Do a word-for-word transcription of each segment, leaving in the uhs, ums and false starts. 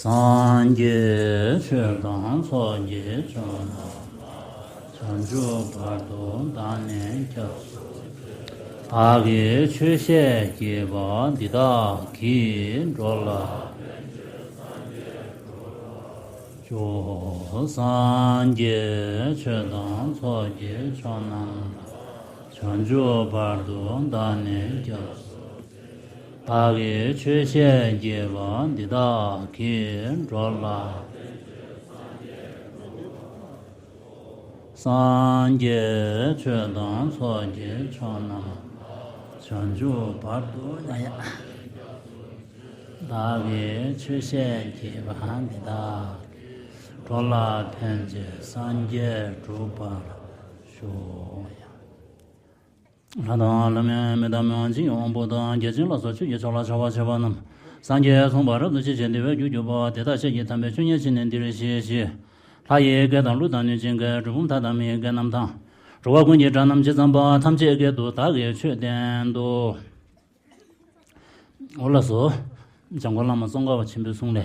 སངས་རྒྱས་ཆོས་དང་ཚོགས་ཀྱི་མཆོག་རྣམས་ལ། བྱང་ཆུབ་བར་དུ་བདག་ནི་སྐྱབས་སུ་མཆི། བདག་གིས་ཆོས་བཤད་བགྱིས་པ་འདི་དག་གིས། འགྲོ་ལ་ཕན་ཕྱིར་སངས་རྒྱས་འགྲུབ་པར་ཤོག། སངས་རྒྱས་ཆོས་དང་ཚོགས་ཀྱི་མཆོག་རྣམས་ལ། བྱང་ཆུབ་བར་དུ་བདག་ནི་སྐྱབས་སུ། བདག་གིས་ཆོས་བཤད་བགྱིས་པ་འདི་དག་གིས། འགྲོ་ལ་སངས་རྒྱས་ཆོས་དང་ཚོགས་ཀྱི་མཆོག་རྣམས་བྱང་ཆུབ་བར་དུ་ཡང་ཡང་། བདག་གིས་ཆོས་བཤད་བགྱིས་པ་འདི་དག་གིས། འགྲོ་ལ་ཕན་ཕྱིར་སངས་རྒྱས་འགྲུབ་པར་ཤོག། ལྷ་དང་ལྷ་མིན་མི་དང་མི་དབང་ཆེན་དབང་པོ་དང་བརྒྱ་བྱིན་ལ་སོགས་ཆོས་ཀྱི་མཆོག་ལ་བྱ་བ་བྱེད་པ་རྣམས། སངས་རྒྱས་གསུངས་པ་རབ་ཏུ་ཕྱིན་ཅིང་བདེ་བའི་རྒྱུར་གྱུར་པ། དེ་དག་ཤེས་བགྱིས་དམ་པའི་ཆོས་ཉན་བྱས་ནས་འདིར་གཤེགས་ཤིག། ལྷ་ཡི་སྐད་དང་ཀླུ་དང་གནོད་སྦྱིན་སྐད། གྲུལ་བུམ་དག་དང་མི་ཡི་སྐད་རྣམས་དང་། འགྲོ་བ་ཀུན་གྱི་སྒྲ་རྣམས་ཇི་ཙམ་པ། ཐམས་ཅད་སྐད་དུ་བདག་གིས་ཆོས་བསྟན་ཏོ། འོ་ལགས་སོ། འཇམ་མགོན་བླ་མ་ཙོང་ཁ་པ་ཆེན་པོའི་གསུང་ལས།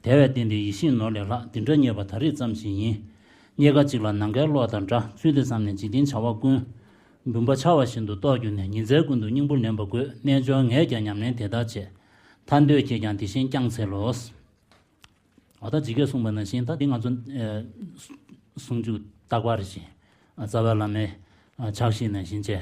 དེ་བས་བརྟེན་ཏེ་ཡིད་བཞིན་ནོར་ལས་ལྷག་འདི་འདྲ་རྙེད་པ་ད་རེས་ཙམ་ཞིག་ཡིན། རྙེད་དཀའ་གཅིག་ལ་ནམ་མཁའི་གློག་དང་འདྲ། ཚུལ་འདི་བསམས་ནས་འཇིག་རྟེན་བྱ་བ་ཀུན། འབུམ་པ་ཆར་བ་བཞིན་དུ་རྟོགས་གྱུར་ནས། ཉིན་མཚན་ཀུན་ཏུ་སྙིང་པོ་ལེན་པ་དགོས། རྣལ་འབྱོར་ངས་ཀྱང་ཉམས་ལེན་དེ་ལྟར་བྱས། ཐར་འདོད་ཁྱེད་ཀྱང་དེ་བཞིན་བསྐྱངས་འཚལ་ལོ། འོ་ད་ཇི་སྐད་གསུངས་པ་ནང་བཞིན། ད་འདི་ང་ཚོ་ཨ་ཟུང་འཇུག་བརྟག་པ་རེད་ཅེས། ཨ་རྩ་བའི་བླ་མའི་ཨ་ཕྱག་བཞེས་ནང་བཞིན་བྱས།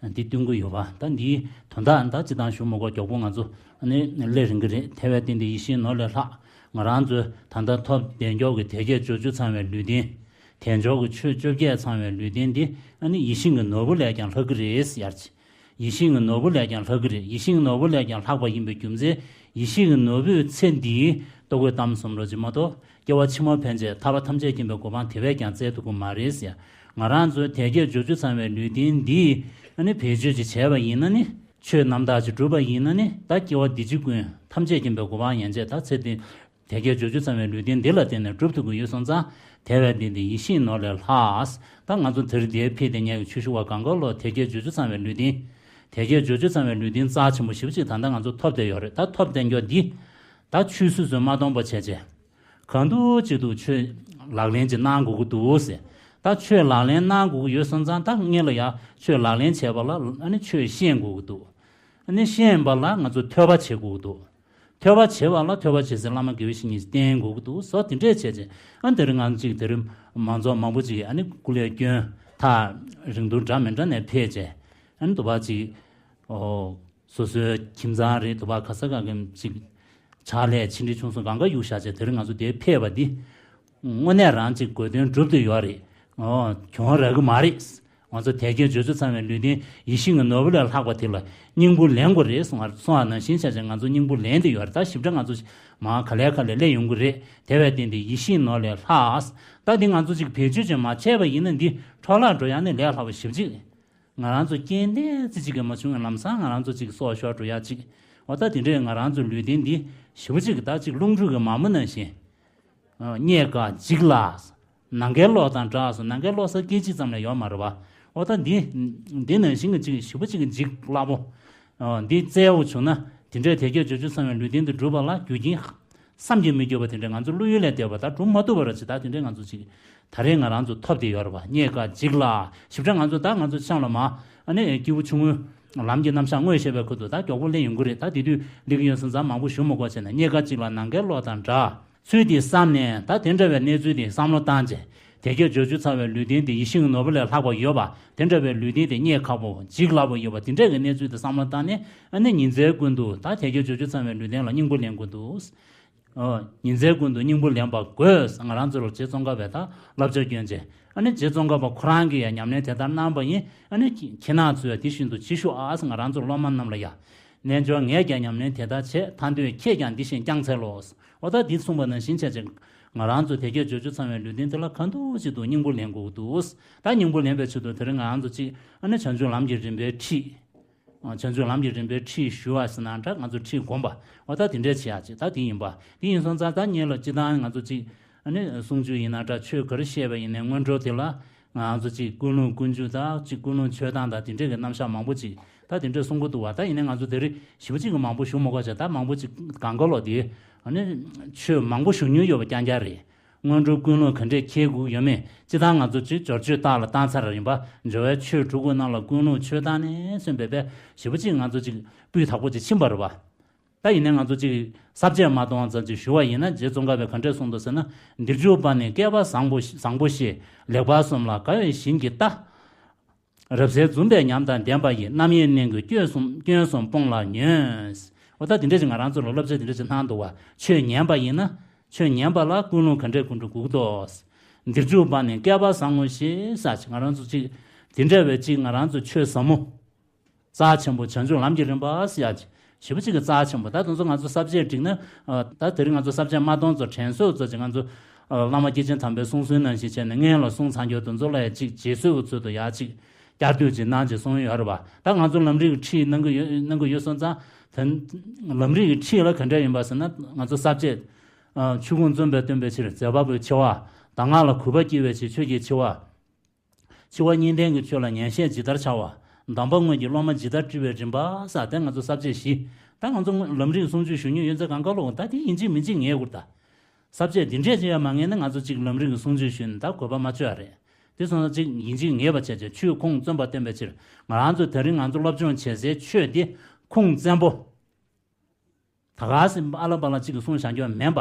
ཨ་འདི་སྟོན་གྱི་ཡོད་པ། ད་འདིའི་དོན་དག་ད་ཅི་ལྟར་ཞུ་མི་དགོས། མགྱོགས་པོ་ང་ཚོ་ཨ་ནི་སླེབས་རན་གྱི་རེད། དེ་བས་བརྟེན་ཏེ་ཡིད་བཞིན་ནོར་ལས་ལྷག་ང་རང་ཚོའི་ད་ལྟ་ཐོབ་བདེ་མགྱོགས་ཀྱི་དལ་བརྒྱད་འབྱོར་བཅུ་ཚང་བའི་ལུས་རྟེན། དལ་འབྱོར་གྱི་ཆོས་བཅོ་བརྒྱད་ཚང་བའི་ལུས་རྟེན་འདི། ཨ་ནི་ཡིད་བཞིན་གྱི་ནོར་བུ་ལས་ཀྱང་ལྷག་གི་རེད་ཟེར་ཡར་ཅིག། ཡིད་བཞིན་གྱི་ནོར་བུ་ལས་ཀྱང་ལྷག་གི་རེད། ཡིད་བཞིན་གྱི་ནོར་བུ་ལས་ཀྱང་ལྷག་པ་ཡིན་པའི་རྒྱུ་མཚན། ཡིད་བཞིན་གྱི་ནོར་བུའི་ཚེ་འདིའི་ལྟོ་གོས་གཏམ་གསུམ་རོ་གཅིག་མ་གཏོགས། སྐྱེ་བ་ཕྱི་མ་ཕན་ཆད་ཐར་པ་ཐམས་ཅད་མཁྱེན་པའི་གོ་འཕང་དེ་བས་ཀྱང་བཙལ་ཐུབ་ཀྱི་མ་རེད་ཟེར། ང་རང་ཚོའི་དལ་བརྒྱད་འབྱོར་བཅུ་ཚང་བའི་ལུས་རྟེན་འདིས། ཨ་ནི་བེད་སྤྱོད་ཅིག་བྱས་པ་ཡིན་ན་ནི། ཆོས་རྣམ་དག་ཅིག་བསྒྲུབས་པ་ཡིན་ན་ནི། ད་སྐྱེ་བ་འདི་ཕྱི་ཀུན་ཐམས་ཅད་མཁྱེན་པའི་གོ་འཕང་ཡན་ཆད་ད་ཚེ་འདི། དལ་བརྒྱད་འབྱོར་བཅུ་ཚང་བའི་ལུས་རྟེན་འདི་ལ་བརྟེན་ནས་སྒྲུབ་ཐུབ་ཀྱི་ཡོད་སོང་ཙང་། དེ་བས་བརྟེན་ཏེ་ཡིད་བཞིན་ནོར་ལས་ལྷག་ད་ང་ཚོ་དེ་རིང་འདིར་ཕེབས་ཏེ་ཉལ་གྱི་ཆོས་ཞུ་བ་གང་ག་ལོ། དལ་བརྒྱད་འབྱོར་བཅུ་ཚང་བའི་ལུས་རྟེན། དལ་བརྒྱད་འབྱོར་བཅུ་ཚང་བའི་ལུས་རྟེན་རྩ་ཆེན་པོ་ཞེ་པོ་ཅིག་ད་ལྟ་ང་ཚོ་ཐོབ་བསྡད་ཡོད་རེད། ད་ཐོབ་བསྡད་རྒྱུ་འདི། ད་ཆོས་སོ་སོས་མ་གཏོང་པ་བྱས་བྱས། གང་ཐུབ་ཅི་ཐུབ་ཆོས་ལག་ལེན་ཅིག་གནང་དགོས་ཀྱི་འདུག་ཟེར། ད་ཆོས་ལག་ལེན་གནང་དགོས་ཀྱི་ཡོད་སོང་ཙང་། ད་སྔོན་ལ་ཡང་ཆོས་ལག་ལེན་བྱས་པ་ལ་ཨ་ནི་ཆོས་ཤེས་དགོས་ཀྱི་འདུག། ཨ་ནི་ཤེས་པ་ལ་ང་ཚོ་ཐོས་པ་བྱེད་དགོས་ཀྱི་འདུག། ཐོས་པ་བྱེད་པ་ལ་ཐོས་པ་བྱེད་སའི་བླ་མ་དགེ་བའི་བཤེས་གཉེན་བསྟེན་དགོས་ཀྱི་འདུག་ཟེར། དེ་འདྲས་བྱས་རྗེས། ཨ་དེ་རིང་ང་ཚོ་ཅིག་དེ་རིང་མང་ཚོགས་མང་པོ་ཅིག་གིས་ཨ་ནི་སྐུ་ལས་བསྐྱོན། ཐག་རིང་ཐུང་འདྲ་མི་འདྲ་ནས་ཕེབས་རྗེས། ཨ་ནི་དུ་བ་ཅིག་ཨོ། སོ་སོའི་ཁྱིམ་ཚང་རེད། དུ་བ་ག་ས་ག་གི་ཅིག་ཕྱག་ལས་ཆེ་འབྲིང་ཆུང་གསུམ་གང་ག་གཡུག་བཞག་བྱས་དེ་རིང་ང་ཚོ་འདིར་ཕེབས་པ་འདི། དངོས་གནས་རང་ཅིག་དགོས་དོན་འགྲུབ་བསྡད་ཡོད་རེད། ཨོ། གྱོང་རག་གི་མ་རེད། ང་ཚོ་དལ་བརྒྱད་འབྱོར་བཅུ་ཚང་བའི་ལུས་རྟེན་ཡིད་བཞིན་གྱི་ནོར་བུ་ལས་ལྷག་པ་དེ་ལ་སྙིང་པོ་ལེན་དགོས་རེད་གསུང་བ། གསུང་བ་ནང་བཞིན་བྱས་བྱས་ང་ཚོ་སྙིང་པོ་ལེན་བསྡད་ཡོད་རེད། ད་ཞིབ་ཕྲ་ང་ཚོ་མར་ག་ལེ་ག་ལེ་སླེབས་ཡོང་གི་རེད། དེ་བས་བརྟེན་ཏེ་ཡིད་བཞིན་ནོར་ལས་ལྷག་ད་འདི་ང་ཚོ་ཅིག་བེད་སྤྱོད་བྱས་མ་བྱས་པ་ཡིན་ན་འདི་འཕྲོ་བརླག་འགྲོ་ཡ་ནི་ལས་སླ་པོ་ཞེ་པོ་ཅིག། ང་རང་ཚོ་རྐྱེན་ལས་ཙི་ཅིག་གིས་མ་བྱུང་བའི་ལམ་སང་ང་རང་ཚོ་ཅིག་སྲོག་ཤོར་འགྲོ་ཡ་ཅིག། འོ་ད་དེ་འདྲས་ང་རང་ཚོ་ལུས་རྟེན་འདི་ཞེ་པོ་ཅིག་གི་ད་ཅིག་རླུང་འཕྲུལ་གྱི་མ་མོ་ནང་བཞིན། རྙེད་དཀའ་འཇིག་སླ། ནམ་མཁའི་གློག་དང་འདྲ་སོང་། ནམ་མཁའི་གློག་ས་སྐད་ཅིག་ཙམ་ལས་ཡོད་མ་རེད་པ། འོ་ད་འདི་འདི་ནང་བཞིན་གྱི་ཅིག་ཞེ་པོ་ཅིག་གི་འཇིག་སླ་པོ། འདི་བཙལ་བ་བྱུང་ན་དེ་འདྲས་དལ་བརྒྱད་འབྱོར་བཅུ་ཚང་བའི་ལུས་རྟེན་འདི་སྒྲུབ་པ་ལ་རྒྱུ་རྐྱེན་བསམ་གྱིས་མི་འགྱུར་བ་དེ་འདྲས་ང་ཚོ་བློ་ཡུལ་ལས་འདས་པ་ད་སྒྲུབ་མ་ཐུབ་པ་ར་ཅིག་ད་དེ་འདྲས་ང་ཚོ་ཅིག་ད་རེས་ང་རང་ཚོ་ཐོབ་བསྡད་ཡོད་རེད་པ། རྙེད་དཀའ་འཇིག་སླ། ཞིབ་ཕྲ་ང་ཚོ་ད་ང་ཚོ་ཆང་ལ་མ་ཨ་ནི་སྐྱེས་བུ་ཆུང་ངུའི་ལམ་གྱི་རྣམ་གཞག་དངོས་བཤད་པའི་ཁུལ་དུ་ད་མགྱོགས་པོ་སླེབས་ཡོང་གི་རེད། ད་དེ་དུས་སླེབས་ཀྱི་ཡོད་སོང་ཙང་མང་པོ་ཞུ་མི་དགོས་བྱས་ནས། རྙེད་དཀའ་འཇིག་སླ་ནམ་མཁའི་གློག་དང་འདྲ། ཚུལ་འདི་བསམ་ནས་ད་དེ་འདྲ་བའི་གནས་ཚུལ་འདི་བསམ་བློ་བཏང་བྱས། དལ་བརྒྱད་འབྱོར་བཅུ་ཚང་བའི་ལུས་རྟེན་དེ་ཡིད་བཞིན་གྱི་ནོར་བུ་ལས་ལྷག་པ་ཡོད་པ། དེ་འདྲ་བའི་ལུས་རྟེན་དེ་རྙེད་ཁག་པོ་འཇིག་སླ་པོ་ཡོད་པ་དེ་འདྲ་གི་གནས་ཚུལ་དེ་བསམ་བློ་བཏང་ནས། ཨ་ནི་ཉིན་མཚན་ཀུན་ཏུ་ད་དལ་བརྒྱད་འབྱོར་བཅུ་ཚང་བའི་ལུས་རྟེན་ལ་སྙིང་པོ་ལེན་དགོས་འདུག། ཨོ། ཉིན་མཚན་ཀུན་ཏུ་སྙིང་པོ་ལེན་པ་དགོས། ང་རང་ཚོ་ལ་རྗེ་ཙོང་ཁ་པས་ད་བསླབ་བྱ་བསྐྱོན་བྱས། ཨ་ནི་རྗེ་ཙོང་ཁ་པ་ཁོ་རང་གིས་ཡང་ཉམས་ལེན་དེ་ལྟར་གནང་བ་ཡིན། ཨ་ནི་ཁྱེད་རང་ཚོས་དེ་བཞིན་དུ་ཅིག་ཞུ་ཨ། ང་རང་ཚོ་སློབ་མ་རྣམས་ལ་ཡང་། རྣལ་འབྱོར་ངས་ཀྱང་ཉམས་ལེན་དེ་ལྟར་བྱས། ཐར་འདོད་ཁྱེད་ཀྱང་འདི་བཞིན་བསྐྱངས་འཚལ་ལོ། འོ་ད་འདི་གསུངས་པ་ནང་བཞིན་བྱས་ཅིག། ང་རང་ཚོ་དལ་བརྒྱད་འབྱོར་བཅུ་ཚང་བའི་ལུས་རྟེན་འདི་ལ་གང་ཐུབ་ཅི་ཐུབ་སྙིང་པོ་ལེན་དགོས་འདུག། ད་སྙིང་པོ་ལེན་པའི་ཆེད་དུ་དེ་རིང་ང་རང་ཚོ་ཅིག་ཨ་ནི་བྱང་ཆུབ་ལམ་གྱི་རིམ་པའི་ཁྲིད། བྱང་ཆུབ་ལམ་གྱི་རིམ་པའི་ཁྲིད་ཞུ་བ་ཟེར་ན་འདྲ། ང་ཚོ་ཁྲིད་སྒོམ་པ། འོ་ད་དེ་འདྲས་བྱེད་ཡག་ཅིག་ད་དེ་ཡིན་པ། དེ་ཡིན་སོང་ཙང་ད་ངེད་ལ་སྤྱིར་བཏང་ང་ཚོ་ཅིག་ཨ་ནི་གསུང་ཆོས་ཡིན་ན་འདྲ། ཆོས་ག་རེ་བཤད་པ་ཡིན་ནའི་སྔོན་འགྲོ་དེ་ལ་ང་ཚོ་ཅིག་ཀུན་སློང་ཀུན་སྤྱོད་དང་ཅིག་ཀུན་སློང་ཆོས་སྟངས་དང་དེ་འདྲས་ཀྱི་རྣམ་གཞག་མང་པོ་ཅིག་ད་དེ་འདྲས་གསུང་གི་འདུག་བ། ད་ཡིན་ནའི་ང་ཚོ་དེ་རིང་ཞེ་པོ་ཅིག་གི་མང་པོ་ཞུ་མ་དགོས་བྱས། ད་མང་པོ་ཅིག་གང་ག་ལོ་དེ་ ཨ་ནི་ཆོས་མང་པོ་ཞུ་མྱོང་ཡོད་པ་རྐྱང་རྐྱང་རེད། སྔོན་འགྲོའི་ཀུན་སློང་ག་འདྲས་འཁྱེར་དགོས་ཡོད་མེད་སྤྱིར་བཏང་ང་ཚོ་ཅིག་སྦྱོར་ཆོས་རྟགས་ལ་བཏང་ཚར་ཡིན་པ། སྦྱོར་བའི་ཆོས་དྲུག་གི་ནང་ལ་ཀུན་སློང་ཆོས་བདག་ནས་གསུངས་པའི་བས་ཞེ་པོ་ཅིག་ང་ཚོ་ཅིག་སྤུས་དག་པོ་ཅིག་ཕྱིན་པ་རེད་བ། ད་ཡིན་ནའི་ང་ཚོ་ཅིག་ས་བཅད་མ་སྟོང་ཙམ་ཅིག་ཞུ་བ་ཡིན་ན། རྗེ་ཙོང་ཁ་པས་ག་འདྲས་གསུངས་འདུག་ཟེར་ན། འདིར་འཇུག་པ་ནི་བསྐལ་པ་བཟང་པོ་བཟང་པོ་ཞེས། ལེགས་པར་སོམས་ལ་དགའ་བའི་བཞིན་གྱིས་ལྟ། རབ་གསལ་འཛུམ་པའི་ཉམས་དང་ལྡན་པ་ཡི། རྣམ་གཡེང་གནད་ཀྱི་སྐྱོན་གསུམ་སྐྱོན་གསུམ་སྤོང་ལ་ཉོན། འོ་ད་དེ་འདྲ་ཅིག་ང་རང་ཚོ་ལ་བསླབ་བྱ་དེ་འདྲ་ཅིག་གནང་འདུག་བ། ཆོས་ཉན་པ་ཡིན་ན། ཆོས་ཉན་པ་ལ་ཀུན་སློང་ག་འདྲས་ཀུན་འགྲོ་དགོས་ཀྱི་འདུག་འདིར་འཇུག་པ་ནི་བསྐལ་པ་བཟང་ངོ་ཞེས་ཟེར་ཅིག་ང་རང་ཚོ་ཅིག་དེ་འདྲ་བའི་ཅིག་ང་རང་ཚོ་ཆོས་ཟབ་མོ། རྩ་ཆེན་པོ་བྱང་ཆུབ་ལམ་གྱི་རིམ་པ་ཟེར་ཡ་ཅིག་ཞེ་པོ་ཅིག་གི་རྩ་ཆེན་པོ། ད་དེ་ཚོ་ང་ཚོ་ས་བཅད་བསྒྲིགས་ན། ད་དེ་རིང་ང་ཚོ་ས་བཅད་མ་སྟོང་ཚོ་དྲན་གསོ་ཚོ་ཅིག་ང་ཚོ་བླ་མ་སྐྱེས་ཆེན་དམ་པའི་གསུང་སྲོལ་ནང་བཞིན་བྱས་ནས་སྔོན་ལ་གསུངས་ཚར་རྒྱུ་དེ་ཚོ་ལ་ཡ་ཅིག་རྗེས་སུ་ཡི་ཚུལ་དུ་ཡ་ཅིག་བསྐྱར་ཟློས་ཅིག་གནང་ཅིག་གསུངས་ཡོད་རེད་བ། ད་ང་ཚོ་ལམ་རིམ་གྱི་ཁྲིད་གནང་གི་ཡོད་གནང་གི་ཡོད་སོང་ཙང་། ད་ལམ་རིམ་གྱི་ཁྲིད་ལ་ག་འདྲ་ཡིན་པ་ཟེར་ན། ང་ཚོ་ས་བཅད། ཆོས་ཀུན་བརྩམས་པས་སྟོན་པའི་ཕྱིར་མཛད་པ་པོའི་ཆེ་བ། གདམས་ངག་ལ་གུས་པ་སྐྱེ་བའི་ཕྱིར་ཆོས་ཀྱི་ཆེ་བ། འཆི་བ་གཉིས་ལྡན་གྱི་ཆོས་ལ་ཉན་བཤད་ཇི་ལྟར་བྱ་བ། གདམས་པ་དངོས་ཀྱི་སློབ་མ་ཇི་ལྟར་བཀྲི་བའི་རིམ་པ་ཟེར་དེ་ང་ཚོ་ས་བཅད་བཞི། ད་ང་ཚོ་ལམ་རིམ་གྱི་གསུང་ཆོས་ཞུ་མྱོང་ཡོད་ཚད་གང་ག་ལོག་ད་དེ་ཡིན་གཅིག་མིན་གཅིག་ངེས་དགོས་ད། ས་བཅད་འདི་འདྲས་ཅིག་ཡང་མ་ངེས་ན་ང་ཚོ་གཅིག་ལམ་རིམ་གྱི་གསུང་ཆོས་ཞུས་ནས་ད་དགོས་པ་མ་ཆོད་ཡ་རེད། དེ་སོང་ཙང་གཅིག་ཡིན་གཅིག་ངེས་པ་བྱས་བྱས་ཆོས་ཁུངས་བཙུན་པ་བསྟན་པའི་ཕྱིར། ང་རང་ཚོ་དེ་རིང་ང་ཚོ་སློབ་སྦྱོང་བྱེད་སའི་ཆོས་འདི་ཁུངས་བཙན་པོ། ད་ག་སེ་ཨ་ལ་པ་ལ་གཅིག་གིས་གསུངས་བཞག་རྒྱུ་མིན་པ།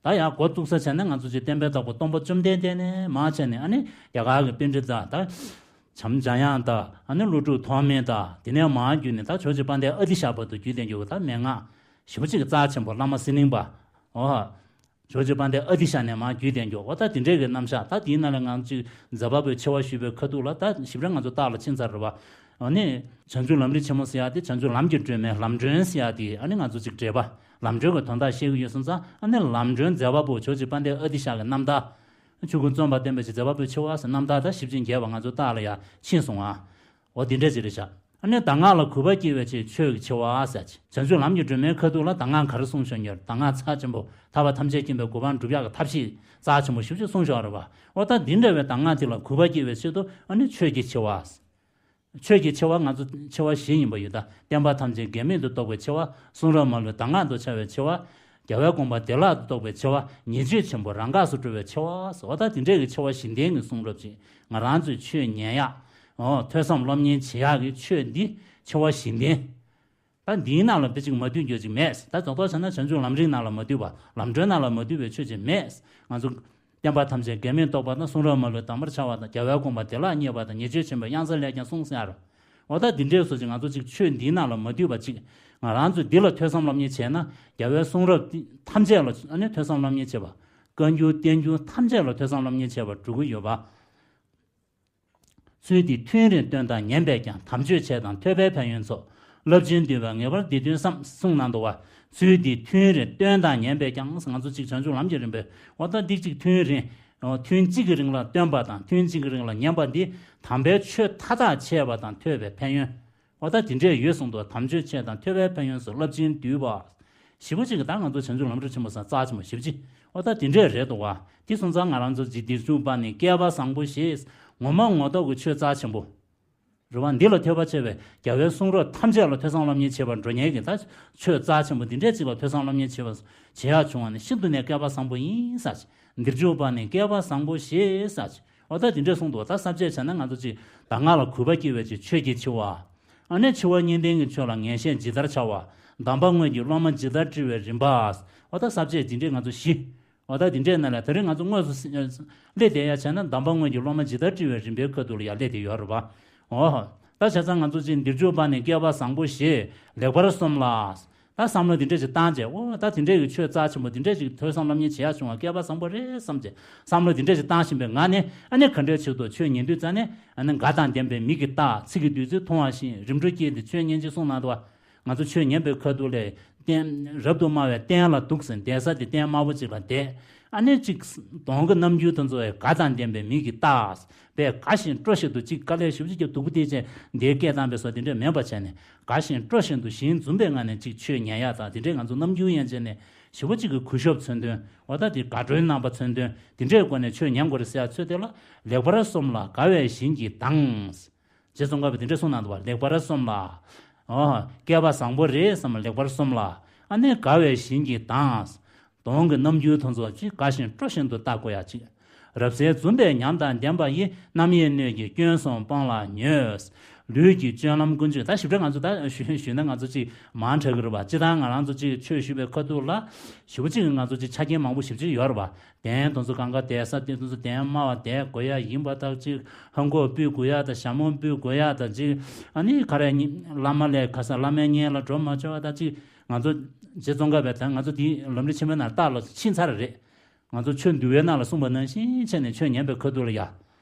ད་ཡང་འགོ་བཙུགས་ས་བྱས་ན་ང་ཚོ་ཅིག་བསྟན་པའི་བདག་པོ་སྟོན་པ་བཅོམ་ལྡན་འདས་ནས་མར་བྱས་ནས། ཨ་ནི་རྒྱ་གར་གྱི་པཎྜི་ཏ་དང་། བྱམས་འཇམ་དབྱངས་དང་། ཨ་ནི་ཀླུ་སྒྲུབ་ཐོགས་མེད་དང་། དེ་ནས་མར་བརྒྱུད་ནས་ད་ཇོ་བོ་རྗེ་དཔལ་ལྡན་ཨ་ཏི་ཤ་བར་དུ་བརྒྱུད་དེ་འགྱོ་བ། ད་མན་ངག་ཞེ་པོ་ཅིག་གི་རྩ་ཆེན་པོ་བླ་མ་ཟི་ལིང་པ། འོ། ཇོ་བོ་རྗེ་དཔལ་ལྡན་ཨ་ཏི་ཤ་ནས་མར་བརྒྱུད་དེ་འགྱོ་བ། ད་དེ་འདྲའི་གི་རྣམ་གཞག། ད་དེའི་ནང་ལ་ང་ཚོ་ཅིག་མཛད་པ་པོའི་ཆེ་བ་ཞུས་པའི་ཁ་ཐུག་ལ་ད་ཞིབ་ཕྲ་ང་ཚོ་རྟགས་ལ་ཕྱིན་ཚར་རེད་བ། ཨ་ནི་བྱང་ཆུབ་ལམ་རིམ་ཆེན་མོ་ཟེར་ཡ་དེ། བྱང་ཆུབ་ལམ་གྱི་སྒྲོན་མེ་ལམ་སྒྲོན་ཟེར་ཡ་དེ། ཨ་ནི་ང་ཚོ་ཅིག་འགྲེལ་པ་ལམ་སྒྲོན་གྱི་དོན་དག་བཤད་ཀྱི་ཡོད་སོང་ཙང་། ཨ་ནི་ལམ་སྒྲོན་མཛད་པ་པོ་ཇོ་བོ་རྗེ་དཔལ་ལྡན་ཨ་ཏི་ཤ་གི་རྣམ་ཐར། ཆོས་ཀུན་བརྩམས་པ་བསྟན་པའི་ཕྱིར་མཛད་པ་པོའི་ཆེ་བ་ཟེར་རྣམ་ཐར་ད་ཞིབ་ཅིང་རྒྱས་པ་ང་ཚོ་རྟགས་ལ་ཡ་ཕྱིན་སོང་ཨ། འོ་དེ་འདྲ་ཅིག་རེད་ཤག་ཨ་ནི་གདམས་ངག་ལ་གུས་པ་སྐྱེ་བའི་ཕྱིར་ཆོས་ཀྱི་ཆེ་བ་ཟེར་ཅིག་བྱང་ཆུབ་ལམ་གྱི་སྒྲོན་མེའི་ཁ་ཐུག་ལ་གདམས་ངག་ག་རེ་གསུངས་བཞག་ཡོད། གདམས་ངག་རྩ་ཆེན་པོ་ཐར་པ་ཐམས་ཅད་མཁྱེན་པའི་གོ་འཕང་སྒྲུབ་ཡག་གི་ཐབས་ཤེས་རྩ་ཆེན་པོ་ཞེ་པོ་ཅིག་གསུངས་བཞག་རེད་བ། འོ་ད་འདི་འདྲ་བའི་གདམས་ངག་དེ་ལ་གུས་པ་སྐྱེ་བའི་ཆེད་དུ་ཨ་ནི་ཆོས་ཀྱི་ཆེ་བ། ཆོས་ཀྱི་ཆེ་བ་ང་ཚོ་ཆེ་བ་བཞི་ཡིན་པ་ཡོད་ད། བསྟན་པ་ཐམས་ཅད་འགལ་མེད་དུ་རྟོགས་པའི་ཆེ་བ། གསུང་རབ་མ་ལུས་གདམས་ངག་ཏུ་འཆར་བའི་ཆེ་བ། རྒྱལ་བའི་དགོངས་པ་བདེ་བླག་ཏུ་རྟོགས་པའི་ཆེ་བ། ཉེས་སྤྱོད་ཆེན་པོ་རང་འགགས་སུ་གྲོལ་བའི་ཆེ་བ། འོ་ད་དེ་འདྲའི་གི་ཆེ་བ་བཞི་ལྡན་གྱི་གསུང་རབ་ཅིག་ང་རང་ཚོས་ཆོས་ཉན་ཡག་འོ་ཐོས་བསམ་སློབ་གཉེར་བྱེད་ཡག་གི་ཆོས་འདི་ཆེ་བ་བཞི་ལྡན། ད་འདིའི་ནང་ལ་དཔེ་ཅིག་མ་འདུས་རྒྱུ་ཅིག་མེད། ད་རྫོགས་རྟོགས་བྱས་ན་བྱང་ཆུབ་ལམ་རིམ་ནང་ལ་མ་འདུས་པ། ལམ་སྒྲོན་ནང་ལ་མ་འདུས་པའི་ཆོས་ཅིག་མེད། ང་ཚོ་བསྟན་པ་ཐམས་ཅད་འགལ་མེད་རྟོགས་པ་དང་། གསུང་རབ་མ་ལུས་གདམས་པར་འཆར་བ་དང་། རྒྱལ་བའི་དགོངས་པ་བདེ་བླག་བརྙེས་པ་དང་། ཉེས་སྤྱོད་ཆེན་པོ་དབྱངས་གསལ་ལས་ཀྱང་གསུངས་ཟེར་ཡ་རོ། འོ་ད་འདི་འདྲའི་བཟོ་ཅིག་ང་ཚོ་ཅིག་ཆོས་འདིའི་ནང་ལ་མ་འདུས་པ་ཅིག་ང་རང་ཚོས་འདི་ལ་ཐོས་བསམ་སློབ་གཉེར་བྱས་ན། རྒྱལ་བའི་གསུང་རབ་འདི་ཐམས་ཅད་ལ་ཨ་ནི་ཐོས་བསམ་སློབ་གཉེར་བྱེད་པ། བཀའ་འགྱུར་བསྟན་འགྱུར་ཐམས་ཅད་ལ་ཐོས་བསམ་སློབ་གཉེར་བྱེད་པ་འགྲོ་གི་ཡོད་པ། ཚུལ་འདི་ཐུན་རིང་བཏོན་དང་ཉན་པས་ཀྱང་། དམ་ཆོས་ཆེ་དང་ཐོས་པའི་ཕན་ཡོན་ཚོགས། རླབས་ཆེན་འདུས་པས་ངེས་པར་འདི་སྟོན་བསམ། གསུངས་གནང་འདུག་བ། ཚུལ་འདི་ཐུན་རིང་བཏོན་དང་ཉན་པས་ཀྱང་། ང་ཚོ་གཅིག་བྱང་ཆུབ་ལམ་གྱི་རིམ་པའི་འོ་ད་འདི་གཅིག་ཐུན་རིང་། ཐུན་གཅིག་གི་རིང་ལ་བཏོན་པ་དང་ཐུན་གཅིག་གི་རིང་ལ་ཉན་པ་འདི་དམ་པའི་ཆོས་མཐའ་དག་ཆད་པ་དང་ཐོས་པའི་ཕན་ཡོན། འོ་ད་དེ་འདྲས་ཡོད་གསུངས་འདུག་དམ་ཆོས་ཆེ་དང་ཐོས་པའི་ཕན་ཡོན་སོགས། རླབས་ཆེན་འདུས་པ། ཞེ་པོ་ཅིག་གིས་ད་ང་ཚོ་བྱང་ཆུབ་ལམ་རིམ་ཆེན་མོ་ཟེར་རྩ་ཆེན་པོ་ཞེ་པོ་ཅིག་འོ་ད་དེ་འདྲས་རེད་འདུག་བ། དེ་སོང་ཙང་ང་རང་ཚོ་འདིར་འཇུག་པ་ནི་བསྐལ་པ་བཟང་པོ་ཞེས། ངོ་མ་ངོ་ཐོག་གི་ཆོས་རྩ་ཆེན་པོ་རེད་བ། འདི་ལ་ཐོས་པ་ཆེ་བས་རྒྱལ་བའི་གསུང་རབ་ཐམས་ཅད་ལ་ཐོས་བསམ་སློབ་གཉེར་བྱེད་པར་འགྲོ་མཁན་གྱི་ད་ཆོས་རྩ་ཆེན་པོ་འདི་འདྲས་ཅིག་ལ་ཐོས་བསམ་སློབ་གཉེར་བྱེད་པ་བྱེད་ཡག་བྱུང་བ་ནི་ཤིན་ཏུ་ནས་བསྐལ་པ་བཟང་པོ་ཡིན་ཟེར། འདིར་འཇུག་པ་ནི་བསྐལ་པ་བཟང་པོ་ཞེས་ཟེར། འོ་ད་དེ་འདྲས་གསུངས་འདུག་ད་ས་བཅད་བྱས་ན་ང་ཚོ་ཅིག་གདམས་ངག་ལ་གུས་པ་སྐྱེ་བའི་ཕྱིར་ཆོས་ཀྱི་ཆེ་བ། ཨ་ནི་འཆི་བ་གཉིས་ལྡན་གྱི་ཆོས་ལ་ངེས་ཤེས་ཇི་ལྟར་འཆར་བ། གདམས་པ་དངོས་ཀྱི་སློབ་མ་ཇི་ལྟར་བཀྲི་བའི་རིམ་པ། འོ་ད་ས་བཅད་དེ་འདྲས་ང་ཚོ་བཞི། འོ་ད་དེ་འདྲས་ན་ལ་དེ་རིང་ང་ཚོ་དངོས་སུ་སླེབས་བསྡད་ཡ་བྱས་ན་གདམས་པ་དངོས་ཀྱི་སློབ་མ་ཇི་ལྟར་བཀྲི་བའི་རིམ་པའི་ཁ་ཐུག་ལ་ཡ་སླེབས་བསྡད་ཡོད་རེད་པ། འོ། ད་བྱས་ཙང་ང་ཚོ་ཅིག་འདིར་འཇུག་པ་ནི་བསྐལ་པ་བཟང་པོ་ཞེས་ལེགས་པར་སོམས་ལ། ད་བསམ་བློ་འདི་འདྲ་ཞིག་བཏང་རྗེས། འོ་ད་དེ་འདྲ་གི་ཆོས་རྩ་ཆེན་པོ་འདི་འདྲ་ཞིག་ཐོས་བསམ་སློབ་གཉེར་བྱེད་ཡག་བྱུང་བ་བསྐལ་པ་བཟང་པོ་རེད་བསམ་བྱས། བསམ་བློ་འདི་འདྲ་ཞིག་བཏང་བཞིན་པའི་ངང་ནས། ཨ་ནི་ག་འདྲའི་ཆེད་དུ་ཆོས་ཉན་དུས་ཙ་ནས། ཨ་ནི་དགའ་དང་ལྡན་པའི་མིག་གིས་བལྟ། ཚིག་གི་བདུད་རྩི་འཐུང་བ་བཞིན། རིམ་གྲོ་བསྐྱེད་དེ་ཆོས་ཉན་ཅིག་གསུངས་གནང་འདུག་བ། ང་ཚོ་ཆོས་ཉན་པའི་ཁ་ཐུག་ལས། རྟེན་རབ་ཏུ་དམའ་བའི་སྟན་ལ་འདུག་ཟེར། བསྡད་ས་དེ་སྟན་དམའ་པོ་ཅིག་ལ་བསྡད། ཨ་ནི་ཅིག་གདོང་གི་རྣམ་འགྱུར་དེ་ཚོ་དགའ་དང་ལྡན་པའི་མིག་གིས་བལྟ། པས་དགའ་ཞིང་སྤྲོ་བཞིན་དུ་ཅིག་དཀའ་ལས་ཞེ་པོ་ཅིག་བརྒྱབ། སྡུག་པོ་དེ་བྱས་འདིར་སྐད་བཏང་པའི་སོགས་དེ་འདྲས་མེད་པ་བྱས་ནས། དགའ་ཞིང་སྤྲོ་བཞིན་དུ་ཞིང་འཛུམ་པའི་ངང་ནས་ཅིག་ཆོས་ཉན་ཡག་དང་། དེ་འདྲས་ང་ཚོ་རྣམ་འགྱུར་ཡན་ཆད་ནས་ཞེ་པོ་ཅིག་གི་གུས་ཞབས་མཚོན་དོན། འོ་ད་དེ་དགའ་སྤྲོའི་རྣམ་པ་མཚོན་དོན། དེ་འདྲའི་སྒོ་ནས་ཆོས་ཉན་དགོས་རེད་ཟེར་ཡག་ཚོད་དེ་ལ། ལེགས་པར་སོམས་ལ་དགའ་བའི་བཞིན་གྱིས་ལྡང་། རྗེ་ཙོང་ཁ་པས་དེ་འདྲས་གསུངས་གནང་འདུག་བ། ལེགས་པར་སོམས་ལ། འོ། བསྐལ་པ་བཟང་པོ་རེད་བསམ་ལ་ལེགས་པར་སོམས་ལ། ཨ་ནི་དགའ་བའི་བཞིན་གྱི་མདངས། གདོང་གི་རྣམ་འགྱུར་དེ་ཚོ་ཅིག་དགའ་བཞིན་སྤྲོ་བཞིན་དུ་བལྟ་དགོས་ཡ་ཅིག་རབ་གསལ་འཛུམ་པའི་ཉམས་དང་ལྡན་པ་ཡིས། རྣམ་གཡེང་སྣོད་ཀྱི་སྐྱོན་གསུམ་སྤང་ལ་ནུས། ལུས་ཀྱི་སྤྱོད་ལམ་ཀུན་སྤྱོད། ད་ཞིབ་ཕྲ་ང་ཚོ་ད་ཞུ་ཞུས་ན་ང་ཚོ་ཅིག་མང་དྲགས་ཀྱི་རེད་པ། སྤྱིར་བཏང་ང་རང་ཚོ་ཅིག་ཆོས་ཞུ་བའི་ཁ་ཐུག་ལ་ཞེ་པོ་ཅིག་ང་ཚོ་ཅིག་ཆ་རྐྱེན་མང་པོ་ཞེ་པོ་ཅིག་ཡོད་རེད་པ། གདན་དེ་ཚོ་གང་ག་བསྡད་ས་དེ་ཚོ་གདན་དམའ་བ་བསྡད་དགོས་ཡ་ཡིན་པ་དང་ཅིག་ཧང་གོ་ཕུད་དགོས་ཡ་དང་ཞྭ་མོ་ཕུད་དགོས་ཡ་དང་ཅིག་ཨ་ནི་ག་རེ་བླ་མ་ལས་ཁ་སང་བླ་མའི་སྙན་ལ་འགྲོ་མ་ཆོག་པ་དང་ཅིག་ང་ཚོ་རྗེ་ཙོང་ཁ་པས་ད་ང་ཚོ་འདི་ལམ་རིམ་ཆེན་མོའི་ནང་རྟགས་ལ་ཕྱིན་ཚར་རེད། ང་ཚོ་ཆོས་འདུལ་བའི་ནང་ལ་གསུངས་པ་ནང་བཞིན་བྱས་ནས་ཆོས་ཉན་པའི་ཁ་ཐུག་ལ་ཡ།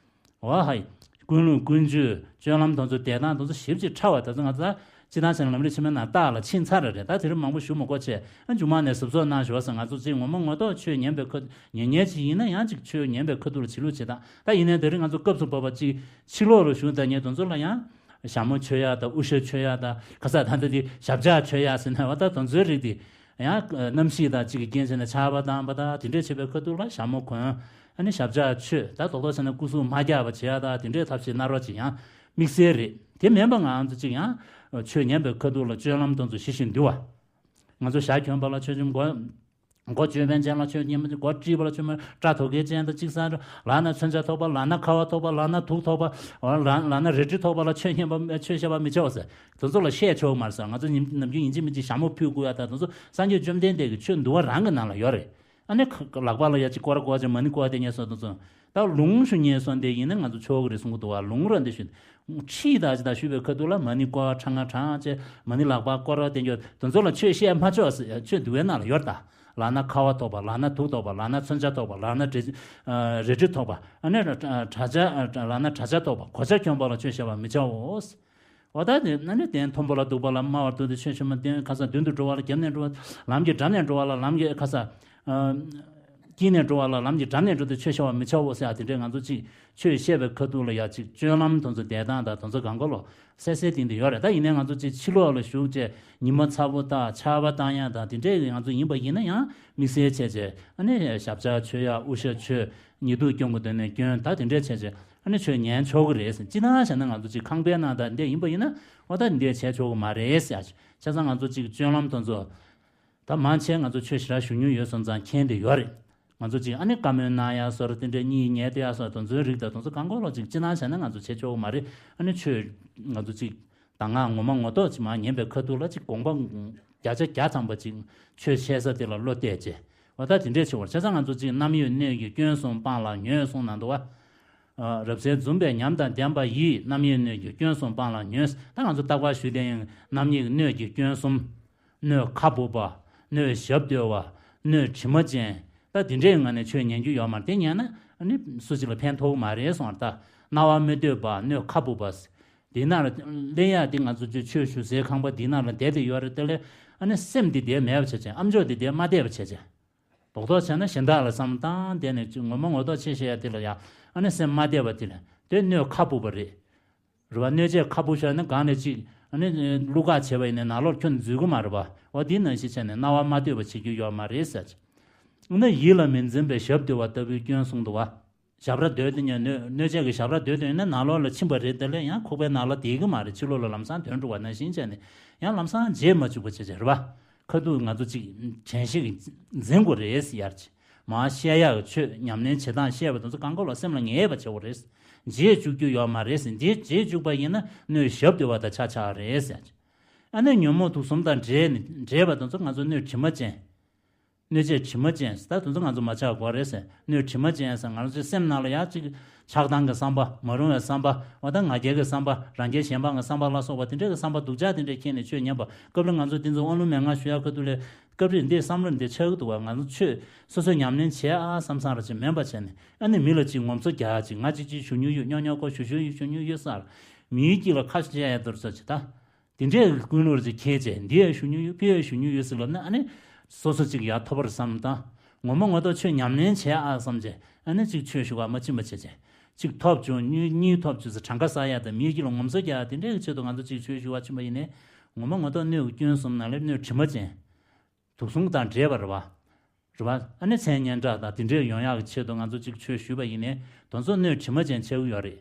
ཝ་ཧའི། ཀུན་སློང་ཀུན་སྤྱོད་སྤྱོད་ལམ་དེ་ཚོ་བསྡད་སྟངས་དེ་ཚོ་ཞིབ་ཅིག་ཕྲ་བ་དེ་ཚོ་ང་ཚོ་ད་སྤྱིར་བཏང་བྱས་ན་ལམ་རིམ་ཆེན་མོའི་ནང་རྟགས་ལ་ཕྱིན་ཚར་རེད། ད་དེ་རིང་མང་པོ་ཞུ་མི་དགོས་བྱས། ཨ་མཇུག་མ་ནས་གཟབ་གཟབ་གནང་ཞུ་བ་ཟེར། ང་ཚོ་ཅིག་ངོ་མ་ངོ་ཐོག་ཆོས་ཉན་པའི་ཁ་ཉན་ཉན་ཅིག་ཡིན་ན་ཡང་ཅིག་ཆོས་ཉན་པའི་ཁ་ཐུག་ལ་བྱེད་ལུགས་བྱེད་སྟངས། ད་ཡིན་ནའི་དེ་རིང་ང་ཚོ་སྐབས་སུ་བབ་པ་ཅིག་ཕྱི་ལོགས་ལ་བཞུགས་བསྡད་མཁན་དེ་ཚོ་ལ་ཡང་ཞྭ་མོ་མཆོད་ཡ་དང་དབུ་ཞྭ་མཆོད་ཡ་དང་ཁ་ས་ད་ལྟ་དེ་ཞབས་བཅགས་མཆོད་ཡ་ཟེར་ནས་བ་ད་དེ་ཚོའི་རིགས་དེ། ཡང་གནམ་གཤིས་དང་གཅིག་གི་རྐྱེན་བྱས་ནས་ཆར་པ་བཏང་པ་དང་དེ་འདྲས་བྱེད་པའི་ཁ་ཐུག་ལ་ཞྭ་མོ་གོན། ཨ་ནི་ཞབས་བཅགས་མཆོད། ད་རྡོག་རྡོག་བྱས་ན་སྐུ་གཟུགས་མ་རྒྱགས་པ་བྱེད་ཡག་དང་དེ་འདྲས་ཐབས་ཤེས་སྣ་རོགས་ཅིག་ཡང་དམིགས་བསལ་རེད། དེ་མིན་པ་ང་ཚོ་ཅིག་ཡང་ཆོས་ཉན་པའི་ཁ་ཐུག་ལ་སྤྱོད་ལམ་དེ་ཚོ་ཞི་ཞིང་དུལ་བ། ང་ཚོ་ཞྭ་གྱོན་པ་ལ་ཆོས་ཅན་མགོ་མགོ་ཅོད་པན་ཅན་ལ་ཆོས་ཉན་པ། མགོ་དཀྲིས་པ་ལ་ཆོས་མ་སྐྲ་དོ་གལ་ཅན་དང་གཅིག་ས་ལག་ན་མཚོན་ཆ་ཐོགས་པ། ལག་ན་ཁ་བ་ཐོགས་པ། ལག་ན་དུག་ཐོགས་པ། ལག་ལག་ན་རལ་གྲི་ཐོགས་པ་ལ་ཆོས་ཉན་པ་ཆོས་བཤད་པ་མི་བྱའོ་ཟེར། དེ་ཚོ་ལ་བཤད་ཆོག་མ་རེད་ཟེར། ང་ཚོ་ཉིན་ནམ་རྒྱུན་ཡིན་གཅིག་མིན་གཅིག་ཞྭ་མོ་ཕུད་དགོས་ཡ་དང་དེ་ཚོ་སངས་རྒྱས་བཅོམ་ལྡན་འདས་ཀྱི་ཆོས་འདུལ་བ་རང་གི་ནང་ལ་ཡོད་རེད། ཨ་ནི་ཁ་ལག་པ་ལ་ཡ་གཅིག་སྐོར་སྐོར་བྱས། མ་ཎི་བསྐོར་བསྡད་མཁན་སོགས་དེ་ཚོ་ད་ལུང་ཞུ་མཁན་སོགས་དེ་ཡིན་ན་ང་ཚོ་ཆོག་གི་རེད་གསུང་གི་འདུག་བ། ལུང་ར་འདི་ཞུ་ཁྲིད་ད་ཅི་ད་ཞུ་བའི་ཁ་ཐུག་ལ་མ་ཎི་བསྐོར་བ་ཁྲ་ང་ཁྲ་བྱས། མ་ཎི་ལག་པ་སྐོར་བ་དེ་འགྱོ་དེ་ཚོ་ལ་ཆོས་བཤད་མ་ཆོག་ཟེར། ཆོས་འདུལ་བའི་ནང་ལ་ཡོད་རེད་ད། ལག་ན་ཁ་བ་ཐོགས་པ། ལག་ན་དུག་ཐོགས་པ། ལག་ན་མཚོན་ཆ་ཐོགས་པ། ལག་ན་རལ་ཨ་རལ་གྲི་ཐོགས་པ། ཨ་ནི་གྲྭ་ཆ་ལག་ན་གྲྭ་ཆ་ཐོགས་པ། གོ་ཆ་གྱོན་པ་ལ་ཆོས་བཤད་པ་མི་བྱའོ། འོ་ད་དེ་ཨ་ནི་གདན་མཐོན་པོ་ལ་འདུག་པ་ལ་དམའ་བར་འདུག་སྟེ་ཆོས་ཞུ་མ་དེ་ཁ་སང་མདུན་དུ་འགྲོ་བ་ལ་རྒྱབ་ནས་འགྲོ་བ། ལམ་གྱི་འགྲམ་ནས་འགྲོ་བ་ལ་ལམ་གྱི་ཁ་སང་དཀྱིལ་ནས་འགྲོ་བ་ལ་ལམ་གྱི་འགྲམ་ནས་འགྲོ་སྟེ་ཆོས་བཤད་པ་མི་བྱའོ་ཟེར་ཡ་དེ་འདྲས་ང་ཚོ་ཅིག་ཆོས་བཤད་པའི་ཁ་ཐུག་ལ་ཡ་ཅིག་སྤྱོད་ལམ་དེ་ཚོ་བསྡད་སྟངས་དང་དེ་ཚོ་གང་ག་ལོ། གསལ་གསལ་ཏིང་ཏིང་ཡོད་རེད། ད་ཡིན་ནའི་ང་ཚོ་ཅིག་ཕྱི་ལོགས་ལ་བཞུགས་བྱས་ཉི་མ་ཚ་པོ་བཏགས་ཆར་པ་བཏང་ཡ་དང་དེ་འདྲས་ང་ཚོ་ཡིན་པ་ཡིན་ན་ཡང་དམིགས་བསལ་བྱས་བྱས་ཨ་ནི་ཞབས་བཅགས་མཆོད་ཡ། དབུ་ཞྭ་མཆོད། ཉི་གདུགས་སྐྱོང་གི་འདོད་ནས་སྐྱོན། ད་དེ་འདྲས་བྱས་བྱས་ཨ་ནི་ཆོས་ཉན་ཆོག་གི་རེད་ཟེར། སྤྱིར་བཏང་བྱས་ན་ང་ཚོ་ཅིག་ཁང་པའི་ནང་དང་འདྲས་ཡིན་པ་ཡིན་ན་འོ་ད་འདྲས་བྱས་ཆོག་གི་མ་རེད་ཟེར། བྱས་ཙང་ང་ཚོ་ཅིག་སྤྱོད་ལམ་དེ་ཚོ་ད་མང་ཆེ་ང་ཚོ་ཆོས་ཞེ་དྲག་ཞུ་མྱོང་ཡོད་སོང་ཙང་མཁྱེན་བསྡད་ཡོད་རེད། ང་ཚོ་ཅིག་ཨ་ནི་བཀའ་མོལ་གནང་ཡ་སོགས་དེ་འདྲས་གཉིད་ཉལ་བསྡད་ཡ་སོགས་དེ་ཚོའི་རིགས་དང་དེ་ཚོ་གང་ག་ལོ་ཅིག་སྤྱིར་བཏང་བྱས་ན་ང་ཚོ་བྱེད་ཆོག་གི་མ་རེད། ཨ་ནི་ཆོས་ང་ཚོ་ཅིག་གདམས་ངག་ངོ་མ་ངོ་ཐོག་ཅིག་མར་ཉན་པའི་ཁ་ཐུག་ལ་ཅིག་དགོངས་པ་བརྒྱ་ཆ་བརྒྱ་ཚང་པ་ཅིག་ཆོས་བཤད་ས་དེ་ལ་བློ་གཏད་བྱས། འོ་ད་དེ་འདྲས་བྱེད་པར་བྱས་ཙང་ང་ཚོ་ཅིག་རྣམ་གཡེང་སྣོད་ཀྱི་སྐྱོན་གསུམ་སྤང་ལ་ནུས་གསུངས་གནང་འདུག་བ། རབ་གསལ་འཛུམ་པའི་ཉམས་དང་ལྡན་པ་ཡིས། རྣམ་གཡེང་སྣོད་ཀྱི་སྐྱོན་གསུམ་སྤང་ལ་ནུས། ད་ང་ཚོ་རྟག་པར་ཞུ་བསྡད་ཡིན། རྣམ་གཡེང་སྣོད་ཀྱི་སྐྱོན་གསུམ། སྣོད་ཁ་སྦུབ་པ། སྣོད་ཞབས་རྡོལ་བ། སྣོད་དྲི་མ་ཅན། ད་དེ་འདྲའི་ངང་ནས་ཆོས་ཉན་རྒྱུ་ཡོད་མ་རེད། དེ་ཉན་ན་ཨ་ནི་སུ་གཅིག་ལ་ཕན་ཐོགས་མ་རེད་གསུངས་པ་རེད་ད། རྣ་བ་མི་གཏོད་པ། སྣོད་ཁ་སྦུབ་པ། དེའི་ནང་ལ་གླེང་ཡག་དེ་ང་ཚོ་ཆོས་ཞུ་སའི་ཁང་པ་དེའི་ནང་ལ་བསྡད་དེ་ཡོད་རེད། དེ་ལས་ཨ་ནི་སེམས་དེ་བསྡད་མེད་པ་བྱས་བྱས། ཨ་མཆོག་དེ་བསྡད་མ་བསྡད་པ་བྱས་བྱས། རྡོག་རྡོག་བྱས་ན་གཞན་དག་ལ་བསམ་བཏང་བསྡད་ནས་ཅིག་ངོ་མ་ངོ་ཐོག་ཆོས་བཤད་ཡ་དེ་ལ་ཡ་ཨ་ནི་སེམས་མ་གཏད་པ་དེ་ལ་དེ་སྣོད་ཁ་སྦུབ་པ་རེད། རེད་བ། སྣོད་ཆས་ཁ་སྦུབ་བཞག་ན་སྒང་ནས་ཅིག་ཨ་ནི་བླུགས་ག་བྱས་པ་ཡིན་ན་ནང་ལོགས་ཁྱོན་ནས་འཛུལ་གི་མ་རེད་བ། འོ་དེ་ནང་བཞིན་བྱས་ནས་རྣ་བ་མ་གཏོད་པ་བྱེད་རྒྱུ་ཡོད་མ་རེད་ཟེར། ཨ་ནི་ཡིད་ལ་མི་འཛིན་པའི་ཞབས་རྡོལ་བ་ལྟ་བུའི་སྐྱོན་གསུངས་འདུག་བ། ཞབས་ར་རྡོལ་དེ་ཉིད་སྣོད་སྣོད་ཆས་ཀྱི་ཞབས་ར་རྡོལ་དེ་ཡིན་ན་ནང་ལོགས་ལ་ཕྱིན་པ་རེད། དེ་ལས་ཡང་ཁོག་པའི་ནང་ལ་བསྡད་ཀྱི་མ་རེད། ཕྱི་ལོགས་ལ་ལམ་སང་ཐོན་འགྲོ་བ་ནང་བཞིན་བྱས་ནས་ཡང་ལམ་སང་བརྗེད་མ་བཅུག་པ་བྱས་བྱས་རེད་བ། ཁ་ཐུག་ང་ཚོ་ཅིག་དྲན་ཤེས་ཀྱིས་འཛིན་དགོས་རེད་ཟེར་ཡར་ཅིག་མར་བཤད་ཡག་གི་ཆོས་ཉམས་ལེན་བྱེད་སྟངས་བཤད་པ་དེ་ཚོ་གང་ག་ལ་སེམས་ལ་ངེས་པ་བྱེད་དགོས་རེད། བརྗེད་བཅུག་རྒྱུ་ཡོད་མ་རེད་ཟེར། འདི་བརྗེད་བཅུག་པ་ཡིན་ན་སྣོད་ཞབས་རྡོལ་བ་དང་ཆ་ཆགས་རེད་ཟེར་ཡར་ཅིག་ཨ་ནི་ཉོན་མོངས་དུག་གསུམ་དང་འདྲེས་ནས་འདྲེས་པ་དེ་ཚོ་ང་ཚོ་སྣོད་དྲི་མ་ཅན། སྣོད་ཆས་དྲི་མ་ཅན་ཟེར། ད་དེ་ཚོ་ང་ཚོ་མ་ཆགས་དགོས་རེད་ཟེར། སྣོད་དྲི་མ་ཅན་ཟེར། ང་ཚོའི་སེམས་ནང་ལ་ཡང་ཅིག་ཆགས་སྡང་གི་བསམ་པ། མ་རུང་བའི་བསམ་པ། འོ་ད་ང་རྒྱལ་གྱི་བསམ་པ། རང་རྒྱལ་ཞེན་པ་གི་བསམ་པ་ལ་སོགས་པ་དེ་འདྲ་གི་བསམ་པ་སྡུག་ཅག་དེ་འདྲ་འཁྱེར་ནས་ཆོས་ཉན་པ། སྐབས་རེ་ང་ཚོ་དེ་ཚོ་དབང་ལུང་མན་ངག་ཞུ་ཡག་ཁ་ཐུག་ལ་སྐབས་རེ་འདི་བསམ་བློ་འདི་ཆགས་ཀྱི་འདུག་བ། ང་ཚོ་ཆོས་སོ་སོས་ཉམས་ལེན་བྱེད་ཨ་བསམ་བསམ་ར་ཅིག་མིན་པ་བྱས་ནས་ཨ་ནི་མི་ལ་ཅིག་ངོམ་སོ་རྒྱག་ཅིག་ང་ཅིག་ཅིག་ཞུ་མྱོང་ཡོད། སྨྱོ་སྨྱོ་ཁོ་ཞུ་ཞུ་ཡོད་ཞུ་མྱོང་ཡོད་ཟེར། མིའི་དཀྱིལ་ལ་ཁ་བཤད་ཡ་དེ་ཚོ་ཅིག་ད། དེ་འདྲའི་ཀུན་སློང་ཅིག་འཁྱེར་བྱས། འདི་ཡང་ཞུ་མྱོང་ཡོད། ཕ་ཡང་ཞུ་མྱོང་ཡོད་ཟེར་ལབ་ན་ཨ་ནི་སོ་སོ་ཅིག་ཡར་ཐོབ་པར་བསམ་དང་། ངོ་མ་ངོ་ཐོག་ཆོས་ཉམས་ལེན་བྱེད་ཨ་བསམ་བྱས་ཨ་ནི་ཅིག་ཆོས་ཞུ་བ་མ་ཕྱིན་པ་བྱས་བྱས། ཅིག་ཐོབ་བྱུང་གཉིས་གཉིས་ཐོབ་བྱུང་ཟེར་གྲངས་ཀ་བསགས་ཡ་དང་མིའི་དཀྱིལ་ལ་ངོམ་སོ་རྒྱག་ཡ་དེ་འདྲའི་ཆེད་དུ་ང་ཚོ་ཅིག་ཆོས་ཞུ་བ་ཕྱིན་པ་ཡིན་ནའི་ངོ་མ་ངོ་ཐོག་སྣོད་ཀྱི་སྐྱོན་གསུམ་ནང་ལས་སྣོད་དྲི་མ་ཅན། དུག་གསུམ་དང་འདྲེས་པ་རེད་བ། རེད་བ། ཨ་ནི་མཚན་སྙན་གྲགས་དང་དེ་འདྲའི་ཡོང་ཡག་གི་ཆེད་དུ་ང་ཚོ་ཅིག་ཆོས་ཞུས་པ་ཡིན་ནའི་དེ་ཚོ་སྣོད་དྲི་མ་ཅན་ཆགས་ཀྱི་ཡོད་རེད།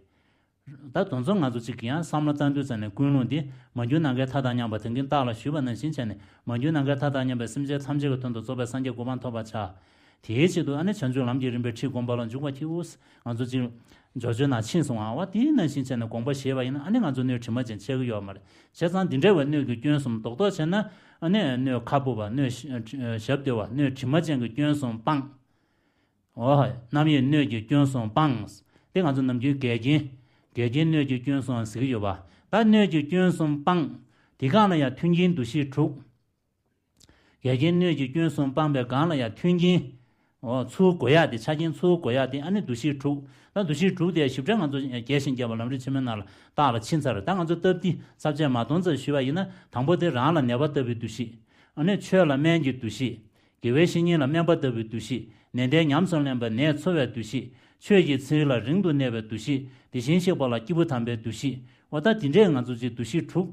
ད་དེ་ཚོ་ང་ཚོ་གཅིག་གིས་ཡང་བསམ་བློ་བཏང་དུས་ཙམ་ནས་ཀུན་སློང་འདི་མ་གྱུར་ནམ་མཁའི་མཐའ་དང་མཉམ་པ་དེང་གི་བདག་ལ་ཞུས་པ་ནང་བཞིན་བྱས་ནས་མ་གྱུར་ནམ་མཁའི་མཐའ་དང་མཉམ་པའི་སེམས་ཅན་ཐམས་ཅད་ཀྱི་དོན་དུ་རྫོགས་པའི་སངས་རྒྱས་གོ་འཕང་ཐོབ་པར་བྱ། དེའི་ཆེད་དུ་ཨ་ནི་བྱང་ཆུབ་ལམ་གྱི་རིམ་པའི་ཁྲིད་སྒོམ་པ་ལ་འཇུག་པར་བགྱིའོ། ང་ཚོ་གཅིག་འབྱོར་བཅུའི་ནང་ཕྱིན་སོང་ཨ། འོ་དེའི་ནང་བཞིན་བྱས་ནས་དགོངས་པ་བཞེས་པ་ཡིན་ན་ཨ་ནི་ང་ཚོ་སྣོད་དྲི་མ་ཅན་ཆགས་ཀྱི་ཡོད་མ་རེད། བྱས་ཙང་འདི་འདྲ་བའི་སྣོད་ཀྱི་སྐྱོན་གསུམ་རྡོག་རྡོག་བྱས་ན་ཨ་ནི་སྣོད་ཁ་སྦུབ་པ་སྣོད་ཞབས་བརྟོལ་བ་སྣོད་དྲི་མ་ཅན་གྱི་སྐྱོན་གསུམ་སྤངས། འོ། རྣམ་དབྱེ་སྣོད་ཀྱི་སྐྱོན་གསུམ་སྤངས། དེ་ང་ཚོ་ནམ་རྒྱུན་འགལ་རྐྱེན། འགལ་རྐྱེན་སྣོད་ཀྱི་སྐྱོན་གསུམ་ཟེར་གྱི་ཡོད་པ། ད་སྣོད་ཀྱི་སྐྱོན་གསུམ་སྤངས། དེ་སྒང་ལ་ཡང་མཐུན་རྐྱེན་འདུ་ཤེས་དྲུག་འགལ་རྐྱེན་སྣོད་ཀྱི་སྐྱོན་གསུམ་སྤངས་པའི་སྒང་ལ་ཡང་མཐུན་རྐྱེན། འོ། ཚུར་དགོས་ཡག་དེ་ཆ་རྐྱེན་ཚུར་དགོས་ཡག་དེ་ཨ་ནི་འདུ་ཤེས་དྲུག་ད་འདུ་ཤེས་དྲུག་དེ་ཞིབ་ཕྲ་ང་ཚོ་རྒྱས་ཤིང་རྒྱས་པ་ལམ་རིམ་ཆེན་མོའི་ནང་ལ་རྟགས་ལ་ཕྱིན་ཚར། ད་ང་ཚོ་སྟབས་བདེ་ས་བཅད་མ་སྟོང་ཙམ་ཞུས་པ་ཡིན་ན་དང་པོ་དེ་རང་ལ་ནད་པ་ལྟ་བུའི་འདུ་ཤེས། ཨ་ནི་ཆོས་ལ་སྨན་གྱི་འདུ་ཤེས། དགེ་བའི་བཤེས་གཉེན་ལ་སྨན་པ་ལྟ་བུའི་འདུ་ཤེས། ནན་ཏན་ཉམས་སུ་ལེན་པ་ནད་འཚོ་བའི་འདུ་ཤེས། ཆོས་ཀྱི་ཚུལ་ལ་རིང་དུ་གནས་པའི་འདུ་ཤེས། དེ་བཞིན་གཤེགས་པ་ལ་སྐྱེས་བུ་དམ་པའི་འདུ་ཤེས། འོ་ད་དེ་འདྲས་ང་ཚོ་ཅིག་འདུ་ཤེས་དྲུག་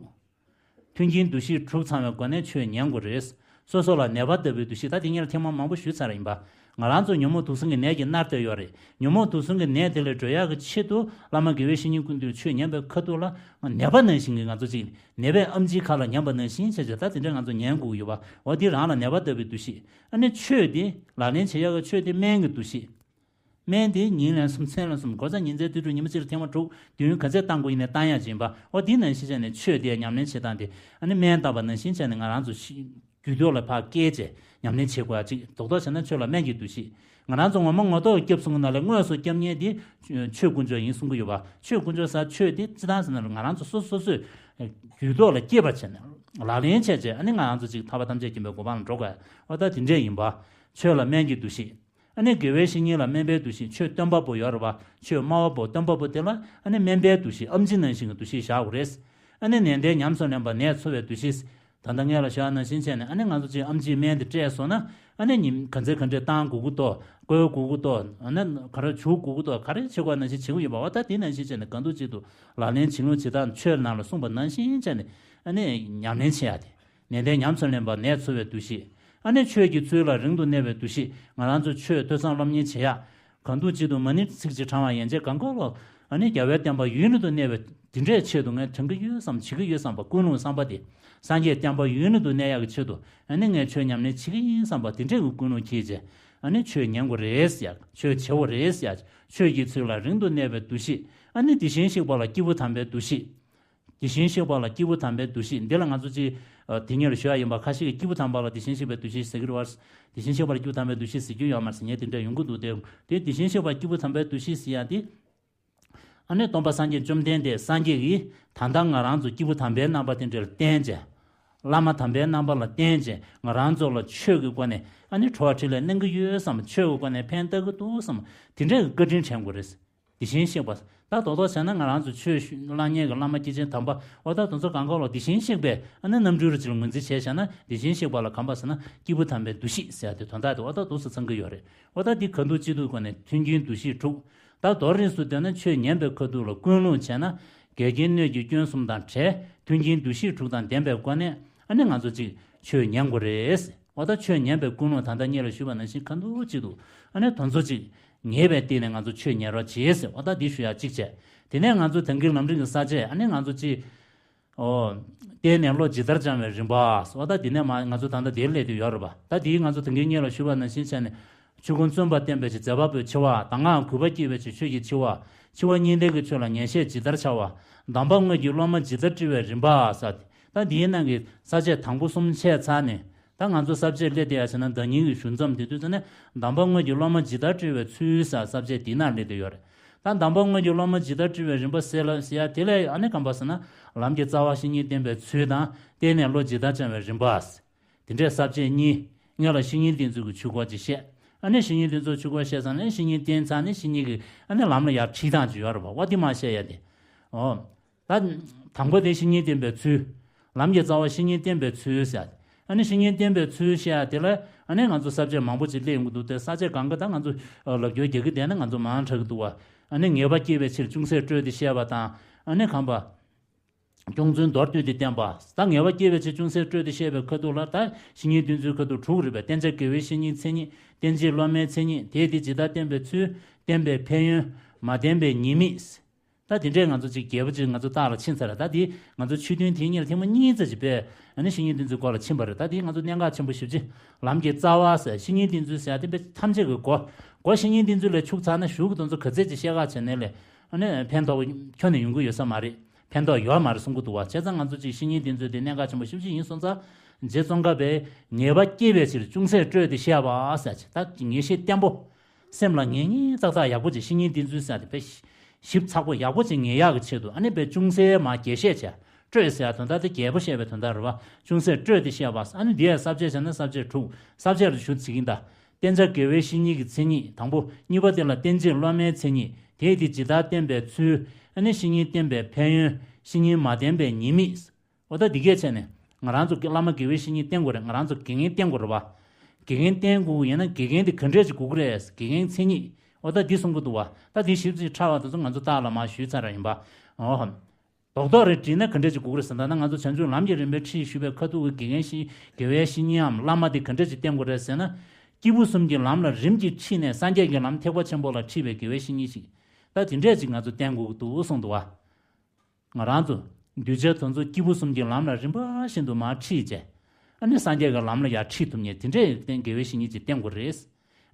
མཐུན་རྐྱེན་འདུ་ཤེས་དྲུག་ཚང་བའི་སྒོ་ནས་ཆོས་ཉན་དགོས་རེད། སོ་སོ་ལ་ནད་པ་ལྟ་བུའི་འདུ་ཤེས། ད་དེ་ཉིད་ལ་ཐེངས་མ་མང་པོ་ཞུས་ཚར་ཡིན་པ། ང་རང་ཚོ་ཉོན་མོངས་དུག་གསུམ་གྱི་ནད་ཀྱིས་མནར་བསྡད་ཡོད་རེད། ཉོན་མོངས་དུག་གསུམ་གྱི་ནད་དེ་ལས་སྒྲོལ་ཡག་གི་ཆེད་དུ་བླ་མ་དགེ་བའི་བཤེས་གཉེན་ཀུན་འདུས་ཆོས་ཉན་པའི་ཁ་ཐུག་ལ་ནད་པ་ནང་བཞིན་གྱི་ང་ཚོ་ཅིག་ནད་པས་ཨམ་ཆིའི་ཁ་ལ་ཉན་པ་ནང་བཞིན་བྱས་བྱས་ད་དེ་འདྲ་ང་ཚོ་ཉན་དགོས་ཀྱི་ཡོད་པ། འོ་དེ་རང་ལ་ནད་པ་ལྟ་བུའི་འདུ་ཤེས། ཨ་ནི་ཆོས་དེ་ལག་ལེན་བྱེད་ཡག་གི་ཆོས་དེ་སྨན་གྱི་འདུ་ཤེས། སྨན་དེ་ཉིན་ལན་གསུམ་མཚན་ལན་གསུམ་གོ་ས་ཉིན་མཚན་དུས་དྲུག་ཉི་མ་གཅིག་ལ་ཐེངས་མ་དྲུག་བདུན་ག་ཚད་བཏང་དགོས་ཡིན་ནའི་བཏང་ཡག་ཅིག་ཡིན་པ། འོ་དེ་ནང་བཞིན་བྱས་ནས་ཆོས་དེ་ཉམས་ལེན་བྱེད་སྟངས་དེ་ཨ་ནི་སྨན་བཏབ་པ་ནང་བཞིན་བྱས་ནས་ང་རང་ཚོ་ཤི་རྒྱུད་ཐོག་ལ་ཕར་བསྐྱལ་བྱས་ཉམས་ལེན་བྱེད་དགོས་ཡག་ཅིག་རྡོག་རྡོག་བྱས་ན་ཆོས་ལ་སྨན་གྱི་འདུ་ཤེས། ང་རང་ཚོ་ངོ་མ་ངོ་ཐོག་སྐྱབས་གསུམ་གྱི་ནང་ལས་དངོས་སུ་སྐྱབས་མཁན་དེ་ཆོས་དཀོན་མཆོག་ཡིན་གསུང་གི་ཡོད་པ། ཆོས་དཀོན་མཆོག་ཟེར་ཆོས་དེ་སྤྱི་བཏང་ཟེར་ན་ང་རང་ཚོ་སོ་སོ་སོ་སོས་རྒྱུད་ཐོག་ལ་སྐྱེས་པ་བྱས་ནས་ལག་ལེན་བྱས་བྱས་ཨ་ནི་ང་རང་ཚོ་ཅིག་ཐར་པ་ཐམས་ཅད་མཁྱེན་པའི་གོ་འཕང་ལ་འགྲོ་དགོས་ཡག་འོ་ད་དེ་འདྲས་ཡིན་པ། ཆོས་ལ་སྨན་གྱི་འདུ་ཤེས། ཨ་ནི་དགེ་བའི་བཤེས་གཉེན་ལ་སྨན་པའི་འདུ་ཤེས། ཆོས་སྟོན་པ་པོ་ཡོད་རེད་པ། ཆོས་སྨྲ་བ་པོ་སྟོན་པ་པོ་དེ་ལ་ཨ་ནི་སྨན་པའི་འདུ་ཤེས། ཨམ་ཆི་ནང་བཞིན་གྱི་འདུ་ཤེས་བཞག་དགོས་རེད། ཨ་ནི་ནན་ཏན་ཉམས་སུ་ལེན་པ་ནད་འཚོ་བའི་འདུ་ཤེས། ད་ལྟ་སྔོན་ལ་བཞག་ནང་བཞིན་བྱས་ནས་ཨ་ནི་ང་ཚོ་ཅིག་ཨམ་ཆིའི་སྨན་དེ་སྤྲད་སོང་ན་ཨ་ནི་ཉིན་ག་ཚོད་ག་འདྲས་བཏང་དགོས་ཀྱི་འདུག་བསྐོལ་དགོས་ཀྱི་འདུག་ཨ་ནི་ག་རེ་བྱུག་དགོས་ཀྱི་འདུག་ག་རེ་བྱེད་དགོས་ནང་བཞིན་བྱེད་ཀྱི་ཡོད་པ། འོ་ད་དེ་ནང་བཞིན་བྱས་ནས་གང་ཐུབ་ཅི་ཐུབ་ལག་ལེན་བྱེད་ལུགས་བྱེད་སྟངས་ཆོས་ནང་ལ་གསུངས་པ་ནང་བཞིན་བྱས་ནས་ཨ་ནི་ཉམས་ལེན་བྱེད་ཡག་དེ། ནན་ཏན་ཉམས་སུ་ལེན་པ་ནད་འཚོ་བའི་འདུ་ཤེས། ཨ་ནི་ཆོས་ཀྱི་ཚུལ་ལ་རིང་དུ་གནས་པའི་འདུ་ཤེས། ང་རང་ཚོ་ཆོས་ཐོས་བསམ་སློབ་གཉེར་བྱེད་ཡག་གང་ཐུབ་ཅི་ཐུབ་མ་ཎི་ཚིག་གཅིག་བགྲང་བ་ཡན་ཆད་གང་གོ་ལོ། ཨ་ནི་རྒྱལ་བའི་བསྟན་པ་ཡུན་རིང་དུ་གནས་པའི་དེ་འདྲའི་ཆེད་དུ་ངས་དྲན་གྱི་ཡོད་བསམ་བྱེད་ཀྱི་ཡོད་བསམ་པ་ཀུན་སློང་བསམ་པ་དེ། སངས་རྒྱས་བསྟན་པ་ཡུན་རིང་དུ་གནས་ཡག་གི་ཆེད་དུ་ཨ་ནི་ངས་ཆོས་ཉམས་ལེན་བྱེད་ཀྱི་ཡིན་བསམ་པ་དེ་འདྲའི་གི་ཀུན་སློང་བསྐྱེད་བྱས་ཨ་ནི་ཆོས་ཉན་དགོས་རེད་ཟེར་ཡག་ཆོས་བྱེད་དགོས་རེད་ཟེར་ཡག་ཆོས་ཀྱི་ཚུལ་ལ་རིང་དུ་གནས་པའི་འདུ་ཤེས། ཨ་ནི་དེ་བཞིན་གཤེགས་པ་ལ་སྐྱེས་བུ་དམ་པའི་འདུ་ཤེས། དེ་བཞིན་གཤེགས་པ་ལ་སྐྱེས་བུ་དམ་པའི་འདུ་ཤེས། འདི་ལ་ང་ཚོ་ཅིག་ཨ་དེ་སྔོན་ལ་ཞུ་ཡག་ཡིན་པ། ཁ་ཤས་ཀྱིས་སྐྱེས་བུ་དམ་པ་ལ་དེ་བཞིན་གཤེགས་པའི་འདུ་ཤེས་ཟེར་གྱི་རེད་བ། དེ་བཞིན་གཤེགས་པ་ལ་སྐྱེས་བུ་དམ་པའི་འདུ་ཤེས་ཟེར་རྒྱུ་ཡོད་མ་རེད་ཟེར་མཁན་དེ་འདྲ་ཡོང་གི་འདུག་སྟེ། དེ་དེ་བཞིན་གཤེགས་པ་སྐྱེས་བུ་དམ་པའི་འདུ་ཤེས་ཟེར་ཡག་དེ། ཨ་ནི་སྟོན་པ་སངས་རྒྱས་བཅོམ་ལྡན་འདས་སངས་རྒྱས་ཀྱིས་ད་ལྟ་ང་རང་ཚོ་སྐྱེས་བུ་དམ་པའི་རྣམ་པ་དེ་འདྲ་ལ་བརྟེན་བྱས། བླ་མ་དམ་པའི་རྣམ་པ་ལ་བརྟེན་བྱས་ང་རང་ཚོ་ལ་ཆོས་ཀྱི་སྒོ་ནས་ཨ་ནི་གྲོལ་བ་འཕྲིན་ལས་གནང་གི་ཡོད་བསམ། ཆོས་ཀྱི་སྒོ་ནས་ཕན་བཏགས་ཀྱི་འདུག་བསམ། དེ་འདྲའི་བཀའ་དྲིན་དྲན་དགོས་རེད། དེ་བཞིན་གཤེགས་པ། ད་རྡོག་རྡོག་བྱས་ན་ང་རང་ཚོ་ཆོས་ཞུ་བླ་གཉན་གྱི་བླ་མ་སྐྱེས་ཆེན་དམ་པ་འོ་ད་དེ་ཚོ་གང་ག་ལོ་དེ་བཞིན་གཤེགས་པའི་ཨ་ནི་རྣམ་སྤྲུལ་རུ་ཅིག་ལ་ངོས་འཛིན་བྱས་བཞག་ན་དེ་བཞིན་གཤེགས་པ་ལ་གང་པ་ཟེར་ན་སྐྱེས་བུ་དམ་པའི་འདུ་ཤེས་ཟེར་ཡག་དེ་དོན་དག་དེ་འོ་ད་འདུག་སེ་ཚང་གི་ཡོད་རེད། འོ་ད་འདི་གང་ཐུབ་ཅི་ཐུབ་སྒོ་ནས་མཐུན་རྐྱེན་འདུ་ཤེས་དྲུག་ད་མདོར་རིས་སུ་བསྡུས་ན་ཆོས་ཉན་པའི་ཁ་ཐུག་ལ་ཀུན་སློང་བྱས་ན་འགལ་རྐྱེན་སྣོད་ཀྱི་སྐྱོན་གསུམ་དང་བྲལ་མཐུན་རྐྱེན་འདུ་ཤེས་དྲུག་དང་ལྡན་པའི་སྒོ་ནས་ཨ་ནི་ང་ཚོ་གཅིག་ཆོས་ཉན་དགོས་རེད། འོ་ད་ཆོས་ཉན་པའི་ཀུན་སློང་ད་ལྟ་སྔོན་ལ་ཞུས་པ་ནང་བཞིན་གང་ཐུབ་ཅི་ཐུབ་ཨ་ནི་དེ་ཚོ་གཅིག་ངེས་པའི་སྟེང་ནས་ང་ཚོ་ཆོས་ཉན་རོགས་བྱེད་ཟེར། འོ་ད་འདི་ཞུ་ཡག་གཅིག་བྱས། དེ་ནས་ང་ཚོ་ད་གིན་ལམ་རིམ་གྱི་ས་བཅད་ཨ་ནི་ང་ཚོ་གཅིག་ཨོ། བརྟེན་ནས་བློ་ཇི་ལྟར་སྦྱང་བའི་རིམ་པ། ཨོ་ད་འདི་ནས་མ་ང་ཚོ་ད་ལྟ་འདིར་སླེབས་བསྡད་ཡོད་རེད་པ། ད་འདིའི་ང་ཚོ་ད་གིན་སྔོན་ལ་ཞུས་པ་ནང་བཞིན་བྱས་ནས། ཆོས་ཀུན་བརྩོན་པ་བསྟེན་པའི་ཕྱིར་མཛད་པ་པོའི་འཆི་བ། གདམས་ངག་གུས་པ་བསྐྱེད་པའི་ཕྱིར་ཆོས་ཀྱི་འཆི་བ། འཆི་བ་གཉིས་ལྡན་གྱི་ཆོས་ལ་ངེས་ཤེས་ཇི་ལྟར་འཆར་བ། གདམས་པ་དངོས་ཀྱི་སློབ་མ་ཇི་ལྟར་བཀྲི་བའི་རིམ་པ་ཟེར། ད་འདིའི་ནང་གི་ས་བཅད་དང་པོ་གསུམ་བཤད་ཚར་ནས། ད་ང་ཚོ་ས་བཅད་སླེབས་བསྡད་ཡག་བྱས་ན་ཟླ་ཉིན་གྱི་ཞུ་མཚམས་དེ་དུས་ཚོད་ནས་གདམས་པ་དངོས་ཀྱི་སློབ་མ་ཇི་ལྟར་བཀྲི་བའི་ཚུལ་ཟེར་ས་བཅད་འདིའི་ནང་སླེབས་བསྡད་ཡོད་རེད། ད་གདམས་པ་དངོས་ཀྱི་སློབ་མ་ཇི་ལྟར་བཀྲི་བའི་རིམ་པ་ཟེར་ལ་ཟེར་ཡ་དེ་ལས་ཨ་ནི་གང་པ་ཟེར་ན། ལམ་གྱི་རྩ་བ་བཤེས་གཉེན་བསྟེན་པའི་ཚུལ་དང་བརྟེན་ནས་བློ་ཇི་ལྟར་སྦྱང་བའི་རིམ་པ། དེ་འདྲའི་ས་བཅད་གཉིས། སྔོན་ལ་བཤེས་གཉེན་བསྟེན་ཚུལ་གྱི་ཆོས་སྐོར་ཅིག་བཤད། ཨ་ནི་བཤེས་གཉེན་བསྟེན་ཚུལ་ཆོས་སྐོར་བཤད་ཚར་ནས་བཤེས་གཉེན་བསྟེན་ཚར་ནས་བཤེས་གཉེན་གྱི་ཨ་ནི་ལམ་ལ་ཡར་ཁྲིད་སྟངས་ཅིག་ཡོད་རེད་པ། འོ་དེ་མར་བཤད་ཡ་དེ། འོ། ད། དང་པོ་དེ་བཤེས་གཉེན་བསྟེན་པའི་ཚུལ། ལམ་གྱི་རྩ་བ་བཤེས་གཉེན་བསྟེན་པའི་ཚུལ་ཟེར། ཨ་ནི་བཤེས་གཉེན་བསྟེན་པའི་ཚུལ་བཤད་ཡ་དེ་ལ་ཨ་ནི་ང་ཚོ་ས་བཅད་མང་པོ་ཅིག་སླེབས་ཡོང་གི་འདུག་སྟེ། ས་བཅད་གང་ག་ད་ང་ཚོ་ལབ་སྐྱོར་རྒྱག་གི་བསྡད་ན་ང་ཚོ་མང་དྲགས་ཀྱི་འདུག་བ། ཨ་ནི་ངེས་པ་སྐྱེ་བའི་ཕྱིར་ཅུང་ཟད་སྤྲོས་ཏེ་བཤད་པ་དང་། ཨ་ནི་གང་པ། སྐྱོང་ཚུལ་མདོར་བསྡུས་ཏེ་བསྟན་པ། ད་ངེས་པ་སྐྱེ་བའི་ཕྱིར་ཅུང་ཟད་སྤྲོས་ཏེ་བཤད་པའི་ཁ་ཐུག་ལ་ད་བཤེས་གཉེན་བསྟེན་ཚུལ་ཁ་ཐུག་དྲུག་རེད་པས། བསྟེན་བྱ་དགེ་བའི་བཤེས་གཉེན་མཚན་ཉིད། བསྟེན་བྱེད་སློབ་མའི་མཚན་ཉིད། དེས་དེ་ཇི་ལྟར་བསྟེན་པའི་ཚུལ། བསྟེན་པའི་ཕན་ཡོན། མ་བསྟེན་པའི་ཉེས་དམིགས། ད་དེ་འདྲས་ང་ཚོ་ཅིག་རྒྱས་པོ་ཅིག་ང་ཚོ་རྟགས་ལ་ཕྱིན་ཚར་རེད། ད་དེ་ང་ཚོ་ཆོས་ཐུན་དེ་གཉིས་ལ་ཐེངས་མ་གཉིས་ཙམ་ཅིག་པས་ཨ་ནི་བཤེས་གཉེན་བསྟེན་ཚུལ་སྐོར་ལ་ཕྱིན་པ་རེད། ད་དེ་ང་ཚོ་གནད་འགག་ཆེན་པོ་ཞེ་པོ་ཅིག་ལམ་གྱི་རྩ་བ་ཟེར་བཤེས་གཉེན་བསྟེན་ཚུལ་ཟེར་ཡ་དེ་དཔེ་ཐམས་ཅད་ཀྱི་སྒོ་སྒོ་བཤེས་གཉེན་བསྟེན་ཚུལ་ལ་ཤུགས་ཚ་ན་གཞུག་གི་དོན་ཚོ་ག་ཚད་ཅིག་བཤད་ཁག་བྱས་ནས་ལས་ཨ་ནི་ཕན་ཐོགས་ཁྱོན་ནས་ཡོང་གི་ཡོད་ས་མ་རེད། ཕན་ཐོགས་ཡོད་མ་རེད་གསུང་གི་འདུག་བ། བྱས་ཙང་ང་ཚོ་ཅིག་བཤེས་གཉེན་བསྟེན་ཚུལ་དེ་གནད་འགག་ཆེན་པོ་ཞེ་པོ་ཅིག་ཡིན་སོང་ཙང་། རྗེ་ཙོང་ཁ་པས་ཉེས་པ་སྐྱེས་པའི་ཕྱིར་ཅུང་ཟད་སྤྲོས་ཏེ་བཤད་པ་ཟེར་ཅིག་ད་ངེས་ཤེས་བརྟན་པོ། སེམས་ལ་ངེས་ངེས་ཏག་ཏག་ཡག་པོ་ཅིག་བཤེས་གཉེན་བསྟེན་ཚུལ་ཟེར་དེ་དཔེ་ཞིབ་ཚགས་པོ་ཡག་པོ་ཅིག་ངེས་ཡག་གི་ཆེད་དུ་ཨ་ནི་དཔེ་ཅུང་ཟད་མ་རྒྱས་བཤད་བྱས། སྤྲོས་ཟེར་ཡ་དོན་དག་དེ་རྒྱས་པོ་བཤད་པའི་དོན་དག་རེད་བ། ཅུང་ཟད་སྤྲོས་ཏེ་བཤད་པ། ཨ་ནི་འདི་ཡ་ས་བཅད་བྱས་ན་ས་བཅད་དྲུག་ས་བཅད་ལ་ཞུ་ཚིག་ཡིན་ད། བསྟེན་བྱ་དགེ་བའི་བཤེས་གཉེན་གྱི་མཚན་ཉིད་དང་པོ། གཉིས་པ་དེ་ལ་བསྟེན་བྱེད་སློབ་མའི་མཚན་ཉིད། དེས་དེ་ཇི་ལྟར་བསྟེན་པའི་ཚུལ། ཨ་ནི་བཤེས་གཉེན་བསྟེན་པའི་ཕན་ཡོན། བཤེས་གཉེན་མ་བསྟེན་པའི་ཉེས་དམིགས། འོ་ད་འདི་གས་བྱས་ནས་ང་རང་ཚོ་བླ་མ་དགེ་བའི་བཤེས་གཉེན་བསྟེན་དགོས་རེད། ང་རང་ཚོ་དགེ་རྒན་བསྟེན་དགོས་རེད་བ། དགེ་རྒན་བསྟེན་དགོས་ཡིན་ན་དགེ་རྒན་དེ་ག་འདྲས་ཅིག་དགོས་ཀྱི་རེད། དགེ་རྒན་མཚན་ཉིད། འོ་ད་འདི་གསུང་གི་འདུག་བ། ད་འདི་ཞིབ་ཅིག་ཕྲ་བ་དེ་ཚོ་ང་ཚོ་ལྟག་ལ་མར་ཞུས་ཚར་ར་ཡིན་པ། འོ། རྡོག་རྡོག་རེ་བྲིས་ན་ག་འདྲས་ཅིག་དགོས་ཀྱི་རེད་ཟེར་ན། ད་ང་ཚོ་བྱང་ཆུབ་ལམ་གྱི་རིམ་པའི་ཁྲིད་ཞུས་པའི་ཁ་ཐུག་གི་དགེ་རྒན་བཤེས་དགེ་བའི་བཤེས་གཉེན་འམ་བླ་མ་དེ་ག་འདྲས་ཅིག་བསྟེན་དགོས་རེད་ཟེར་ན། སྐྱེས་བུ་གསུམ་གྱི་ལམ་ལ་རིམ་གྱིས་ཁྲིད་ནས་སངས་རྒྱས་ཀྱི་ལམ་ཐེག་པ་ཆེན་པོ་ལ་ཁྲིད་པའི་དགེ་བའི་བཤེས་གཉེན་ཞིག་ད་དེ་འདྲས་ཅིག་ང་ཚོ་བསྟེན་དགོས་ཀྱི་འདུག་གསུངས་འདུག་བ། ང་རང་ཚོ་གདུལ་བྱ་དེ་ཚོ་སྐྱེས་བུ་གསུམ་གྱི་ལམ་ལ་རིམ་པ་བཞིན་དུ་མར་ཁྲིད་བྱས། ཨ་ནི་སངས་རྒྱས་ཀྱི་ལམ་ལ་ཡར་ཁྲིད་ཐུབ་མཁན་དེ་འདྲའི་བསྟེན་དགེ་བའི་བཤེས་གཉེན་ཅིག་བསྟེན་དགོས་རེད།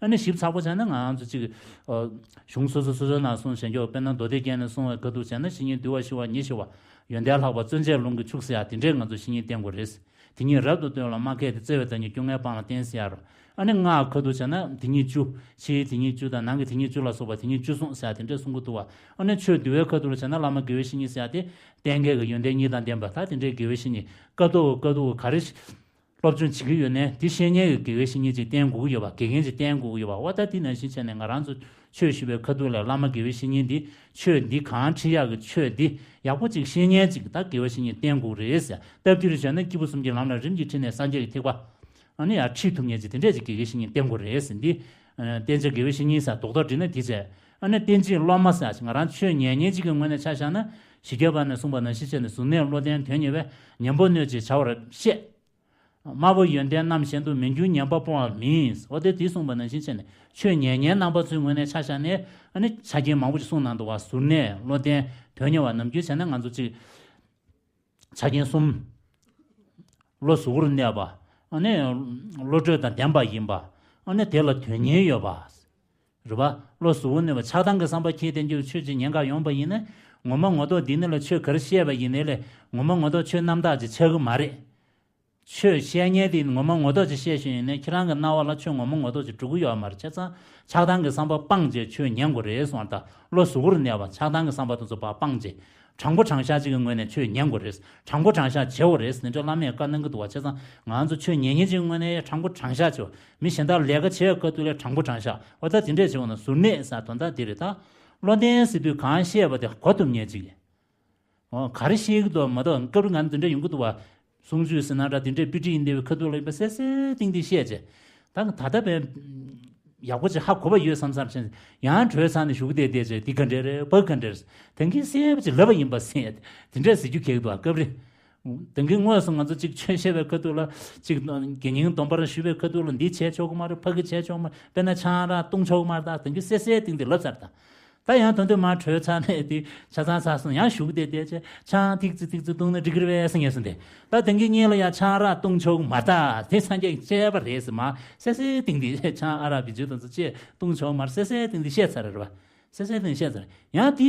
ཨ་ནི་ཞིབ་ཚགས་པོ་བྱས་ན་ང་རང་ཚོ་ཅིག་ཨ། གཞུང་སོ་སོ་སོ་སོའི་ནང་གསུངས་བཞིན་ཀྱང་དཔེར་ན་མདོ་སྡེ་རྒྱན་ནས་གསུངས་པའི་ཁ་ཐུག་བྱས་ན། བཤེས་གཉེན་འདུལ་བ་ཞི་བ་ཉེར་ཞི་བ། ཡོན་ཏན་ལྷག་པ་བརྩོན་བཅས་ལུང་གིས་ཕྱུག་ཟེར་ཡ་དེ་འདྲས་ང་ཚོ་བཤེས་གཉེན་བསྟེན་དགོས་རེད། དེ་ཉིད་རབ་ཏུ་སྟོན་ལ་སྨྲ་མཁས་ཏེ། བརྩེ་བའི་བདག་ཉིད་སྐྱོ་ངལ་སྤངས་ལ་བསྟེན་ཟེར་ཡ་རོ། ཨ་ནི་སྔགས་ཁ་ཐུག་བྱས་ན་དེ་ཉིད་བཅུ། ཕྱིའི་དེ་ཉིད་བཅུ་དང་ནང་གི་དེ་ཉིད་བཅུ་ལ་སོགས་པ་དེ་ཉིད་བཅུ་གསུངས་ཟེར་ཡ་དེ་འདྲས་གསུང་གི་འདུག་བ། ཨ་ནི་ཆོས་འདུལ་བའི་ཁ་ཐུག་ལ་བྱས་ན་བླ་མ་དགེ་བའི་བཤེས་གཉེན་ཟེར་ཡ་དེ། གཏན་འཁེལ་གྱི་ཡོན་ཏན་གཉིས་དང་ལྡན་པ། ད་དེ་འདྲའི་དགེ་བའི་བཤེས་གཉེན། ཀཿཐོག་ཀཿཐོག་ག་རེ་སློབ་སྦྱོང་བྱེད་ཀྱི་ཡོད་ནའི་དེ་ཤེས་མཁན་གྱི་དགེ་བའི་བཤེས་གཉེན་ཅིག་བསྟེན་དགོས་ཀྱི་ཡོད་པ། དགེ་རྒན་ཅིག་བསྟེན་དགོས་ཀྱི་ཡོད་པ། འོ་ད་དེ་ནང་བཞིན་བྱས་ནས་ང་རང་ཚོ་ཆོས་ཞུ་བའི་ཁ་ཐུག་ལ་བླ་མ་དགེ་བའི་བཤེས་གཉེན་འདི། ཆོས་འདི་གང་ཁྲིད་ཡག་གི་ཆོས་འདི་ཡག་པོ་ཅིག་ཤེས་མཁན་ཅིག་ད་དགེ་བའི་བཤེས་གཉེན་བསྟེན་དགོས་རེད་ཟེར། སྟབས་བདེ་རུ་བྱས་ན་སྐྱེས་བུ་གསུམ་གྱི་ལམ་ལ་རིམ་གྱིས་ཁྲིད་ནས་སངས་རྒྱས་ཀྱི་ཐེག་པ་ཨ་ནི་ཡར་ཁྲིད་ཐུབ་མཁན་ཅིག་དེ་འདྲས་ཅིག་དགེ་བའི་བཤེས་གཉེན་བསྟེན་དགོས་རེད་ཟེར། འདི་ཨ་བསྟེན་བྱ་དགེ་བའི་བཤེས་གཉེན་ཟེར་རྡོག་རྡོག་བྲིས་ན་དེ་བྱས། ཨ་ནི་བསྟེན་བྱེད་སློབ་མ་ཟེར་ང་རང་ཆོས་ཉན་མཁན་ཅིག་གི་ངོས་ནས་ཆ་བཞག་ན། ཞི་རྒྱས་པ་ནས་གསུངས་པ་ནང་བཞིན་བྱས་ནས། གཟུར་གནས་བློ་ལྡན་དོན་གཉེར་བས། ཉན་པོ་སྣོད་ཅེས་བྱ་བར་བཤད། དམར་པོ་ཡོན་ཏན་རྣམ་གཞན་དུ། མི་འགྱུར་ཉན་པ་སྤོང་བར་མིན། འོ་དེ་དེ་གསུངས་པ་ནང་བཞིན་བྱས་ནས་ཆོས་ཉན་མཁན་རྣམ་པ་ཚོའི་ངོས་ནས་ཆ་བཞག་ནས། ཨ་ནི་ཆ་རྐྱེན་མང་པོ་ཞིག་གསུངས་གནང་འདུག་བ། གཟུར་གནས་བློ་ལྡན་དོན་གཉེར་བ། ནམ་རྒྱུན་བྱས་ན་ང་ཚོ་ཅིག་ཆ་རྐྱེན་གསུམ། བློ་གཟུ་བོར་གནས་པ། ཨ་ནི་བློ་གྲོས་དང་ལྡན་པ་ཡིན་པ། ཨ་ནི་དེ་ལ་དོན་གཉེར་ཡོད་པ། རེད་པ། བློ་གཟུ་བོར་གནས་པ། ཆགས་སྡང་གི་བསམ་པ་འཁྱེར་ཏེ་ཆོས་ཅིག་ཉན་ག་ཡོང་པ་ཡིན་ན། ངོ་མ་ངོ་ཐོག་འདི་ནི་ལ་ཆོས་ག་རེ་བཤད་པ་ཡིན་ནའི་ལས། ངོ་མ་ངོ་ཐོག་ཆོས་རྣམ་དག་ཅིག་ཆགས་ཀྱི་མ་རེད། ཆོས་བཤད་མཁན་དེ་ངོ་མ་ངོ་ཐོག་ཅིག་བཤད་ཤེས་ཡོད་ནའི་ཁྱེད་རང་གི་རྣ་བ་ལ་ཆོས་ངོ་མ་ངོ་ཐོག་ཅིག་འགྲོ་གི་ཡོད་མ་རེད། བྱས་ཙང་ཆགས་སྡང་གི་བསམ་པ་སྤངས་བྱས་ཆོས་ཉན་དགོས་རེད་གསུངས་པ་དང་། བློ་གཟུ་བོར་གནས་པ། ཆགས་སྡང་གི་བསམ་པ་དེ་ཚོ་ཕར་སྤངས་བྱས། དྲང་པོ་དྲང་བཞག་ཅིག་གི་ངོས་ནས་ཆོས་ཉན་དགོས་རེད། དྲང་པོ་དྲང་བཞག་བྱེད་དགོས་རེད། དེ་འདྲ་བླ་མས་བཀའ་གནང་གི་འདུག་བ། བྱས་ཙང་ང་ཚོ་ཆོས་ཉན་མཁན་ཅིག་གི་ངོས་ནས་དྲང་པོ་དྲང་བཞག་བྱེད། མི་གཞན་དག་ལས་ཀ་བྱེད་ཡག་སྐབས་དུ་ལ་དྲང་པོ་དྲང་བཞག་འོ་ད་དེ་འདྲས་བྱེད་དགོས་ན། གཟུར་གནས་ཟེར་དོན་དག་འདི་རེད་ད། བློ་ལྡན་ཟེར་དུས་གང་བཤད་པ་དེ་གོ་ཐུབ་མཁན་ཅིག་འོ་ག་རེ་བཤད་ཀྱི་འདུག་མ་གཏོགས། སྐབས་རེ་ང་འདི་འདྲ་ཡོང་གི་འདུག་བ། གསུང་ཆོས་ཟེར་ན་འདྲ། དེ་འདྲའི་དཔེ་ཁྲིད་ཡིན་བསྡད་པའི་ཁ་ཐུག་ལ་ཡིན་པ་གསལ་གསལ་ཏིང་ཏིང་བཤད་བྱས། ད་ད་ལྟ་བས་ཡག་པོ་ཅིག་ཧ་གོ་བ་ཡོད་བསམ་བསམ་བྱས། ཡང་གྲོས་ཚར་ནས་གཞུག་བསྡད་བསྡད་བྱས། འདི་ག་འདྲ་རེད། ཕ་གི་ག་འདྲ་རེད། དེང་གི་གསལ་པོ་ཅིག་ལབ་པ་ཡིན་པ་ཟེར། དེ་འདྲ་ཟེར་རྒྱུ་གལ་འདུག་བ། སྐབས་རེ། དེང་གི་དངོས་སུ་ང་ཚོ་ཅིག་ཆོས་བཤད་པའི་ཁ་ཐུག་ལ་ཅིག་དགེ་བསྙེན་སྡོམ་པ་ར་ཞུ་བའི་ཁ་ཐུག་ལ་འདི་བྱས་ཆོག་གི་མ་རེད། ཕ་གི་བྱས་ཆོག་གི་མ་རེད། དཔེར་ན་ཆང་རག་བཏུང་ཆོག་གི་མ་རེད། ད་དེང་གི་གསལ་གསལ་ཏིང་ཏིང་ལབ་ཚར་ད། ད་ཡང་དོན་དུ་མ་གྲོས་ཚར་ནས་དེ་ཆ་ཚང་ཚར་སོང་། ཡང་གཞུག་བསྡད་བསྡད་བྱས། ཆང་ཐིག་ཙི་ཐིག་ཙི་བཏུང་ན་འགྲིག་གི་རེད་པས་ཟེར་ངེས་སོང་སྟེ། ད་དེང་གི་གཉིས་ལ་ཡང་ཆང་རག་བཏུང་ཆོག་གི་མ་རེད། དེ་སངས་རྒྱས་ཀྱིས་བཤད་པ་རེད་ཟེར་མ་གསལ་གསལ་ཏིང་ཏིང་། ཆང་ཨ་རག་བི་ཇུ་དང་ཚོ་བཅས་བཏུང་ཆོག་གི་མ་རེད། གསལ་གསལ་ཏིང་ཏིང་བཤད་ཚར་རེད་པ། གསལ་གསལ་ཏིང་ཏིང་བཤད་ཚར། ཡང་དེ་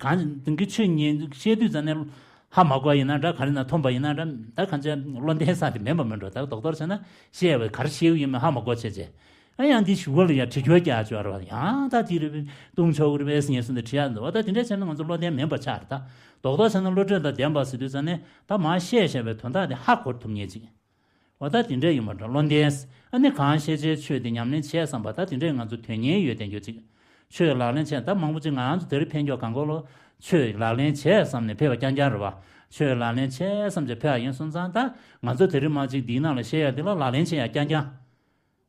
གང་དེང་གི་ཆོས་ཉན་བཤད་དུས་ཙམ་ནས་ཧ་མ་གོ་ཡིན་ན་འདྲ། ག་རེ་ན་མཐོང་པ་ཡིན་ན་འདྲ། ད་གང་ཅི་བློ་ལྡན་ས་དེ་མིན་པ་མིན་འགྲོ། ད་རྡོག་རྡོག་བྱས་ན་བཤད་པ་ག་རེ་བཤད་ཀྱི་ཡོད་མེད་ཧ་མ་གོ་བྱས་བྱས། ཨ་ཡང་འདི་ཞུ་བ་ལ་ཡང་དྲི་རྒྱུ་རྒྱག་ཆོག་རེད་པ། ཡང་ད་དེ་རེད་པས། བཏུང་ཆོག་གི་རེད་པས་ཟེར་ངེས་སོང་སྟེ་དྲི་ཡག་འདུག་བ། ད་དེ་འདྲ་བྱས་ན་ང་ཚོ་བློ་ལྡན་མིན་པ་ཆགས་རེད་ད། རྡོག་རྡོག་བྱས་ན་བློ་གྲོས་དང་ལྡན་པ་ཟེར་དུས་ཙམ་ནས་ད་མར་བཤད་བཤད་པའི་དོན་དག་དེ་ཧ་གོ་ཐུབ་ངེས་ཅིག་འོ་ད་དེ་འདྲ་ཡིན་པ་འདྲ། བློ་ལྡན། ཨ་ནི་གང་ཤེས་བྱའི་ཆོས་དེ་ཉམས་ལེན་བྱས་བསམ་པ། ད་དེ་འདྲས་ང་ཚོ་དོན་གཉེར་ཡོད་བསྡད་རྒྱུ་ཅིག་ཆོས་ལག་ལེན་བྱས། ད་མང་པོ་ཅིག་ང་རང་ཚོ་དེ་རིང་ཕན་ཆོག་གང་གོ་ལོ། ཆོས་ལག་ལེན་བྱས་བསམ་ནས་ཕེབས་པ་རྐྱང་རྐྱང་རེད་པ། ཆོས་ལག་ལེན་བྱས་བསམ་བྱས་ཕེབས་པ་ཡིན་སོང་ཙང་། ད་ང་ཚོ་དེ་རིང་མ་ཅིག་འདིའི་ནང་ལ་བཤད་ཡ་དེ་ལ་ལག་ལེན་བྱེད་ཡ་རྐྱང་རྐྱང་།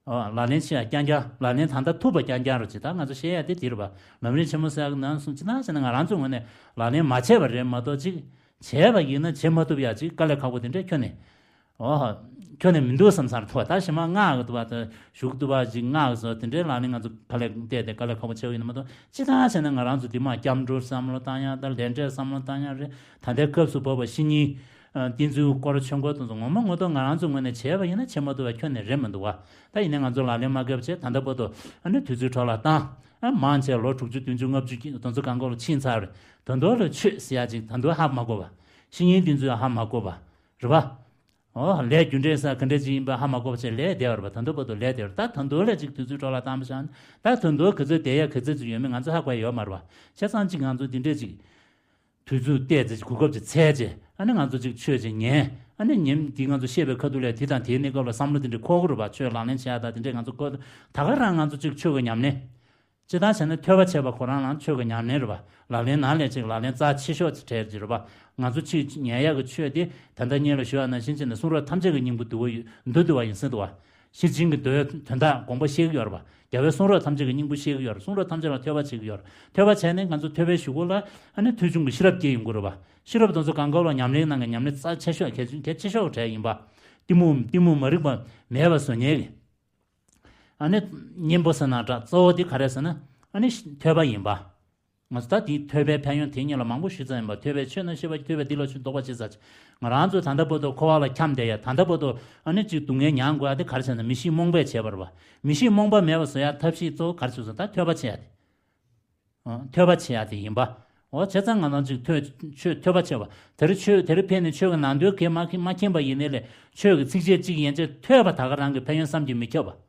ཨོ་ལག་ལེན་བྱེད་ཡ་རྐྱང་རྐྱང་། ལག་ལེན་ད་ལྟ་ཐུབ་པ་རྐྱང་རྐྱང་རེད། ཅིག་ད་ང་ཚོ་བཤད་ཡ་དེ་དེ་རེད་པ། ལམ་རིམ་ཆེན་མོ་ཟེར་ཡ་གི་ནང་གསུངས། ཅི་ན་ཟེར་ན་ང་རང་ཚོའི་ངོས་ནས་ལག་ལེན་མ་བྱས་པ་རེད་མ་གཏོགས། ཅིག་བྱས་པ་ཡིན་ན་བྱེད་མ་ཐུབ་ཡ་ཅིག་དཀའ་ལས་ཁག་པོ་དེ་འདྲས་ཁྱོན་ནས། ཨོ། ཁྱོན་ནས་མི་འདུག་བསམ་ས་རེད་འདུག་བ། ད་ཞེ་མ་སྔགས་ཀྱི་འདུག་བ། ད་གཞུག་འདུག་བ་ཅིག་སྔགས་ཀྱི་བཟོ་དེ་འདྲའི་ལག་ལེན་ང་ཚོ་ག་ལེ་བལྟས་ཏེ་དཀའ་ལས་ཁག་པོ་ཆེ་བ་ཡིན་ན་མ་གཏོགས། སྤྱིར་བཏང་བྱས་ན་ང་རང་ཚོ་འདི་མ་སྐྱབས་འགྲོ་བསམ་བློ་བཏང་ཡག་དང་ལས་འབྲས་བསམ་བློ་བཏང་ཡག་རེད། ད་ལྟའི་སྐབས་སུ་བབས་པ་བཤེས་གཉེན་བསྟེན་ཚུལ་སྐོར་ཆོས་འཁོར་དེ་ཚོ་ངོ་མ་ངོ་ཐོག་ང་རང་ཚོའི་ངོས་ནས་བྱས་པ་ཡིན་ན་བྱེད་མ་ཐུབ་པ་ཁྱོན་ནས་རེད་མི་འདུག་བ། ད་ཡིན་ནའི་ང་ཚོ་ལག་ལེན་མ་བཀལ་བ་བྱས། ད་ལྟ་བར་དུ་ཨ་ནི་དུས་ཚོད་འཕྲོ་བརླག་བཏང་། ཨ་མང་ཆེ་ལོ་དྲུག་ཅུ་བདུན་ཅུ་ལྔ་བཅུ་དེ་ཚོ་གང་ག་ལ་ཕྱིན་ཚར་རེད། ད་དུང་ལ་ཆོས་ཟེར་ཡག་ཅིག་ད་དུང་ཧ་མ་གོ་བ། བཤེས་གཉེན་བསྟེན་ཚུལ་ཧ་མ་གོ་བ་རེད་བ། ཨོ་ལས་རྒྱུ་འབྲས་ས་ག་འདྲ་ཅིག་ཡིན་པ་ཧ་མ་གོ་བ་བྱས་ལས་བསྡད་པ་རེད་བ། ད་དུང་བར་དུ་ལས་བསྡད་པ་རེད། ད་ད་དུང་ལ་ཅིག་དུས་ཚོད་འཕྲོ་བརླག་བཏང་བ་བཞག་ན། ད་ད་དུང་ག་ཚོད་བསྡད་ཡག་ག་ཚོད་ཅིག་ཡོད་མེད་ང་ཚོ་ཧ་གོ་ཡ་ཡོད་མ་རེད་བ། བྱས་ཙང་ཅིག་ང་ཚོ་འདི་འདྲས་ཅིག་དུས་ཚོད་བལྟས་ཚེ་གོ་སྐབས་ཅིག་འཚོལ་བྱས། ཨ་ནི་ང་ཚོ་ཅིག་ཆོས་ཅིག་ཉན། ཨ་ནི་ཉིན་འདི་ང་ཚོ་བཤད་པའི་ཁ་ཐུག་ལ་དེ་དང་དེའི་གནས་སྐབས་ལ་བསམ་བློ་དེ་འདྲས་འཁོར་གི་རེད་བ། ཆོས་ལག་ལེན་བྱེད་ཡག་དང་དེ་འདྲས་ང་ཚོ་འཁོར། ད་ག་རང་ང་ཚོ་ཅིག་ཆོས་ཀྱི་ཉམས་ལེན། སྤྱིར་བཏང་བྱས་ན་ཐོས་པ་བྱས་པ་ཁོ་རང་ལའང་ཆོས་ཀྱི་ཉམས་ལེན་རེད་བ། ལག་ལེན་ནང་ལས་ཅིག་ལག་ལེན་རྩ་ཆེ་ཤོས་ཅིག་གྲས་ཅིག་རེད་བ། ང་ཚོ་ཅིག་ཉན་ཡག་གི་ཆོས་དེ་ད་ལྟ་སྔོན་ལ་ཞུས་པ་ནང་བཞིན་བྱས་ནས་གསུང་རབ་ཐམས་ཅད་ཀྱི་སྙིང་པོ་བསྡུ་བ་ཡོད། མདོ་བསྡུ་བ་ཡིན་ཟེར་འདུག་བ། ཤེར་ཕྱིན་གྱི་མདོའི་དོན་དག་དགོངས་པ་བཞེས་ཀྱི་ཡོད་རེད་བ། རྒྱལ་བའི་གསུང་རབ་ཐམས་ཅད་ཀྱི་སྙིང་པོ་བཞེས་ཀྱི་ཡོད་རེད། གསུང་རབ་ཐམས་ཅད་ལ་ཐོས་པ་བྱེད་ཀྱི་ཡོད་རེད། ཐོས་པ་བྱས་ནས་ང་ཚོ་ཐོས་པའི་གཞུག་གུ་ལ་ཨ་ནི་ཐོས་བྱུང་གི་ཤེས་རབ་སྐྱེ་ཡོང་གི་རེད་བ། ཤེས་རབ་དེ་ཚོ་གང་ག་ལ་ཉམས་ལེན་གནང་གི་ཉམས་ལེན་རྩ་ཆེ་ཤོས་གལ་ཆེ་གལ་ཆེ་ཤོས་གྲས་ཡིན་པ། གཏི་མུག་གཏི་མུག་མ་རིག་པ་མེད་པ་བཟོ་མཁན་གྱི། ཨ་ནི་གཉེན་པོ་ཟེར་ན་འདྲ། གཙོ་བོ་དེ་ག་རེ་ཟེར་ན་ཨ་ནི་ཐོས་པ་ཡིན་པ། ང་ཚོ་ད་དེའི་ཐོས་པའི་ཕན་ཡོན་དེ་ཉིད་ལ་མང་པོ་ཞུས་ཚར་ཡིན་པ། ཐོས་པའི་ཆོས་རྣམས་ཤེས་པ་ཐོས་པས་འདི་ལ་ཆོས་རྟོགས་པ་ཅེས་ཟེར། ང་རང་ཚོ་ད་ལྟ་བར་དུ་འཁོར་བ་ལ་འཁྱམས་བསྡད་ཡ། ད་ལྟ་བར་དུ་ཨ་ནི་ཅིག་སྡུག་བསྔལ་མྱང་དགོས་ཡ་དེ་ག་རེ་ཟེར་ན་མི་ཤེས་རྨོངས་པས་བྱས་པ་རེད་བ། མི་ཤེས་རྨོངས་པ་མེད་པ་བཟོ་ཡ་ཐབས་ཤེས་གཙོ་བོ་ག་རེ་བྱུང་སོང་། ད་ཐོས་པ་བྱེད་ཡ་དེ། ཨ་ཐོས་པ་བྱེད་ཡ་དེ་ཡིན་པ། འོ་བྱས་ཙང་ང་རང་ཚོས་ཐོས་ཆོས་ཐོས་པ་བྱེད་པ། དེ་རིང་ཆོས་དེ་རིང་ཕེབས་ནས་ཆོས་ཀྱི་ནང་དོན་གང་མ་མཁྱེན་པ་ཡིན་ནའི་ལས་ཆོས་ཀྱི་ཚིགས་བཅད་གཅིག་ཡན་ཆད་ཐོས་པ་ད་ག་རང་གི་ཕན་ཡོན་བསམ་གྱིས་མི་ཁྱབ་པ།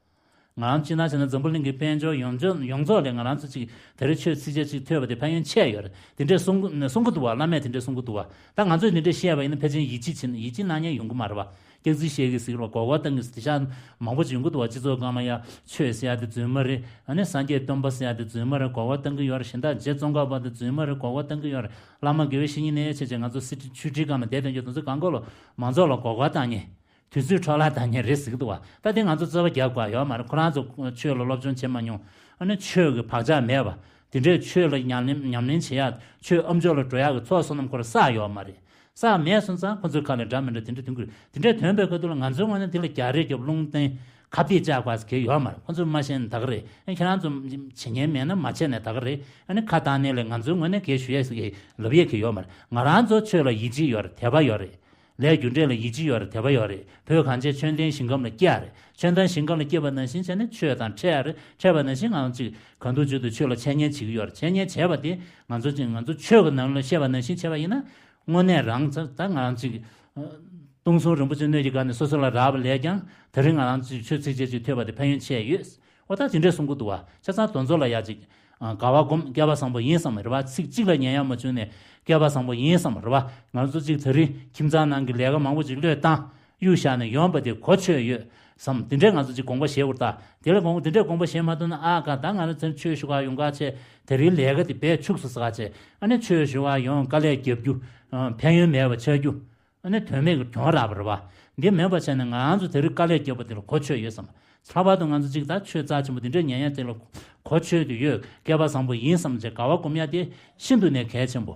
ང་རང་སྤྱིར་བཏང་བྱས་ན་འཛམ་བུ་གླིང་གི་དཔལ་འབྱོར་ཡོངས་རྫོགས་ཡོངས་རྫོགས་ལས་ང་རང་ཚོ་གཅིག་དེ་རིང་ཆོས་ཚིགས་བཅད་གཅིག་ཐོས་པ་དེ་ཕན་ཡོན་ཆེ་ཡོད་རེད། དེ་འདྲས་གསུང་གི་གསུང་གི་འདུག་བ། བླ་མས་དེ་འདྲས་གསུང་གི་འདུག་བ། ད་ང་ཚོས་དེ་འདྲས་བཤད་པ་ཡིན་ན་ཕལ་ཆེར་ཡིད་ཆེས་བྱེད་ཡིད་ཆེས་གནང་མཁན་ཡོང་གི་མ་རེད་བ། སྐྱག་རྫུན་བཤད་གི་ཟེར་གི་རེད་བ། མགོ་སྐོར་བཏང་གི་ཟེར། དེ་ཤག་མང་པོ་ཅིག་ཡོང་གི་འདུག་བ། སྤྱི་ཚོགས་སྒང་ལ་ཡ་ཆོས་ཟེར་ཡ་དེ་རྫུན་མ་རེད། ཨ་ནི་སངས་རྒྱས་སྟོན་པ་ཟེར་ཡ་དེ་རྫུན་མ་རེད། མགོ་སྐོར་བཏང་གི་ཡོད་རེད། གཞན་དག་རྗེ་ཙོང་ཁ་པ་དེ་རྫུན་མ་རེད། མགོ་སྐོར་བཏང་གི་ཡོད་རེད། བླ་མ་དགེ་བའི་བཤེས་གཉེན་ནས་བྱས་བྱས་ང་ཚོ་སྲིད་ཁྲི་ཆོས་ཁྲིའི་སྒང་ལ་བསྡད་དོན་གྱི་དེ་ཚོ་གང་ག་ལ་མང་ཚོགས་ལ་མགོ་སྐོར་བཏང་མཁན། དུས་ཚོད་འཕྲོ་བརླག་བཏང་མཁན་རེད་ཟེར་གི་འདུག་བ། ད་དེ་ང་ཚོ་རྩ་བ་རྒྱག་དགོས་ཡོད་མ་རེད། ཁོ་རང་ཚོ་ཆོས་ལ་སློབ་སྦྱོང་བྱེད་མ་མྱོང་། ཨ་ནི་ཆོས་ཀྱི་བག་ཆགས་མེད་པ། དེ་འདྲའི་ཆོས་ལ་ཉམས་ལེན་ཉམས་ལེན་བྱེད་ཡག་ཆོས་ཨམ་ཅོག་ལ་འགྲོ་ཡག་གི་ཚོགས་བསོད་ནམས་ཁོ་རང་བསགས་ཡོད་མ་རེད། བསགས་མེད་སོང་ཙང་ཁོ་ཚོའི་ཁ་ལ་འདྲ་མི་འདྲ་དེ་འདྲ་ཐོན་གི་རེད། དེ་འདྲ་ཐོན་པའི་ཁ་ཐུག་ལ་ང་ཚོའི་ངོས་ནས་དེ་ལ་རྒྱག་རེས་རྒྱབ། རླུང་བསྟན། ཁ་གཏད་བཅག་དགོས་ཟེར་གི་ཡོད་མ་རེད། ཁོ་ཚོས་མ་ཤེས་ན་ད་ག་རེད། ཨ་ཁྱེད་རང་ཚོ་བྱེད་མཁན་མེད་ན་མ་བྱས་ན་ད་ག་རེད། ཨ་ནི་ཁ་བཏང་ནས་ལས་ང་ཚོའི་ངོས་ནས་གལ་ཞུ་ཡས་ཟེར་གི་ལབ་ཡས་གི་ཡོད་མ་རེད། ང་རང་ཚོ་ཆོས་ལ་ཡིད་ཆེས་ཡོད་རེད། དད་པ་ཡོད་རེད། ལས་རྒྱུ་འབྲས་ལ་ཡིད་ཆེས་ཡོད་རེད། དད་པ་ཡོད་རེད། བོད་གངས་ཅན་ཆོས་ལྡན་ཞིང་ཁམས་ལ་སྐྱེ་ཡ་རེད། ཆོས་ལྡན་ཞིང་ཁམས་ལ་སྐྱེས་པ་ནང་བཞིན་བྱས་ནས་ཆོས་དང་འཕྲད་ཡ་རེད། འཕྲད་པ་ནང་བཞིན་ང་རང་ཚོ་གང་ཐུབ་ཅི་ཐུབ་ཆོས་ལ་འཆད་ཉན་བྱེད་ཀྱི་ཡོད་རེད། འཆད་ཉན་བྱས་པ་དེ་ང་ཚོ་ཅིག་ང་ཚོ་ཆོས་ཀྱི་ནང་ལ་བཤད་པ་ནང་བཞིན་བྱས་པ་ཡིན་ན། དངོས་གནས་རང་ཚོ་ད་ང་རང་ཚོ་གི་སྟོང་གསུམ་རིན་པོ་ཆེ་སྣོད་ཀྱི་སྒང་ནས་སོ་སོ་ལ་རག་པ་ལས་ཀྱང་དེ་རིང་ང་རང་ཚོས་ཆོས་ཚིགས་བཅད་གཅིག་ཐོས་པ་དེ་ཕན་ཡོན་ཆེ་ཡོད། འོ་ད་དེ་འདྲས་གསུང་གི་འདུག་བ། བྱས་ཙང་དེ་ཚོ་ལ་ཡ་ཅིག་དགའ་བ་སྒོམ། སྐལ་པ་བཟང་པོ་ཡིན་བསམ་རེད་བ། ཚིག་གཅིག་ལ་ཉན་ཡག་མ་བྱུང་ནས་སྐལ་པ་བཟང་པོ་ཡིན་བསམ་རེད་བ། ང་ཚོ་ཅིག་དེ་རིང་ཁྱིམ་ཚང་ནང་གི་ལས་ཀ་མང་པོ་ཅིག་བློས་བཏང་གཡུག་བཞག་ནས་ཡོང་པ་དེ་གོ་ཆོད་ཡོད་བསམ། དེ་འདྲས་ང་ཚོ་ཅིག་དགོངས་པ་བཞེས་དགོས་རེད། ད་དེ་ལ་དགོངས་དེ་འདྲས་དགོངས་པ་བཞེས་མ་ཐུབ་ན། ཨ་ཁ་ད་ང་རང་ཚོ་ཆོས་ཞུ་ག་ཡོང་ག་བྱས། དེ་རིང་ལས་ཀ་དེ་བས་འཆུགས་སོང་ཟེར་ག་བྱས། ཨ་ནི་ཆོས་ཞུ་ག་ཡོང་དཀའ་ལས་རྒྱབ་རྒྱུ། ཕན་ཡོན་མེད་པ་ཆགས་རྒྱུ། ཨ་ནི་དོན་མེད་ཀྱི་གྱོང་རག་པ་རེད་བ། འདི་མེད་པ་བྱས་ནས་ང་རང་ཚོ་དེ་རིང་དཀའ་ལས་བརྒྱབ་པ་དེ་ལ་གོ་ཆོད་ཡོད་བསམ། ལྷག་པར་དུ་ང་ཚོ་ཅིག་ད་ཆོས་རྩ་ཆེན་པོ་འདི་འདྲ་ཉན་ཡ་དེ་ལ་གོ་ཆོད་དུ་ཡོད། སྐལ་པ་བཟང་པོ་ཡིན་བསམ་བྱས་དགའ་བ་སྒོམ་ཡ་དེ་ཤིན་ཏུ་ནས་གལ་ཆེན་པོ་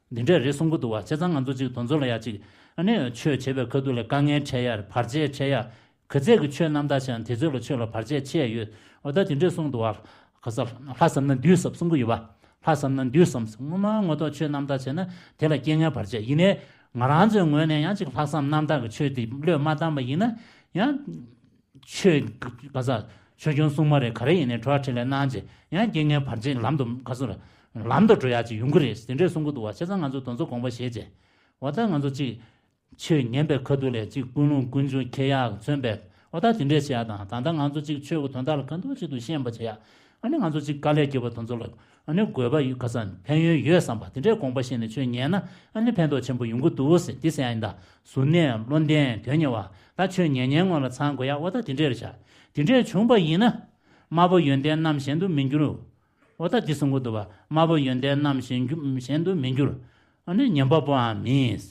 འདི་འདྲ་རེད་གསུང་གི་འདུག་བ། བྱས་ཙང་ང་ཚོ་ཅིག་དེ་ཚོ་ལ་ཡ་ཅིག་ཨ་ནི་ཆོས་བྱེད་པའི་ཁ་ཐུག་ལ་དཀའ་ངལ་འཕྲད་ཡ། བར་ཆད་འཕྲད་ཡ། ག་ཚད་ཀྱི་ཆོས་རྣམ་དག་བྱས་ན་དེ་ཚོ་ལ་ཆོས་ལ་བར་ཆད་ཆེ་ཡོད། འོ་ད་དེ་འདྲས་གསུངས་འདུག་བ། ག་ས་ལྷ་བསམ་ན་བདུད་བསམ་གསུང་གི་ཡོད་པ། ལྷ་བསམ་ན་བདུད་བསམ། ངོ་མ་ངོ་ཐོག་ཆོས་རྣམ་དག་བྱས་ན་དེ་ལ་རྐྱེན་ངན་བར་ཆད་ཡིན་ནའི། ང་རང་ཚོའི་ངོས་ནས་ཡང་ཅིག་ལྷག་བསམ་རྣམ་དག་གི་ཆོས་དེ་བློས་མ་བཏང་པ་ཡིན་ན། ཡང་ཆོས་ག་ས་ཆོས་སྐྱོང་སྲུང་མ་རེད། ག་རེ་ཡིན་ནའི་གྲོགས་འཕྲིན་ལས་གནང་རྗེས་ཡང་རྐྱེན་ངན་བར་ཆད་ལམ་དུ་ག་ས་ལམ་དུ་འགྲོ་ཡག་ཅིག་ཡོང་གི་རེད། དེ་འདྲས་གསུང་གི་འདུག་བ། བྱས་ཙང་ང་ཚོ་དེ་ཚོ་དགོངས་པ་བཞེས་རྗེས། འོ་ད་ང་ཚོ་ཅིག་ཆོས་ཉན་པའི་ཁ་ཐུག་ལས་ཅིག་ཀུན་སློང་ཀུན་འབྱུང་འཁྱེར་ཡག་མཚོན་པའི། འོ་ད་དེ་འདྲས་བྱེད་ཡག་དང་། ད་ལྟ་ང་ཚོ་ཅིག་ཆོས་ཀྱི་དོན་དག་ལ་གང་ཐུབ་ཅི་ཐུབ་ཤེས་པ་བྱེད་ཡག་ཨ་ནི་ང་ཚོ་ཅིག་དཀའ་ལས་བརྒྱབ་པ་དེ་ཚོ་ལ་ཨ་ནི་དགོས་པ་ཡོད། ག་ས་ཕན་ཡོན་ཡོད་བསམ་པ་དེ་འདྲས་དགོངས་པ་བཞེས་ནས་ཆོས་ཉན་ན་ཨ་ནི་ཕན་ཐོགས་ཆེན་པོ་ཡོང་གི་འདུག་ཟེར། འདི་ཟེར་ཡག་ཡིན། ད་གཟུར་གནས་བློ་ལྡན་དོན་གཉེར་བ། ད་ཆོས་ཉན་མཁན་ངོ་ལ་ཚང་དགོས་ཡག་འོ་ད་དེ་འདྲས་རེད་ཤག་དེ་འདྲས་བྱུང་པ་ཡིན་ན། དམར་པོ་ཡོན་ཏན་རྣམ་གཞན་དུ་མི་འགྱུར། འོ་ད་འདི་གསུང་གི་འདུག་བ། དམར་པོ་ཡོན་ཏན་རྣམ་གཞན་གྱུ་གཞན་དུ་མི་འགྱུར། ཨ་ནི་ཉམས་པ་པོའང་མིན།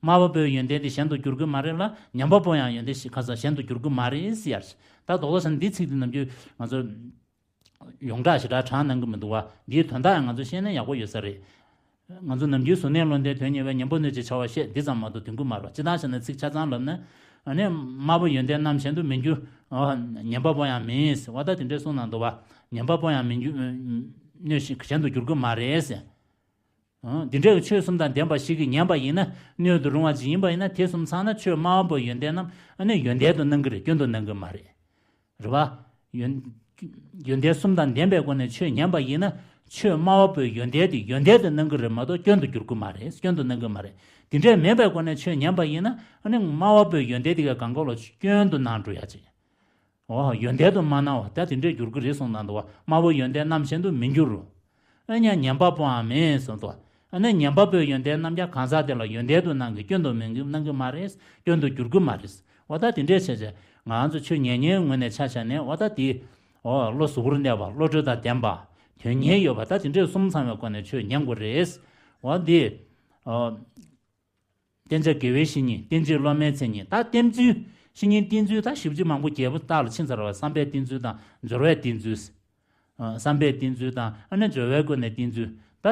དམར་པོ་པོའི་ཡོན་ཏན་དེ་གཞན་དུ་འགྱུར་གི་མ་རེད་ལ། ཉམས་པ་པོ་ཡང་ཡོན་ཏན་ཞིག་ག་ས་གཞན་དུ་འགྱུར་གི་མ་རེད་ཟེར་ཡ་རེད། ད་རྡོག་རྡོག་ཟེར་ན་འདི་ཚིག་འདི་ནམ་རྒྱུན་ང་ཚོ་ཡོངས་གྲགས་ཞེ་དྲག་དྲངས་གནང་གི་མི་འདུག་བ། འདིའི་དོན་དག་ཡང་ང་ཚོ་ཤེས་ན་ཡག་པོ་ཡོད་ས་རེད། ང་ཚོ་ནམ་རྒྱུན་གཟུར་གནས་བློ་ལྡན་དོན་གཉེར་བས་ཉན་པོ་སྣོད་ཀྱི་བྱ་བ་བཤད་འདི་ཙམ་མ་གཏོགས་འདོན་གི་མ་རེད་བ། སྤྱིར་བཏང་བྱས་ན་ཚིག་ཆ་ཚང་ལབ་ན། ཨ་ནི་དམར་པོ་ཡོན་ཏན་རྣམ་གཞན་དུ་མི་འགྱུར། ཨོ། ངན་པ་པོ་ཡང་མིན་ཟེར་བ། ད་དེ་འདྲའི་གསུང་གནང་འདུག་བ། ངན་པ་པོ་ཡང་མི་འགྱུར། སྣོད་གཞན་དུ་འགྱུར་གྱི་མ་རེད་ཟེར། ཨང་། འདི་འདྲའི་ཆོས་གསུམ་དང་ལྡན་པ་ཞིག་གིས་ཉན་པ་ཡིན་ན། སྣོད་དུ་རུང་བ་ཅིག་ཡིན་པ་ཡིན་ན། དེ་གསུམ་ཚང་ན་ཆོས་དམར་པོའི་ཡོན་ཏན་རྣམས་ཨ་ནི་ཡོན་ཏན་དུ་སྣང་གི་རེད། སྐྱོན་དུ་སྣང་གི་མ་རེད། རེད་བ། ཡོན། ཡོན་ཏན་གསུམ་དང་ལྡན་པའི་སྒོ་ནས་ཆོས་ཉན་པ་ཡིན་ན། ཆོས་དམར་པོའི་ཡོན་ཏན་དེ་ཡོན་ཏན་དུ་སྣང་གི་རེད་མ་གཏོགས་སྐྱོན་དུ་འགྱུར་གི་མ་རེད། སྐྱོན་དུ་སྣང་གི་མ་རེད། དེ་འདྲའི་མེད་པའི་སྒོ་ནས་ཆོས་ཉན་པ་ཡིན་ན། ཨ་ནི་དམར་པོའི་ཡོན་ཏན་དེ་ག་གང་ག་ལ་སྐྱོན་དུ་སྣང་འགྲོ་ཡ་ཅིག། འོ། ཡོན་ཏན་དུ་མ་སྣང་བ་ད་དེ་འདྲས་འགྱུར་གྱི་རེད་གསུངས་གནང་འདུག་བ། དམར་པོ་ཡོན་ཏན་རྣམ་གཞན་དུ་མི་འགྱུར་རོ། ཨ་ནི་ཉན་པ་པོའང་མེད་གསུངས་འདུག་བ། ཨ་ནི་ཉན་པ་པོའི་ཡོན་ཏན་རྣམས་ཀྱང་གང་ཟག་དེ་ལ་ཡོན་ཏན་དུ་སྣང་གི། སྐྱོན་དུ་མི་འགྱུར་སྣང་གི་མ་རེད། སྐྱོན་དུ་འགྱུར་གྱི་མ་རེད། འོ་ད་དེ་འདྲས་བྱས་བྱས་ང་ཚོ་ཆོས་ཉན་མཁན་ངོས་ནས་ཆ་བཞག་ནས། འོ་ད་དེ། འོ། བློ་གཟུ་བོར་གནས་པ། བློ་གྲོས་དང་ལྡན་པ། དོན་གཉེར་ཡོད་པ། ད་དེ་འདྲས་གསུམ་ཚང་བའི་སྒོ་ནས་ཆོས་ཉན་དགོས་རེད། འོ་འདི། འོ། བསྟེན་བྱ་དགེ་བའི་བཤེས་གཉེན། བསྟེན་བྱའི་སློབ་མའི་མཚན་ཉིད། ད་བསྟེན་ཚུལ། བཤེས་གཉེན་བསྟེན་ཚུལ་ད་ཞིབ་ཅིག་མང་པོ་རྒྱས་པོ་བརྟག་ལ་ཕྱིན་ཚར་བ། བསམ་པས་བསྟེན་ཚུལ་དང་། སྦྱོར་བས་བསྟེན་ཚུལ། ཨ། བསམ་པས་བསྟེན་ཚུལ་དང་། ཨ་ནི་སྦྱོར་བའི་སྒོ་ནས་བསྟེན་ཚུལ། ད་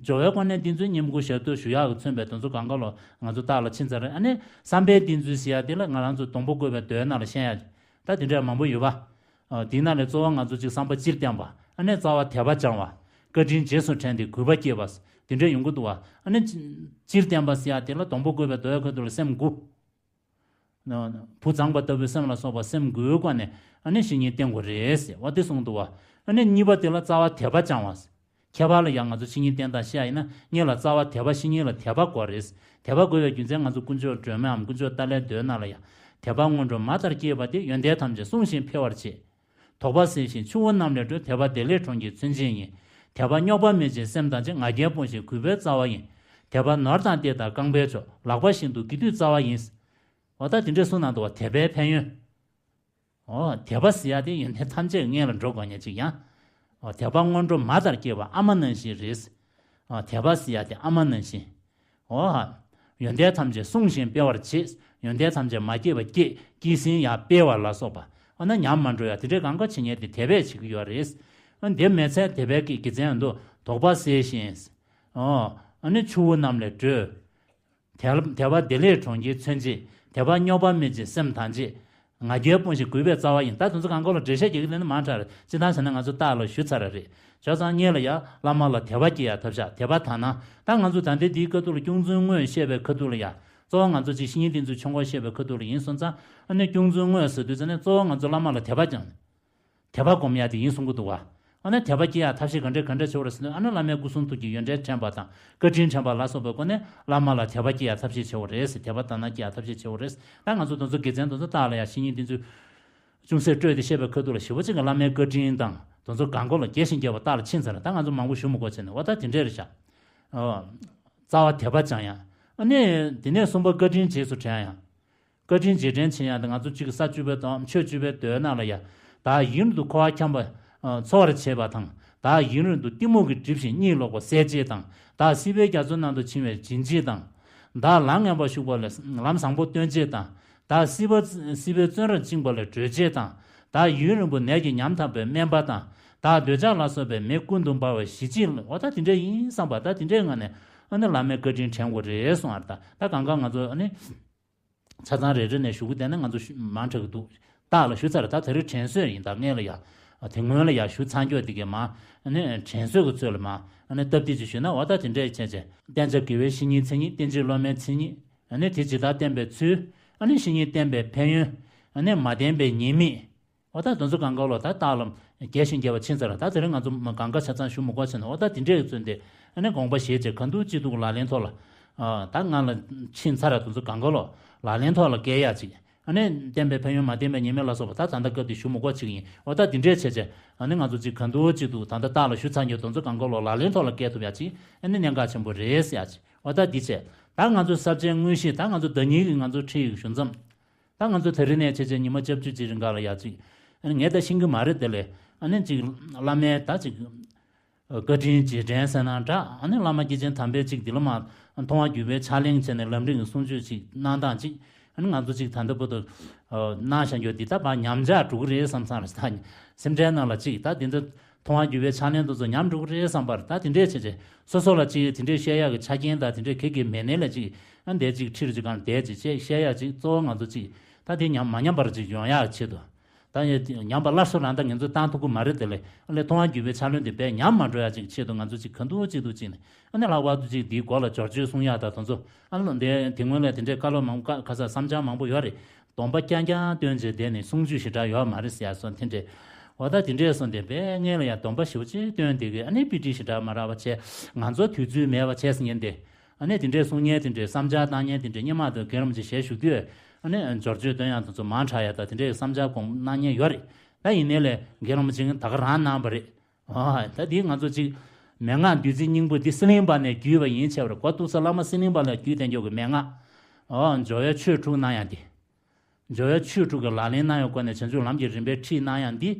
སྦྱོར་བའི་སྒོ་ནས་བསྟེན་ཚུལ་ཉིན་གུང་ཞག་ཐོག་ཞུ་ཡག་གི་མཚོན་པའི་དོན་ཚོ་གང་ག་ལོ་ང་ཚོ་བརྟག་ལ་ཕྱིན་ཚར་རེད། ཨ་ནི་བསམ་པས་བསྟེན་ཚུལ་ཟེར་ཡ་དེ་ལ་ང་རང་ཚོ་སྡོང་པོ་བཀོད་པའི་མདོའི་ནང་ལ་བཤད་ཡ་ད་དེ་འདྲ་མང་པོ་ཡོད་པ། ཨ། དེའི་ནང་ལས་གཙོ་བོ་ང་ཚོ་གཅིག་བསམ་པ་སྤྱིར་བསྟན་པ། ཨ་ནི་རྩ་བ་དད་པ་བཅང་བ། བཀའ་དྲིན་རྗེས་སུ་དྲན་ཏེ་གུས་པ་བསྐྱེད་པ། དེ་འདྲ་ཡོང་གི་འདུག་བ། ཨ་ནི་སྤྱིར་བསྟན་པ་ཟེར་ཡ་དེ་ལ་སྡོང་པོ་བཀོད་པའི་མདོའི་ཁ་ཐུག་ལ་སེམས་དགུ། བུ་བཟང་པོ་ལྟ་བུའི་སེམས་ལ་སོགས་པ་སེམས་དགུའི་སྒོ་ནས་ཨ་ནི་བཤེས་གཉེན་བསྟེན་དགོས་རེད་ཟེར་བ་དེ་གསུངས་འདུག་བ། ཨ་ནི་གཉིས་པ་དེ་ལ་རྩ་བ་དད་པ་བཅང་བ། ཁྱད་པར་ལ་ཡང་ང་ཚོ་བཤེས་གཉེན་བསྟེན་སྟངས་བཤད་ཡིན་ན། གཉིས་ལ་རྩ་བ་དད་པ། བཤེས་གཉེན་ལ་དད་པ་དགོས་རེད། དད་པ་དགོས་པའི་རྒྱུ་མཚན་ང་ཚོ་དཀོན་མཆོག་སྒྲོལ་མའམ་དཀོན་མཆོག་ཏཱ་ལའི་མདོའི་ནང་ལ་ཡང་། དད་པ་སྔོན་འགྲོ་མ་ལྟར་བསྐྱེད་པ་དེ། ཡོན་ཏན་ཐམས་ཅད་བསྲུང་ཞིང་འཕེལ་བར་བྱེད། དོགས་པ་སེལ་ཞིང་ཆུ་བོ་རྣམས་ལས་སྒྲོལ། དད་པ་བདེ་ལེགས་གྲོང་ཁྱེར་མཚོན་བྱེད་ཡིན། དད་པ་རྙོག་པ་མེད་ཅིང་སེམས་དང་བཅས། ང་རྒྱལ་སྤོངས་ཤིང་གུས་པའི་རྩ་བ་ཡིན། དད་པ་ནོར་དང་གཏེར་དང་རྐང་པའི་མཆོག། ལག་པ་བཞིན་དུ་དགེ་སྡིག་རྩ་བ་ཡིན། འོ་ད་དེ་འདྲས་གསུངས་གནང་འདུག་བ། དད་པའི་ཕན་ཡོན། འོ། དད་པ་ཟེར་ཡ་དེ་ཡོན་ཏན་ཐམས་ཅད་སྔོན་ལ་འགྲོ་དགོས་མཁན་ཅིག་ཡང་། འོ། དད་པ་སྔོན་འགྲོ་མ་ལྟར་བསྐྱེད་པ་ཨ་མ་ནང་བཞིན་རེད། འོ། དད་པ་ཟེར་ཡ་དེ་ཨ་མ་ནང་བཞིན། འོ། ཡོན་ཏན་ཐམས་ཅད་བསྲུང་ཞིང་སྤེལ་བར་བྱེད། ཡོན་ཏན་ཐམས་ཅད་མ་སྐྱེས་པ་སྐྱེད། སྐྱེས་ཟིན་ཡང་སྤེལ་བ་ལ་སོགས་པ། འོ་ན་ཉམས་མ་འགྲོ་ཡ་དེ་འདྲའི་གང་ག་བྱེད་མཁན་དེ་དད་པས་བྱེད་ཀྱི་ཡོད་རེད། འོ། དེ་མེད་ཚད་དད་པའི་དགེ་མཚན་འདུག་དོགས་པ་སེལ་ཞིང་། འོ། ཨ་ནི་ཆུ་བོ་རྣམས་ལས་སྒྲོལ། དད་དད་པ་བདེ་ལེགས་གྲོང་ཁྱེར་མཚོན་བྱེད། དད་པ་རྙོག་པ་མེད་ཅིང་སེམས་དང་བཅས། ང་རྒྱལ་སྤོངས་ཤིང་གུས་པའི་རྩ་བ་ཡིན། ད་དེ་ཚོ་གང་ག་ལ་འགྲེལ་བཤད་རྒྱག་གི་ལས་ནི་མང་དྲགས་རེད། སྤྱིར་བཏང་བྱས་ན་ང་ཚོ་རྟགས་ལ་ཞུ་ཚར་ར་རེད། བྱས་ཙང་སྔོན་ལ་ཡ་བླ་མ་ལ་དད་པ་སྐྱེ་ཡ་ཐབས་ཤེས། དད་པ་དག་སྣང་། ད་ང་ཚོ་ད་ལྟའི་འདིའི་ཁ་ཐུག་ལ་སྐྱོང་བརྫུན་དངོས་བཤད་པའི་ཁ་ཐུག་ལ་ཡ། གཙོ་བོ་ང་ཚོ་ཅིག་བཤེས་གཉེན་བསྟེན་ཚུལ་ཆོས་འཁོར་བཤད་པའི་ཁ་ཐུག་ལ་ཡིན་སོང་ཙང་། ཨ་ནི་སྐྱོང་བརྫུན་དངོས་ཟེར་དུས་ཙ་ནས་གཙོ་བོ་ང་ཚོ་བླ་མ་ལ་དད་པ་བཅངས་ནས། དད་པ་སྒོམ་ཡ་དེ་ཡིན་གསུང་གི་འདུག་བ། ཨ་ནི་དད་པ་སྐྱེ་ཡ་ཐབས་ཤེས་ག་འདྲས་ག་འདྲས་བྱེད་དགོས་རེད་ཟེར་ན། ཨ་ནི་བླ་མའི་སྐུ་གསུང་ཐུགས་ཀྱི་ཡོན་ཏན་དྲན་པ་དང་བཀའ་དྲིན་དྲན་པ་ལ་སོགས་པའི་སྒོ་ནས་བླ་མ་ལ་དད་པ་སྐྱེ་ཡ་ཐབས་ཤེས་བྱེད་དགོས་རེད་ཟེར། དད་པ་དག་སྣང་སྐྱེ་ཡ་ཐབས་ཤེས་བྱེད་དགོས་རེད་ཟེར། ད་ང་ཚོ་དེ་ཚོ་དགེ་མཚན་དེ་ཚོ་རྟགས་ལ་ཡ་བཤེས་གཉེན་བསྟེན་ཚུལ་ཅུང་ཟད་སྤྲོས་ཏེ་བཤད་པའི་ཁ་ཐུག་ལ་ཞེ་པོ་ཅིག་གི་བླ་མའི་བཀའ་དྲིན་དང་དེ་ཚོ་གང་ག་ལ་རྒྱས་ཤིང་རྒྱས་པ་རྟགས་ལ་ཕྱིན་ཚར་རེད། ད་ང་ཚོ་མང་པོ་ཞུ་མི་དགོས་བྱས་ནས། འོ་ད་དེ་འདྲས་རེད་ཤག་རྩ་བ་དད་པ་བཅངས་ཡ། ཨ་ནི་དེ་ནས་གསུམ་པ་བཀའ་དྲིན་རྗེས་སུ་དྲན་ཡ། བཀའ་དྲིན་རྗེས་དྲན་བྱེད་ཡ་དེ་ང་ཚོ་གཅིག་ས་བཅུ་པའི་དང་ཆོས་བཅུ་པའི་མདོའི་ནང་ལ་ཡ། བདག་ཡུན་རིང་དུ་འཁོར་བར་འཁྱམས་པ། ཨ། འཚོ་བར་བྱེད་པ་དང་། བདག་ཡུན་རིང་དུ་གཏི་མུག་གིས་བསྒྲིབས་ཤིང་གཉིད་ལོག་པ་སེལ་བྱེད་དང་། བདག་སྲིད་པའི་རྒྱ་མཚོའི་ནང་དུ་བྱིང་བའི་འབྱིན་བྱེད་དང་། བདག་ལམ་ངན་པར་ཞུགས་པ་ལས་ལམ་བཟང་པོ་སྟོན་བྱེད་དང་། བདག་སྲིད་པ་སྲིད་པའི་བཙོན་རར་བཅིངས་པ་ལས་སྒྲོལ་བྱེད་དང་། བདག་ཡུན་རིང་པོ་ནད་ཀྱིས་ཉམ་ཐག་པའི་སྨན་པ་དང་། བདག་འདོད་ཆགས་ལ་སོགས་པའི་མེ་ཀུན་ཏུ་འབར་བའི་ཞི་བྱེད། འོ་ད་དེ་འདྲ་ཡིན་བསམ་པ། ད་དེ་འདྲའི་ངང་ནས་ཨ་ནི་བླ་མའི་བཀའ་དྲིན་དྲན་དགོས་རེད་གསུངས་པ་རེད། ད་ད་གང་ག་ང་ཚོ་ཨ་ནི། ཆ་ཚང་རེ་རེ་ནས་ཞུ་གི་བསྡད་ན་ང་ཚོ་ཞུ་མང་དྲགས་ཀྱི་འདུག་རྟགས་ལ་ཞུ་ཚར། ད་དེ་རིང་དྲན་གསོས་ཡིན། ད་སྔོན་ལ་ཡ། དེ་སྔོན་ལ་ཡ་ཞུ་ཚར་རྒྱུ་དེ་གས་མ། ཨ་ནི་དྲན་གསོས་ཀྱི་ཚུལ་ལ་མ། ཨ་ནི་སྟབས་བདེ་ཅིག་ཞུས་ན། འོ་ད་དེ་འདྲས་བྱས་བྱས། བསྟེན་བྱ་དགེ་བའི་བཤེས་གཉེན་མཚན་ཉིད། བསྟེན་བྱའི་སློབ་མའི་མཚན་ཉིད། ཨ་ནི་དེ་ཇི་ལྟར་བསྟེན་པའི་ཚུལ། ཨ་ནི་བཤེས་གཉེན་བསྟེན་པའི་ཕན་ཡོན། ཨ་ནི་མ་བསྟེན་པའི་ཉེས་དམིགས། འོ་ད་དེ་ཚོ་གང་ག་ལོ་ད་རྟགས་ལ་རྒྱས་ཤིང་རྒྱས་པ་ཕྱིན་ཚར། ད་དེ་རིང་ང་ཚོ་གང་ག་ཆ་ཚང་ཞུ་མི་དགོས་བྱས་ནས། འོ་ད་དེ་འདྲས་ཀྱི་ཚུལ་དེ་ཨ་ནི་དགོངས་པ་བཞེས་བྱས། གང་ཐུབ་ཅི་ཐུབ་ལག་ལེན་ཐོག་ལ། ཨ། ད་ང་ལ་ཕྱིན་ཚར་ར། དེ་ཚོ་གང་ག་ལོ་ལག་ལེན་ཐོག་ལ་བཀལ་ཡ་ཅིག་ཨ་ནི་བསྟེན་པའི་ཕན་ཡོན་མ་བསྟེན་པའི་ཉེས་དམིགས་ལ་སོགས་པ་ད་ད་ལྟ་སྐབས་དེ་ཞུ་མི་དགོས་ཅིག་ཡིན། འོ་ད་དེ་འདྲས་བྱས་བྱས་ཨ་ནི་ང་ཚོ་ཅིག་གང་ཐུབ་ཅི་ཐུབ་ད་ལྟ་རྟགས་ལ་ཞུ་ཚར་རྒྱུ་དེ་ཚོ་གང་ག་ལོ་ལག་ལེན་ཐོག་ལ་བཀལ་ཐུབ་ཡ་ཅིག་ཨ་ནི་གནད་འགག་ཆེན་པོ་རེད་ཟེར་ཡ་ཅིག་འོ་ད་འདི་བྱས། ད་ང་ཚོ་ས་བཅད་དངོས་གཞི། ད་ང་ཚོ་ཟླ་ཉིན་གྱི་ང་ཚོ་ཁྲིད་ཡིག་ཞུ་མཚམས། ད་ང་ཚོ་དེ་རིང་ནས་བྱས་བྱས་ཉི་མ་བཅུ་གཅིག་ཅིག་རིང་ག་ལ་ཡ་ཅིག་ཨ་ནི་ངས་ད་ཤེས་ཀྱི་མ་རེད། དེ་ལས་ཨ་ནི་ཅིག་བླ་མའི་ད་ཅིག་བཀའ་དྲིན་རྗེས་དྲན་ཟེར་ན་འདྲ། ཨ་ནི་བླ་མ་སྐྱེས་ཆེན་དམ་པས་ཅིག་འདི་ལ་མ་མཐོང་བ་བརྒྱུད་པའི་ཕྱག་ལེན་བྱས་ནས་ལམ་རིམ་གྱི་གསུང་ཆོས་ཅིག་གནང་སྟངས་ཅིག་ཨ་ནི་ང་ཚོ་ཅིག་ད་ལྟ་བར་དུ་གནང་བཞག་རྒྱུ་འདི་ད་ཕར་ཉམས་ཆག་འགྲོ་གི་རེད་བསམ་བསམ་རེད། ད་སེམས་ཁྲལ་ནང་ལ་ཅིག་ད་འདི་འདྲ་མཐོང་བ་བརྒྱུད་པའི་ཕྱག་ལེན་དེ་ཚོ་ཉམས་འགྲོ་གི་རེད་བསམ་པར། ད་དེ་འདྲས་བྱས་བྱས་སོ་སོ་ལ་ཅིག་དེ་འདྲས་བཤད་ཡག་གི་ཆ་རྐྱེན་དང་དེ་འདྲས་ག་གེ་མེད་ནའི་ལ་ཅིག་ཨ་འདས་ཅིག་ཁྲིད་རུ་ཅིག་གང་བསྡད་ཅིག་བྱས་བཤད་ཡག་ཅིག་གཙོ་བོ་ང་ཚོ་ཅིག་ ད་དེ་ཉམས་མ་ཉམས་པར་ཅིག་ཡོང་ཡག་ཆེད་དུ། ད་ཡ་ཉམས་པ་སླར་གསོ་རང་ད་ང་ཚོས་བཏང་ཐུབ་ཀྱི་མ་རེད་དེ་ལས། ཨ་ལས་མཐོང་བ་བརྒྱུད་པའི་ཕྱག་ལེན་དེ་དཔེ་ཉམས་མ་འགྲོ་ཡག་ཅིག་ཆེད་དུ་ང་ཚོ་ཅིག་ག་འདུག་ཅིག་འདུག་ཅིག་ནས། ཨ་ནི་ལྷག་པར་དུ་ཅིག་འདིའི་སྐོར་ལ་སྦྱོར་བཅོས་གསུང་ཡག་དང་དེ་ཚོ། ཨ་ལོ་འདི་དེ་སྔོན་ལ་དེ་འདྲའི་བཀའ་སློབ་མང་པོ་ཁ་ཁ་ས་བསམ་འཆར་མང་པོ་ཡོད་རེད། སྡོམ་པ་རྐྱང་རྐྱང་བཏོན་བྱས་བསྡད་ནས་གསུང་ཆོས་ཞེ་དྲག་ཡོད་མ་རེད་ཟེར་ཡག་སོགས་དེ་འདྲས། འོ་ད་དེ་འདྲས་སོང་སྟེ་དཔེ་སྔོན་ལ་ཡང་སྡོམ་པ་ཞེ་པོ་ཅིག་བཏོན་བསྡད་གི། ཨ་ནི་དཔེ་ཁྲིད་ཞེ་དྲག་མ་རག་པ་བྱས། ང་ཚོ་དུས་ཚོད་མེད་པ་བྱས་ཟིན་ཡིན་ཏེ། ཨ་ནི་དེ་འདྲས་གསུང་མཁན་དེ་འདྲས་བསམ་འཆར་བཏང་མཁན་དེ་འདྲས་སྔོན་མ་དང་རྒན་རིན་པོ་ཆེ་ཞལ་བཞུགས་དུས། ཨ་ནི་སྦྱོར་བཅོས་བཏོན་ཡག་དེ་ཚོ་མང་དྲགས་ཡག་ད་དེ་འདྲས་བསམ་འཆར་དགོངས་གནང་མཁན་ཡོད་རེད། ད་ཡིན་ནའི་ལས་རྒན་རིན་པོ་ཆེ་ད་ག་རང་གནང་བ་རེད། ཨ་ད་འདི་ང་ཚོ་ཅིག་མན་ངག་བདུད་རྩི་སྙིང་པོ་འདི་གསེར་གླིང་པ་ནས་བརྒྱུད་པ་ཡིན་ཆེ་བར་གོ་ཐུབ་ས། བླ་མ་གསེར་གླིང་པ་ལ་བརྒྱུད་བསྟན་རྒྱུ་གི་མན་ངག་ཨོ་སྦྱོར་བའི་ཆོས་དྲུག་གནང་ཡག་འདི། སྦྱོར་བའི་ཆོས་དྲུག་གི་ལག་ལེན་གནང་ཡག་སྒོ་ནས་བྱང་ཆུབ་ལམ་གྱི་རིམ་པའི་ཁྲིད་གནང་ཡག་འདི།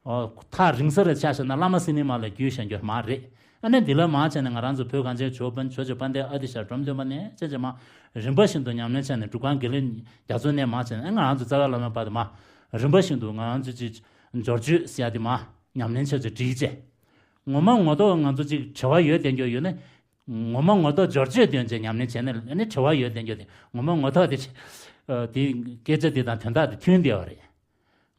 ཨོ་ཐག་རིང་ས་རུ་ཆ་བཞག་ན་བླ་མ་གསེར་གླིང་པ་ལ་བརྒྱུད་བཞག་རྒྱུ་མ་རེད། ཨ་ནི་འདི་ལ་མ་བྱས་ནས་ང་རང་ཚོ་བོད་གངས་ཅན་ཇོ་བོ་ཇོ་བོ་རྗེ་དཔལ་ལྡན་ཨ་ཏི་ཤ་འབྲོམ་སྟོན་པ་ནས་བྱས་བྱས་མ་རིམ་པ་བཞིན་དུ་ཉམས་ལེན་བྱས་ནས། སྒྲུབ་ཁང་དགེ་ལེགས་རྒྱ་མཚོ་ནས་མ་བྱས་ནས། ཨ་ང་རང་ཚོ་རྩ་བའི་བླ་མའི་བར་དུ་མ་རིམ་པ་བཞིན་དུ་ང་རང་ཚོ་ཅིག་སྦྱོར་བཅོས་ཟེར་ཡག་དེ་མ་ཉམས་ལེན་བྱས་བྱས་བསྒྲིལ་བྱས། ངོ་མ་ངོ་ཐོག་ང་ཚོ་ཅིག་བྲེལ་བ་ཡོད་བསྡད་རྒྱུ་ཡོད་ན། ངོ་མ་ངོ་ཐོག་སྦྱོར་བཅོས་བཏོན་བྱས་ཉམས་ལེན་བྱས་ན། ཨ་ནི་བྲེལ་བ་ཡོད་བསྡད་རྒྱུ་དེ་ངོ་མ་ངོ་ཐོག་དེ་ཆེ། ཨ་དེ་སྐད་ཆ་དེ་དང་དོན་དག་དེ་མཐུན་བསྡད་པ་རེད།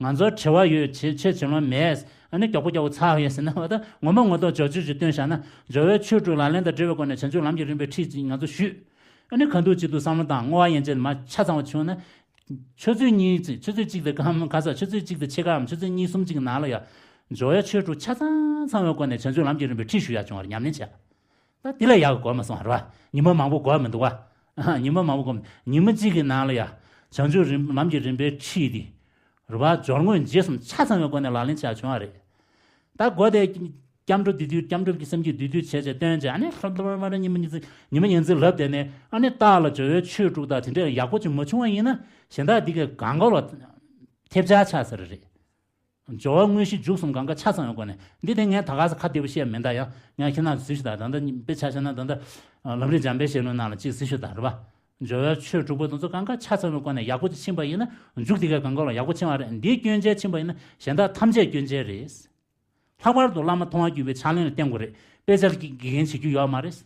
ང་ཚོར་བྲེལ་བ་ཡོད། ཆེ་ཆེ་བྱེད་ལོང་མེད། ཨ་ནི་མགྱོགས་པོ་མགྱོགས་པོ་ཚར་ཡོད་ཟེར་ན། འོ་ད་ངོ་མ་ངོ་ཐོག་སྦྱོར་བཅོས་ཅིག་བཏོན་བཞག་ན། སྦྱོར་བའི་ཆོས་དྲུག་ལག་ལེན་དང་འབྲེལ་བའི་སྒོ་ནས་བྱང་ཆུབ་ལམ་གྱི་རིམ་པའི་ཁྲིད་ཅིག་ང་ཚོ་ཞུས། ཨ་ནི་གང་ཐུབ་ཅི་ཐུབ་བསམ་བློ་བཏང་། བསྔོ་བ་ཡན་ཆད་མ་ཆ་ཚང་བ་བྱུང་ན། ཆུ་ཚོད་གཉིས་ཚེ་ཆུ་ཚོད་གཅིག་དང་གང་ག་ས་ཆུ་ཚོད་གཅིག་དང་ཕྱེད་ཀའམ་ཆུ་ཚོད་གཉིས་གསུམ་གཅིག་ནང་ལ་ཡ། སྦྱོར་བའི་ཆོས་དྲུག་ཆ་ཚང་ཚང་བའི་སྒོ་ནས་བྱང་ཆུབ་ལམ་གྱི་རིམ་པའི་ཁྲིད་ཞུ་ཡག་བྱུང་བ་རེད། ཉམས་ལེན་བྱས། ད་འདི་ལས་ཡག་གི་གོ་མ་སོང་བ་རེད་བ། ཉི་མ་མང་པོ་གོ་མི་འདུག་བ། ཉི་མ་མང་པོ་གོ་མི། ཉི་མ་གཅིག་གི་ནང་ལ་ཡ། བྱང་ཆུབ་རིམ་ལམ་གྱི་རིམ་པའི་ཁྲིད་དེ། རེད་བ། སྦྱོར་དངོས་རྗེས་གསུམ་ཆ་ཚང་བའི་སྒོ་ནས་ལག་ལེན་བྱས་བྱུང་བ་རེད། ད་གོ་དེ། སྐྱབས་འགྲོ་བསྡུས་བསྡུས། སྐྱབས་འགྲོ་གི་སེམས་བསྐྱེད་བསྡུས་བསྡུས་བྱས་བྱས་བཏོན་བྱས། ཨ་ནི་ལྷབ་ལྷབ་ལྷབ་ལྷབ་ཉི་མ་ཉིན་མཚན་ཉི་མ་ཉིན་མཚན་ལབ་བསྡད་ནས། ཨ་ནི་རྟགས་ལ་སྦྱོར་བའི་ཆོས་དྲུག་དང་དེ་འདྲ་ཡག་པོ་ཅིག་མ་བྱུང་བ་ཡིན་ན། གཞན་དག་འདི་གའི་གང་ག་ལ་ཐེབས་ཆག་ཆགས་ས་རེད། སྦྱོར་བ་དངོས་གཞི་མཇུག་གསུམ་གང་ག་ཆ་ཚང་ཡོང་དགོས་ནས། འདི་དེ་ངས་ད་ག་ས་ཁ་བདེ་པོ་བཤད་མེད་ད་ཡང་། ངས་ཁྱེད་རང་གཟིགས་ཤོག་ད། ད་ལྟ་དཔེ་ཆ་བཞག་ན་ད་ལྟ་ལམ་རིམ་འཇམ་དཔལ་ཞལ་ལུང་ནང་ལ་ཅིག་གཟིགས་ཤོག་ད། རེད་པ། སྦྱོར་བའི་ཆོས་དྲུག་པོ་དེ་ཚོ་གང་ག་ཆ་ཚང་བའི་སྒོ་ནས་ཡག་པོ་ཅིག་ཕྱིན་པ་ཡིན་ན། མཇུག་དེ་ག་གང་ག་ལ་ཡག་པོ་ཕྱིན་པ་རེད། འདིའི་སྐྱོན་ཅན་ཕྱིན་པ་ཡིན་ན་གཞན་དག་ཐམས་ཅད་སྐྱོན་ཅན་རེད། ལྷག་པར་དུ་བླ་མ་མཐོང་བ་བརྒྱུད་པའི་ཕྱག་ལེན་ལ་བརྟེན་དགོས་རེད། དཔེ་ཆ་དགེ་རྒན་བྱེད་རྒྱུ་ཡོད་མ་རེད།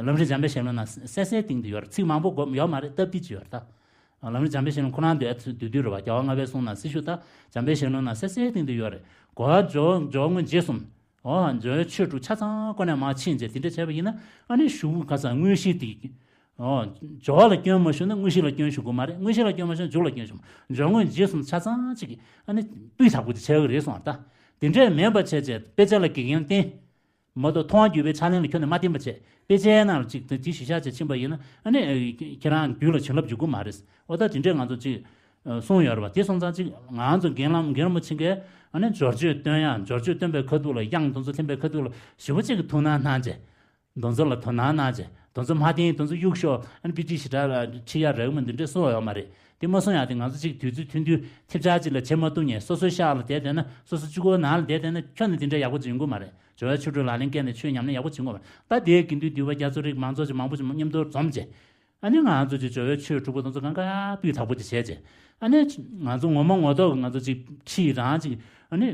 ལམ་རིམ་འཇམ་དཔལ་ཞལ་ལུང་ན་གསལ་གསལ་སྟེང་དུ་ཡོད་རེད། ཚིག་མང་པོ་དགོས་ཡོད་མ་རེད། སྟབས་བདེ་ཅིག་ཡོད་རེད་ད། ལམ་རིམ་འཇམ་དཔལ་ཞལ་ལུང་ཁོ་རང་དུ་ཨ་ཚུ་བསྡུས་བསྡུས་རེད་བ། རྒྱལ་བ་ལྔ་པའི་གསུང་ན་སྲི་ཞུ་ད། འཇམ་དཔལ་ཞལ་ལུང་ན་གསལ་གསལ་སྟེང་དུ་ཡོད་རེད། གོ་བ་སྦྱོར་སྦྱོར་དངོས་རྗེས་གསུམ། འོ་སྦྱོར་བའི་ཆོས་དྲུག་ཆ་ཚང་ཁོ་ནས་མར་ཕྱིན་བྱས་དེ་འདྲ་བྱས་པ་ཡིན་ན། ཨ་ནི་གཞུག་གུ་ག་ས་དངོས་གཞི་དེ། འོ། སྦྱོར་བ་ལ་སྐྱོན་མ་ཞུགས་ན་དངོས་གཞི་ལ་སྐྱོན་ཞུགས་དགོས་མ་རེད། དངོས་གཞི་ལ་སྐྱོན་མ་ཞུགས་ན་མཇུག་ལ་སྐྱོན་ཞུགས། སྦྱོར་དངོས་རྗེས་གསུམ་ཆ་ཚང་གཅིག་གིས་ཨ་ནི་སྤུས་དག་པོ་དེ་བྱེད་ཀྱི་རེད་གསུངས་པ་རེད་ད། དེ་འདྲས་མིན་པ་བྱས་བྱས་དཔེ་ཆ་ལ་དགེ་རྒན་བསྟེན། མ་གཏོགས་མཐོང་བ་བརྒྱུད་པའི་ཕྱག་ལེན་ལ་ཁྱོན་ནས་མ་བརྟེན་པ་བྱས། དཔེ་ཆའི་ནང་ལ་གཅིག་དེ་གཞི་བཞག་བྱས་ཕྱིན་པ་ཡིན་ན། ཨ་ནི་ཁྱེད་རང་རྒྱུད་ལ་བྱིན་རླབས་འཇུག་གི་མ་རེད། འོ་ད་དེ་འདྲས་ང་ཚོ་གཅིག་གསུངས་ཡོད་རེད་བ། དེ་སོང་ཙང་གཅིག་ང་ཚོ་རྒན་ལམ་རྒན་རིན་པོ་ཆེ་གིས་ཨ་ནི་སྦྱོར་བཅོས་སྟོན་ཡག་སྦྱོར་བཅོས་སྟོན་པའི་ཁ་ཐུག་ལ། དབྱངས་དེ་ཚོ་འཐེན་པའི་ཁ་ཐུག་ལ་ཞེ་པོ་ཅིག་གི་ཐུགས་སྣང་གནང་བྱས། དེ་ཚོ་ལ་དོ་སྣང་གནང་བྱས། དེ་ཚོ་མ་བསྟེན། དེ་ཚོ་གཡུག་ཞོག་ཨ་ནི་དཔེ་ཁྲིད་ཞེ་དྲག་ལ་ཁྲིད་ཡག་རག་གི་མི་འདུག་འདྲ་གསུངས་ཡོད་མ་རེད། དེ་མ་གསུངས་ཡག་དེ་ང་ཚོ་གཅིག་དུས་ཚོད་ཐུང་ཐུང་ཐེབས་ཆག་ཅིག་ལ་བྱེད་མ་ཐུབ་ནས། སོ་སོ་ཤག་ལ་བསྡད་བསྡད་ན། སོ་སོ་གཅིག་པོའི་ནང་ལ་བསྡད་བསྡད་ན་ཁྱོན་ནས་དེ་འདྲ་ཡག་པོ་ཅིག་ཡོང་གི་མ་རེད། སྦྱོར་བའི་ཆོས་དྲུག་ལག་ལེན་བཀལ་ནས་ཆོས་ཉམས་ལེན་ཡག་པོ་བྱེད་དགོས་པ། ད་དེའི་དགེ་འདུན་འདུས་པ་རྒྱ་མཚོ་རིགས་མང་ཚོགས་ཅིག་མང་པོ་ཅིག་མཉམ་དུ་འཛོམས་བྱས། ཨ་ནི་ང་ཚོ་གི་སྦྱོར་བའི་ཆོས་དྲུག་པོ་དེ་ཚོ་གང་ག་སྤུས་དག་པོ་ཅིག་བྱས་བྱས། ཨ་ནི་ང་ཚོ་ངོ་མ་ངོ་ཐོག་གི་ང་ཚོ་ཅིག་ཁྲིད་རང་ཅིག་ཨ་ནི།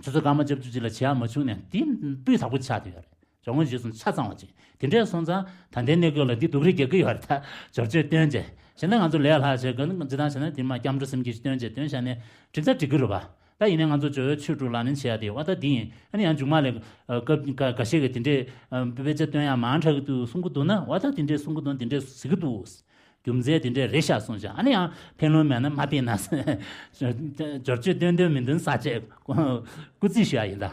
ཆུ་ཚོད་སྐར་མ་བརྒྱད་ཅུ་ཅིག་ལ་བྱེད་ཡག་མ་བྱུང་ནས། དེ་སྤུས་དག་པོ་ཆགས་བསྡད་ཡོད་རེད། སྦྱོར་དངོས་རྗེས་གསུམ་ཆ་ཚང་བ་ཅིག་དེ་འདྲས་སོང་ཙང་ད་ལྟའི་གནས་སྐབས་ལ་འདི་སྡུག་རུས་རྒྱག་གི་ཡོད་རེད་ད། སྦྱོར་བཅོས་བཏོན་བྱས། གཞན་ད་ང་ཚོ་ལས་སླ་བྱས་ག་ཅི་ད་བྱས་ན་དེ་མ་སྐྱབས་འགྲོ་སེམས་བསྐྱེད་ཅིག་བཏོན་བྱས་བཏོན་བཞག་ནས་འགྲིག་ད་འགྲིག་གི་རེད་པ། ད་ཡིན་ནའི་ང་ཚོ་སྦྱོར་བའི་ཆོས་དྲུག་ལག་ལེན་བྱེད་ཡག་དེ་བ་ད་འདི་ཡིན། ཨ་ནི་ཡང་མཇུག་མ་ལ་སྐབས་འགའ་ཤས་ཀྱིས་དེ་འདྲས་དཔེ་ཆ་བཏོན་ཡག་མང་དྲགས་ཀྱི་འདུག་གསུང་གི་འདུག་ན། བ་ད་དེ་འདྲས་གསུང་གི་འདུག་དེ་འདྲས་ཟེར་གི་འདུག་རྒྱུ་མཚན་དེ་འདྲས་རེད་ཤག་གསུངས་ཤག་ཨ་ནི་ཡང་ཕན་ལུང་མེད་ན་མ་ཕན་ན། སྦྱོར་བཅོས་བཏོན་འདོད་མི་འདུག་ཟེར་བྱས་སྐུ་རྩིས་ཞུ་ཡག་ཡིན་ད།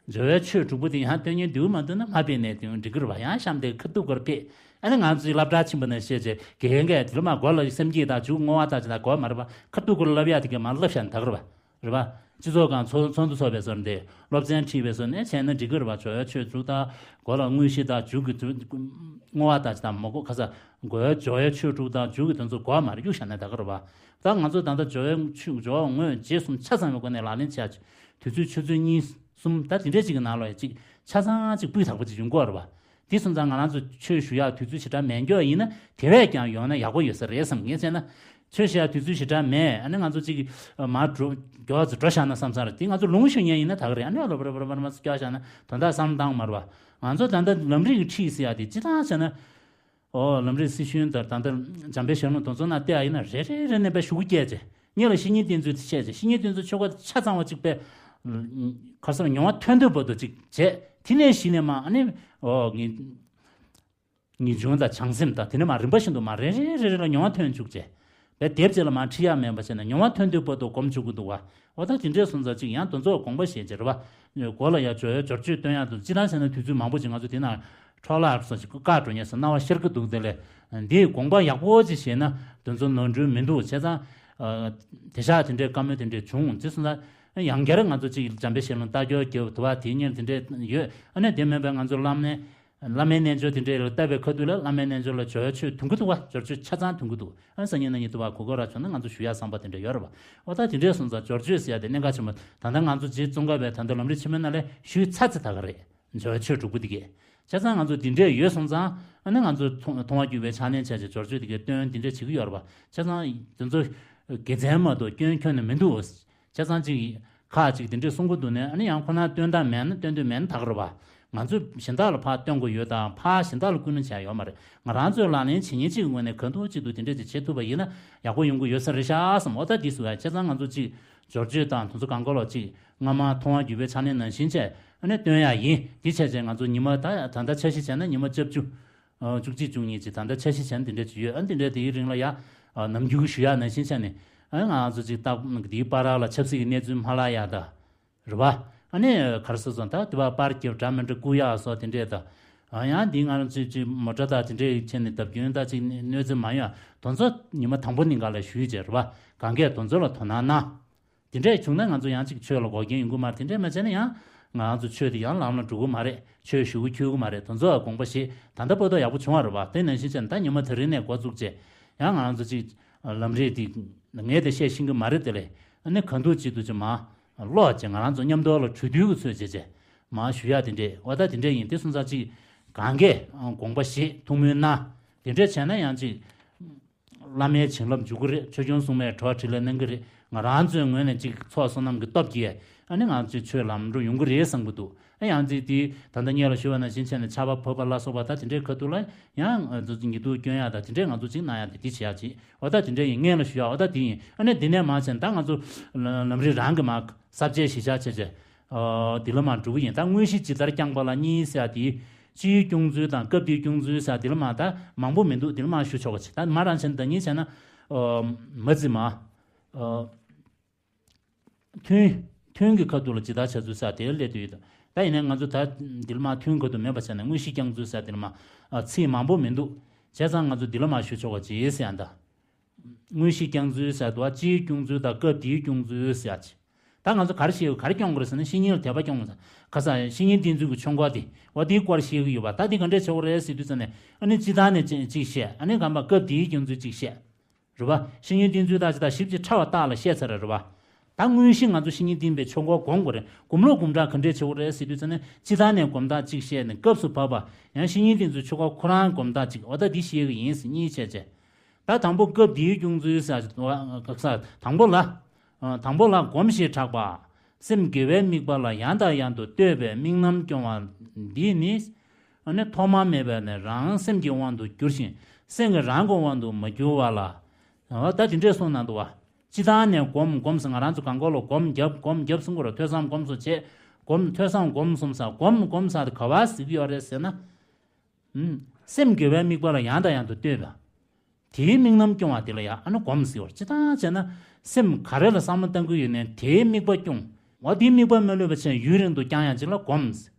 སྦྱོར་བའི་ཆོས་དྲུག་པོ་དེ་ཡང་བཏོན་མཁན་འདུག་མ་འདུག་ན་མ་ཕན་ནས་དེ་འགྲིག་གི་རེད་པ། ཡང་གཤམ་དེ་ཁ་ཐུག་སྐོར་ཕེབས། ཨ་ནི་ང་ཚོས་སློབ་གྲྭ་ཕྱིན་པ་ནས་བཤད་བྱས་དགེ་རྒན་གྱིས་དེ་ལ་མ་གོ་ལ་སེམས་བསྐྱེད་དང་མཇུག་བསྔོ་བ་དང་ཅི་དང་གོ་མ་རེད་པ། ཁ་ཐུག་སྐོར་སློབ་ཡག་དེ་ག་མ་སློབ་ཤག་ད་གི་རེད་པ། རེད་པ། སྤྱི་ཚོགས་ཁང་ཚོགས་ཚོགས་འདུ་ཚོགས་པའི་ཟུར་འདི་སློབ་ཚན་ཁྲིད་པའི་ཟུར་ནས་བྱས་ན་འགྲིག་གི་རེད་པ། སྦྱོར་བའི་ཆོས་དྲུག་དང་གོ་ལ་དངོས་གཞི་དང་མཇུག་གི་དུ་བསྔོ་བ་དང་ཅི་དང་མ་གོ་ག་ས་གོ་བའི་སྦྱོར་བའི་ཆོས་དྲུག་དང་མཇུག་གི་དོན་ཚོ་གོ་མ་རེད། གཡུག་བཞག་ན་ད་ག་རེད་པ། ད་ང་ཚོ་ད་ལྟ་སྦྱོར་བའི་ཆོས་སྦྱོར་བ་དངོས་རྗེས་གསུམ་ཆ་ཚང་བའི་སྒོ་ནས་ལག་ལེན་བྱས། དུས་ཚོད་ཆུ་ཚོད་གཉིས་གསུམ་ད་དེ་འདྲས་ཅིག་གི་ནང་ལ་ཡ་ཅིག་ཆ་ཚང་ཅིག་སྤུས་དག་པོ་ཅིག་ཡོང་གི་རེད་པ། དེ་སོང་ཙང་ང་རང་ཚོ་ཆོས་ཞུ་ཡག་དུས་ཚོད་ཞེ་དྲག་མེད་མཁན་ཡིན་ན་དེ་བས་ཀྱང་ཡོང་ན་ཡག་པོ་ཡོད་ས་རེད་བསམ། ངས་བྱས་ན་ཆོས་ཞུ་ཡག་དུས་ཚོད་ཞེ་དྲག་མེད། ཨ་ནི་ང་ཚོ་ཅིག་མར་འགྲོ་མགྱོགས་ཙམ་འགྲོ་བཞག་ན་བསམ་བསམ་རེད། དེ་ང་ཚོ་ལུང་ཞུ་མཁན་ཡིན་ན་ད་ག་རེད། ཨ་ནི་ལོ་རེ་རེ་རེ་མར་སྐྱོར་བཞག་ན་དོན་དག་བསམ་བློ་བཏང་མ་རེད་པ། ང་ཚོ་ད་ལྟ་ལམ་རིམ་གྱི་ཁྲིད་ཟེར་ཡག་དེ་སྤྱིར་བཏང་བྱས་ན། ཨོ་ལམ་རིམ་སྲི་ཞུ་དང་ད་ལྟ་འཇམ་དཔལ་ཞལ་ལུང་དེ་ཚོ་ན་བལྟས་ཡིན་ན་རེ་རེ་རེ་ནས་པའི་ཞུ་གུ་སྐྱེས་རྗེས་ངེད་ལ་བཤེས་གཉེན་བསྟེན་ཚུལ་དེ་བཤད་རྗེས་བཤེས་གཉེན་བསྟེན་ཚུལ་ཆོ་ག་ཆ་ཚང་བ་གཅིག་པའི་ག་རེ་ཟེར་མྱོང་བ་ཐོན་དུས་བར་དུ་གཅིག་བྱས་དེ་ནས་གཞི་ནས་མ་ཨ་ནི་ཨོ་ངེད། ངེས་འབྱུང་དང་བྱང་སེམས་དང་དེ་ནས་མར་རིམ་པ་བཞིན་དུ་མར་རེ་རེ་རེ་རེ་ལ་མྱོང་བ་ཐོན་བཅུག་བྱས། བའི་དེབ་ཅིག་ལ་མར་ཁྲིད་ཡག་མེད་པ་བྱས་ནས་མྱོང་བ་ཐོན་དུས་བར་དུ་སྒོམ་བཅུག་གི་འདུག་བ། འོ་ད་དེ་འདྲས་སོང་ཙང་ཅིག་ཡང་དེ་ཚོ་དགོངས་པ་བཞེས་བྱས་རེད་བ། མགོ་ལ་ཡ་སྦྱོར་སྦྱོར་བཅོས་སྟོན་ཡག་འདུག་སྤྱིར་བཏང་བྱས་ན་དུས་ཚོད་མང་པོ་ཅིག་ང་ཚོ་དེ་ན་འཕྲོ་བརླག་སོང་ཅིག་བཀག་འགྲོ་ཉེན་སོང་སྣང་བ་ཤར་གི་འདུག་དེ་ལས། འདིའི་དགོངས་པ་ཡག་པོ་ཅིག་བཞེས་ན་དེ་ཚོ་ནོར་འཁྲུལ་མི་འདུག་བྱས་ཙང་། དེ་ཤག་དེ་འདྲས་བཀའ་མོལ་དེ་འདྲས་བྱུང་དེ་སོང་ཙང་། ཡང་བསྐྱར་ང་ཚོ་གཅིག་འཇམ་དཔལ་ཞལ་ལུང་ལྟ་སྐྱོར་རྒྱབ་དུ་བ་དེའི་སྔོན་དེ་འདྲས་ཡོད། ཨ་ནི་དེ་མིན་པའི་ང་ཚོ་བླ་མའི་བླ་མའི་རྣལ་འབྱོར་དེ་འདྲས་ལ་བལྟ་བའི་ཁ་ཐུག་ལ་བླ་མའི་རྣལ་འབྱོར་ལ་སྦྱོར་ཆོས་འདོན་གྱི་འདུག་བ། སྦྱོར་ཆོས་ཆ་ཚང་འདོན་གྱི་འདུག་ཨ་སང་ཉིན་གནངས་ཉིན་དུ་བ་གོ་སྐབས་རག་བྱུང་ན་ང་ཚོ་ཞུ་ཡ་བསམ་པ་དེ་འདྲས་ཡོད་རེད་བ། འོ་ད་དེ་འདྲས་སོང་ཙང་སྦྱོར་ཆོས་ཟེར་ཡ་དེ་གནད་འགག་ཆེན་པོ་ད་ལྟ་ང་ཚོ་རྗེ་ཙོང་ཁ་པའི་ད་ལྟ་ལམ་རིམ་ཆེན་མོའི་ནང་ལས་ཞུས་ཚར་ཚར་ད་ག་རེད། སྦྱོར་ཆོས་དྲུག་པོ་དེ་གས། བྱས་ཙང་ང་ཚོ་དེ་འདྲས་ཡོད་སོང་ཙང་ཨ་ནི་ང་ཚོ་མཐོང་མཐོང་བ་བརྒྱུད་པའི་ཕྱག་ལེན་བྱས་བྱས་སྦྱོར་ཆོས་དེ་གས་སྟོན་དེ་འདྲས་བྱེད་ཀྱི་ཡོད་རེད་བ། བྱས་ཙང་དེ་ཚོ་དགེ་མཚན་མ་གཏོགས་སྐྱོན་ཁྱོན་ནས་མི་འདུག་བྱས་ཙང་ཅིག་ཁག་ཅིག་དེ་འདྲས་གསུང་གི་འདུག་ནས་ཨ་ནི་ཡང་ཁོ་ན་སྟོན་སྟངས་མེད་ན་སྟོན་འདོད་མེད་ན་ད་ག་རེད་བ། ང་ཚོས་གཞན་དག་ལ་ཕར་སྟོན་དགོས་ཡོད་དང་ཕར་གཞན་དག་ལ་སྐུལ་སློང་བྱས་ཡོད་མ་རེད། ང་རང་ཚོའི་ལག་ལེན་བྱེད་མཁན་གཅིག་གི་ངོས་ནས་གང་ཐུབ་ཅིག་ཏུ་དེ་འདྲས་ཅིག་བྱེད་ཐུབ་པ་ཡིན་ན་ཡག་པོ་ཡོང་གི་ཡོད་ས་རེད་ཤག་བསམ། འོ་ད་དེ་སུ་ཡ་བྱས་ཙང་ང་ཚོ་ཅིག་སྦྱོར་ཆོས་དང་དེ་ཚོ་གང་ག་ལོག་ཅིག་སྔ་མ་མཐོང་བ་བརྒྱུད་པའི་ཕྱག་ལེན་ནང་བཞིན་བྱས་ཨ་ནི་སྟོན་ཡག་ཡིན། དེ་བྱས་བྱས་ང་ཚོ་ཉི་མ་ད་ད་ལྟ་འཆར་གཞི་བྱས་ན་ཉི་མ་བཅུ་བཅུ། བཅུ་གཅིག་བཅུ་གཉིས་ཅིག་ད་ལྟ་འཆར་གཞི་བྱས་ན་དེ་འདྲ་ཅིག་ཡོད། ཨ་དེ་འདྲ་དེའི་རིང་ལ་ཡ། ནམ་རྒྱུན་ཞུ་ཡག་ནང་བཞིན་བྱས་ནས། ཨ་ང་ཚོ་ཅིག་ཏག་དེའི་བར་ལ་ཆབ་སྲིད་ཀྱི་གནས་ཚུལ་མ་ལྷག་ཡག་ད། རེད་བ། ཨ་ནི་ག་རེ་ཟེར་སོང་ད་དེ་བ་པར་རྒྱབ་འདྲ་མི་འདྲ་བརྐུ་ཡག་སོགས་དེ་འདྲས་ད། ཡང་འདི་ང་རང་ཚོས་ཅིག་མོ་ཊ་དང་དེ་འདྲས་བྱས་ནས་བརྡབ་སྐྱོན་ད་ཅིག་གནོད་འཚེ་མ་ཡོང་ཡག་དེ་ཚོ་ཉི་མ་དང་པོ་ནས་ག་ལ་ཞུས་བྱས་རེད་བ། གང་གས་དེ་ཚོ་ལ་དོ་སྣང་གནང་། དེ་འདྲས་བྱུང་ན་ང་ཚོ་ཡང་ཅིག་ཆོས་ལ་འགོག་རྐྱེན་ཡོང་གི་མ་རེད། དེ་འདྲས་མ་བྱས་ན་ཡང་ང་རང་ཚོ་ཆོས་དེ་ཡང་ལམ་ལ་འགྲོ་གི་མ་རེད། ཆོས་ཞུ་གི་འཁྱོལ་གི་མ་རེད། དེ་ཚོ་ལ་དགོངས་པ་བཞེས། ད་ལྟ་བར་དུ་ཡག་པོ་བྱུང་བ་རེད་བ། དེ་ནང་བཞིན་བྱས་ན་ད་ཉི་མ་དེ་རིང་ནས་འགོ་བཙུགས་བྱས་ཡང་ང་རང་ཚོ་ཅིག་ལམ་རིམ་དེ་ངས་དེ་བཤད་ཤེས་གི་མ་རེད། དེ་ལས་ཨ་ནི་གང་ཐུབ་ཅིག་ཏུ་ཅིག་མ་ཀློག་བྱས་ང་རང་ཚོ་མཉམ་དུ་ལ་གྲོས་བསྡུར་གི་ཚུལ་བྱས་བྱས་མ་ཞུ་ཡག་དེ་འདྲས། འོ་ད་དེ་འདྲས་ཡིན། དེ་སོང་ཙང་ཅིག་གང་གས་དགོངས་པ་བཞེས་ཐུགས་སྨོན་གནང་། དེ་འདྲས་བྱས་ན་ཡང་ཅིག་བླ་མའི་བྱིན་རླབས་འཇུག་གི་རེད། ཆོས་སྐྱོང་སྲུང་མས་གྲོགས་འཕྲིན་ལས་གནང་གི་རེད། ང་རང་ཚོའི་ངོས་ནས་ཅིག་ཚོགས་བསོད་ནམས་ཀྱི་སྟོབས་ཀྱིས་ཨ་ནི་ང་ཚོའི་ཆོས་ལམ་འགྲོ་ཡོང་གི་རེད་བསམ་གྱི་འདུག་ཨ་ཡང་ཅིག་དེ་ད་ལྟ་སྔོན་ལ་ཞུས་པ་ནང་བཞིན་བྱས་ནས་ཆར་པ་བབས་པ་ལ་སོགས་པ་ད་དེ་འདྲའི་ཁ་ཐུག་ལ་ཡང་ང་ཚོ་ཉེས་འཛུགས་སྐྱོན་ཡག་དང་དེ་འདྲའི་ང་ཚོ་ཅིག་གནང་ཡག་དེ་དེ་བྱེད་ཡག་ཅིག་འོ་ད་དེ་འདྲའི་ཡིན། སྔོན་ལ་ཞུ་ཡག་འོ་ད་དེ་ཡིན། ཨ་ནི་དེ་ནས་མར་བྱས་ནས་ད་ང་ཚོ་ལམ་རིམ་རང་གི་མར་གསར་བརྗེ་གཞི་བཞག་བྱས་བྱས་དེ་ལ་མར་འགྲོ་གི་ཡིན། ད་དངོས་གཞི་ཇི་ལྟར་བསྐྱངས་པ་ལ་གཉིས་ཟེར་ཡག་དེ། སྤྱིའི་སྐྱོང་ཚུལ་དང་སྐབས་དེའི་སྐྱོང་ཚུལ་ཟེར་དེ་ལ་མ་ད་མང་པོ་མི་འདུག་དེ་ལ་མ་ཞུ་ཆོག་པ་ཅིག་ད་མ་རང་བྱས་ན་ད་ཉིན་བྱས་ན། མ་རྩི་མ། ཐུན། ཐུན་གྱི་ཁ་ཐུག་ལ་ཇི་ལྟར་བྱ་ཚུལ་ཟེར་དེ་ལ་སླེབས་དུས་ད་ཡིན་ནའི་ང་ཚོ་ད་དེ་ལ་མ་ཐུན་ཁ་ཐུག་མེད་པ་བྱས་ནས་དངོས་གཞི་བསྐྱང་ཚུལ་ཟེར་དེ་ལ་མ་ཚིག་མང་པོ་མི་འདུག་བྱས་ཙང་ང་ཚོ་དེ་ལ་མ་ཞུ་ཆོག་པ་ཅིག་ཟེར་ཡང་ད། དངོས་གཞི་བསྐྱང་ཚུལ་ཟེར་དུས་སྤྱིའི་སྐྱོང་ཚུལ་དང་སྐབས་དེའི་སྐྱོང་ཚུལ་ཟེར་ཡག་ཅིག་ད་ང་ཚོ་ག་རེ་ཤེས་དགོས། ག་རེ་སྐྱོང་དགོས་རེད་ཟེར་ན་བཤེས་གཉེན་ལ་དད་པ་སྐྱོང་དགོས་ཟེར། ཁ་སང་བཤེས་གཉེན་བསྟེན་ཚུལ་གྱི་ཆོས་འཁོར་དེ་འོ་དེའི་སྐོར་བཤད་ཀྱི་ཡོད་པ། ད་དེ་ག་འདྲས་བྱེད་དགོས་རེད་ཟེར་དུས་ཙམ་ནས་ཨ་ནི་སྤྱིར་བཏང་ནས་ཅིག་བཤད། ཨ་ནི་གང་པ་སྐབས་དེའི་སྐྱོང་ཚུལ་ཅིག་བཤད། རེད་པ། བཤེས་གཉེན་བསྟེན་ཚུལ་དག་ཅིག་དང་ཞིབ་ཅིང་ཕྲ་བ་དག་ལ་བཤད་ཚར་རེད་པ། ད་དངོས་གཞི་ང་ཚོ་བཤེས་གཉེན་བསྟེན་པའི་ཆོས་འཁོར་སྒོམ་དགོས་རེད། སྒོམ་ལུགས་སྒོམ་གྲངས་ག་འདྲས་བྱེད་དགོས་རེད་ཟེར་དུས་ཙམ་ནས་སྤྱིར་བཏང་ནས་སྒོམ་སྟངས་གཅིག་བཤད་ནས་སྐབས་སུ་བབས་པ་ཡང་བཤེས་གཉེན་བསྟེན་ཚུལ་ཆོས་འཁོར་ཁོ་རང་སྒོམ་སྟངས་གཅིག་འོ་ད་འདི་བཤད་ཀྱི་ཡིན་ཟེར་གཉིས་བྱས་བྱས། ད་དང་པོ་སྐབས་འདིའི་སྐྱོང་ཚུལ་ཟེར་ས་དང་པོ་ལ། དང་པོ་ལ་སྒོམ་ཞེས་གྲགས་པ། སེམས་དགེ་བའི་དམིགས་པ་ལ་ཡང་དང་ཡང་དུ་ལྟོས་པའི་དམིགས་རྣམ་སྐྱོང་བ་འདི་ནི། ཨ་ནི་ཐོག་མ་མེད་པ་ནས་རང་སེམས་ཀྱི་དབང་དུ་གྱུར་ཞིང་སེམས་ཀྱི་རང་གི་དབང་དུ་མ་གྱུར་པ་ལ། ད་དེ་འདྲས་གསུངས་གནང་འདུག་བ། སྤྱིར་བཏང་ནས་སྒོམ་སྒོམ་ཟེར་ང་རང་ཚོ་གང་གོ་ལ་སྒོམ་རྒྱབ་སྒོམ་རྒྱབ་གསུང་གི་རེད། ཐོས་བསམ་སྒོམ་གསུམ་བྱས། སྒོམ་ཐོས་བསམ་སྒོམ་གསུམ་ཟེར་སྒོམ་སྒོམ་ཟེར་དེ་ག་བ་ཟེར་གྱི་ཡོད་རེད་ཟེར་ན། ཨུམ། སེམས་དགེ་བའི་དམིགས་པ་ལ་ཡང་དང་ཡང་དུ་ལྟོས་པ། དེའི་དམིགས་རྣམ་སྐྱོང་བ་དེ་ལ་ཡང་ཨ་ནི་སྒོམ་ཟེར་བ། སྤྱིར་བཏང་བྱས་ན་སེམས་ག་རེ་ལ་བསམ་བློ་གཏང་གི་ཡོད་ནའི་དེའི་དམིགས་པ་སྐྱོང་། འོ་དེའི་དམིགས་པ་མ་ལུས་པ་བྱས་ཡུན་རིང་དུ་བསྐྱང་ཡག་ཅིག་ལ་སྒོམ་ཟེར།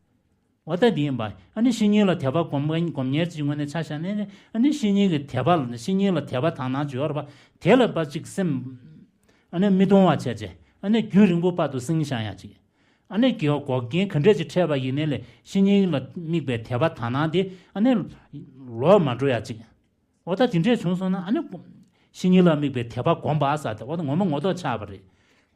འོ་ད་འདི་ཡིན་པ། ཨ་ནི་བཤེས་གཉེན་ལ་དད་པ་སྒོམ་མཁན་སྒོམ་མཁན་ཅིག་ངོས་ནས་ཆ་བཞག་ནས་ཨ་ནི་བཤེས་གཉེན་གྱི་དད་པ་ལ་བཤེས་གཉེན་ལ་དད་པ་དག་སྣང་ཅིག་ཡོད་རེད་པ། དེ་ལ་པ་ཅིག་སེམས་ཨ་ནི་མི་གཏོང་བ་བྱས་བྱས་ཨ་ནི་རྒྱུན་རིང་པོ་བར་དུ་བསྲིང་བཞག་ཡག་ཅིག་ཨ་ནི་དགེ་བ་འགོག་རྐྱེན་ག་འདྲས་ཅིག་འཕྲད་པ་ཡིན་ནའི་ལས་བཤེས་གཉེན་ལ་དམིགས་པའི་དད་པ་དག་སྣང་དེ་ཨ་ནི་ལོག་མ་འགྲོ་ཡག་ཅིག་འོ་ད་དེ་འདྲས་བྱུང་སོང་ན་ཨ་ནི་བཤེས་གཉེན་ལ་དམིགས་པའི་དད་པ་སྒོམ་པ་ཟེར་ཏེ་འོ་ད་ངོ་མ་ངོ་ཐོག་ཆགས་པ་རེད།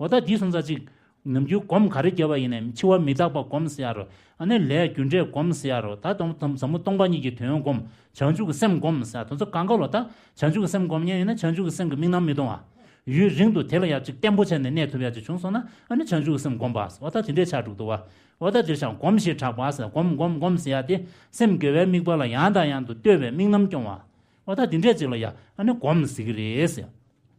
འོ་ད་དེ་སོང་ཙང་ཅིག་ནམ་རྒྱུན་སྒོམ་ག་རེ་བརྒྱབ་པ་ཡིན་ནའི་འཆི་བ་མི་རྟག་པ་སྒོམ་ཟེར་ཡ་རོ། ཨ་ནི་ལས་རྒྱུ་འབྲས་སྒོམ་ཟེར་ཡ་རོ། ད་དང་ཟབ་མོ་སྟོང་པ་ཉིད་ཀྱི་དོན་སྒོམ། བྱང་ཆུབ་ཀྱི་སེམས་སྒོམ་ཟེར་ཡ་དེ་ཚོ་གང་ག་ལོ། ད་བྱང་ཆུབ་ཀྱི་སེམས་སྒོམ་མཁན་ཡིན་ན་བྱང་ཆུབ་ཀྱི་སེམས་ཀྱི་དམིགས་རྣམ་མི་གཏོང་བ། ཡུན་རིང་དུ་དེ་ལ་ཡང་ཅིག་བརྟན་པོ་བྱས་ནས་གནས་ཐུབ་ཡ་ཅིག་བྱུང་སོང་ན། ཨ་ནི་བྱང་ཆུབ་སེམས་བསྒོམ་པ་ཟེར་བ་ད་དེ་འདྲས་ཆགས་འགྲོ་གི་འདུག་བ། འོ་ད་དེར་ཤང་སྒོམ་ཞེས་གྲགས་པ་ཟེར། སྒོམ་སྒོམ་སྒོམ་ཟེར་ཡ་དེ་སེམས་དགེ་བའི་དམིགས་པ་ལ་ཡང་དང་ཡང་དུ་ལྟོས་པའི་དམིགས་རྣམ་སྐྱོང་བ། འོ་ད་དེ་འདྲས་ཅིག་ལ་ཡ་ཨ་ནི་སྒོམ་ཟེར་གི་རེད་ཟེར།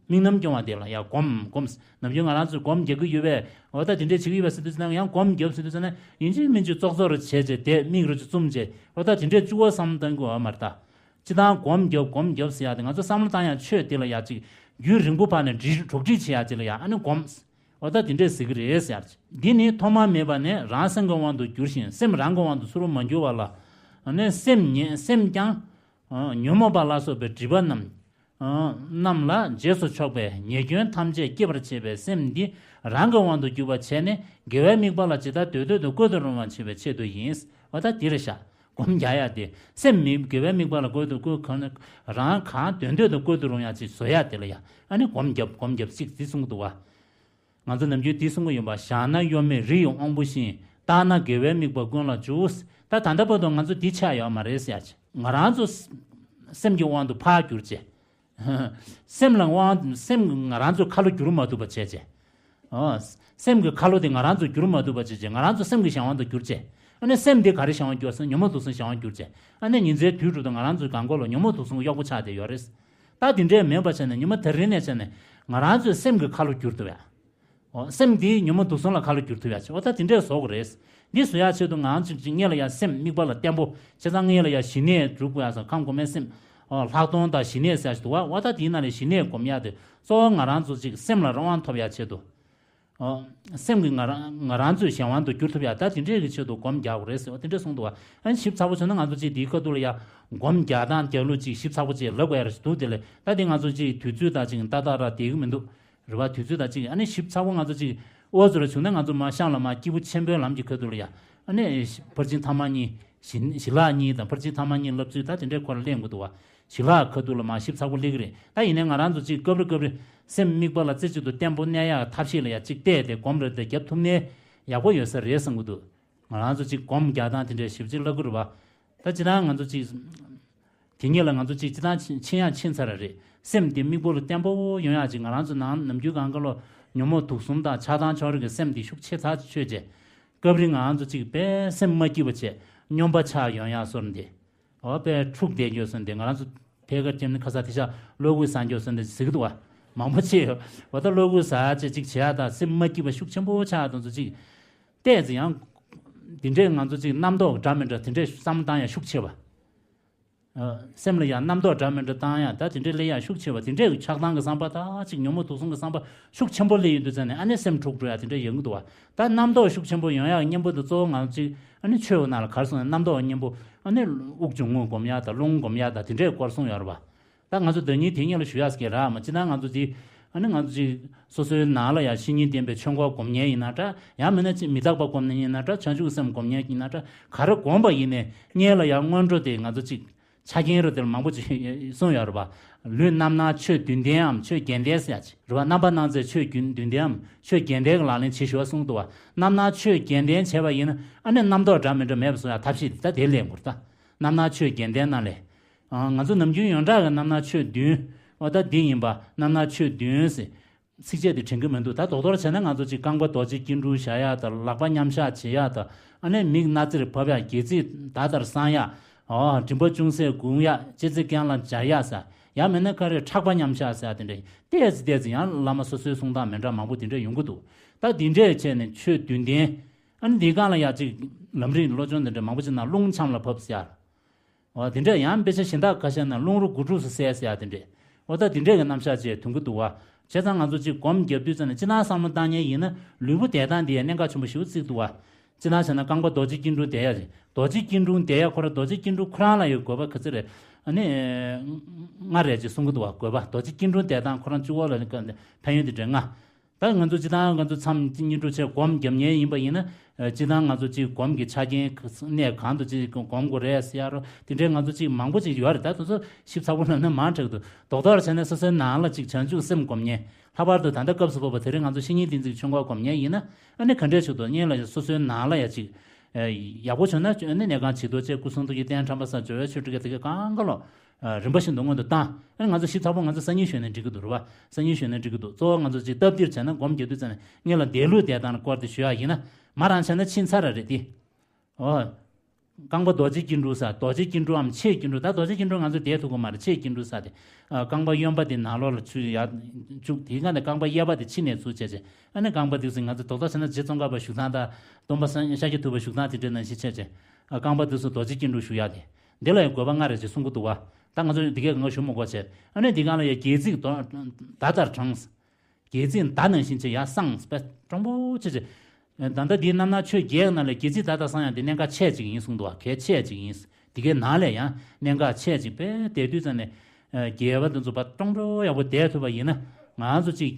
དམིགས་རྣམ་སྐྱོང་བ་དེ་ལ་ཡང་སྒོམ་སྒོམ། ནམ་རྒྱུན་ང་རང་ཚོས་སྒོམ་རྒྱག་གི་ཡོད་པས། འོ་ད་དེ་འདྲས་བྱེད་ཀྱི་ཡོད་པས་ཟེར་དུས་ཙམ་ན་ཡང་སྒོམ་རྒྱབ་ཟེར་དུས་ཙམ་ན་ཡིན་གཅིག་མིན་གཅིག་ཙོག་ཙོག་རུ་བྱས་བྱས་དེ་མིག་རུ་ཅིག་བཙུམ་བྱས། འོ་ད་དེ་འདྲས་བཅུ་བ་བསམ་བློ་གཏོང་དགོས་པ་མ་རེད་ད། སྤྱི་བཏང་སྒོམ་རྒྱབ་སྒོམ་རྒྱབ་ཟེར་ཡ་དེ་ང་ཚོ་བསམ་བློ་བཏང་ཡ་ཆོས་དེ་ལ་ཡ་ཅིག་རྒྱུན་རིང་པོ་བར་ནས་འདྲི་གྲོགས་འདྲིས་བྱེད་ཡ་ཅིག་ལ་ཡ་ཨ་ནི་སྒོམ། འོ་ད་དེ་འདྲས་ཟེར་གི་རེད་ཟེར་ཡ་ཅིག་འདི་ནི་ཐོག་མ་མེད་པ་ནས་རང་སེམས་ཀྱི་དབང་དུ་འགྱུར་ཞིང་སེམས་རང་གི་དབང་དུ་ཚུར་མ་འགྱུར་བ་ལ། ཨ་ནི་སེམས་ཉིད་སེམས་ཀྱང་། ཨ་ཉོན་མོངས་པ་ལ་སོགས་པའི་སྒྲིབ་པ་རྣམས། ཨ་རྣམས་ལ་རྗེས་སུ་ཕྱོགས་པའི་ཉེས་སྐྱོན་ཐམས་ཅད་སྐྱེད་པར་བྱེད་པའི་སེམས་འདི་རང་གི་དབང་དུ་གྱུར་པ་བྱས་ནས་དགེ་བའི་དམིགས་པ་ལ་ཇི་ལྟར་འདོད་འདོད་དུ་བཀོལ་དུ་རུང་བར་བྱེད་པའི་ཆེད་དུ་ཡིན། འོ་ད་འདི་རེད་ཤག་སྒོམ་རྒྱག་ཡ་དེ་སེམས་མི་དགེ་བའི་དམིགས་པ་ལ་བཀོལ་དུ་བཀོལ་གང་རང་གང་འདོད་འདོད་དུ་བཀོལ་དུ་རུང་ཡ་ཅིག་བཟོ་ཡ་དེ་ལ་ཡ་ཨ་ནི་སྒོམ་རྒྱབ་སྒོམ་རྒྱབ་ཅིག་འདི་གསུང་གི་འདུག་བ། ང་ཚོ་ནམ་རྒྱུན་འདི་གསུང་གི་ཡོད་པ། བཞག་ན་གཡོ་མེད་རི་ཡི་དབང་པོ་བཞིན། བརྟགས་ན་དགེ་བའི་དམིགས་པ་ཀུན་ལ་འཇུག་ད་ད་ལྟ་བར་དུ་ང་ཚོ་འདི་ཆགས་ཡོད་མ་རེད་ཟེར་ཡ་ཅིག་ང་རང་ཚོ་སེམས་ཀྱི་དབང་དུ་ཕར་གྱུར་བྱས། སེམས་ལ་དབང་སེམས་ང་རང་ཚོའི་ཁ་ལོ་བསྒྱུར་མ་ཐུབ་པ་བྱས་བྱས། ཨོ། སེམས་ཀྱི་ཁ་ལོ་དེ་ང་རང་ཚོས་བསྒྱུར་མ་ཐུབ་པ་བྱས་བྱས་ང་རང་ཚོ་སེམས་ཀྱི་གཞན་དབང་དུ་གྱུར་བྱས། ཨ་ནི་སེམས་དེ་ག་རེ་གཞན་དབང་གྱུར་ཟེར་ན་ཉོན་མོངས་དུག་གསུམ་གཞན་དབང་གྱུར་བྱས། ཨ་ནི་ཉིན་མཚན་དུས་དྲུག་ཏུ་ང་རང་ཚོའི་གང་གོ་ལ་ཉོན་མོངས་དུག་གསུམ་གྱི་གཡོག་པོ་ཆགས་བསྡད་ཡོད་རེད། ད་དེ་འདྲས་མེད་པ་བྱས་ནས་ཉི་མ་དེ་རིང་ནས་བྱས་ནས་ང་རང་ཚོའི་སེམས་ཀྱི་ཁ་ལོ་བསྒྱུར་ཐུབ་ཡ། ཨོ། སེམས་འདི་ཉོན་མོངས་དུག་གསུམ་ལ་ཁ་ལོ་བསྒྱུར་ཐུབ་ཡ་ཆེ། ཨོ་ད་དེ་འདྲས་བཟོ་དགོས་རེད། འདི་བཟོ་ཡ་ཆེད་དུ་ང་རང་ཚོ་གཅིག་སྔོན་ལ་ཡ་སེམས་དམིགས་པ་ལ་བརྟན་པོ་བྱས་ཙང་སྔོན་ལ་ཡ་ཞི་གནས་སྒྲུབ་དགོས་ཡ་ཟེར་ཁམས་གོང་མའི་སེམས། ཨོ། ལྷག་མཐོང་དང་ཞི་གནས་ཟེར་ཡ་ཞིག་འདུག་བ། ཨོ་ད་དེའི་ནང་ནས་ཞི་གནས་སྒོམ་ཡ་དེ་གཙོ་བོ་ང་རང་ཚོ་གཅིག་སེམས་ལ་རང་དབང་ཐོབ་ཡ་ཆེད་དུ། ཨོ། སེམས་ཀྱི་ང་རང་ང་རང་ཚོའི་གཞན་དབང་དུ་བསྒྱུར་ཐུབ་ཡ་ད་དེ་འདྲས་ཀྱི་ཆེད་དུ་སྒོམ་རྒྱག་དགོས་རེད་ཟེར་བ་དེ་འདྲས་གསུངས་འདུག་བ། ཨ་ནི་ཞིབ་ཚགས་པོ་བྱུང་ན་ང་ཚོ་གཅིག་དེའི་ཁ་ཐུག་ལ་ཡ་སྒོམ་རྒྱག་སྟངས་རྒྱག་ལུགས་གཅིག་ཞིབ་ཚགས་པོ་གཅིག་ལབ་དགོས་ཡ་རེ་ཞིག་འདུག་དེ་ལས་ད་དེ་ང་ཚོ་གཅིག་དུས་ཚོད་དང་གཅིག་ཏག་ཏག་ར་བསྡད་ཀྱི་མི་འདུག་རེད་བ། དུས་ཚོད་དང་གཅིག་ཨ་ནི་ཞིབ་ཚགས་པོ་ང་ཚོ་གཅིག་འོ་ཚོ་ར་བྱུང་ན་ང་ཚོ་མ་ཤང་ལ་མ་སྐྱིད་པོ་ཆེན་པོའི་ལམ་གྱི་ཁ་ཐུག་ལ་ཡ་ཨ་ནི་ཕར་ཕྱིན་ཐ་མ་གཉིས་ཞི་ཞི་ལྷག་གཉིས་དང་ཕར་ཕྱིན་ཐ་མ་གཉིས་ལབ་ཚུལ་ད་དེ་འདྲའི་སྐོར་ལ་གླེང་དགོས་འདུག་བ། ཞི་ལྷག་ཁ་ཐུག་ལ་མ་ཞིབ་ཚགས་པོ་གླེང་གི་རེད། ད་ཡིན་ནའི་ང་རང་ཚོ་གཅིག་སྐབས་རེ་སྐབས་རེ་སེམས་དམིགས་པ་ལ་རྩེ་གཅིག་ཏུ་བརྟན་པོ་གནས་ཡག་ཐབས་ཤེས་ལ་ཡ་གཅིག་བལྟས་ཏེ་སྒོམ་རེ་དེ་རྒྱབ་ཐུབ་ནའི་ཡག་པོ་ཡོད་ས་རེད་བསམ་གྱི་འདུག་ང་རང་ཚོ་གཅིག་སྒོམ་རྒྱག་སྟངས་དེ་འདྲའི་ཞིབ་ཅིག་ལབ་དགོས་རེད་བ། ད་སྤྱིར་བཏང་ང་ཚོ་གཅིག་དེ་གཉིས་ལ་ང་ཚོ་གཅིག་སྤྱིར་བཏང་ཕྱིན་ཕྱིན་ཡག་ཕྱིན་ཚར་རེད། སེམས་དེ་དམིགས་པོ་ལ་བརྟན་པོ་ཡོང་ཡག་གཅིག་ང་རང་ཚོ་ནང་ནམ་རྒྱུན་གང་ག་ལོ་ཉོན་མོངས་དུག་གསུམ་དང་ཆགས་སྡང་ཕྱོགས་རིས་ཀྱི་སེམས་དེ་ཤུགས་ཆེ་ཚ་ཆོད་བྱས། སྐབས་རེ་ང་རང་ཚོ་གཅིག་དཔེ་སེམས་མ་སྐྱིད་པ་བྱས་སྙོམས་པ་ཆགས་ཡོང་ཡག་སོར་འདི། འོ་དཔེ་འཁྲུག་བསྡད་རྒྱུ་སོང་དེ་ང་རང་ཚོ་ཕལ་སྐད་ཅེམ་ནི་ཁ་ས་དེ་ཤ་གློ་ཀུ་ཟ་རྒྱུ་སོང་དེ་ཟེར་གི་འདུག་བ། མང་པོ་ཅིག་ཡོད། འོ་ད་གློ་ཀུ་ཟ་ཅེ་ཅིག་བྱེད་ཡ་དང་སེམས་མ་སྐྱིད་པ་ཤུགས་ཆེན་པོ་ཆགས་དང་ཚོ་ཅིག་བལྟས་ཙི་ཡང་། དེ་འདྲས་ང་ཚོ་ཅིག་རྣམ་རྟོག་འདྲ་མི་འདྲ་དེ་འདྲས་བསམ་བློ་བཏང་ཡ་ཤུགས་ཆེ་བ། ཨ། སེམས་ལ་ཡང་རྣམ་རྟོག་འདྲ་མི་འདྲ་བཏང་ཡ་ད་དེ་འདྲའི་སླེབས་ཡ་ཤུགས་ཆེ་བ་དེ་འདྲའི་ཆགས་སྡང་གི་བསམ་པ་ད་ཅིག་ཉོན་མོངས་དུག་གསུམ་གྱི་བསམ་པ་ཤུགས་ཆེན་པོ་སླེབས་ཡོང་དུས་ཙང་ནས་ཨ་ནི་སེམས་འཁྲུག་འགྲོ་ཡ་དེ་འདྲ་ཡོང་གི་འདུག་བ། ད་རྣམ་རྟོག་ཤུགས་ཆེན་པོ་ཡོང་ཡ་གཉེན་པོ་དེ་གཙོ་བོ་ང་ཚོ་ཅིག་ཨ་ནི་ཆོས་ནང་ལ་གར་སོང་ནས་རྣམ་རྟོག་གཉེན་པོ་ཨ་ནི་དབུགས་འབྱུང་རྔུབ་སྒོམ་ཡ་དང་རླུང་སྒོམ་ཡ་དང་དེ་འདྲའི་སྐོར་གསུངས་ཡོད་རེད་བ། ད་ང་ཚོ་ཟླ་ཉིན་དེ་གཉིས་ལ་ཞུ་ཡ་ཟེར་གྱི་རག་མ་ཅི་ད་ང་ཚོ་ཅིག་ཨ་ནི་ང་ཚོ་ཅིག་སོ་སོའི་ནང་ལ་ཡ་བཤེས་གཉེན་བསྟེན་པའི་ཆོས་འཁོར་སྒོམ་མཁན་ཡིན་ན་འདྲ་ཡང་མིན་ན་ཅིག་མི་རྟག་པ་སྒོམ་མཁན་ཡིན་ན་འདྲ་བྱང་ཆུབ་སེམས་སྒོམ་མཁན་ཡིན་ན་འདྲ་ག་རེ་སྒོམ་པ་ཡིན་ནའི་སྔོན་ལ་ཡང་སྔོན་འགྲོ་དེ་ང་ཚོ་ཅིག་ཆ་རྐྱེན་རུ་དེར་མང་པོ་ཅིག་གསུངས་ཡོད་རེད་པ། ལུས་རྣམ་སྣང་ཆོས་བདུན་ལྡན་འམ་ཆོས་བརྒྱད་ལྡན་ཟེར་ཡ་ཅིག་རེད་པ། རྣམ་པར་སྣང་མཛད་ཆོས་བདུན་ལྡན་འམ་ཆོས་བརྒྱད་ལྡན་གྱི་ལག་ལེན་བྱེད་ཞུ་བ་གསུངས་འདུག་བ། རྣམ་སྣང་ཆོས་བརྒྱད་ལྡན་བྱས་པ་ཡིན་ན་ཨ་ནི་རྣམ་རྟོག་འདྲ་མི་འདྲ་མེད་པ་བཟོ་ཡ་ཐབས་ཤེས་དེ་ད་དེ་ལས་འགུར་ད། རྣམ་སྣང་ཆོས་བརྒྱད་ལྡན་ནང་ལས། ང་ཚོ་ནམ་རྒྱུན་ཡོངས་གྲགས་ཀྱི་རྣམ་སྣང་ཆོས་བདུན། འོ་ད་འདི་ཡིན་པ་རྣམ་སྣང་ཆོས་བདུན་ཟེར། ཚིགས་བཅད་དེ་དྲན་གྱི་མི་འདུག་ད་རྡོག་རྡོག་བྱས་ན་ང་ཚོ་གཅིག་རྐང་པ་རྡོ་རྗེ་སྐྱིལ་ཀྲུང་བཞག་ཡ་དང་ལག་པ་མཉམ་བཞག་བྱེད་ཡ་དང་ཨ་ནི་མིག་སྣ་རྩེར་ཕབ་ཡ་སྒལ་ཚིགས་ད་ལྟར་བསྲང་ཡ། འོ་མགྲིན་པ་ཅུང་ཟད་སྒུང་ཡ་ལྕེ་རྩེ་རྐན་ལ་སྦྱར་ཡ་ཟེར། ཡང་མིན་ན་ཁ་རས་ཕྲག་པ་མཉམ་བཞག་ཟེར་ཡ་དེ་འདྲ་ཏོག་ཙམ་ཏོག་ཙམ་ཡང་བླ་མ་སོ་སོའི་གསུང་སྟངས་མི་འདྲ་མང་པོ་དེ་འདྲ་ཡོང་གི་འདུག་ད་དེ་འདྲས་བྱས་ནས་ཆོས་བདུན་ལྡན། ཨ་ནི་འདིའི་སྒང་ལ་ཡ་གཅིག་ལམ་རིམ་བློ་སྦྱོང་དེ་འདྲ་མང་པོ་ཅིག་ནང་རླུང་ཆམ་ལ་ཕབ་ཟེར་ཡ། འོ་དེ་འདྲས་ཡང་དཔེ་ཆ་གཞན་དག་ཁ་ཤས་ན་རླུང་རོ་དགུ་ཕྲུགས་སུ་གསལ་ཟེར་ཡ་དེ་འདྲས། འོ་ད་དེ་འདྲས་ཀྱི་རྣམ་གཞག་ཅིག་ཐོན་གྱི་འདུག་བ། བྱས་ཙང་ང་ཚོ་གཅིག་སྒོམ་རྒྱབ་དུས་ཙམ་ནས་སྤྱིར་བཏང་བསམ་བློ་བཏང་མཁན་ཡིན་ན་ལུས་པོ་བསྡད་སྟངས་འདི་ཡང་གནད་འགག་ཆེན་པོ་ཞེ་པོ་བརྩི་འདུག་བ། སྤྱིར་བཏང་བྱས་ན་རྐང་པ་རྡོ་རྗེ་སྐྱིལ་ཀྲུང་བསྡད་ཡ་རེད། རྡོ་རྗེ་སྐྱིལ་ཀྲུང་བསྡད་ཡ་ཁོ་རང་རྡོ་རྗེ་སྐྱིལ་ཀྲུང་ཁོ་རང་ལ་ཡོད་དགོས་པ་ག་ཚོད་རེད། ཨ་ནི། ལྔ་རེད་ཅེས་གསུང་གི་འདུག་བ། དགོས་པ་རྡོ་རྗེ་སྐྱིལ་ཀྲུང་བསྡད་སྟངས་ཁོ་རང་གཅིག་པོ་ལ་ཕན་ཡོན་དེ་འདྲ་ལྔ། ད་ང་ཚོ་སྤྱིར་བཏང་ང་ཚོ་མཚམས་གཉིས་དྲུག་བྱས་སྒོམ་རྒྱབ་མཁན་ཡིན་པ་ཡིན་ན། སྤྱིར་བཏང་ང་ཚོ་གཅིག་སྒོམ་གྱི་ཆ་རྐྱེན་གནས་གང་དུ་གཅིག་སྒོམ་དགོས་རེད་ཟེར་ཡ་རོ་དེ་འདྲའི་ང་ཚོ་གཅིག་མང་པོ་གཅིག་ཡོད་རེད། ད་དེ་ཚོ་ཞིབ་ཚགས་པོ་ལབ་ན་མང་དྲགས་འདུག་རྡོག་རྡོག་བྱས་ན་སོ་སོའི་ནང་ལ་གཅིག་བྱང་ཆུབ་སེམས་སྒོམ་མཁན། ལྷག་པར་དུ་ད་ལྟ་སྐབས་སུ་བབས་པ་དེ་རིང་ང་ཚོ་བཤེས་གཉེན་བསྟེན་རྩིས་ཀྱི་ཆོས་འཁོར་སྒོམ་མཁན་ཡིན་ན། ཨ་ནི་ག་འདྲས་ཞིག་ཏུ་སྔོན་ལ་སོ་སོའི་ནང་ལ་ཡ་གཅིག་ཡག་པོ་བྱུང་ན་ནི་གནས་ཁང་བྱི་དོར་བཅས་སྐུ་གསུང་ཐུགས་ཀྱི་རྟེན་ཁྲམ་པ་ས་འབྱོར་བའི་ཆོས་སྒྲུབ་ཀྱི་དེ་གའི་གང་ག་ལོ། རིམ་པ་བཞིན་དུ་སྔོན་དུ་བཏང་། ཨ་ནི་ང་ཚོ་ཤི་ཚ་པོ་ང་ཚོ་སང་ཉིན་ཞོན་ནས་འགྲིག་གི་འདུག་རེད་བ། སང་ཉིན་ཞོན་ནས་འགྲིག་གི་འདུག་གཙོ་བོ་ང་ཚོ་ཅིག་སྟབས་བདེར་བྱས་ན་སྒོམ་རྒྱག་དུས་ཙམ་ནས་སྔོན་ལ་འདས་ལུགས་བསྡད་སྟངས་སྐོར་དེ་ཞུ་ཡག་ཡིན་ན། མ་རང་བྱས་ན་ཕྱིན་ཚར་ར་རེད་དེ། ཨོ། རྐང་པ་རྡོ་རྗེ་སྐྱིལ་ཀྲུང་ས། རྡོ་རྗེ་སྐྱིལ་ཀྲུང་འམ་ཆེ་སྐྱིལ་ཀྲུང་། ད་རྡོ་རྗེ་སྐྱིལ་ཀྲུང་ང་ཚོ་བསྡད་ཐུབ་ཀྱི་མ་རེད། ཆེ་སྐྱིལ་ཀྲུང་ས་དེ། རྐང་པ་གཡོན་པ་དེ་ནང་ལོགས་ལ་ཚུར་ཡར་བཅུག་དེའི་སྒང་ནས་རྐང་པ་གཡས་པ་དེ་ཕྱི་ནས་ཚུར་བྱས་བྱས། ཨ་ནི་རྐང་པ་དེ་ཚོ་ང་ཚོ་རྡོག་རྡོག་བྱས་ན་རྗེ་ཙོང་ཁ་པ་བཞུགས་སྟངས་དང་། སྟོན་པ་སངས་ཤཱཀྱ་ཐུབ་པ་བཞུགས་སྟངས་དང་དེ་འདྲ་ནང་བཞིན་བྱས་བྱས། རྐང་པ་དེ་ཚོ་རྡོ་རྗེ་སྐྱིལ་ཀྲུང་བཞུགས་ཡག་དེ། འདི་ལ་ཡང་དགོས་པ་ལྔ་རེ་ཅིག་གསུང་གི་འདུག་བ། ད་ང་ཚོ་འདི་གས་གང་ག་ཞུ་མི་དགོས་བྱས། ཨ་ནི་འདི་སྒང་ལ་ཡང་སྒལ་ཚིགས་མདའ་ལྟར་དྲངས། སྒལ་ཚིགས་མདའ་ནང་བཞིན་བྱས་ཡར་བསྲངས་པས་དྲང་པོ་བྱས་བྱས། ད་ལྟ་འདིའི་རྣམ་སྣང་ཆོས་བརྒྱད་ནང་ལས་སྒལ་ཚིགས་མདའ་ལྟར་བསྲང་ཡག་འདི་གནད་འགག་ཆེ་ཅིག་ཡིན་གསུངས་འདུག་བ། གལ་ཆེ་ཅིག་ཡིན། འདི་གའི་ནང་ལས་ཡང་གནད་འགག་ཆེ་ཅིག་པས། དེ་དུས་ཙམ་ནས་རྒྱལ་བ་འདི་ཚོ་ཕར་དྲང་པོ་ཡག་པོ་བསྡད་ཐུབ་པ་ཡིན་ན། ང་ཚོ་ཅིག་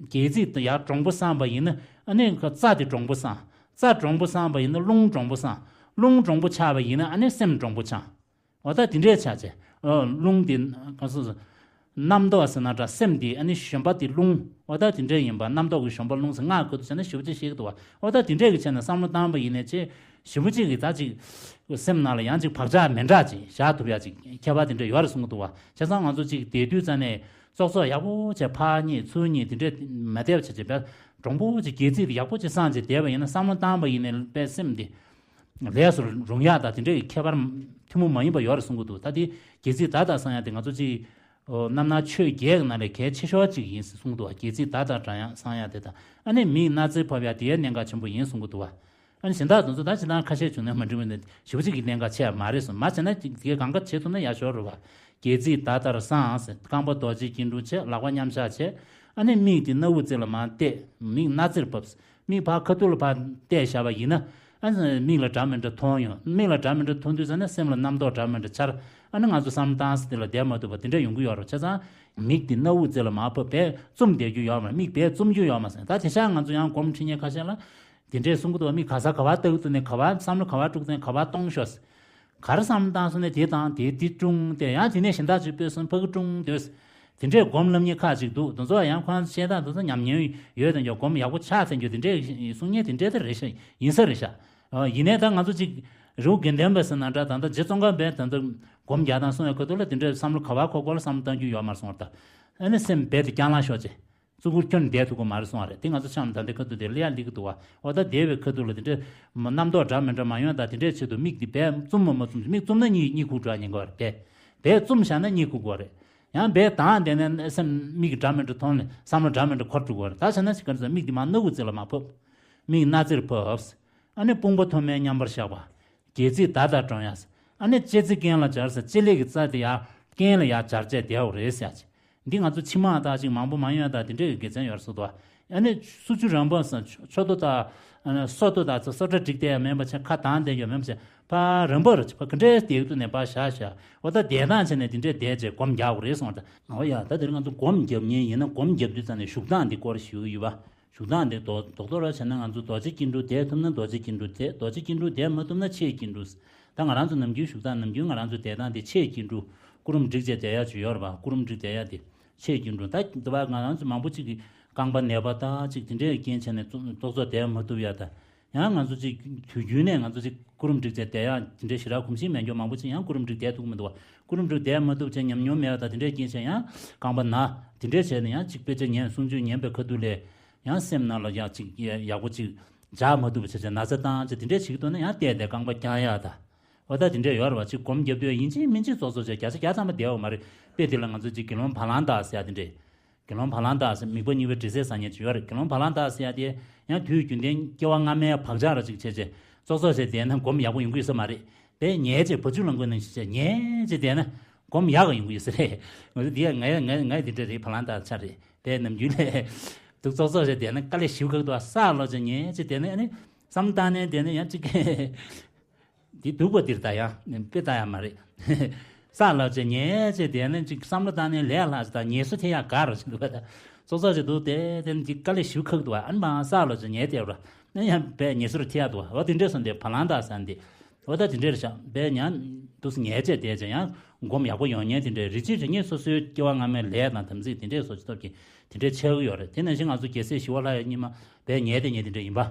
སྒལ་ཚིགས་ཡར་དྲང་པོ་བསྲངས་པ་ཡིན་ན། ཨ་ནི་རྩ་དེ་དྲང་པོ་བསྲངས། རྩ་དྲང་པོ་བསྲངས་པ་ཡིན་ན་རླུང་དྲང་པོ་བསྲངས། རླུང་དྲང་པོ་ཆགས་པ་ཡིན་ན་ཨ་ནི་སེམས་དྲང་པོ་ཆགས། འོ་ད་དེ་འདྲས་ཆགས་བྱས། ཨ་རླུང་དེ་ག་སོ་སོ། རྣམ་རྟོག་ཟེར་ན་འདྲ། སེམས་དེ་ཨ་ནི་གཞོན་པ་དེ་རླུང་། འོ་ད་དེ་འདྲས་ཡིན་པ། རྣམ་རྟོག་གི་གཞོན་པ་རླུང་ཟེར་ངག་ཁུ་ཏུ་བྱས་ན་ཞེ་པོ་ཅིག་ཤེས་ཀྱི་འདུག་བ། འོ་ད་དེ་འདྲས་ཀྱི་བྱས་ན་བསམ་བློ་བཏང་པ་ཡིན་ནའི་ཅིག་ཞེ་པོ་ཅིག་གི་ད་ཅིག་སེམས་ནང་ལ་ཡང་ཅིག་བག་ཆགས་མི་འདྲ་ཅིག་བཞག་ཐུབ་ཡ་ཅིག་ཁྱད་པར་དེ་འདྲས་ཡོད་རེད་གསུང་གི་འདུག་བ། བྱས་ཙང་ང་ཚོ་ཅིག་བསྡད་དུས་ཙམ་ནས་ཙོག་ཙོག་ཡག་པོ་བྱས་ཕར་གཉིད་ཚུར་གཉིད་དེ་འདྲས་མ་བསྡད་པ་བྱས་བྱས་པས། དྲང་པོ་ཅིག་སྒལ་ཚིགས་དེ་ཡག་པོ་ཅིག་བསྲངས་བྱས་བསྡད་པ་ཡིན་ན། བསམ་བློ་བཏང་པ་ཡིན་ནའི་པས་སེམས་དེ་ལས་སུ་རུང་ཡག་དང་དེ་འདྲའི་ཁྱད་པར་ཐུན་མོང་མ་ཡིན་པ་ཡོད་རེད་གསུང་གི་འདུག་ད་དེ་སྒལ་ཚིགས་མདའ་དར་བསྲང་ཡག་དེ་ང་ཚོ་ཅིག་ཨོ་རྣམ་སྣང་ཆོས་བརྒྱད་ཀྱི་ནང་ལས་གལ་ཆེ་ཤོས་ཅིག་ཡིན་ཟེར་གསུང་གི་འདུག་སྒལ་ཚིགས་མདའ་དར་དྲང་ཡག་བསྲང་ཡག་དེ་དང་། ཨ་ནི་མིག་སྣ་རྩེར་ཕབ་ཡག་དེ་ཡང་གནད་འགག་ཆེན་པོ་ཡིན་གསུང་གི་འདུག་བ། ཨ་ནི་གཞན་དག་དེ་ཚོ་ད་ཇི་ལྟར་ཁ་ཤས་བྱུང་ན་མ་འགྲིག་མིན་ནི་ཞེ་པོ་ཅིག་གི་གནད་འགག་ཆེ་བ་མ་རེད་གསུང་། མ་བྱས་ན་དེ་གང་ག་བྱེད་ཐུབ་ན་ཡག་ཤོས་རེད་བ། སྒལ་ཚིགས་མདའ་དར་བསྲང་ཟེར། རྐང་པ་རྡོ་རྗེ་སྐྱིལ་ཀྲུང་བྱས། ལག་པ་མཉམ་བཞག་བྱས། ཨ་ནི་མིག་དེ་སྣ་བུག་རྩེ་ལ་མར་གཏད། མིག་སྣ་རྩེར་ཕབ། མིག་ཕར་ཁ་ཐུག་ལ་ཕར་གཏད་བཞག་པ་ཡིན་ན། ཨ་ནི་མིག་ལ་འདྲ་མི་འདྲ་མཐོང་ཡོང་། མིག་ལ་འདྲ་མི་འདྲ་མཐོང་དུས་ཙམ་ནས་སེམས་ལ་རྣམ་རྟོག་འདྲ་མི་འདྲ་འཆར། ཨ་ནི་ང་ཚོ་བསམ་བློ་བཏང་ས་དེ་ལ་བསྡད་མ་ཐུབ་པ་དེ་འདྲ་ཡོང་གི་ཡོད་རེད། བྱས་ཙང་མིག་དེ་སྣ་བུག་རྩེ་ལ་མར་ཕབ། བས་བཙུམས་བསྡད་རྒྱུ་ཡོད་མ་རེད། མིག་བས་བཙུམ་རྒྱུ་ཡོད་མ་རེད། ད་དེང་སང་ང་ཚོ་ཡང་སྒོམ་ཁྲིད་མཁན་ཁ་ཤས་ལ་དེ་འདྲས་གསུང་གི་འདུག་མིག་ག་ས་ག་པར་ལྟ་གི་འདུག་ནས། ག་པར་བསམ་བློ་ག་པར་དཀྲུགས་ནས་ག་པར་གཏོང་ཤོག་ག་རེ་བསམ་བློ་བཏང་སོང་ནས་དེ་དང་དེ་དེ་ཀྲུང་དེ་ཡང་དེ་ནས་གཞན་དག་ཅིག་སྤོས་སོང་ཕ་གི་ཀྲུང་དེ། དེ་འདྲས་སྒོམ་ལབ་མཁན་ཁག་ཅིག་འདུག་དེ་ཚོ་ཡང་ཁོང་བཤད་སྟངས་དེ་ཚོ་ཉམས་མྱོང་ཡོད་དང་ཀྱང་སྒོམ་ཡག་པོ་ཆགས་ཟེར་རྒྱུ་དེ་འདྲས་གསུང་མཁན་དེ་འདྲས་དེ་རེད་ཤག་ཡིན་ས་རེད་ཤག་ཡིན་ནའི་ད་ང་ཚོ་ཅིག་རི་བོ་དགེ་ལྡན་པ་ཟེར་ན་འདྲ། ད་ལྟ་རྗེ་ཙོང་ཁ་པས་ད་ལྟ་སྒོམ་རྒྱག་སྟངས་གསུང་བའི་ཁ་ཐུག་ལ་དེ་འདྲས་བསམ་བློ་ག་པར་འཁོར་དགོས་ལ་བསམ་བློ་བཏང་རྒྱུ་ཡོད་མ་རེད་གསུངས་པ། ད་ཨ་ནི་སེམས་རྦད་དེ་རྐྱང་ལངས་ཤོག་ཅེས། གཙུག་གུར་ཁྱོན་བསྡད་ཐུབ་ཀྱི་མ་རེད་གསུངས་པ་རེད། དེ་ང་ཚོ་ཆམ་ད་ལྟའི་ཁ་ཐུག་དེ་ལ་ཡ་ལི་གི་འདུག་བ། འོ་ད་བསྡད་པའི་ཁ་ཐུག་ལ་དེ་འདྲས་རྣམ་རྟོག་འདྲ་མི་འདྲ་མ་ཡོང་ད་དེ་འདྲས་ཆེད་དུ་མིག་དེ་རྦད་བཙུམ་མ་མ་བཙུམ། མིག་བཙུམ་ན་གཉིད་གཉིད་ཁུག་འགྲོ་ཉེན་ཁ་རེད། རྦད་བཙུམ་བཞག་ན་གཉིད་ཁུག་དགོས་རེད། ཡང་རྦད་དང་དེ་ནས་སེམས་མིག་གི་འདྲ་མི་འདྲ་མཐོང་ནས་བསམ་བློ་འདྲ་མི་འདྲ་འཁོར་འགྲོ་དགོས་རེད། ད་བྱས་ན་ཅིག་ག་རེ་ཟེར། མིག་དེ་མར་སྣ་བུག་རྩེ་ལ་མར་ཕབ། མིག་སྣ་རྩེར་ཕབ། ཨ་ནི་དཔུང་པ་མཐོ་དམན་མཉམ་པར་བཞག་པ། སྒལ་ཚིགས་ད་ལྟ་དྲང་ཡག་ཨ་ནི་ལྕེ་རྩེ་རྐན་ལ་སྦྱར་ཟེར། ལྕེ་ལེ་གི་རྩ་དེ་ཡར་རྐན་ལ་ཡར་སྦྱར་བྱས་བསྡད་པ་རེད་ཟེར་ཡག་འདི་ང་ཚོ་ཕྱི་མ་དག་ཅིག་མང་པོ་མ་ཡོང་ཡག་དང་དེ་འདྲའི་དགེ་མཚན་ཡོད་རེད་གསུངས་འདུག་ཨ་ནི་སུ་ཆུ་རང་པོ་ཟེར། མཆུ་ཏོ་དང་སོ་ཏོ་དང་སོ་སོ་འགྲ་འགྲིག་བསྡད་ཡག་མིན་པ་བྱས། ཁ་གདངས་བསྡད་ཡག་མིན་པ་བྱས། ཕར་རང་པོ་རེད། ཕར་ག་འདྲའི་བསྡད་ཀྱི་འདུག་ནས་ཕར་བཞག་བཞག་འོ་ད་བསྡད་སྟངས་བྱས་ནས་དེ་འདྲས་བསྡད་བྱས་སྒོམ་རྒྱག་དགོས་རེད་གསུངས་འདུག་འོ་ཡ། ད་དེ་རིང་ང་ཚོ་སྒོམ་རྒྱབ་མཁན་ཡིན་ན་སྒོམ་རྒྱབ་དུས་ཙམ་ནས་བཞུགས་སྟངས་འདི་སྐོར་ཞུ་གི་ཡོད་པ། བཞུགས་སྟངས་དེ་རྡོག་རྡོག་རྡོག་ར་བྱས་ན་ང་ཚོ་རྡོ་རྗེ་སྐྱིལ་ཀྲུང་བསྡད་ཐུབ་ན་རྡོ་རྗེ་སྐྱིལ་ཀྲུང་བསྡད། རྡོ་རྗེ་སྐྱིལ་ཀྲུང་བསྡད་མ་ཐུབ་ན་ཆེ་སྐྱིལ་ཀྲུང་། ད་ང་རང་ཚོ་ནམ་རྒྱུན་བཞུགས་སྟངས། ནམ་རྒྱུན་ང་རང་ཚོ་བསྡད་སྟངས་དེ་ཆེ་སྐྱིལ་ཀྲུང་། སྐུ་རུམ་བསྒྲིགས་བྱས་བསྡད་ཡག་ཅིག་ཡོད་རེད་པ། སྐུ་རུམ་བསྒྲིགས་བསྡད་ཡག་དེ་ཆེ་སྐྱིལ་ཀྲུང་། ད་འདི་བ་ང་རང་ཚོ་མང་པོ་ཅིག་གིས་རྐང་པ་ནད་པ་དང་ཅིག་དེ་འདྲའི་རྐྱེན་བྱས་ནས་ཙོག་ཙོག་བསྡད་མ་ཐུབ་ཡག་དང་། ཡང་ང་ཚོ་ཅིག་དུས་རྒྱུན་ནས་ང་ཚོ་ཅིག་སྐུ་རུམ་བསྒྲིགས་བྱས་བསྡད་ཡག་དེ་འདྲའི་ཞེ་དྲག་གོམས་གཤིས་མེད་མཁན་མང་པོ་ཅིག་ཡང་སྐུ་རུམ་བསྒྲིགས་བསྡད་ཐུབ་ཀྱི་མི་འདུག་བ། སྐུ་རུམ་བསྒྲིགས་བསྡད་མ་ཐུབ་བྱས་ཉམས་མྱོང་མེད་པ་དང་དེ་འདྲའི་རྐྱེན་བྱས་ཡང་རྐང་པ་ན། དེ་འདྲའི་བྱས་ནས་ཡང་ཅིག་དཔེ་ཆ་ཉན། གསུང་ཆོས་ཉན་པའི་ཁ་ཐུག་ལས་ཡང་སེམས་ནང་ལ་ཡང་ཅིག་ཡག་པོ་ཅིག་འཇགས་མ་ཐུབ་པ་བྱས་བྱས་ན་ཚ་བཏང་བྱས་དེ་འདྲའི་བྱེད་ཀྱི་འདུག་ན་ཡང་བལྟས་ཏེ་རྐང་པ་བརྐྱང་ཡག་དང་། འོ་ད་དེ་འདྲ་ཡོད་རེད་བ། ཅིག་སྒོམ་རྒྱབ་དུས་ཡིན་གཅིག་མིན་གཅིག་ཙོག་ཙོག་བྱས་བརྒྱ་ཆ་བརྒྱ་ཐམ་པ་བསྡད་ཡོད་མ་རེད། དཔེ་དེ་ལ་ང་ཚོ་ཅིག་དགེ་སློང་བ་ལང་བདག་ཟེར་ཡ་དེ་འདྲས། དགེ་སློང་བ་ལང་བདག་ཟེར། མིག་དཔེ་གཉིས་པའི་འབྲས་སེལ་ཟ་མཁན་ཅིག་ཡོད་རེད། དགེ་སློང་བ་ལང་བདག་ཟེར་ཡ་དེ་ཡང་དུས་རྒྱུན་ལྡན་སྐྱེ་བ་སྔ་མའི་བག་ཆགས་ར་ཅིག་བྱས་བྱས་ཙོག་ཙོག་བྱས་བསྡད་ན་སྒོམ་ཡག་པོ་ཡོང་གི་ཡོད་ས་མ་རེད། དཔེ་ཉལ་བྱས་བ་ཕྱུགས་ལ་མགོ་ནང་བཞིན་བྱས་ཉལ་བྱས་བསྡད་ན་སྒོམ་ཡག་ག་ཡོང་གི་ཡོད་ས་རེད། ང་ཚོ་འདི་ཡ་ང་ཡ་ང་ཡ་ང་ཡ་འདི་འདྲ་རེད། བ་ལང་བདག་ཆ་རེད། དཔེ་ནམ་རྒྱུན་ལས་འདུག་ཙོག་ཙོག་བྱས་བསྡད་ན་དཀའ་ལས་ཞེ་པོ་ཁག་འདུག་བ། ས་ལོག་བྱས་ཉལ་བྱས་བསྡད་ན་ཨ་ནི་བསམ་བློ་བཏང་ནས་བསྡད་ན་ཡང་ཅིག་འདི་སྡུག་པ་འདིར་ད་ཡང་དཔེ་ལྟ་ཡག་མ་རེད། ས་ལ་བྱས་ཉལ་བྱས་བསྡད་ན་ཅིག་བསམ་བློ་བཏང་ནས་ལས་སླ་ཅིག་དང་ངལ་གསོ་ཐེབས་ཡག་ག་རེ་ཞིག་འདུག་ག་ད་ཙོག་ཙོག་ཅིག་འདུག་སྟེ། དེ་ནི་ཅིག་དཀའ་ལས་ཞེ་པོ་ཁག་འདུག་བ། ཨ་ནི་མར་ས་ལ་བྱས་ཉལ་བསྡད་པ་ཨ་ནི་ཡང་དཔེ་ངལ་གསོ་རུ་ཐེབས་ཡག་འདུག་བ། འོ་དེ་འདྲས་སོང་སྟེ་བ་ལང་བདག་ཟེར་འདི་འོ་ད་དེ་འདྲས་རེད་ཤག་དཔེ་ཡང་འདུག་སེ་ཉལ་བྱས་བསྡད་བྱས་ཡང་སྒོམ་ཡག་པོ་ཡོང་མཁན་དེ་འདྲས་རེ་ཅིག་རེ་གཉིས་སོ་སོའི་སྐྱེ་བ་སྔ་མའི་ལས་དང་དམ་ཚིག་དེ་འདྲས་སོ་སོའི་སྟོབས་ཀྱིས་དེ་འདྲས་ཆགས་ཀྱི་ཡོད་རེད། དེ་ནང་བཞིན་ང་ཚོ་རྒྱལ་སྲས་ཞི་བ་ལྷ་ཡི་སྙེ་མ་དཔེ་ཉལ་བསྡད་མཁན་དེ་འདྲས་ཡིན་པ།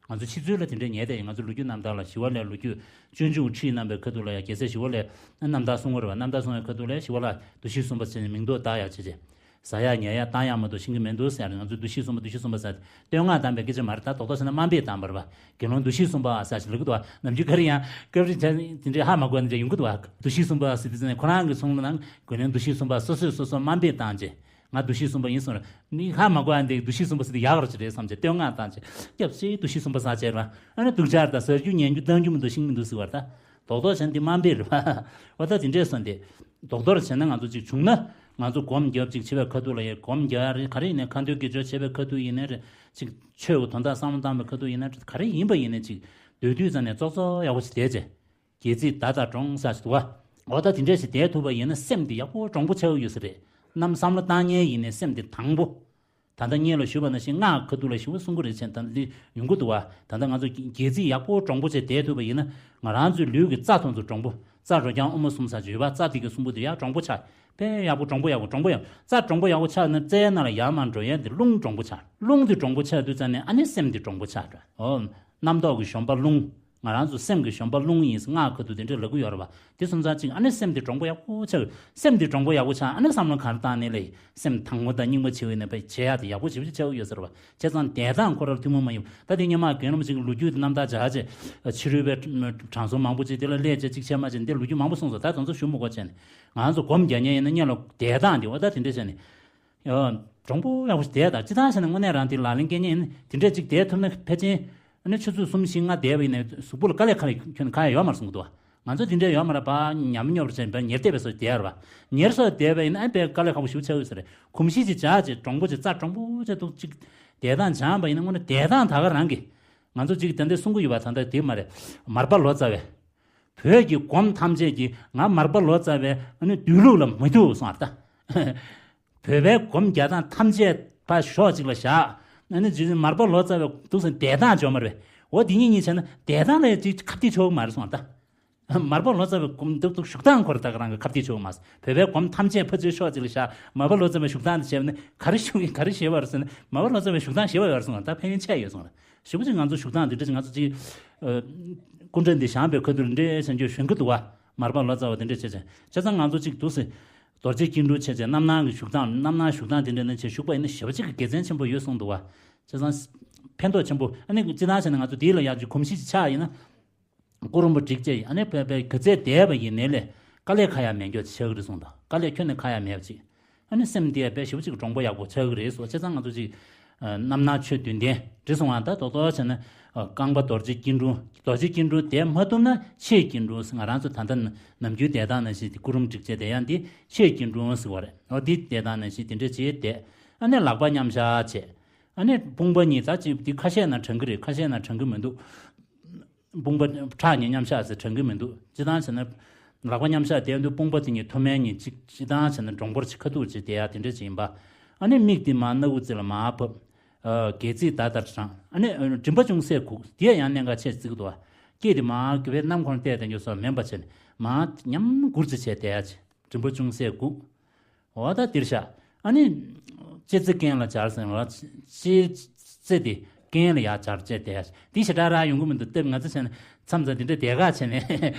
ང་ཚོ་ཕྱི་ཚུལ་ལ་དེ་འདྲའི་ཉལ་བསྡད་ཡིན། ང་ཚོ་ལོ་རྒྱུས་རྣམ་ཐར་ལ་ཞི་བ་ལྷས་ལོ་རྒྱུས་སྤྱོད་འཇུག་ཁྲིད་གནང་བའི་ཁ་ཐུག་ལ་ཡང་རྒྱལ་སྲས་ཞི་བ་ལྷས་རྣམ་ཐར་གསུང་གི་རེད་བ། རྣམ་ཐར་གསུང་བའི་ཁ་ཐུག་ལ་ཞི་བ་ལྷ་འདུ་ཤེས་གསུམ་པ་ཟེར་ནས་མིང་འདོགས་བཏགས་ཡག་བྱས་བྱས། ཟ་ཡག་ཉལ་ཡག་བཏང་ཡག་མ་གཏོགས་ཤེས་ཀྱི་མི་འདུག་ཟེར། ང་ཚོས་འདུ་ཤེས་གསུམ་པ་འདུ་ཤེས་གསུམ་པ་ཟེར་བསྟོད་བསྔགས་བཏང་བའི་སྐད་ཆ་མ་རེད། ད་རྡོག་རྡོག་བྱས་ན་དམའ་འབེབས་བཏང་བ་རེད་བ། དགེ་སློང་འདུ་ཤེས་གསུམ་པ་ཟེར་ཞིག་ལབ་ཀྱི་འདུག་བ། ནམ་རྒྱུན་ག་རེ་ཡང་སྐབས་རེ་དེ་འདྲའི་ཧ་མ་གོ་བ་དེ་འདྲ་ཡོང་གི་འདུག་བ། འདུ་ཤེས་གསུམ་པ་ཟེར་དུས་ཙམ་ནས་ཁོ་རང་གི་གསུང་ལ་ནང་དགེ་སློང་འདུ་ཤེས་གསུམ་པ་སོ་སོས་སོ་སོ་དམའ་འབེབས་བཏང་བྱས། ང་འདུ་ཤེས་གསུམ་པ་ཡིན་གསུངས་རེད། མི་ཧ་མ་གོ་ཡ་འདི་འདུ་ཤེས་གསུམ་པ་ཟེར་དུས་ཡག་ར་ཅིག་རེད་བསམ་བྱས་བསྟོད་བསྔགས་བཏང་བྱས། སྐྱབས་སེ་འདུ་ཤེས་གསུམ་པ་ཟ་བྱས་ར། ཨ་ནི་སྡུག་ཅག་དང་ཟ་རྒྱུ་ཉལ་རྒྱུ་བཏང་རྒྱུ་མི་འདུག་ཤིང་མི་འདུག་ཟེར་བ་རེད་ད། རྡོག་རྡོག་བྱས་ན་འདི་དམའ་འབེབས་རེད་བ། འོ་ད་དེ་འདྲས་སོང་སྟེ། རྡོག་རྡོག་བྱས་ན་ང་ཚོ་ཅིག་བྱུང་ན། ང་ཚོ་སྒོམ་རྒྱབ་ཅིག་བྱེད་པའི་ཁ་ཐུག་ལ་ཡ་སྒོམ་རྒྱག་ཡ་རེད། ག་རེ་ཡིན་ནའི་ཁ་འདོན་དགེ་སྦྱོར་བྱེད་པའི་ཁ་ཐུག་ཡིན་ནའི་རེད། ཅིག་ཆོས་ཀྱི་དོན་དག་བསམ་བློ་བཏང་བའི་ཁ་ཐུག་ཡིན་ནའི་རེད། ག་རེ་ཡིན་པ་ཡིན་ནའི་ཅིག་སྡོད་དུས་ཙམ་ནས་ཙོག་ཙོག་ཡག་པོ་ཞིག་བསྡད་བྱས། སྒལ་ཚིགས་བརྡ་དང་འགྲོགས་ས་ཞིག་འདུག་བ། འོ་ད་དེ་འདྲས་ཞིག་བསྡད་ཐུབ་པ་ཡིན་ན་སེམས་དེ་ཡག་པོ་དྲང་པོ་ཆགས་ཀྱི་ཡོད་ས་རེད། ནམ་བསམ་བློ་བཏང་མཁན་ཡིན་ནའི་སེམས་དེ་དྭངས་པོ། ད་ལྟ་སྔོན་ལ་ཞུས་པ་ནང་བཞིན་སྔགས་ཁ་ཐུག་ལ་ཞེ་པོ་གསུང་གི་རེད་བྱས་ད་འདི་ཡོང་གི་འདུག་བ། ད་ལྟ་ང་ཚོ་སྒལ་ཚིགས་ཡག་པོ་དྲང་པོ་བྱས་བསྡད་ཐུབ་པ་ཡིན་ན་ང་རང་ཚོའི་ལུས་ཀྱི་རྩ་ཐོག་ཏུ་དྲང་པོ། རྩ་རོ་རྐྱང་དབུ་མ་གསུམ་ས་ཅིག་ཡོད་པ། རྩ་དེ་གི་གསུམ་པོ་དེ་ཡག་དྲང་པོ་ཆགས། དཔེ་ཡག་པོ་དྲང་པོ་ཡག་པོ་དྲང་པོ་ཡག་རྩ་དྲང་པོ་ཡག་པོ་ཆགས་ན་རྩའི་ནང་ལ་ཡར་མར་འགྲོ་ཡས་དེ་རླུང་དྲང་པོ་ཆགས། རླུང་དེ་དྲང་པོ་ཆགས་དུས་ཙམ་ནས་ཨ་ནི་སེམས་དེ་དྲང་པོ་ཆགས་འགྲོ། ཨོ། རྣམ་རྟོག་གི་གཞོང་པ་རླུང་། ང་རང་ཚོ་སེམས་ཀྱི་གཞོང་པ་རླུང་ཡིན་སྔགས་ཁ་ཐུག་དེ་འདྲས་ལབ་ཀྱི་ཡོད་རེད་བ། དེ་སོང་ཙང་གཅིག་ཨ་ནི་སེམས་དེ་དྲང་པོ་ཡག་པོ་ཆགས། སེམས་དེ་དྲང་པོ་ཡག་པོ་ཆགས་ཨ་ནི་བསམ་བློ་ག་རེ་བཏང་ནས་ལས་སེམས་དྭངས་པོ་དང་སྙིང་པོ་བྱེད་འོས་ནས་བྱེད་ཡག་དེ་ཡག་པོ་ཞེ་པོ་ཅིག་ཆགས་ཀྱི་ཡོད་ཟེར་བ། བྱས་ཙང་བསྡད་སྟངས་ཁོ་རང་ཐུན་མོང་མ་ཡིན་པ། ད་དེ་སྔོན་མ་རྒན་རབས་ཅིག་ལོ་རྒྱུས་དེ་རྣམ་ཐར་སྦྱར་བྱས་ཕྱི་རོལ་པའི་དྲང་སྲོང་མང་པོ་ཅིག་དེ་ལ་སླེབས་བྱས་ཅིག་བྱས་མ་བྱས་འདི་ལོ་རྒྱུས་མང་པོ་གསུངས་སོང་། ད་དེ་ཚོ་ཞུ་མི་དགོས་བྱས་ནས་ང་ཚོ་སྒོམ་རྒྱག་མཁན་ཡིན་ན་སྔོན་ལ་བསྡད་སྟངས་དེ་འོ་ད་དེ་འདྲས་བྱས་ནས། ཡ། དྲང་པོ་ཡག་པོ་ཞིག་བསྡད་དང་སྤྱི་བཏང་བྱས་ན་དངོས་གནས་རང་དེ་ལག་ལེན་སྐྱེལ་མཁན་ཡིན་ན་དེ་འདྲས་ཅིག་བསྡད་ཐུབ་ན་ཕལ་ཆེར། ཨ་ནི་ཆུ་ཚོད་གསུམ་བཞི་ལྔ་བསྡད་པ་ཡིན་ན་གཟུགས་པོ་ལ་དཀའ་ལས་ཁ་ལས་ཁྱོན་ནས་ཁ་ཡ་ཡོད་མ་རེད་གསུང་གི་འདུག་ང་ཚོ་དེ་འདྲས་ཡོད་མ་རེད་པ། ཉམས་སྙོབ་རེ་བྱས་པ་ཉལ་བསྡད་པའི་བཟོ་བསྡད་ཡོད་རེད་པ། ཉལ་བཟོ་བསྡད་པ་ཡིན་ན་ཨ་དཔེ་དཀའ་ལས་ཁག་པོ་ཞིག་ཆགས་ཡོད་ས་རེད། གོམས་གཤིས་ཅིག་བྱ་བྱེད་དྲང་པོ་ཅིག་རྩ་དྲང་པོ་ཅིག་འདུག་ཅིག་བསྡད་སྟངས་སྦྱངས་པ་ཡིན་ན་དངོས་གནས་བསྡད་སྟངས་ད་ག་རང་གི་ང་ཚོ་ཅིག་ད་འདི་གསུང་གི་ཡོད་པ་ད་ལྟ་དེ་མ་རེད། མར་པ་ལོ་ཙཱ་བས། བོད་ཀྱི་སྒོམ་ཐམས་ཅད་ཀྱིས་ང་མར་པ་ལོ་ཙཱ་བའི་ཨ་ནི་སྡོད་ལུགས་ལ་མི་ཐུག་གསུངས་པ་རེད་ད། བོད་པའི་སྒོམ་རྒྱག་སྟངས་ཐམས་ཅད་ཕར་ཕྱོགས་གཅིག་ལ་བཞག་ཨ་ནི་རྗེ་བཙུན་མར་པ་ལོ་ཙཱ་བའི་འདུག་སེ་བསྡད་སྟངས་འཇོག་མ་རེད། འོ་འདི་གཉིས་གཉིས་བྱས་ན་བསྡད་སྟངས་ལ་ཅིག་ཁ་གཏད་ཆོག་གི་མ་རེད་གསུངས་པ་རེད་ད། མར་པ་ལོ་ཙཱ་བའི་སྒོམ་འདུག་འདུག་བཞུགས་སྟངས་ཁོ་རང་ད་ག་རང་གི་ཁ་གཏད་ཆོག་གི་མ་རེད། བོད་པའི་སྒོམ་ཐམས་ཅད་ཕར་ཚུར་ཕྱོགས་གཅིག་ལ་བཞག་མར་པ་ལོ་ཙཱ་བའི་བཞུགས་སྟངས་དེ་བྱས་པ་ནི་ག་རེ་བཞུགས་ཡིན་ག་རེ་བཞེས་པ་རེད་ཟེར་ན་མར་པ་ལོ་ཙཱ་བའི་བཞུགས་སྟངས་བཞེས་པ་ཡོད་རེད་གསུངས་པ་རེད་ད། ཕན་ཡོན་ཆེ་ཡོད་གསུངས་པ་རེད། ཞེ་པོ་ཅིག་ང་ཚོ་བཞུགས་སྟངས་འདི་འདྲ་ཅིག་ང་ཚོ་ཅིག་ཨ། སྐུ་འདྲ་འདི་བཞེངས་པའི་ཁ་ཐུག་འདྲ་བྱས་རྗེས་ཞོན་གི་འདུག་བ། མར་པ་ལོ་ཙཱ་བ་འདི་འདྲ་བྱས་བྱས། བྱས་ཙང་ང་ཚོ་ཅིག་འདུག་སེ། རྡོ་རྗེ་སྐྱིལ་ཀྲུང་བྱས་བྱས་རྣམ་སྣང་གི་བཞུགས་སྟངས་རྣམ་སྣང་བཞུགས་སྟངས་འདི་འདྲ་ནས་བྱས་བཞུགས་པ་ཡིན་ན་ཞེ་པོ་ཅིག་གི་དགེ་མཚན་ཆེན་པོ་ཡོད་གསུངས་འདུག་བ། བྱས་ཙང་། ཕན་ཐོགས་ཆེན་པོ་ཨ་ནི་སྤྱིར་བཏང་བྱས་ན་ང་ཚོ་འདི་ལ་ཡག་ཅིག་གོམས་གཤིས་ཅིག་ཆགས་ཡིན་ན། གུ་རུ་རིན་པོ་ཆེ་ཨ་ནི་བོད་པའི་ག་ཚད་བསྡད་པ་ཡིན་ནའི་ལས་དཀའ་ལས་ཁག་ཡ་མེད་མཁན་ཅིག་ཆགས་ཀྱི་རེད་གསུངས་དང་དཀའ་ལས་ཁྱོན་ནས་ཁག་ཡ་མེད་པ་ཅིག་ཨ་ནི་སེམས་འདི་ཡང་དཔེ་ཞེ་པོ་ཅིག་གྲུང་པོ་ཡག་པོ་ཆགས་ཀྱི་རེད་ཟེར། བྱས་ཙང་ང་ཚོ་ཅིག་ཨ། རྣམ་སྣང་ཆོས་བདུན་ལྡན་འདི་སོང་བ་ད་རྡོག་རྡོག་བྱས་ན་ཨ། རྐང་པ་རྡོ་རྗེ་སྐྱིལ་ཀྲུང་། རྡོ་རྗེ་སྐྱིལ་ཀྲུང་བསྡད་མ་ཐུབ་ན་ཕྱེད་སྐྱིལ་ཀྲུང་ཟེར། ང་རང་ཚོ་ད་ལྟ་ནམ་རྒྱུན་བསྡད་སྟངས་ནང་བཞིན་དེ་སྐུ་རིམ་སྒྲིག་བྱས་བསྡད་ཡ་འདི་ཕྱེད་སྐྱིལ་ཀྲུང་ཟེར་བ་རེད། འོ་འདི་བསྡད་སྟངས་ནང་བཞིན་དེ་འདྲ་བྱས་བསྡད། ཨ་ནི་ལག་པ་མཉམ་བཞག་བྱས། ཨ་ནི་དཔུང་པ་གཉིས་ད་ཅིག་འདི་ཁ་ཤས་ན་དྲང་གི་རེད། ཁ་ཤས་ན་དྲང་གི་མི་འདུག་དཔུང་པ་ཕྲག་གཉིས་མཉམ་བཞག་ཟེར་དྲན་གྱི་མི་འདུག་སྤྱིར་བཏང་བྱས་ན། ལག་པ་མཉམ་བཞག་བསྡད་དུས་དཔུང་པ་དེ་གཉིས་མཐོ་དམན་གཉིས་གཅིག་སྤྱིར་བཏང་བྱས་ན་འདྲོང་པོར་གཅིག་ཁ་ཐུག་གཅིག་བསྡད་ཡ་དེ་འདྲ་ཅིག་ཡིན་པ། ཨ་ནི་མིག་དེ་མར་སྣ་ཁུག་རྩེ་ལ་མར་ཕབ། ཨ། སྒལ་ཚིགས་ད་ལྟར་དྲངས། ཨ་ནི་མགྲིན་པ་ཅུང་ཟད་སྒུག་དེ་ཡང་གནད་འགག་ཆེ་བརྩི་གི་འདུག་བ། སྐེ་དེ་མར་གུས་པའི་གནམ་ཁོང་བལྟས་བསྡད་རྒྱུ་སོགས་མིན་པ་བྱས་ནས་མར་ཉམས་མགུར་ཅིག་བྱས་བསྡད་ཡ་ཅིག་མགྲིན་པ་ཅུང་ཟད་སྒུག་འོ་ད་འདིར་བཞག་ཨ་ནི། ལྕེ་རྩེ་རྐན་ལ་སྦྱར་ཟེར་བ། ལྕེ་རྩེ་དེ་རྐན་ལ་ཡར་སྦྱར་བྱས་བསྡད་ཡ། འདི་ཞེ་དྲག་རག་ཡོང་གི་མི་འདུག་སྟབས་ང་ཚོ་བྱས་ན་མཚམས་མཚམས་འདི་འདྲ་བསྡད་ཁག་བྱས་ནས་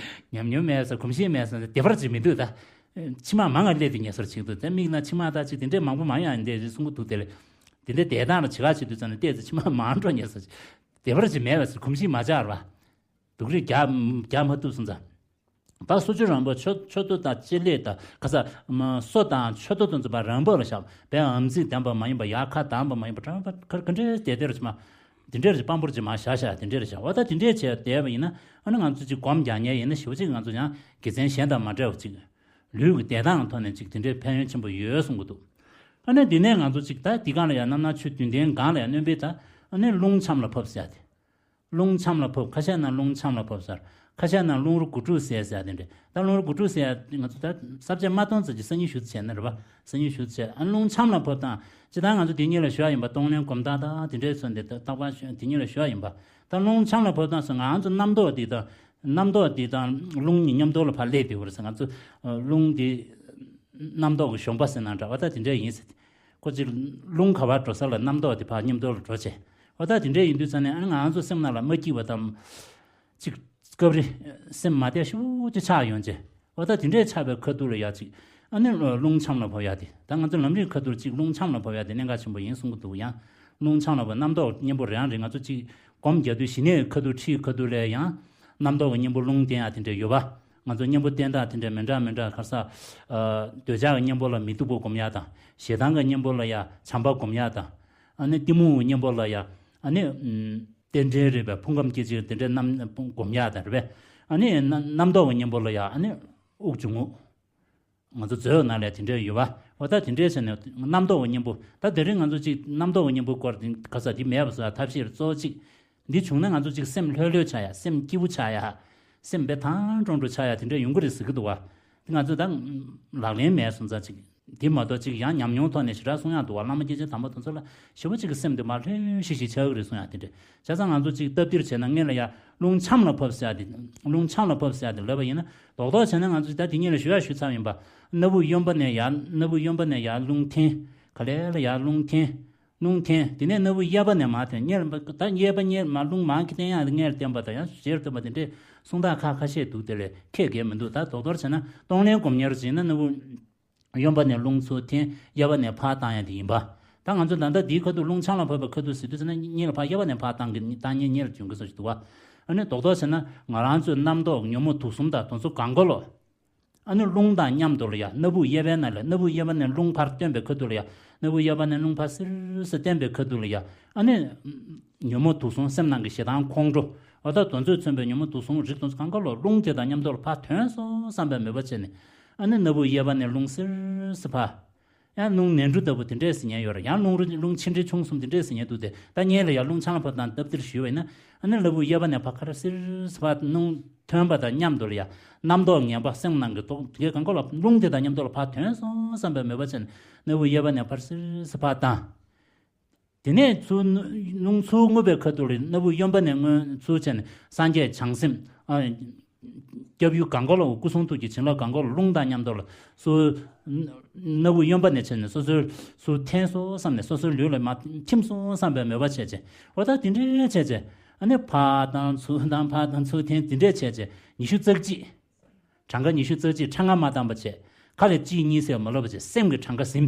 ཉམས་མྱོང་མེད་ས་གོམས་གཤིས་མེད་ས་བདེ་བར་ཅིག་མི་འདུག་ད། མཆི་མ་མང་ང་སླེབས་དེ་ཉལ་སོར་ཅིག་འདུག་ད་མིག་ན་མཆི་མ་ད་ཅིག་དེ་འདྲས་མང་པོ་མང་ཡང་འདས་རེད་གསུང་གི་འདུག་དེ་ལས། དེ་འདྲས་བསྡད་སྟངས་ལ་བྱེད་ཁག་བྱེད་དུས་ཙམ་ནས་བལྟས་ཚེ་མཆི་མ་མང་འགྲོ་ཉལ་སོར་ཅིག་བདེ་བར་ཅིག་མེད་པ་ཟེར་གོམས་གཤིས་མ་ཆགས་ར་བ། སྡུག་རུས་རྒྱག་རྒྱག་མ་ཐུབ་སོང་ཙང་། ད་སོ་ཆུ་རང་པོ་མཆུ་མཆུ་ཏོ་དང་ལྕེ་ལེ་དང་ཁ་ས་མ་སོ་དང་མཆུ་ཏོ་དང་མཛུབ་པ་རང་པོ་ལ་བཞག་པའི་ཨམ་ཚིག་ལྡན་པ་མ་ཡིན་པ་ཡར་ཁ་གདངས་པ་མ་ཡིན་པ་དྲང་པ་ག་ག་འདྲའི་དེ་དེར་ཅི་མ་དེ་འདྲའི་རེ་ཅི་པང་པོར་ཅི་མ་བཞག་བཞག་དེ་འདྲའི་རེ་བཞག་འོ་ད་དེ་འདྲའི་བྱས་བསྡད་པ་ཡིན་ན་ཨ་ནི་ང་ཚོ་ཅིག་སྒོམ་རྒྱག་མཁན་ཡིན་ན་ཞེ་པོ་ཅིག་ང་ཚོ་ཡང་དགེ་མཚན་གཞན་དང་མ་འདྲ་བ་ཅིག་ལུས་ཀྱི་བདེ་ཐང་ཐོག་ནས་ཅིག་དེ་འདྲའི་ཕན་ཡོན་ཆེན་པོ་ཡོད་གསུང་གི་འདུག་ཨ་ནི་འདི་ནས་ང་ཚོ་ཅིག་ད་འདི་སྒང་ལ་ཡང་རྣམ་སྣང་ཆོས་བདུན་ལྡན་སྒང་ལ་ཡང་སྣོན་པའི་ད་ཨ་ནི་རླུང་ཆམ་ལ་ཕབ་ཟེར་ཡ་དེ། རླུང་ཆམ་ལ་ཕབ། ཁ་ཤས་ན་རླུང་ཆམ་ལ་ཕབ་ཟེར། ཁ་ཤས་ན་རླུང་རོ་དགུ་ཕྲུགས་ཟེར་ཟེར་དེ་འདྲ། ད་རླུང་རོ་དགུ་ཕྲུགས་ཟེར་ང་ཚོ་ད་ས་བཅད་མ་སྟོང་ཙམ་གྱི་སང་ཉིན་ཞུ་བྱས་ན་རེད་པ། སང་ཉིན་ཞུ་བྱས་ཨ་རླུང་ཆམ་ལ་ཕབ་སྟངས་ཅི་ད་ང་ཚོ་དེ་གཉིས་ལ་ཞུ་ཡ་ཡིན་པ། གཏོང་ལེན་སྒོམ་སྟངས་དང་དེ་འདྲའི་སོན་དེ་རྟག་པར་ཞུ་དེ་གཉིས་ལ་ཞུ་ཡ་ཡིན་པ། ད་རླུང་ཆམ་ལ་ཕབ་སྟངས་སུ་ང་ཚོ་རྣམ་རྟོག་དེ་དང་རྣམ་རྟོག་དེ་དང་རླུང་གཉིས་མཉམ་དུ་ལ་ཕར་སླེབས་དེ་བར་ས་ང་ཚོ་རླུང་དེ་རྣམ་རྟོག་གི་གཞོང་པ་ཟེར་ན་འདྲ་བ་ད་དེ་འདྲ་ཡིན་ཟེར། ཁོ་ཅིག་རླུང་ག་བར་འགྲོ་ས་ལ་རྣམ་རྟོག་དེ་ཕར་མཉམ་དུ་ལ་འགྲོ་བྱས། འོ་ད་དེ་འདྲས་ཡིན་དུས་ཙང་ནས་ཨ་ནི་ང་རང་ཚོ་སེམས་ནང་ལ་མ་སྐྱིད་པ་དང་། ཅིག་སྐབས་རེ་སེམས་མ་བདེ་ཤོས་ཅིག་ཆགས་ཡོང་རྗེས། འོ་ད་དེ་འདྲས་ཆགས་པའི་ཁ་ཐུག་ལ་ཡ་ཅིག་ཨ་ནི་རླུང་ཆམ་ལ་བབས་ཡ་དེ། ད་ང་ཚོ་ལམ་རིམ་ཁ་ཐུག་ཅིག་རླུང་ཆམ་ལ་བབས་ཡ་དེ་གནད་འགག་ཆེན་པོ་ཡིན་གསུང་གི་འདུག་ཡང་རླུང་ཆམ་ལ་བབས་རྣམ་རྟོག་གཉེན་པོ་རེ་ཡང་རེ་ང་ཚོ་ཅིག་སྒོམ་རྒྱག་དུས་ཞི་གནས་ཁ་ཐུག་ཁྲིད་ཁ་ཐུག་ལ་ཡང་རྣམ་རྟོག་གི་གཉེན་པོ་རླུང་བསྟེན་ཡ་དེ་འདྲས་ཡོད་པ། ང་ཚོ་གཉེན་པོ་བསྟེན་སྟངས་དེ་འདྲས་མི་འདྲ་མི་འདྲ་ཁ་སང་། འདོད་ཆགས་ཀྱི་གཉེན་པོ་ལ་མི་སྡུག་པ་སྒོམ་ཡ་དང་། ཞེ་སྡང་གི་གཉེན་པོ་ལ་ཡ་བྱམས་པ་སྒོམ་ཡ་དང་། ཨ་ནི་གཏི་མུག་གི་གཉེན་པོ་ལ་ཡ་ཨ་ནི། རྟེན་འབྲེལ་རེད་པས། ཕུང་ཁམས་སྐྱེ་མཆེད་དེ་འདྲའི་རྣམ་སྒོམ་ཡག་དང་རེད་པས། ཨ་ནི་རྣམ་རྣམ་རྟོག་གི་གཉེན་པོ་ལ་ཡ་ཨ་ནི་དབུགས་འབྱུང་རྔུབ། ང་ཚོ་མཛོད་ནང་ལ་དེ་འདྲའི་ཡོད་པ། འོ་ད་དེ་འདྲའི་བྱས་ནས་རྣམ་རྟོག་གི་གཉེན་པོ། ད་དེ་རིང་ང་ཚོ་གཅིག་རྣམ་རྟོག་གི་གཉེན་པོའི་སྐོར་དེ་ག་ས་དེ་མེད་པ་བཟོ་ཡ་ཐབས་ཤེས་གཙོ་བོ་གཅིག་འདི་བྱུང་ན་ང་ཚོ་གཅིག་སེམས་ལྷོད་ལྷོད་ཆགས་ཡ། སེམས་སྐྱིད་པོ་ཆགས་ཡ། སེམས་དཔེ་ཐང་ཀྲོང་ཀྲོ་ཆགས་ཡ་དེ་འདྲ་ཡོང་གི་རེད་ཟེར་གི་འདུག་བ། དེ་ང་ཚོས་ད་ལག་ལེན་མེད་སོང་ཙང་ཅིག་དེ་མ་གཏོགས་ཅིག་ཡང་ཉམས་མྱོང་ཐོག་ནས་ཞེ་དྲག་གསུང་ཡག་འདུག་བ། བླ་མ་སྐྱེས་ཆེན་དམ་པ་དེ་ཚོ་ལ་ཞེ་པོ་ཅིག་གི་སེམས་དེ་མར་ལྷོད་ཤིག་ཤིག་ཆགས་ཀྱི་རེད་གསུང་ཡག་དེ་འདྲ། བྱས་ཙང་ང་ཚོ་ཅིག་སྟབས་བདེར་བྱས་ན་སྔོན་ལ་ཡ་རླུང་ཆམ་ལ་ཕབ་ཟེར་ཡག་དེ། རླུང་ཆམ་ལ་ཕབ་ཟེར་ཡག་དེ་ལབ་པ་ཡིན་ན་རྡོག་རྡོག་བྱས་ན་ང་ཚོ་ད་དེ་གཉིས་ལ་ཞུ་ཡག་ཞུ་ཚར་ཡིན་པ། སྣ་བུག་གཡོན་པ་ནས་ཡར། སྣ་བུག་གཡོན་པ་ནས་ཡར་རླུང་འཐེན། ག་ལེ་ལ་ཡར་རླུང་འཐེན། རླུང་འཐེན། དེ་ནས་སྣ་བུག་གཡས་པ་ནས་མར་འཐེན། སྔོན་ལ་ད་གཡས་པ་སྔོན་མར་རླུང་མར་གྱི་བསྟན་ཡག་དེ་སྔོན་ལ་བསྟན་པ་དང་ཡང་ཞེར་བསྟན་པ་དེ་འདྲས་གསུང་སྟངས་ཁ་ཁ་ཤས་འདུག་དེ་ལས་ཁྱད་གས་མི་འདུག་ད་རྡོག་རྡོག་བྱས་ན་གཏོང་ལེན་སྒོམ་གཉེར་བྱས་ན་སྣ་བུག་གཡོན་པ་ནས་རླུང་ཚུར་འཐེན། གཡས་པ་ནས་ཕར་བཏང་ཡ་དེ་ཡིན་པ། ད་ང་ཚོ་ད་ལྟ་འདིའི་ཁ་ཐུག་རླུང་ཆམ་ལ་ཕབ་པའི་ཁ་ཐུག་ཟེར་དུས་ཙམ་ན་གཉིས་ལ་ཕར། གཡས་པ་ནས་ཕར་བཏང་གི་བཏང་ཉེན་གཉིས་ལ་འཇུག་གི་བཟོ་ཞིག་འདུག་བ། ཨ་ནི་རྡོག་རྡོག་བྱས་ན་ང་རང་ཚོའི་རྣམ་རྟོག་ཉོན་མོངས་དུག་གསུམ་དང་དེ་ཚོ་གང་ག་ལོ། ཨ་ནི་རླུང་དང་མཉམ་དུ་ལ་ཡ་སྣ་བུག་གཡས་པའི་ནང་ལ། སྣ་བུག་གཡས་པ་ནས་རླུང་ཕར་བཏོན་པའི་ཁ་ཐུག་ལ་ཡ། སྣ་བུག་གཡས་པ་ནས་རླུང་ཕར་སིར་སིར་བཏོན་པའི་ཁ་ཐུག་ལ་ཡ། ཨ་ནི་ཉོན་མོངས་དུག་གསུམ་སེམས་ནང་གི་ཞེ་སྡང་ཁོང་ཁྲོ། འོ་ད་དེ་ཚོས་མཚོན་པའི་ཉོན་མོངས་དུག་གསུམ་རིགས་དེ་ཚོ་གང་ག་ལོ་རླུང་དེ་དང་མཉམ་དུ་ལ་ཕར་ཐོན་སོང་བསམ་པའི་མོས་པ་བྱས་ནས། ཨ་ནི་སྣ་བུག་གཡས་པ་ནས་རླུང་སིར་སིར་ཕར། ཡང་རླུང་ནས་འབྲུ་ལྟ་བུ་དེ་འདྲས་ཟེར་མཁན་ཡོད་རེད། ཡང་རླུང་རུ་རླུང་ཆེ་འབྲིང་ཆུང་གསུམ་དེ་འདྲས་ཟེར་མཁན་འདུག་སྟེ། ད་སྔོན་ལ་ཡང་རླུང་ཆམ་ལ་ཕབ་སྟངས་སྟབས་བདེར་ཞུས་པ་ཡིན་ན། ཨ་ནི་སྣ་བུག་གཡས་པ་ནས་ཕར་ཁ་ར་སིར་སིར་ཕར་རླུང་ཐོན་པ་དང་མཉམ་དུ་ལ་ཡ། རྣམ་རྟོག་ངན་པ་སེམས་ནང་གི་རྡོག་དེ་གང་ག་ལ་རླུང་དེ་དང་མཉམ་དུ་ལ་ཕར་ཐོན་སོང་བསམ་པའི་མོས་པ་བྱས་ནས་སྣ་བུག་གཡས་པ་ནས་ཕར་སིར་སིར་ཕར་བཏང་། དེ་ནས་ཚུར་རླུང་ཚུར་རྔུབ་པའི་ཁ་ཐུག་ལ་སྣ་བུག་གཡོན་པ་ནས་རྔུབ། ཚུར་བྱས་ནས་སངས་རྒྱས་བྱང་སེམས། ཨ། སྐྱབས་ཡུལ་གང་ག་ལ་སྐུ་གསུང་ཐུགས་ཀྱི་བྱིན་རླབས་གང་ག་ལ་རླུང་དང་མཉམ་དུ་ལ་སོ། སྣ་བུག་གཡོན་པ་ནས་བྱས་ནས་སོ་སོའི་སོ་འཐེན་སོང་བསམ་ནས། སོ་སོའི་ལུས་ལ་མར་ཐིམ་སོང་བསམ་པའི་མོས་པ་བྱས་བྱས། འོ་ད་དེ་འདྲས་བྱས་བྱས། ཨ་ནི་ཕར་བཏང་ཚུར་བཏང་ཕར་བཏང་ཚུར་འཐེན་དེ་འདྲས་བྱས་བྱས་ཉི་ཤུ་རྩ་གཅིག་གྲངས་ཀ་ཉི་ཤུ་རྩ་གཅིག་ཕྲེང་བ་མ་བཏང་བ་བྱས། ཁ་ལས་གཅིག་གཉིས་ཟེར་མ་ལབ་པ་བྱས། སེམས་ཀྱི་གྲངས་ཀ་ཟིན།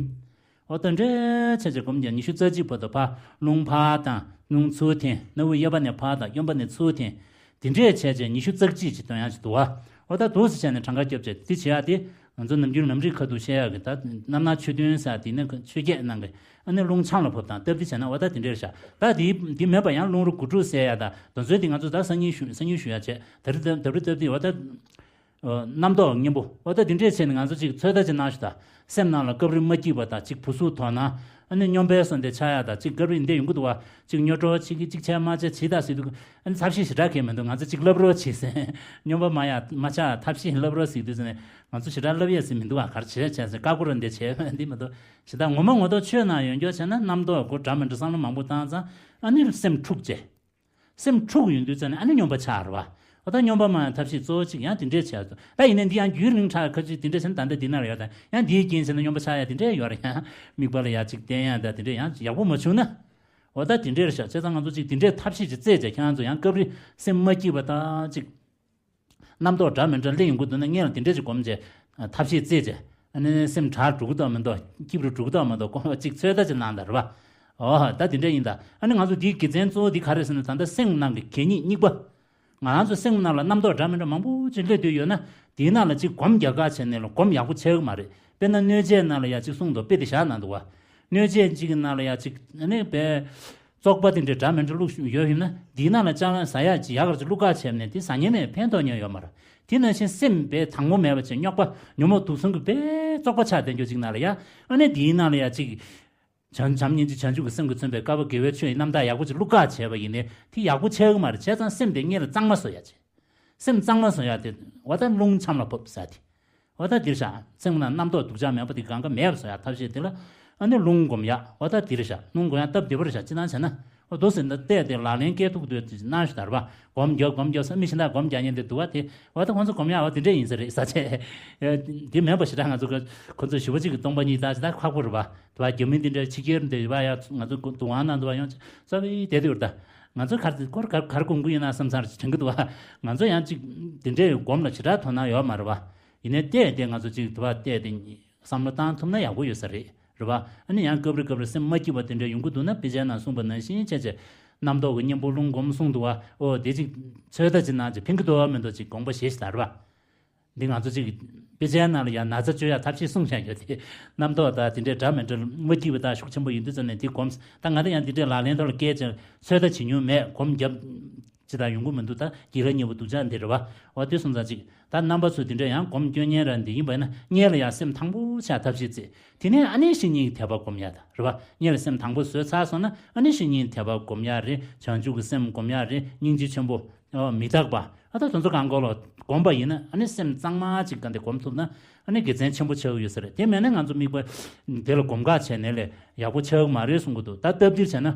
འོ་ད་འདྲས་བྱས་བྱས་སྒོམ་བྱས་ཉི་ཤུ་རྩ་གཅིག་བར་དུ་ཕར་རླུང་ཕར་བཏང་རླུང་ཚུར་འཐེན། སྣ་བུག་གཡས་པ་ནས་ཕར་བཏང་གཡོན་པ་ནས་ཚུར་འཐེན། དེ་འདྲས་བྱས་བྱས་ཉི་ཤུ་རྩ་གཅིག་ཅིག་འདོན་ཡག་ཅིག་འདུག་བ། འོ་ད་འདུག་སེ་བྱས་ནས་གྲངས་ཀ་རྒྱབ་བྱས་དེ་བྱེད་ཡག་དེ། ང་ཚོ་ནམ་རྒྱུན་ལམ་རིམ་ཁ་ཐུག་བཤད་ཡག་གི་ད་རྣམ་སྣང་ཆོས་བདུན་ཟེར་དེ་ནི་ཆོས་བརྒྱད་ནང་གི། ཨ་ནི་རླུང་ཆམ་ལ་ཕབ་སྟངས་སྟབས་བདེ་བྱས་ན་འོ་ད་དེ་འདྲས་བཞག་ད་དེ་དེ་མེད་པ་ཡང་རླུང་རོ་དགུ་ཕྲུགས་ཟེར་ཡག་ད་དེ་ཚོ་དེ་ང་ཚོ་ད་སང་ཉིན་ཞུ་སང་ཉིན་ཞུ་ཡག་བྱས། ད་རེས་ད་རེས་སྟབས་བདེ་འོ་ད། རྣམ་རྟོག་གཉེན་པོ། འོ་ད་དེ་འདྲས་བྱས་ནས་ང་ཚོ་ཅིག་ཚོད་ལྟ་ཅིག་གནང་ཞུ་ད། སེམས་ནང་ལ་སྐབས་རེ་མ་སྐྱིད་པ་དང་ཅིག་བུ་གཟུགས་དོ་སྣང་། ཨ་ནི་སྨྱོན་པའི་བཟོ་འདྲ་ཆགས་ཡག་དང་ཅིག་སྐབས་རེ་འདི་ཡོང་གི་འདུག་བ། ཅིག་སྨྱོ་སྒྲོ་ཅིག་གིས་ཅིག་བྱས་མ་བྱས་ཇི་ལྟར་ཟེར་དུས། ཨ་ནི་ཐབས་ཤེས་ཞེ་དྲག་གང་ཡང་མི་འདུག་ང་ཚོ་ཅིག་སློབ་རོགས་བྱེད་ཟེར། སྨྱོན་པ་མ་ཡག་མ་ཆགས་ཐབས་ཤེས་སློབ་རོགས་ཟེར་དུས་ཟེར་ནས་ང་ཚོ་ཞེ་དྲག་སློབ་ཡག་ཟེར་མི་འདུག་བ། ག་རེ་བྱས་བྱས་ཟེར་ཀ་ཀོ་ར་འདི་བྱས་འདི་མི་འདུག་ཞེ་དྲག་ངོ་མ་ངོ་ཐོག་ཆོས་ནང་ཡོད་འགྱོ་བྱས་ན་རྣམ་རྟོག་གོ་འདྲ་མི་འདྲ་བསམ་བློ་མང་པོ་བཏང་ཙང་ཨ་ནི་སེམས་འཁྲུགས་བྱས། སེམས་འཁྲུགས་ཡོང་དུས་ཙམ་ནས་ཨ་ནི་སྨྱོན་པ་ཆགས་རེད་བ། འོ་ད་སྨྱོན་པ་མ་ཡང་ཐབས་ཤེས་གཙོ་བོ་གཅིག་ཡང་དེ་འདྲས་བྱས་སོ། ད་ཡིན་ནའི་འདི་ཡང་རྒྱུན་རིང་དྲགས་ཁ་ཅིག་དེ་འདྲས་བྱས་ན་ད་ལྟ་འདི་ན་ལ་ཡོད་ད། ཡང་འདིའི་རྐྱེན་བྱས་ན་སྨྱོན་པ་ཆགས་ཡ་དེ་འདྲས་ཡོད་རེད། ཡང་དམིགས་པ་ལ་ཡ་གཅིག་བསྟན་ཡ་ད་དེ་འདྲས་ཡང་ཡག་པོ་མ་བྱུང་ན། འོ་ད་དེ་འདྲས་རེད་ཤག་བྱས་ཙང་ང་ཚོ་གཅིག་དེ་འདྲས་ཐབས་ཤེས་ཅིག་བཙལ་བྱས་ཁྱེད་རང་ཚོ་ཡང་སྐབས་རེ་སེམས་མ་སྐྱིད་པ་ད་གཅིག་རྣམ་རྟོག་འདྲ་མི་འདྲ་སླེབས་ཡོང་གི་འདུག་ན་སྔོན་ལ་དེ་འདྲས་ཅིག་སྒོམ་བྱས། ཐབས་ཤེས་བཙལ་བྱས། ཨ་ནི་སེམས་དྲག་འགྲོ་གི་འདུག་མི་འདུག་སྐྱིད་པོ་འགྲོ་གི་འདུག་མི་འདུག་ཁོང་ཅིག་ཚོད་ལྟ་ཅིག་གནང་དང་རེད་བ། ཨོ་ད་དེ་འདྲས་ཡིན་ད། ཨ་ནི་ང་ཚོ་འདིའི་དགེ་མཚན་གཙོ་བོ་འདི་ག་རེ་ཟེར་ན་ད་ལྟ་སེམས་ནང་གི་གད་སྙིགས་སྙིགས་པ། ང་རང་ཚོ་སེམས་ནང་ལ་རྣམ་རྟོག་འདྲ་མི་འདྲ་མང་པོ་ཅིག་སླེབས་བསྡད་ཡོད་ན། དེའི་ནང་ལ་ཅིག་སྒོམ་རྒྱག་ག་བྱས་ནས་ལ་སྒོམ་ཡག་པོ་ཆགས་ཀྱི་མ་རེད། དཔེར་ན་གནོད་བྱེད་ནང་ལ་ཡ་ཅིག་གསུངས་འདུག་དཔེ་དེ་བཞག་གནང་འདུག་བ། གནོད་བྱེད་ཅིག་གི་ནང་ལ་ཡ་ཅིག་ཨ་ནི་བས། བཙོག་པ་དེ་འདྲའི་འདྲ་མི་འདྲ་བླུགས་ཡོད་ཡིན་ན་དེའི་ནང་ལ་ཅང་ཟ་ཡག་ཅིག་ཡག་ག་ཅིག་བླུགས་ག་བྱས་ནས་དེ་ཟ་མཁན་ནས་ཕན་ཐོགས་མཁན་ཡོད་མ་རེད། དེ་ནང་བཞིན་སེམས་དཔེ་དྭངས་མོ་མེད་པ་ཅིག་རྙོག་པ་ཉོན་མོངས་དུག་གསུམ་གྱི་དཔེ་བཙོག་པ་ཆགས་བསྡད་རྒྱུ་ཅིག་ནང་ལ་ཡ། ཨ་ནི་དེའི་ནང་ལ་ཡ་ཅིག་བྱམས་བྱམས་སྙིང་རྗེ་བྱང་ཆུབ་ཀྱི་སེམས་ཀྱིས་མཚོན་པའི་དཀར་པོ་དགེ་བའི་ཆོས་ཀྱི་རྣམ་དག་ཡག་པོ་ཅིག་བླུགས་ག་བྱས་པ་ཡིན་ནའི་དེ་ཡག་པོ་ཆགས་ཀྱི་མ་རེད། བྱས་ཙང་སེམས་དེ་སྔོན་ལ་གཙང་མ་བཟོ་ཡ་ཅིག་སེམས་གཙང་མ་བཟོ་ཡ་དེ་འོ་ད་རླུང་ཆམ་ལ་ཕབ་ཟེར་དེ། འོ་ད་འདིར་བཞག་སེམས་ནང་རྣམ་རྟོག་སྡུག་ཅག་མེད་པ་དེ་གང་ག་མེད་པ་བཟོ་ཡ་ཐབས་ཤེས་དེ་ལ། ཨ་ནི་རླུང་སྒོམ་ཡ། འོ་ད་འདིར་བཞག་རླུང་སྒོམ་ཡ་སྟབས་བདེ་པོར་བཞག་ཅི་ལྟར་བྱས་ན། འོ་འདུག་ཟེར་ན་བལྟས་ཏེ་ལག་ལེན་སྐྱེལ་ཐུབ་འདོད་དེ་གནང་ཞིག་དར་བ། སྒོམ་རྒྱབ་སྒོམ་རྒྱབ་ས་མི་གཞན་དག་སྒོམ་རྒྱག་མཁན་དེ་འདུག་བ། དེ་འོ་ད་ཁོང་ཚོ་སྒོམ་ཡག་བ་དེ་འདྲས་ཡིན་ས་རེད་ས་ཆེ། དེ་མེད་པ་ཞེ་དྲག་ང་ཚོ་ཁོ་ཚོ་ཞི་བ་གཅིག་གི་སྟོང་པ་ཉིད་ད་ཞེ་དྲག་ཁག་པོ་རེད་བ། དེ་བ་རྒྱབ་མི་དེ་འདྲ་ཕྱི་རྒྱལ་འདི་བ་ཡ་ང་ཚོ་འདུ་ཁང་ནང་དུ་བ་ཡོང་རྩ་བའི་དེ་དུ་ཡོད་ད། ང་ཚོ་གར་དེ་སྐོར་གར་གར་སྒོམ་གི་ཡིན་ན་བསམ་སར་དྲན་གི་འདུག་བ། ང་ཚོ་ཡང་གཅིག་དེ་འདྲས་སྒོམ་ལ་ཞེ་དྲག་དོ་སྣང་ཡོད་མ་རེད་བ། ཡིན་ནའི་བལྟས་ཏེ་ང་ཚོ་གཅིག་དེ་བ་བལྟས་ཏེ་བསམ་བློ་བཏང་ཐུབ་ན་ཡག་པོ་ཡོད་ས་རེད། རེད་བ། ཨ་ནི་ཡང་སྐབས་རེ་སྐབས་རེ་སེམས་མ་སྐྱིད་པ་དེ་འདྲ་ཡོང་གི་འདུག་ན་དཔེ་ཆའི་ནང་གསུངས་པ་ནང་བཞིན་བྱས་བྱས། རྣམ་རྟོག་གི་གཉེན་པོ་རླུང་སྒོམ་གསུངས་འདུག་བ། ཨོ་དེ་ཅིག་ཚོད་ལྟ་ཅིག་གནང་བྱས་ཕན་གི་འདུག་བ་མི་འདུག་ཅིག་དགོངས་པ་བཞེས་ཤིག་ལ་རེད་བ། འདི་ང་ཚོ་ཅིག་དཔེ་ཆའི་ནང་ལ་ཡང་ན་ཚ་བཅོས་ཡག་ཐབས་ཤེས་གསུངས་བཞག་ཡོད་དེ། རྣམ་རྟོག་དང་དེ་འདྲའི་འདྲ་མི་འདྲ་མ་སྐྱིད་པ་དང་ཤུགས་ཆེན་པོ་ཡིན་དུས་ཙམ་ནས་འདི་སྒོམ། ད་ང་ད་ཡང་འདི་འདྲའི་ལག་ལེན་ཐོག་ལ་བཀལ་ཅིང་ཚོད་ལྟ་བྱེད་མྱོང་མེད། སྒོམ་རྒྱབ་ཅི་དང་ཡོང་གི་མི་འདུག་ད་སྒྱིད་ལ་ཉེ་བོ་སྡུག་ཅག་འདི་རེད་བ། འོ་དེ་སོང་ཙང་ཅིག་ད་རྣམ་པ་ཚོས་དེ་འདྲ་ཡང་སྒོམ་སྐྱོན་ཉེན་ར་འདི་ཡིན་པ་ན་སྔོན་ལ་ཡང་སེམས་ཐང་པོ་ཆགས་ཐབས་ཤེས་བྱེད། དེ་ནས་ཨ་ནི་བཤེས་གཉེན་གྱི་དད་པ་སྒོམ་ཡ་ད་རེད་བ། སྔོན་ལ་སེམས་ཐང་པོ་བཟོས་ཚར་སོང་ན་ཨ་ནི་བཤེས་གཉེན་གྱི་དད་པ་སྒོམ་ཡ་རེད། བྱང་ཆུབ་ཀྱི་སེམས་སྒོམ་ཡ་རེད། སྙིང་རྗེ་ཆེན་པོ། ཨོ་མི་རྟག་པ། ཨ་ད་དེ་ཚོ་གང་གོ་ལོ་སྒོམ་པ་ཡིན་ན་ཨ་ནི་སེམས་གཙང་མ་ཅིག་ག་འདི་སྒོམ་ཐུབ་ན་ཨ་ནི་དགེ་མཚན་ཆེན་པོ་ཆགས་ཀྱི་ཡོད་ས་རེད། དེ་མེད་ན་ང་ཚོ་དམིགས་པ་དེ་ལ་སྒོམ་འགག་བྱས་ནས་ལས་ཡག་པོ་ཆགས་ཀྱི་མ་རེད་གསུང་གི་འདུག་ད་སྟབས་བདེར་བྱས་ན།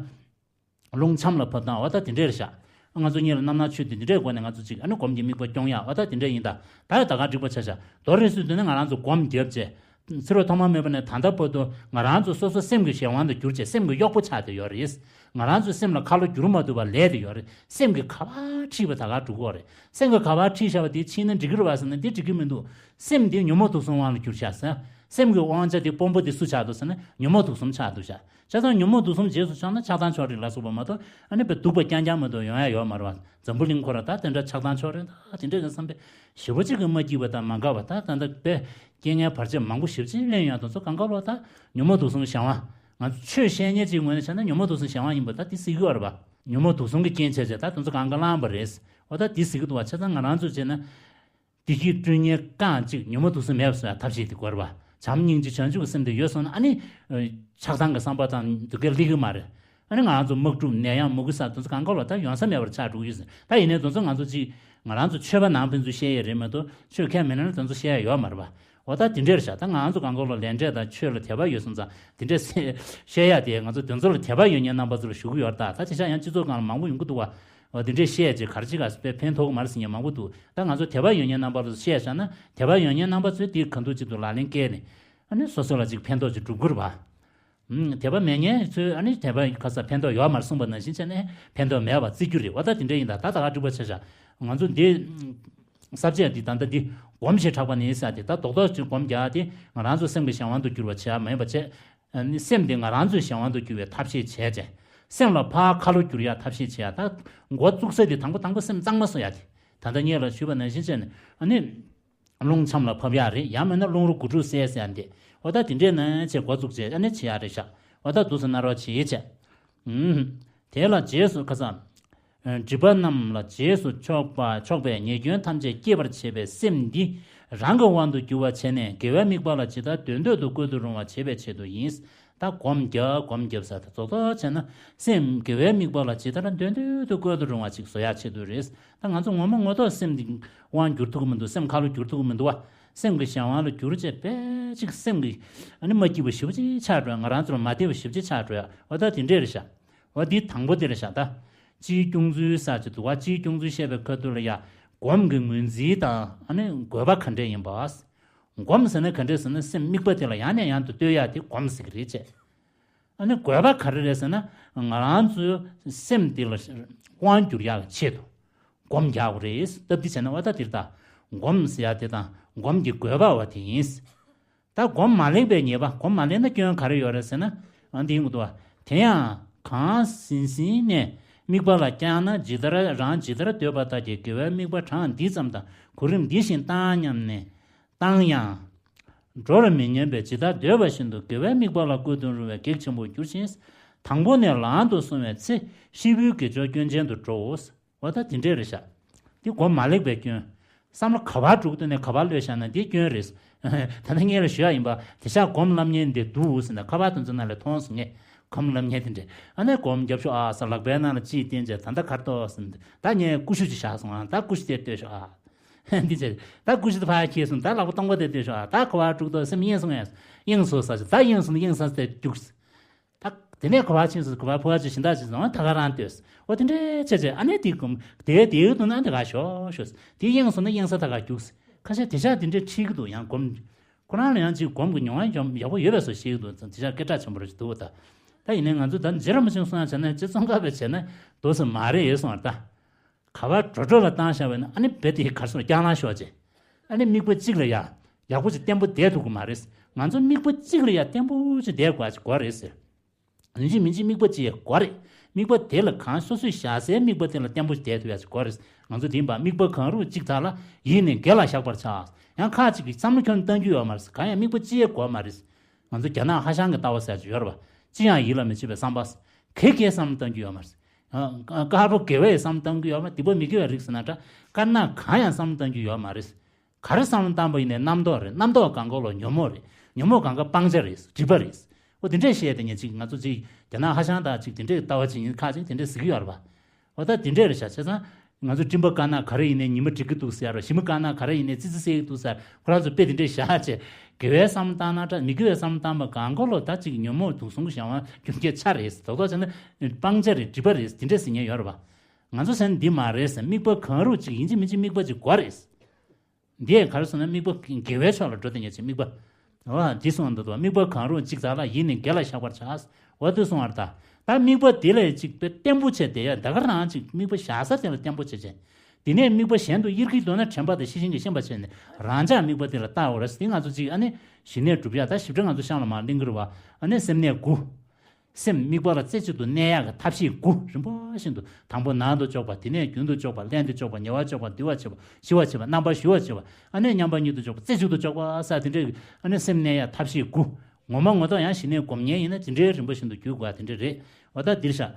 རླུང་ཆམ་ལ་ཕབ་སྟངས་འོ་ད་དེ་འདྲས་རེད་ཤག་ང་ཚོ་གཉིས་ལ་རྣམ་སྣང་ཆོས་དེ་འདི་འདྲས་སྒོ་ནས་ང་ཚོ་གཅིག་ཨ་ནི་སྒོམ་གྱི་དམིགས་པ་སྐྱོང་ཡག་འོ་ད་དེ་འདྲས་ཡིན་ད། ད་ཡོད་ད་ག་འགྲིག་པ་ཆ་ཤག་རྡོ་རིང་སུ་དུས་ནས་ང་རང་ཚོ་སྒོམ་རྒྱབ་བྱས། ཕྱི་རོལ་ཐོག་མ་མེད་པ་ནས་ད་ལྟ་བར་དུ་ང་རང་ཚོ་སོ་སོ་སེམས་ཀྱི་གཞན་དབང་དུ་གྱུར་བྱས་སེམས་ཀྱི་གཡོག་པོ་ཆགས་བསྡད་ཡོད་རེད། ང་རང་ཚོ་སེམས་ལ་ཁ་ལོ་བསྒྱུར་མ་ཐུབ་པ་ལས་བསྡད་ཡོད་རེད། སེམས་ཀྱི་ག་པར་ཁྲིད་པ་ད་ག་འགྲོ་གི་ཡོད་རེད། སེམས་ཀྱི་ག་པར་ཁྲིད་བཞག་པ་དེ་ཕྱིན་ན་འགྲིག་གི་རེད་བ་ཟེར་ན་འདི་འགྲིག་གི་མི་འདུག་སེམས་དེ་ཉོན་མོངས་དུག་གསུམ་དབང་ལ་གྱུར་ཤག་ཟེར། སེམས་ཀྱི་དབང་ཆ་དེ་དཔོན་པོ་དེ་སུ་ཆགས་འདུག་ཟེར་ན་ཉོན་མོངས་དུག་གསུམ་ཆགས་འདུག་ཤག་བྱས་ཙང་ཉོན་མོངས་དུག་གསུམ་རྗེས་སུ་ཆགས་ན་ཆགས་སྡང་ཕྱོགས་རིས་ལ་སོགས་པ་མ་གཏོགས་ཨ་ནི་དཔེ་སྡུག་པ་རྐྱང་རྐྱང་མ་གཏོགས་ཡོང་ཡ་ཡོད་མ་རེད་བ། འཛམ་བུ་གླིང་ཁོ་རང་ད་དེ་འདྲ་ཆགས་སྡང་ཕྱོགས་རིས་ད་དེ་འདྲ་གི་བསམ་པས་ཞེ་པོ་ཅིག་གི་མ་སྐྱིད་པ་དང་མ་དགའ་བ་ད་ད་ལྟ་དཔེ་རྐྱེན་ངན་བར་ཆད་མང་པོ་ཞེ་པོ་ཅིག་གླེང་ཡོང་དུས་ཚོ་གང་ག་ལོག་ད་ཉོན་མོངས་དུག་གསུམ་གཞན་དབང་། ང་ཚོ་ཆོས་བཤད་མཁན་ཅིག་ངོས་ནས་བྱས་ན་ཉོན་མོངས་དུག་གསུམ་གཞན་དབང་ཡིན་པ་ད་དེ་གཟིགས་ཀྱི་ཡོད་རེད་བ། ཉོན་མོངས་དུག་གསུམ་གྱི་རྐྱེན་བྱས་བྱས་ད་དེ་ཚོ་གང་ག་བླངས་པ་རེད། འོ་ད་དེ་གཟིགས་ཀྱི་འདུག་བ། བྱས་ཙང་ང་རང་ཚོ་བྱས་ན། བདེ་སྐྱིད་བསྐྲུན་མཁན་རྐང་གཅིག་ཉོན་མོངས་དུག་གསུམ་མེད་པ་བཟོ་ཡ་ཐབས་ཤེས་དེ་དགོས་རེད་བ། བྱམས་སྙིང་རྗེ་བྱང་ཆུབ་ཀྱི་སེམས་དེ་ཡོད་སོང་ན་ཨ་ནི། ཆགས་སྡང་གི་བསམ་པ་དང་སྡུག་སྐད་སླེབས་ཀྱི་མ་རེད། ཨ་ནི་ང་རང་ཚོ་དམག་འཁྲུག་ནད་ཡམས་མུ་གེ་ས་དེ་ཚོ་གང་ག་ལོག་ད་ཡོང་ས་མེད་པར་ཆགས་འགྲོ་གི་ཡོད་ཟེར། ད་ཡིན་ནའི་དེ་ཚོ་ང་ཚོ་གཅིག་ང་རང་ཚོ་ཆོས་པ་ནང་ཕན་ཚུན་བཤད་ཡས་རེད་མ་གཏོགས་ཆོས་ཁས་མི་ལེན་ན་དེ་ཚོ་བཤད་ཡ་ཡོད་མ་རེད་བ། འོ་ད་དེ་འདྲས་རེད་ཤག་ད་ང་རང་ཚོ་གང་ག་ལོག་ལས་འབྲས་དང་ཆོས་ལ་དད་པ་ཡོད་སོང་ཙང་དེ་འདྲས་བཤད་ཡ་དེ་ང་ཚོ་དེ་ཚོ་ལ་དད་པ་ཡོད་མཁན་རྣམ་པ་ཚོ་ལ་ཞུ་གི་ཡོད་རེད། ད་ད་དེང་སང་ཡང་སྤྱི་ཚོགས་སྒང་ལ་མང་པོ་ཡོང་གི་འདུག་བ། འོ་དེ་འདྲས་བཤད་རྗེས་ག་རེ་བྱེད་ག་ཟེར་དཔེ་ཕན་ཐོགས་ཀྱི་མ་རེད་ཟེར་མཁན་མང་པོ་འདུག་ད་ང་ཚོ་དད་པ་ཡོད་མཁན་རྣམ་པ་ཚོས་བཤད་བཞག་ན་དད་པ་ཡོད་མཁན་རྣམ་པ་ཚོས་དེ་གང་ཐུབ་ཅི་ཐུབ་ལག་ལེན་བཀལ་ནས་ཨ་ནི་སོ་སོ་ལ་ཅིག་ཕན་ཐོགས་ཅིག་སྒྲུབ་དགོས་རེད་བ། ཨུམ། དད་པ་མེད་མཁན་ཚོས་ཨ་ནི་དད་པ་ག་ས་ཕན་ཐོགས་ཡོད་མ་རེད་གསུངས་པ་ནང་བཞིན་བྱས་ནས་ཕན་ཐོགས་མེད་པ་བརྩི་རྒྱུ་རེད། འོ་ད་དེ་འདྲས་ཡིན་ད་ད་ད་ག་འགྲིག་པ་ཆ་བཞག་ང་ཚོ་འདི་ས་བཅད་འདི་ད་ལྟ་འདི་སྒོམ་ཞེས་གྲགས་པ་ནི་ས་དེ་ད་རྡོག་རྡོག་ཅིག་སྒོམ་རྒྱག་དེ་ང་རང་ཚོ་སེམས་ཀྱི་གཞན་དབང་དུ་གྱུར་པ་བྱེད་ཡ་མ་ཡིན་པ་བྱས། ཨ་ནི་སེམས་དེ་ང་རང་ཚོའི་གཞན་དབང་དུ་གྱུར་བའི་ཐབས་ཤེས་བྱས་བྱས། སེམས་ལ་ཕར་ཁ་ལོ་བསྒྱུར་ཡ་ཐབས་ཤེས་བྱས་ཡ་ད་འགོ་བཙུགས་ས་དེ་དང་པོ་དང་པོ་སེམས་གཙང་མ་བཟོ་ཡ་དེ། ད་ལྟ་སྔོན་ལ་ཞུས་པ་ནང་བཞིན་བྱས་ནས་ཨ་ནི། རླུང་ཆམ་ལ་ཕབ་ཡ་རེད། ཡང་མིན་ན་རླུང་རོ་དགུ་ཕྲུགས་བསལ་ཟེར་ཡ་འདི། འོ་ད་དེ་འདྲས་ནས་བྱས་འགོ་བཙུགས་བྱས་ཨ་ནི་བྱེད་ཡ་རེད་ཤག་འོ་ད་འདུག་སེ་གནང་རོགས་བྱེད་བྱས། ཨུམ། དེ་ལ་རྗེས་སུ་ཁ་སང་། སྒྲིབ་པ་རྣམས་ལ་རྗེས་སུ་ཕྱོགས་པ་ཕྱོགས་པའི་ཉེས་སྐྱོན་ཐམས་ཅད་སྐྱེད་པར་བྱེད་པའི་སེམས་འདི་རང་གི་དབང་དུ་འགྱུར་བར་བྱས་ནས་དགེ་བའི་དམིགས་པ་ལ་ཇི་ལྟར་དོན་འདོད་དུ་བཀོད་དུ་རུང་བར་བྱེད་པའི་ཆེད་དུ་ཡིན། ད་སྒོམ་རྒྱག་སྒོམ་རྒྱབ་ས་ད་རྡོག་རྡོག་བྱས་ན་སེམས་དགེ་བའི་དམིགས་པ་ལ་ཇི་ལྟར་དོན་འདོད་དུ་བཀོད་དུ་རུང་བ་ཅིག་བཟོ་ཡག་ཆེད་དུ་རེད། ད་ང་ཚོ་ངོ་མ་ངོ་ཐོག་སེམས་འདི་དབང་བསྒྱུར་ཐུབ་ཀྱི་མི་འདུག་སེམས་ཁ་ལོ་བསྒྱུར་ཐུབ་ཀྱི་མི་འདུག་བ། སེམས་ཀྱི་གཞན་དབང་ལ་བསྒྱུར་བྱས་དཔེ་ཅིག་སེམས་ཀྱི་ཨ་ནི་མ་སྐྱིད་པ་ཞེ་པོ་ཅིག་ཆགས་འགྲོ་ཡ། ང་རང་ཚོ་ལ་མ་བདེ་བ་ཞེ་པོ་ཅིག་ཆགས་འགྲོ་ཡ། འོ་ད་དེ་འདྲས་རེད་ཤག་འོ་འདི་དང་པོ་དེ་རེད་ཤག་ད་སྤྱིའི་སྐྱོང་ཚུལ་ས་ཅིག་འདུག་བ། སྤྱིའི་སྐྱོང་ཚུལ་བཤད་པའི་ཁ་ཐུག་ལ་ཡ་སྒོམ་གྱི་ངོས་འཛིན་དང་ཨ་ནི་དགོས་པ་ག་འདྲས་ཡིན་པ། སྒོམ་ཟེར་ན་ག་འདྲས་ཟེར་ན་སེམས་དམིགས་པ་དེ་ལ་ཡང་ནས་ཡང་དུ་ལྟོས་ཡག་དེ་སྒོམ་ཟེར་གི་རེད་ཅེས། ཨ་ནི་དགོས་པ་ག་རེ་རེད་ཟེར་ན་ང་རང་ཚོའི་སེམས་དེ་ལ་དབང་བསྒྱུར་ཡག་ཆེད་དུ་སྒོམ་རྒྱག་དགོས་རེད། སྟབས་བདེ་བྱས་ན་འོ་ད་དེ་ལྟ་སྒོམ་ཟེར་ཡག་དེ་དང་སྒོམ་གྱི་དགོས་པ་བ་དེ་ཡིན། ད་སྒོམ་མ་ལེགས་པའི་ཉེས་པ། སྒོམ་མ་ལེགས་ན་སྐྱོན་ག་རེ་ཡོད་རེད་ཟེར་ན། ཨ་འདི་ཡིན་དགོས་འདུག་བ། དེ་ཡང་གང་ཟིན་ཟིན་ནས་དམིགས་པ་ལ་བསྐྱངས་ན་ཇི་ལྟར་རང་ཇི་ལྟར་འདོད་པ་ལྟར་གྱི་དགེ་བའི་དམིགས་པ་གྲངས་འདི་ཙམ་དང་གོ་རིམ་འདི་བཞིན་བཏང་སྙམ་ནས། བཏང་ཡང་། འགྲོར་མི་ཉན་པས་ཇི་ལྟར་འདོད་པ་བཞིན་དུ་དགེ་བའི་དམིགས་པ་ལ་བཀོད་དུ་རུང་བའི་གེགས་ཆེན་པོར་འགྱུར་ཞིང་། དང་པོ་ནས་ལམ་དུ་སོང་བའི་ཚེ་ཤི་བོའི་དགེ་སྦྱོར་སྐྱོན་ཅན་དུ་འགྲོའོ། འོ་ད་དེ་འདྲས་རེད་ཤག་འདི་སྒོམ་མ་ལེགས་པའི་སྐྱོན། བསམ་བློ་ག་པར་འགྲོ་གི་འདུག་ནས་ག་པར་གློད་བཞག་ན་འདི་སྐྱོན་རེད། ད་ལྟ་སྔོན་ལ་ཞུ་ཡ་ཡིན་པ། དེང་སང་སྒོམ་བསླབ་མཁན་འདི་འདུག་ཟེར་ནས་ཁ་པར་དེ་ཚོ་ནང་ལ་མཐོང་སོང་ངས། སྒོམ་བསླབ་མཁན་དེ་འདྲས་ཨ་ནི་སྒོམ་རྒྱབ་ཤོག་ཨ་ཟེར་ལག་པའི་ནང་ལ་ཅིག་བསྟན་བྱས་ད་ལྟ་གར་གཏོགས་ཟེར་ནས་ད་ངས་ཀུ་ཤུ་ཅིག་བཞག་སོང་ཨ། ད་ཀུ་ཤུ་དེ་ལྟོས་ཤོག་ཨ། འདི་བྱས་ད་ཀུ་ཤུ་དེ་ཕར་ཁྱེར་སོང་། ད་ལག་པ་སྟོང་པ་དེ་ལྟོས་ཤོག་ཨ། ད་ག་པར་འགྲོ་གི་འདུག་སེམས་གཡེང་སོང་ངས། གཡེང་སོང་ཟེར་བྱས་ད་གཡེང་སོང་ན་གཡེང་ས་དེ་རྒྱུགས། ད་ དེ་ནས་ག་པར་ཕྱིན་སོང་། ག་པར་ཕུ་བ་ཅིག་གཞན་དག་ཅིག་སོང་། ད་ག་རང་ལྟོས། འོ་དེ་འདྲའི་བྱས་བྱས་ཨ་ནི་དེ་གོམ་དེ་དེའི་དུ་ན་དེ་ག་ཞོག་ཞོག་དེ་གཡེང་སོང་ན་གཡེང་ས་ད་ག་རྒྱུགས། ཁ་ཤས་དེ་ཤག་དེ་འདྲའི་ཁྲིད་ཀྱི་འདུག་ཡང་གོམ། ཁོ་རང་ལ་ཡང་ཅིག་གོམ་གྱི་མྱོང་བ་ཡོད་ཡག་པོ་ཡོད་པའི་བཟོ་ཤེས་ཀྱི་འདུག་དེ་ཤག་སྐད་གྲགས་ཆེན་པོ་རེ་ཞིག་འདུག་ད་ད་ཡིན་ནའི་ང་ཚོ་ད་རྗེ་རིན་པོ་ཆེ་གསུང་ཡག་བྱས་ན་ཅི་ཙོང་ཁ་བས་བྱས་ན་འདུག་སེ་མ་རེད་གསུང་བ་ད། ག་པར་འགྲོ་འགྲོ་ལ་བཏང་བཞག་པ་ཡིན་ན་ཨ་ནི་བེ་དེ་གར་སོང་རྐྱང་ལངས་ཤོག་ཅེས། ཨ་ནི་དམིགས་པ་གཅིག་ལ་ཡ་ཡག་པོ་ཅིག་བརྟན་པོ་བསྡད་ཐུབ་ཀྱི་མ་རེད། ང་ཚོ་དམིགས་པ་གཅིག་ལ་ཡ་བརྟན་པོ་ཅིག་བསྡད་དགོས་ཅིག་དགོས་རེད་ཟེར། ཡིན་གཅིག་མིན་གཅིག་དམིགས་པ་གཅིག་དགོས་རེད། དམིགས་པ་དེ་ལ་གང་སོ་སོས་བཞག་སའི་དམིགས་པ་དེ་ལ་བརྟན་པོ་ཞིག་བསྡད་ཐུབ་ཡ་ཅིག་དགོས་རེད། ང་ཚོ་དེ་ཡིན་པ་དམིགས་པ་གང་རུང་གཅིག་དག་ལ་ཡིད་ནི་དགེ་ལ་བཞག་པར་བྱ། ཡང་ཁ་ཅིག་གིས་བསམ་བློ་ཁྱོན་བཏང་རྒྱུ་ཡོད་མ་རེད། གང་ཡང་དམིགས་པ་གཅིག་ཡང་དགོས་མ་རེད། ང་ཚོ་རྒྱ་ནག་ཧྭ་ཤང་གི་ལྟ་བ་ཟེར་ཅིག་ཡོད་རེད་པ། ཅི་ཡང་ཡིད་ལ་མི་བྱེད་པའི་བསམ་པ། གེ་གེ་བསམ་བློ་གཏོང་རྒྱུ་ཡོད་མ་རེད། ཨ་དཀར་པོ་དགེ་བའི་བསམ་བློ་གཏོང་རྒྱུ་ཡོད་མ་རེད། སྡིག་པ་མི་དགེ་བ་རིགས་ཟེར་ན་འདྲ། དཀར་ནག་གང་ཡང་བསམ་བློ་གཏོང་རྒྱུ་ཡོད་མ་རེད། ག་རེ་བསམ་བློ་བཏང་པ་ཡིན་ནའི་རྣམ་རྟོག་རེད། རྣམ་རྟོག་གང་ག་ལོ་ཉོན་མོངས་རེད། ཉོན་མོངས་གང་ག་སྤང་བྱ་རེད། སྒྲིབ་པ་རེད། འོ་དེ་འདྲས་བཤད་དེ་ཉན་ཅིག་ང་ཚོ་ཅིག་རྒྱ་ནག་ཧྭ་ཤང་དང་ཅིག་དེ་འདྲས་ལྟ་བ་ཅིག་ཡིན་ཁ་ཅིག་དེ་འདྲས་ཟེར་གྱི་ཡོད་རེད་པ། འོ་ད་དེ་འདྲས་རེད་ཤག་བྱས་ཙང་ང་ཚོ་སྤྲིན་པ་དཀར་ནག་ག་རེ་ཡིན་ནའི་ཉི་མ་འགྲིག་གི་འདུག་ཟེར་ར། ཞི་མི་དཀར་ནག་ག་རེ་ཡིན་ནའི་ཙི་ཙི་གསལ་གི་འདུག་ཟེར། ཁོ་རང་ཚོ་དཔེ་དེ་འདྲས་བཞག་བྱས། དགེ་བའི་བསམ་བློ་བཏང་ན་འདྲ། མི་དགེ་བའི་བསམ་བློ་བཏང་པ་གང་ག་ལོ་ད་ཅིག་ཉོན་མོངས་དུག་གསུམ་གྱི་གཞན་དབང་རྒྱུ་འབྲས་ཆ་རེད། རྡོག་རྡོག་བྱས་ན་སྤང་བྱ་རེད། སྒྲིབ་པ་རེད། དེ་འདྲས་ཟེར་མཁན་ཡོད་རེད་པ། ང་ཚོ་ཟེར་ན་འདི་མ་རེད་ཟེར། དམིགས་པ་གང་རུང་ཅིག་ཡིན་གཅིག་མིན་གཅིག་དམིགས་པ་ཅིག་དགོས་རེད། འདི་ཡང་ག་རེ་ཟེར་ན་དམིགས་པ་དགེ་བའི་ཕྱོགས་ལ་འགྲོ་དེ་ཉན་ཅིག་དམིགས་པ། འོ་འདི་གསུངས་འདུག་དམིགས་པ་གང་རུང་གཅིག་དག་ལ་ཡིད་ནི་དགེ་ལ་བཞག་པར་བྱ། འོ་དེ་གསུངས་པར་ད། ད་དམིགས་པ་དེ་ལ་ཅིག་དཔེ་བརྟན་པོ་བྱས་བསྡད་ཡ། ད་ག་རང་ཅིག་དམིགས་པ་བཞག་ས་དེ་ལ་བརྟན་པོ་བྱས་བྱས། དེ་ནས་དམིགས་པ་གཞན་དུ་གཡེར་གྱི་འདུག་ན་དྲན་པ་དང་ཤེས་བཞིན་གྱིས་ཤེས་པར་བྱས་ནས་རང་འཇགས་དམིགས་པ་དེ་ལ་བལྟ་དགོས་རེད། དེ་ང་ཚོ་ཅིག་ཨ་ནི་ཞི་གནས་སྒྲུབ་ཡ་ད་ཞིབ་ཕྲ་ང་ཚོ་ཤང་ལ་མར་གླེང་གི་རེད་པ། ཨ་ནི་སེམས་གནས་དགུ། སེམས་དམིགས་པ་ལ་རྩེ་གཅིག་ཏུ་གནས་ཡག་གི་ཐབས་ཤེས་དགུ་རིམ་པ་བཞིན་དུ། དང་པོ་ནང་དུ་འཇོག་པ། དེ་ནས་རྒྱུན་དུ་འཇོག་པ། ལྷན་དུ་འཇོག་པ། ཉེ་བར་འཇོག་པ། འདུ་བར་བྱེད་པ། ཞི་བར་བྱེད་པ། རྣམ་པར་ཞི་བར་བྱེད་པ། ཨ་ནི་མཉམ་པ་ཉིད་དུ་འཇོག་པ། རྩེ་གཅིག་ཏུ་འཇོག་པ་ཟེར་དེ་འདྲའི་ཨ་ནི་སེམས་གནས་ཡག་ཐབས་ཤེས་དགུ། ངོ་མ་ངོ་ཐོག་ཡང་ཞི་གནས་སྒོམ་མཁན་ཡིན་ན་དེ་འདྲའི་རིམ་པ་བཞིན་དུ་བརྒྱུད་དགོས་པ་དེ་འདྲ་རེད། འོ་ད་འདིར་བཞག་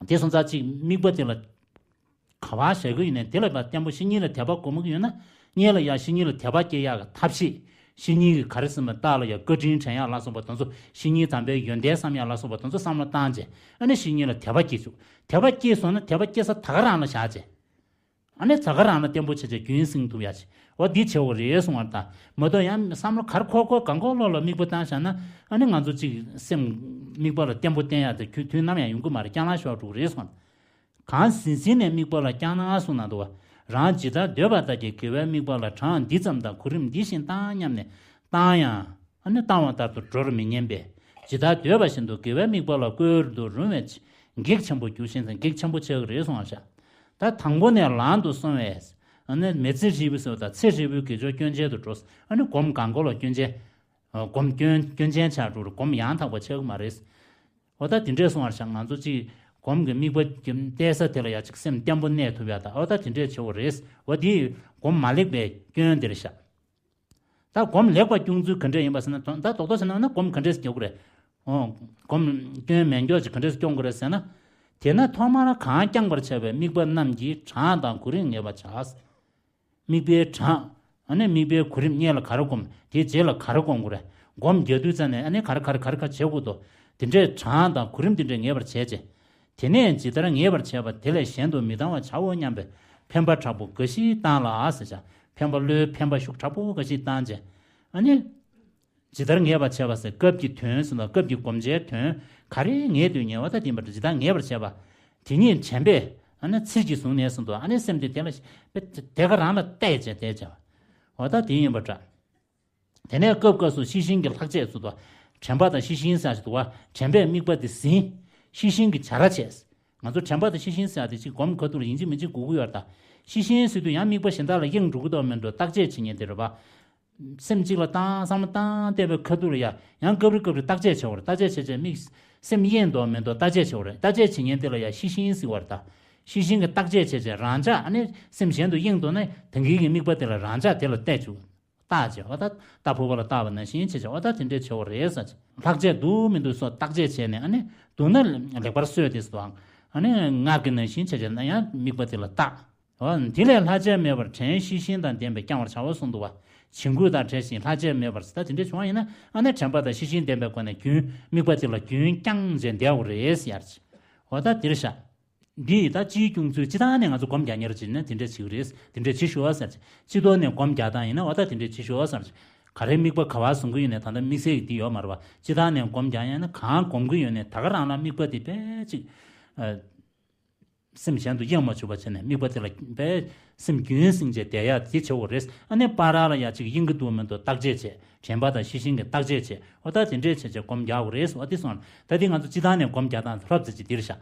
དེ་སོང་ཙང་གཅིག་དམིགས་པ་དེ་ལ་ག་པར་བཞག་གི་ཡོད་ནའི་དེ་ལ་ཡ་བརྟན་པོ་བཤེས་གཉེན་ལ་དད་པ་སྒོམ་གྱི་ཡོད་ན། གཉེན་ལ་ཡ་བཤེས་གཉེན་ལ་དད་པ་སྐྱེ་ཡག་གི་ཐབས་ཤེས། བཤེས་གཉེན་གྱིས་ག་རེ་ཟེར་ན་བདག་ལ་ཡ་བཀའ་དྲིན་དྲན་ཡག་ལ་སོགས་པ་དེ་ཚོ། བཤེས་གཉེན་དམ་པའི་ཡོན་ཏན་བསམ་ཡག་ལ་སོགས་པ་དེ་ཚོ་བསམ་བློ་བཏང་བྱས། ཨ་ནི་བཤེས་གཉེན་ལ་དད་པ་སྐྱེ་བཅུག་དད་པ་སྐྱེས་སོང་ན་དད་པ་སྐྱེ་ས་ད་ག་རང་ལ་བཞག་བྱས། ཨ་ནི་ད་ག་རང་ལ་བརྟན་པོ་བྱས་བྱས་རྒྱུན་བསྲིང་ཐུབ་ཡག་བྱས། འོ་འདི་བྱེད་དགོས་རེད་གསུང་བ་དང་མ་གཏོགས་ཡང་བསམ་བློ་ག་རེ་འཁོར་འཁོར་གང་འཁོར་ལོག་ལ་དམིགས་པ་བཏང་བཞག་ན། ཨ་ནི་ང་ཚོ་གཅིག་སེམས་དམིགས་པ་ལ་བརྟན་པོ་བསྟེན་ཡག་དེ་དུས་ནམ་ཡང་ཡོང་གི་མ་རེད། རྐྱང་ལངས་ཤོར་འགྲོ་གི་རེད་གསུང་བ། གང་ཟིན་ཟིན་ནས་དམིགས་པ་ལ་བསྐྱང་ན་གསུངས་གནང་འདུག་བ། རང་ཇི་ལྟར་འདོད་པ་ལྟར་གྱི་དགེ་བའི་དམིགས་པ་ལ་གྲངས་འདི་ཙམ་དང་གོ་རིམ་འདི་བཞིན་བཏང་སྙམ་ནས་བཏང་ཡང་། ཨ་ནི་བཏང་བ་ལྟར་དུ་འགྲོར་མི་ཉན་པས། ཇི་ལྟར་འདོད་པ་བཞིན་དུ་དགེ་བའི་དམིགས་པ་ལ་བཀོལ་དུ་རུང་བའི་གེགས་ཆེན་པོ་འགྱུར་ཞིང་། གེགས་ཆེན་པོ་ཆགས་ཀྱི་རེད་གསུངས་པ་ཤག་ད་དང་པོ་ནས་ལམ་དུ་སོང་བས། ཨ་ནི་མི་ཚེ་ཧྲིལ་པོ་ཟེར་བ་དང་ཚེ་ཧྲིལ་པོའི་དགེ་སྦྱོར་སྐྱོན་ཅན་དུ་འགྲོ། ཨ་ནི་སྒོམ་གང་གོ་ལ་སྐྱོན་ཅན། སྒོམ་སྐྱོན་སྐྱོན་ཅན་ཆགས་འགྲོ་རེད། སྒོམ་ཡང་དག་པ་ཆགས་ཀྱི་མ་རེད། འོ་ད་དེ་འདྲས་སོང་བར་བྱ། ང་ཚོ་གཅིག་སྒོམ་གྱི་དམིགས་པ་གཏད་ས་དེ་ལ་ཡ་གཅིག་སེམས་བརྟན་པོ་གནས་ཐུབ་ཡ་ད། འོ་ད་དེ་འདྲས་བྱེད་དགོས་རེད། འོ་དེ་སྒོམ་མ་ལེགས་པའི་སྐྱོན་དེ་རེད་ཤག་ད་སྒོམ་ལེགས་པ་སྐྱོང་ཚུལ་ག་འདྲས་ཡིན་པ་ཟེར་ན། ད་རྡོག་རྡོག་བྱས་ན་སྒོམ་ག་འདྲས་སྐྱོང་དགོས་རེད། འོ། སྒོམ་སྐྱོན་མེད་མགྱོགས་ཅིག་ག་འདྲས་སྐྱོང་དགོས་རེད་ཟེར་ན། དེས་ན་ཐོག་མར་གང་བསྐྱངས་པར་བྱ་བའི་དམིགས་པ་རྣམས་ཀྱི་གྲངས་དང་གོ་རིམ་ངེས་པར་བྱ། དམིགས་པའི་གྲངས། ཨ་ནི་དམིགས་པའི་གོ་རིམ། སྔོན་ལ་ག་རེ་སྒོམ། དེའི་རྗེས་ལ་ག་རེ་སྒོམ་དགོས་རེད། སྒོམ་རྒྱག་དུས་ཙམ་ནས་ཨ་ནི་ག་རེ་ག་རེ་ག་རེ་ག་རེ་བྱེད་དགོས་འདུག་དེ་འདྲའི་གྲངས་དང་གོ་རིམ་དེ་འདྲ་ངེས་པར་བྱས་རྗེས། དེ་ནས་ཇི་ལྟར་ངེས་པར་བྱས་པ་དེ་ལས་གཞན་དུ་མི་ལྡང་བར་བྱའོ་སྙམ་པའི་འཕེན་པ་དྲག་པོ་འགའ་ཞིག་བཏང་ལ་ཟེར་བྱ། འཕེན་པ་བློའི་འཕེན་པ་ཤུགས་དྲག་པོ་འགའ་ཞིག་བཏང་རྗེས། ཨ་ནི། ཇི་ལྟར་ངེས་པར་བྱས་པ་ཟེར་སྐབས་ཀྱི་དོན་ཟེར་དུས་སྐབས་ཀྱི་སྒོམ་བྱའི་དོན་ག་རེ་ངེས་དོན་ངེས་པ་ད་དེ་ཡིན་པར་ཇི་ལྟར་ངེས་པར་བྱས་པ། དེ་ཉིད་དྲན་པས་ཨ་ནི་ཚིག་གིས་བཟུང་ནས་ཟེར་དུས་ཨ་ནི་སེམས་དེ་དེ་ལ་དེ་ག་རང་ལ་གཏད་བྱས་གཏད་བྱས་པ། འོ་ད་དེ་ཡིན་པར་འདྲ། དེ་ནས་སྐབས་སྐབས་སུ་ཤེས་བཞིན་གྱི་ལྷག་བཅས་ཟེར་དུས་དྲན་པ་དང་ཤེས་བཞིན་ཟེར་ཞིག་འདུག་བ། དྲན་པས་དམིགས་པ་དེ་ཟིན། ཤེས་བཞིན་གྱི་བྱ་ར་བྱས། ང་ཚོ་དྲན་པ་དང་ཤེས་བཞིན་ཟེར་ཡག་དེ་གཅིག་སྒོམ་ཁ་ཐུག་ལ་ཡིན་གཅིག་མིན་གཅིག་དགོས་ཀྱི་ཡོད་རེད་ད། ཤེས་བཞིན་ཟེར་དུས་ཡང་དམིགས་པ་གཞན་དག་ལ་གཡེང་འགྲོ་གི་འདུག་མི་འདུག་བརྟག་དཔྱད་བྱེད་མཁན་དེ་རེད་པ། སེམས་གཅིག་ལ་བཏང་བསམ་བློ་བཏང་བསྡད་པའི་ཁ་ཐུག་ལ་ཡ་ཡང་སྐབས་རེ་སྐབས་རེ་བརྟག་དཔྱད་བྱེད་དགོས་རེད། བརྟག་དཔྱད་བྱས་བྱས་དམིགས། སེམས་གཡེང་འདུག་མི་འདུག་བརྟག་དཔྱད་བྱེད་དགོས་རེད། བརྟག་དཔྱད་བྱེད་མཁན་དེ་ལ་ཡ་ཤེས་བཞིན་ཟེར་བ་རེད་ད། ཤེས་བཞིན་གྱི་བརྟག་དཔྱད་བྱས་བྱས་རང་འཇགས་ཨ་ནི་སེམས་གཞན་དུ་གཡེང་འདུག་ན་ད་གིན་གྱི་དམིགས་པ་དེ་ལ་རང་འཇགས་དེ་ལ་གཏད་བཅུག་བརྟག་བྱས་འོ་ད་རྟ་ཕོ་བ་ལ་བརྟག་པ་ནང་བཞིན་བྱས་བྱས་འོ་ད་དེ་འདྲའི་བྱེད་དགོས་རེད་ཟེར་བྱས། ལྷག་བཅས་འདུག་མི་འདུག་སོགས་བརྟག་དཔྱད་བྱས་ནས་ཨ་ནི་འདུག་ན་ལེགས་པར་གསོས་ཏེ་སོང་། ཨ་ནི་སྔར་གྱི་ནང་བཞིན་བྱས་བྱས་ན་ཡང་དམིགས་པ་དེ་ལ་བརྟག་འོ། འདི་ལས་ལྷག་བཅས་མེད་པར་དྲན་ཤེས་བཞིན་དང་ལྡན་པས་བསྐྱང་བར་བྱའོ་གསུངས་འདུག་བ། བྱིང་རྒོད་དང་བྲལ་ཞིང་ལྷག་བཅས་མེད་པར་ཟེར་ད་དེ་འདྲའི་བྱུང་བ་ཡིན་ན་ཨ་ནི་དྲན་པ་དང་ཤེས་བཞིན་ལྡན་པའི་སྒོ་ནས་རྒྱུན་དམིགས་པ་དེ་ལ་རྒྱུན་བསྐྱངས་བྱས་བསྡད་དགོས་རེད་ཟེར་ཡར། འོ་ད་འདིར་བཞག་འདི་ཡི་ད་སྤྱིའི་སྐྱོང་ཚུལ་སྤྱི་བཏང་ནས་ང་ཚོ་སྒོམ་རྒྱག་མཁན་རེད་ཅེ་ན་དེ་འདྲས་བྱེད་ཀྱི་རེད། དེ་འདྲས་བྱེད་ཤོག་ཟེར་ཅེ། སྤྱི་ཐོག་ནས་སྒོམ་རྒྱག་སྟངས་ཡིན་ན་འོ་ད་དེ་འདྲས་བྱེད་ཤོག་ཟེར་ཅེ། ག་རེ་དམིགས་པ་ག་བ་བཟུང་གི་ཡོད་ནས། ད་ལྟ་དམིགས་བསལ་གྱི་འདི་ཡོད་མ་རེད་པ། སྤྱིར་བཏང་ནས་སྒོམ་རྒྱག་ཡ་ན་གང་སྒོམ་གི་ཡོད་ནས། ད་ག་རང་ལ་དམིགས་པ་དེ་དཔེ་ཅིག་ཨ། སེམས་གཞན་དུ་གཡེང་མ་བཅུག་པ་བྱས་ནས། དམིགས་པ་དེ་ལ་དཔེ་སེམས་རྒྱུན་བསྲིངས་བྱས་བསྡད་ཡ་དེ་བྱེད་དགོས་རེད། ཨ་ནི་བར་བར་ལ་ཡ་ཅིག་གཡེང་གི་འདུག་མི་འདུག་བརྟག་དཔྱད་བྱས། དྲན་པ་དང་ཤེས་བཞིན་གྱི་བརྟག་དཔྱད་བྱས། འོ་ད་དེ་འདྲས་བྱས་བྱས་སྒོམ་རྒྱག་དགོས་རེད། འོ་དེ་སོང་ལ་ད་དེ་ང་ཚོ་སྤྱིར་བཏང་ནས་སྒོམ་རྒྱག་སྟངས་ལྷབ་ཙམ་ཅིག་འདིར་བཞག་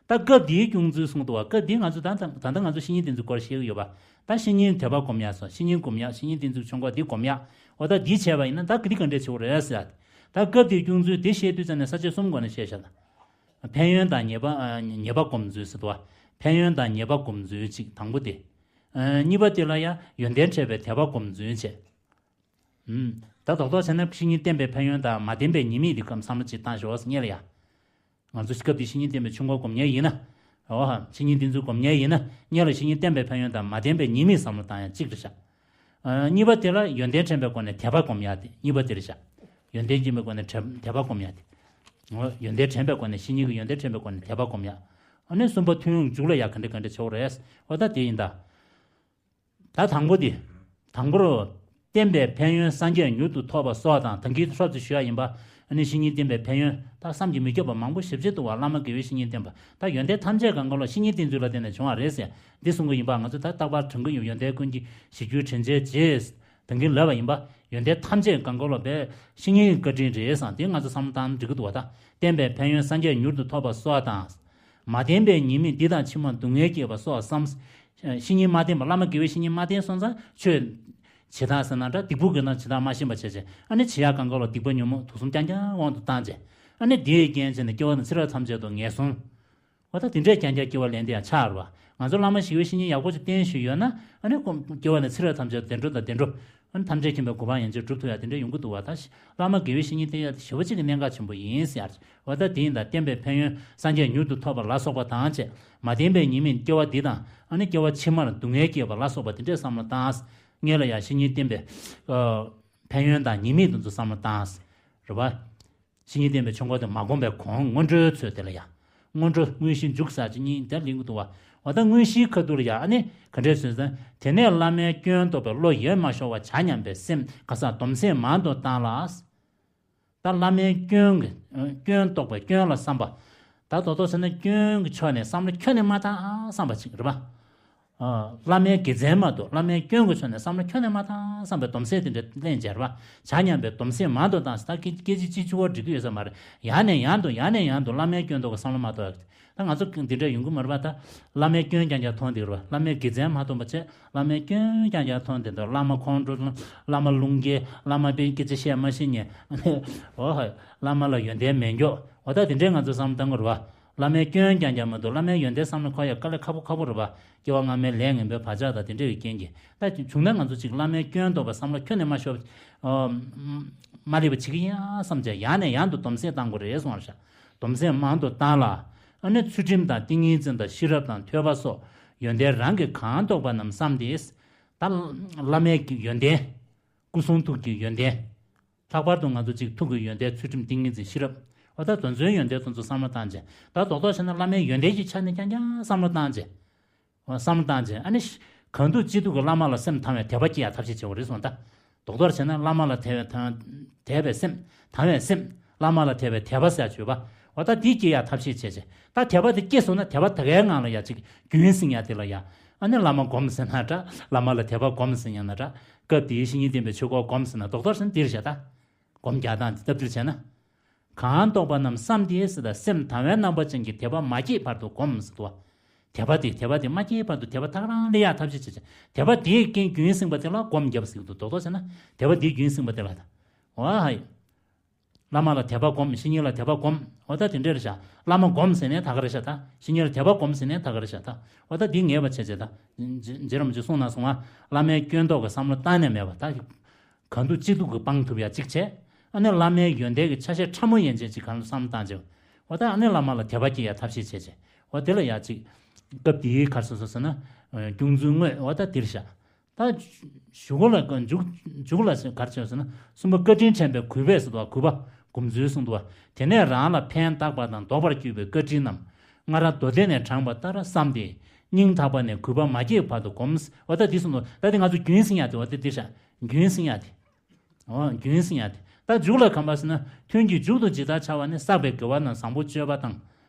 ད་སྐབས་འདིའི་སྐྱོང་ཚུལ་གསུངས་འདུག་བ། སྐབས་འདི་ང་ཚོ་ད་ད་ད་ལྟ་ང་ཚོ་བཤེས་གཉེན་བསྟེན་ཚུལ་སྐོར་བཤད་ཀྱི་ཡོད་པ། ད་བཤེས་གཉེན་དད་པ་སྒོམ་ཡག་སོགས། བཤེས་གཉེན་སྒོམ་ཡག་བཤེས་གཉེན་བསྟེན་ཚུལ་ཆོས་འཁོར་འདི་སྒོམ་ཡག་འོ་ད་འདི་བྱས་པ་ཡིན་ན་ད་ག་འདི་ག་འདྲས་བྱེད་དགོས་རེད་ཟེར། ད་སྐབས་འདིའི་སྐྱོང་ཚུལ་འདི་བཤད་དུས་ཙམ་ནས་ས་བཅད་གསུམ་སྒོ་ནས་བཤད་བཞག་ད། ཕན་ཡོན་དང་ཉེས་པ། ཨ། ཉེས་པ་སྒོམ་ཚུལ་ཟེར་འདུག་བ། ཕན་ཡོན་དང་ཉེས་པ་སྒོམ་ཚུལ་གཅིག་དང་པོ་དེ། ཨ། གཉིས་པ་དེ་ལ་ཡང་ཡོན་ཏན་འཕྲད་པའི་དད་པ་སྒོམ་ཚུལ་བྱས། ཨུམ། ད་རྡོག་རྡོག་བྱས་ན་བཤེས་གཉེན་བསྟེན་པའི་ཕན་ཡོན་དང་མ་བསྟེན་པའི་ཉེས་དམིགས་དེ་སྐབས་བསམ་བློ་ཅིག་བཏང་ཞོག་ཟེར་ངེས་ལ་ཡ། ང་ཚོ་སྐབས་དེ་བཤེས་གཉེན་བསྟེན་པའི་ཆོས་འཁོར་སྒོམ་མཁན་ཡིན་ན། འོ་ཧ། བཤེས་གཉེན་བསྟེན་ཚུལ་སྒོམ་མཁན་ཡིན་ན། སྔོན་ལ་བཤེས་གཉེན་བསྟེན་པའི་ཕན་ཡོན་དང་མ་བསྟེན་པའི་ཉེས་དམིགས་བསམ་བློ་བཏང་ཡ་གཅིག་རེད་ཤག་ཨ། གཉིས་པ་དེ་ལ་ཡོན་ཏན་དྲན་པའི་སྒོ་ནས་དད་པ་སྒོམ་ཡ་དེ་གཉིས་པ་དེ་རེད་ཤག་ཡོན་ཏན་སྦྱིན་པའི་སྒོ་ནས་དྲན་དད་པ་སྒོམ་ཡ་དེ། འོ། ཡོན་ཏན་དྲན་པའི་སྒོ་ནས། བཤེས་གཉེན་གྱི་ཡོན་ཏན་དྲན་པའི་སྒོ་ནས་དད་པ་སྒོམ་ཡ། ཨ་ནི་གསུམ་པ་ཐུན་མཇུག་ལ་ཡ་ག་འདྲ་ག་འདྲ་བྱེད་དགོས་རེད། འོ་ད་དེ་ཡིན་ད། ད་དང་པོ་དེ། དང་པོ་རུ། བསྟེན་པའི་ཕན་ཡོན་སངས་རྒྱས་མྱུར་དུ་ཐོབ་པ་སོགས་དང་། ད་གིན་ཧྲོབ་ཙམ་ཞུ་ཡ་ཡིན་པ། ཨ་ནི་བཤེས་གཉེན་བསྟེན་པའི་ཕན་ཡོན་ད་བསམ་གྱིས་མི་ཁྱབ་པ་མང་པོ་ཞེ་པོ་ཅིག་འདུག་བ། བླ་མ་དགེ་བའི་བཤེས་གཉེན་བསྟེན་པ། ད་ཡོན་ཏན་ཐམས་ཅད་གང་ག་ལ་བཤེས་གཉེན་བསྟེན་ཚུལ་ལ་བརྟེན་ནས་བྱུང་བ་རེད་ཟེར། འདི་གསུང་གི་ཡིན་པ། ང་ཚོ་ད་རྟག་པར་དྲན་གྱི་ཡོད། ཡོན་ཏན་ཀུན་གྱི་གཞིར་གྱུར་དྲིན་ཅན་རྗེ། ད་གིན་ལབ་པ་ཡིན་པ། ཡོན་ཏན་ཐམས་ཅད་གང་ག་ལ་བའི་བཤེས་གཉེན་གྱི་བཀའ་དྲིན་རེད་བསམ། དེ་ང་ཚོ་བསམ་བློ་བཏང་ན་འགྲིག་གི་འདུག་བ། ད་བསྟེན་པའི་ཕན་ཡོན་སངས་རྒྱས་མྱུར་དུ་ཐོབ་པ་སོགས་དང་། མ་བསྟེན་པའི་ཉེས་དམིགས་འདི་དང་ཕྱི་མ་སྡུག་བསྔལ་བསྐྱེད་པ་སོགས་བསམ། བཤེས་གཉེན་མ་བསྟེན་པ། བླ་མ་དགེ་བའི་བཤེས་གཉེན་མ་བསྟེན་སོང་ཙང་ཆོས་བྱེད་སྟངས་ཟེར་ན་འདྲ། སྡིག་པ་གི་ནང་བྱེད་སྟངས་མ་ཤེས་པ་བྱས་བྱས། ཨ་ནི་བྱེད་ཡག་གང་ག་ལ་སྡིག་པ་ཉོན་མོངས་དུག་གསུམ་རྐྱང་རྐྱང་དབང་དུ་བཏང་བྱས། ཨ་ནི་དེའི་རྐྱེན་བྱས་ནས་སྐྱེ་བ་ནས་ཚེ་རབས་ཐམས་ཅད་དུ་ངན་སོང་། འོ་ད་དེ་འདྲས་རྐྱང་རྐྱང་སྐྱེ་བ་ལེན་དེ་ཡང་ཆགས་རེད་བ། ང་ཚོ་བླ་མ་ཞི་བའི་བཤེས་གཉེན་ཡག་པོ་ཅིག་བསྟེན་བཞིན་ཡོད་ན། ཨ་ནི་ཁོང་སྐྱེ་བ་ནས་ཚེ་རབས་ཐམས་ཅད་དུ་བདེ་འགྲོ་དང་བདེ་འགྲོ། ཨ་ནི་ཐམས་ཅད་མཁྱེན་པའི་གོ་འཕང་ཡན་ཆད་སྒྲུབ་ཐུབ་ཡ་དེ་འདྲས་ཡོང་གི་འདུག་བ། ད་བླ་མ་དགེ་བའི་བཤེས་གཉེན་བསྟེན་ཡ་དེ་ཞེ་པོ་ཅིག་གི་གནད་འགག་ཆེན་པོ་ཡིན་ཟེར་ཡ། འོ་ད་དེ་ཡིན་ད། བསྟེན་པའི་ཕན་ཡོན་སངས་རྒྱས་མྱུར་དུ་ཐོབ་པ་ལ་སོགས་པ་དང་བཅས། མ་བསྟེན་པའི་ཉེས་དམིགས་སྐྱེ་བ་འདི་དང་། ཨ་ནི་སྐྱེ་བ་ཕྱི་མར་སྡུག་བསྔལ་བསྐྱེད་པ་ལ་སོགས་པ་དེ་འདྲས་བསམ་བློ་བཏང་། སྔོན་ལ་ཡང་བཤེས་གཉེན་བསྟེན་པའི་ཨ་ཕན་ཡོན་དང་ཉེས་དམིགས་དེ་ཚོ་བསམ་བློ་བཏང་། རེད་བ། བཤེས་གཉེན་བསྟེན་པའི་ཆོས་འཁོར་དེ་མ་བསྒོམས་པའི་གོང་སྔོན་འགྲོའི་ཚུལ་དེ་ལ་ཡ། སྔོན་འགྲོ་དངོས་གཞི་འཇུག་ཟེར་གྱི་གཉིས་དེ་ལེན་གྱི་འདུག་བ། འོ་ད་དངོས་གཞིའི་ཁ་ཐུག་ལ་ཡ་ཨ་ནི་ག་འདྲས་ཟེར་ན། དེ་ནས་བླ་མའི་སྐྱོན་རྟོགས་པའི་བློ་ཡེ་མ་ཤོར་བར་བྱ་སྙམ་པའི་སེམས་ཁ་སང་སྡོམ་སེམས་མང་དུ་བཏང་ལ། ད་བླ་མའི་སྐྱོན་གྱི་སྐྱོན་རྟོགས་པའི་སྐྱོན་ལ་བསམ་པ། ད་རྡོག་རྡོག་ཟེར་ན་སྐྱོན་གྱི་ཕྱོགས་ནས་བསམ་བློ་ཁྱོན་ནས་མ་བཏང་བསམ་པ་ཅིག་རེད་པ། ཨ། བླ་མའི་དགེ་མཚན་མ་གཏོགས་བླ་མའི་སྐྱོན་གྱི་ཕྱོགས་ནས་བསམ་བློ་ཁྱོན་ནས་མ་བཏང་བསམ་པའི་སྡོམ་སེམས་དེ་འདྲ་ལེན་བྱས་རེད་པ། བྱ་སྙམ་པའི་སྡོམ་སེམས་མང་དུ་བཏང་ཟེར། ད་སྐད་སྐད་ཆ་གཅིག་གཅིག་པོ་འགྲིག་གི་ཡོད་ས་མ་རེད། ཡང་ནས་ཡང་དུ་ཡང་ནས་ཡང་དུ་བླ་མའི་སྐྱོན་རྟོགས་ཀྱི་བསམ་བློ་མ་གཏོགས། ད་ང་ཚོ་འདི་འདྲ་ཡོང་གི་མ་རེད་པ། ད་བླ་མའི་སྐྱོན་རྐྱང་རྐྱང་མཐོང་བསྡད་ཀྱི་རེད་པ། བླ་མའི་དགེ་མཚན་མ་མཐོང་བ་བྱས། བླ་མའི་སྐྱོན་རྐྱང་རྐྱང་མཐོང་བསྡད་འདུག་བླ་མ་ཁོང་ཁྲོ། བླ་མ་རླུང་རྒྱས། བླ་མ་དཔེ་སྐད་ཆ་བཤད་མ་ཤེས་མཁན། འོ་ཧ། བླ་མ་ལ་ཡོན་ཏན་མེད་མགྱོགས། འོ་ད་དེ་འདྲའི་ང་ཚོ་བསམ་བློ་བཏང་གི་རེད་པ། བླ་མའི་སྐྱོན་རྐྱང་རྐྱང་མ་གཏོགས་བླ་མའི་ཡོན་ཏན་བསམ་བློ་འཁོར་ཡ་དཀའ་ལས་ཁག་པོ་ཁག་པོ་རེད་པ། སྐྱེ་བ་སྔ་མའི་ལས་ངན་པའི་བག་ཆགས་དང་དེ་འདྲ་བའི་རྐྱེན་གྱིས། ད་བྱུང་ན་ང་ཚོ་ཅིག་བླ་མའི་སྐྱོན་རྟོགས་པའི་བསམ་བློ་ཁྱོན་ནས་མ་ཤོར། ཨ། མ་སླེབས་པ་བྱེད་ཀྱི་ཡིན་ཨ་བསམ་བྱས། ཡང་ནས་ཡང་དུ་སྡོམ་སེམས་བཏང་དགོས་རེད་གསུངས་པ་རེད་ཤག་སྡོམ་སེམས་མང་དུ་བཏང་ལ། ཨ་ནི་ཚུལ་ཁྲིམས་དང་ཏིང་ངེ་འཛིན་དང་ཤེས་རབ་དང་ཐོས་པ་སོགས་ཡོན་ཏན་རང་གིས་གང་རྟོགས་པ་རྣམས་བསམས་ཏེ། ད་བླ་མའི་ཡོན་ཏན། སྐུ་གསུང་ཐུགས་ཀྱི་ཡོན་ཏན། ལྷག་པར་དུ་ང་ཚོ་གཅིག་ཐུགས་ཀྱི་ཡོན་ཏན། ཚུལ་ཁྲིམས། ཏིང་ངེ་འཛིན། ཤེས་རབ། འོ་ད་དེ་ཚོའི་ཡོན་ཏན་དེ་ཚོ་བསམ་བློ་བཏང་བྱས། ད་རྡོག་རྡོག་བྱས་ན་བླ་མའི་ཡོན་ཏན་གྱི་ཆ་ནས་རྐྱང་རྐྱང་བསམ་བློ་བཏང་བྱས། འོ་བསམ་བློ་བཏང་བྱས། ཨ་ནི་གང་ཐུབ་ཅི་ཐུབ་ཀྱིས་བླ་མ་ལ་སེམས་དང་བའི་དད་པ་སྐྱེ་ཡག་ཐབས་ཤེས་བྱེད་དགོས་རེད་གསུངས། ད་རྡོག་རྡོག་བྱས་ན་བླ་མ་ལ་དད་པའི་དང་དད་པའི་སེམས། དང་བའི་སེམས། བླ་མ་ལ་དད་པའི་དད་པ་ཟེར་ཡག་ཡོད་པ། འོ་ད་དེ་སྐྱེ་ཡག་ཐབས་ཤེས་བྱས་བྱས། ད་དད་པ་དེ་སྐྱེས་སོང་ན་དད་པ་ད་གའི་ངང་ལ་ཡ་གཅིག་རྒྱུན་བསྲིང་ཡག་དེ་ལ་ཡ། ཨ་ནི་བླ་མ་སྒོམ་ཟེར་ན་འདྲ། བླ་མ་ལ་དད་པ་སྒོམ་ཟེར་ཡང་ན་འདྲ། སྐབས་དེའི་བཤེས་གཉེན་བསྟེན་པའི་ཆོས་སྐོར་སྒོམ་ཟེར་ན་རྡོག་རྡོག་བྱས་ན་འདིར་བཞག་ད། སྒོམ་རྒྱག་སྟངས་འདི་སྟབས་བསྟུན་བྱས་ན། གང་རྟོགས་པ་རྣམས་བསམས་ཏེ་ཟེར། ད་སེམས་དང་བའི་རྣམ་པ་ཅན་གྱི་དད་པ་མ་སྐྱེས་བར་དུ་སྒོམ་ཟེར་འདུག་བ། དད་པ་དེ་དད་པ་དེ་མ་སྐྱེས་བར་དུ་དད་པ་ཐག་རང་ལེན་ཡག་ཐབས་ཤེས་བྱས་བྱས། དད་པ་དེའི་རྐྱེན་རྒྱུན་བསྲིངས་པ་དེ་ལ་སྒོམ་བརྒྱབ་ཟེར་གྱི་འདུག་རྡོག་རྡོག་བྱས་ན། དད་པ་དེའི་རྒྱུན་བསྲིངས་པ་དེ་ལ་ད། ཝ་ཧའི། བླ་མ་ལ་དད་པ་སྒོམ། བཤེས་གཉེན་ལ་དད་པ་སྒོམ། འོ་ད་དེ་འདྲ་རེད་ཤག་བླ་མ་སྒོམ་ཟེར་ནའི་ད་ག་རེད་ཤག་ད་བཤེས་གཉེན་ལ་དད་པ་སྒོམ་ཟེར་ནའི་ད་ག་རེད་ཤག་ད། འོ་ད་འདི་ངེས་པ་བྱས་བྱས་ད། རྗེ་རྗེ་རིན་པོ་ཆེ་གསུངས་ན་གསུངས་པ། བླ་མའི་སྐྱོན་རྟོགས་ཀྱི་བསམ་བློ་གཏན་ནས་མེད་པ། ད་གང་ཐུབ་ཅི་ཐུབ་ཀྱིས་སྤང་ཐུབ་ཡ་གཅིག་བྱས། ཨ་ནི་བླ་མའི་ཡོན་ཏན་གྱི་ཆ་ཤས་ཕྲ་མོ་ཡན་ཆད་ཅིག་གང་བསམ་བློ་བཏང་བྱས། འོ་ད་ཨ་ནི་བླ་མ་ལ་དད་པ་སྐྱེ་ཡ་ཐབས་ཤེས་བྱས་བྱས། འོ་དེ་ལ་ཡ་གཅིག་སྐབས་དེའི་ག་རེ་ཟེར་ཟེར་ན། སྐྱོང་ཚུལ་དངོས། འོ་ད་འདིར་བཞག་ད་གཞུག་གུ་ལ་མཇུག་མཇུག་ལ་ག་རེ་བྱས་ཟེར་ན། གསུམ་པ་བཀའ་དྲིན་དྲན་པའི་གུས་པས་ཟེར་འདུག་བ། གུས་པ། སྒོམ་ཚུལ་གསུངས་འདུག་བ། དེ་ནས་རང་ལ་ཕན་བཏགས་པ་དང་ལྡོག་པར་གྱུར་པའི་བཀའ་དྲིན་རྣམས་སྔར་མདོ་སྡེ་ནས་དྲངས་པ་ལྟར་བསམས་ཏེ། སྙིང་ཐག་པ་ནས་གུས་པ་མ་སྐྱེས་བར་དུ་སྒོམ། འོ་ད་འདི་གསུངས་འདུག་ད་འདི་ང་ཚོ་རྒྱུན་བསྲིང་ཡག་དེ། འོ་ད་འདི་བཞག་རྒྱུན་བསྲིང་ཡག་དེ། འོ་རྒྱུན་ཟེར་ཡ་དེ། ད་མཇུག་ལ་ག་རེ་ཟེར་ན། ཐུན་གྱི་མཇུག་ཏུ་ཇི་ལྟར་བྱ་བ་ནི། བསགས་པའི་དགེ་བ་རྣམས་བཟང་པོ་སྤྱོད་པ་དང་།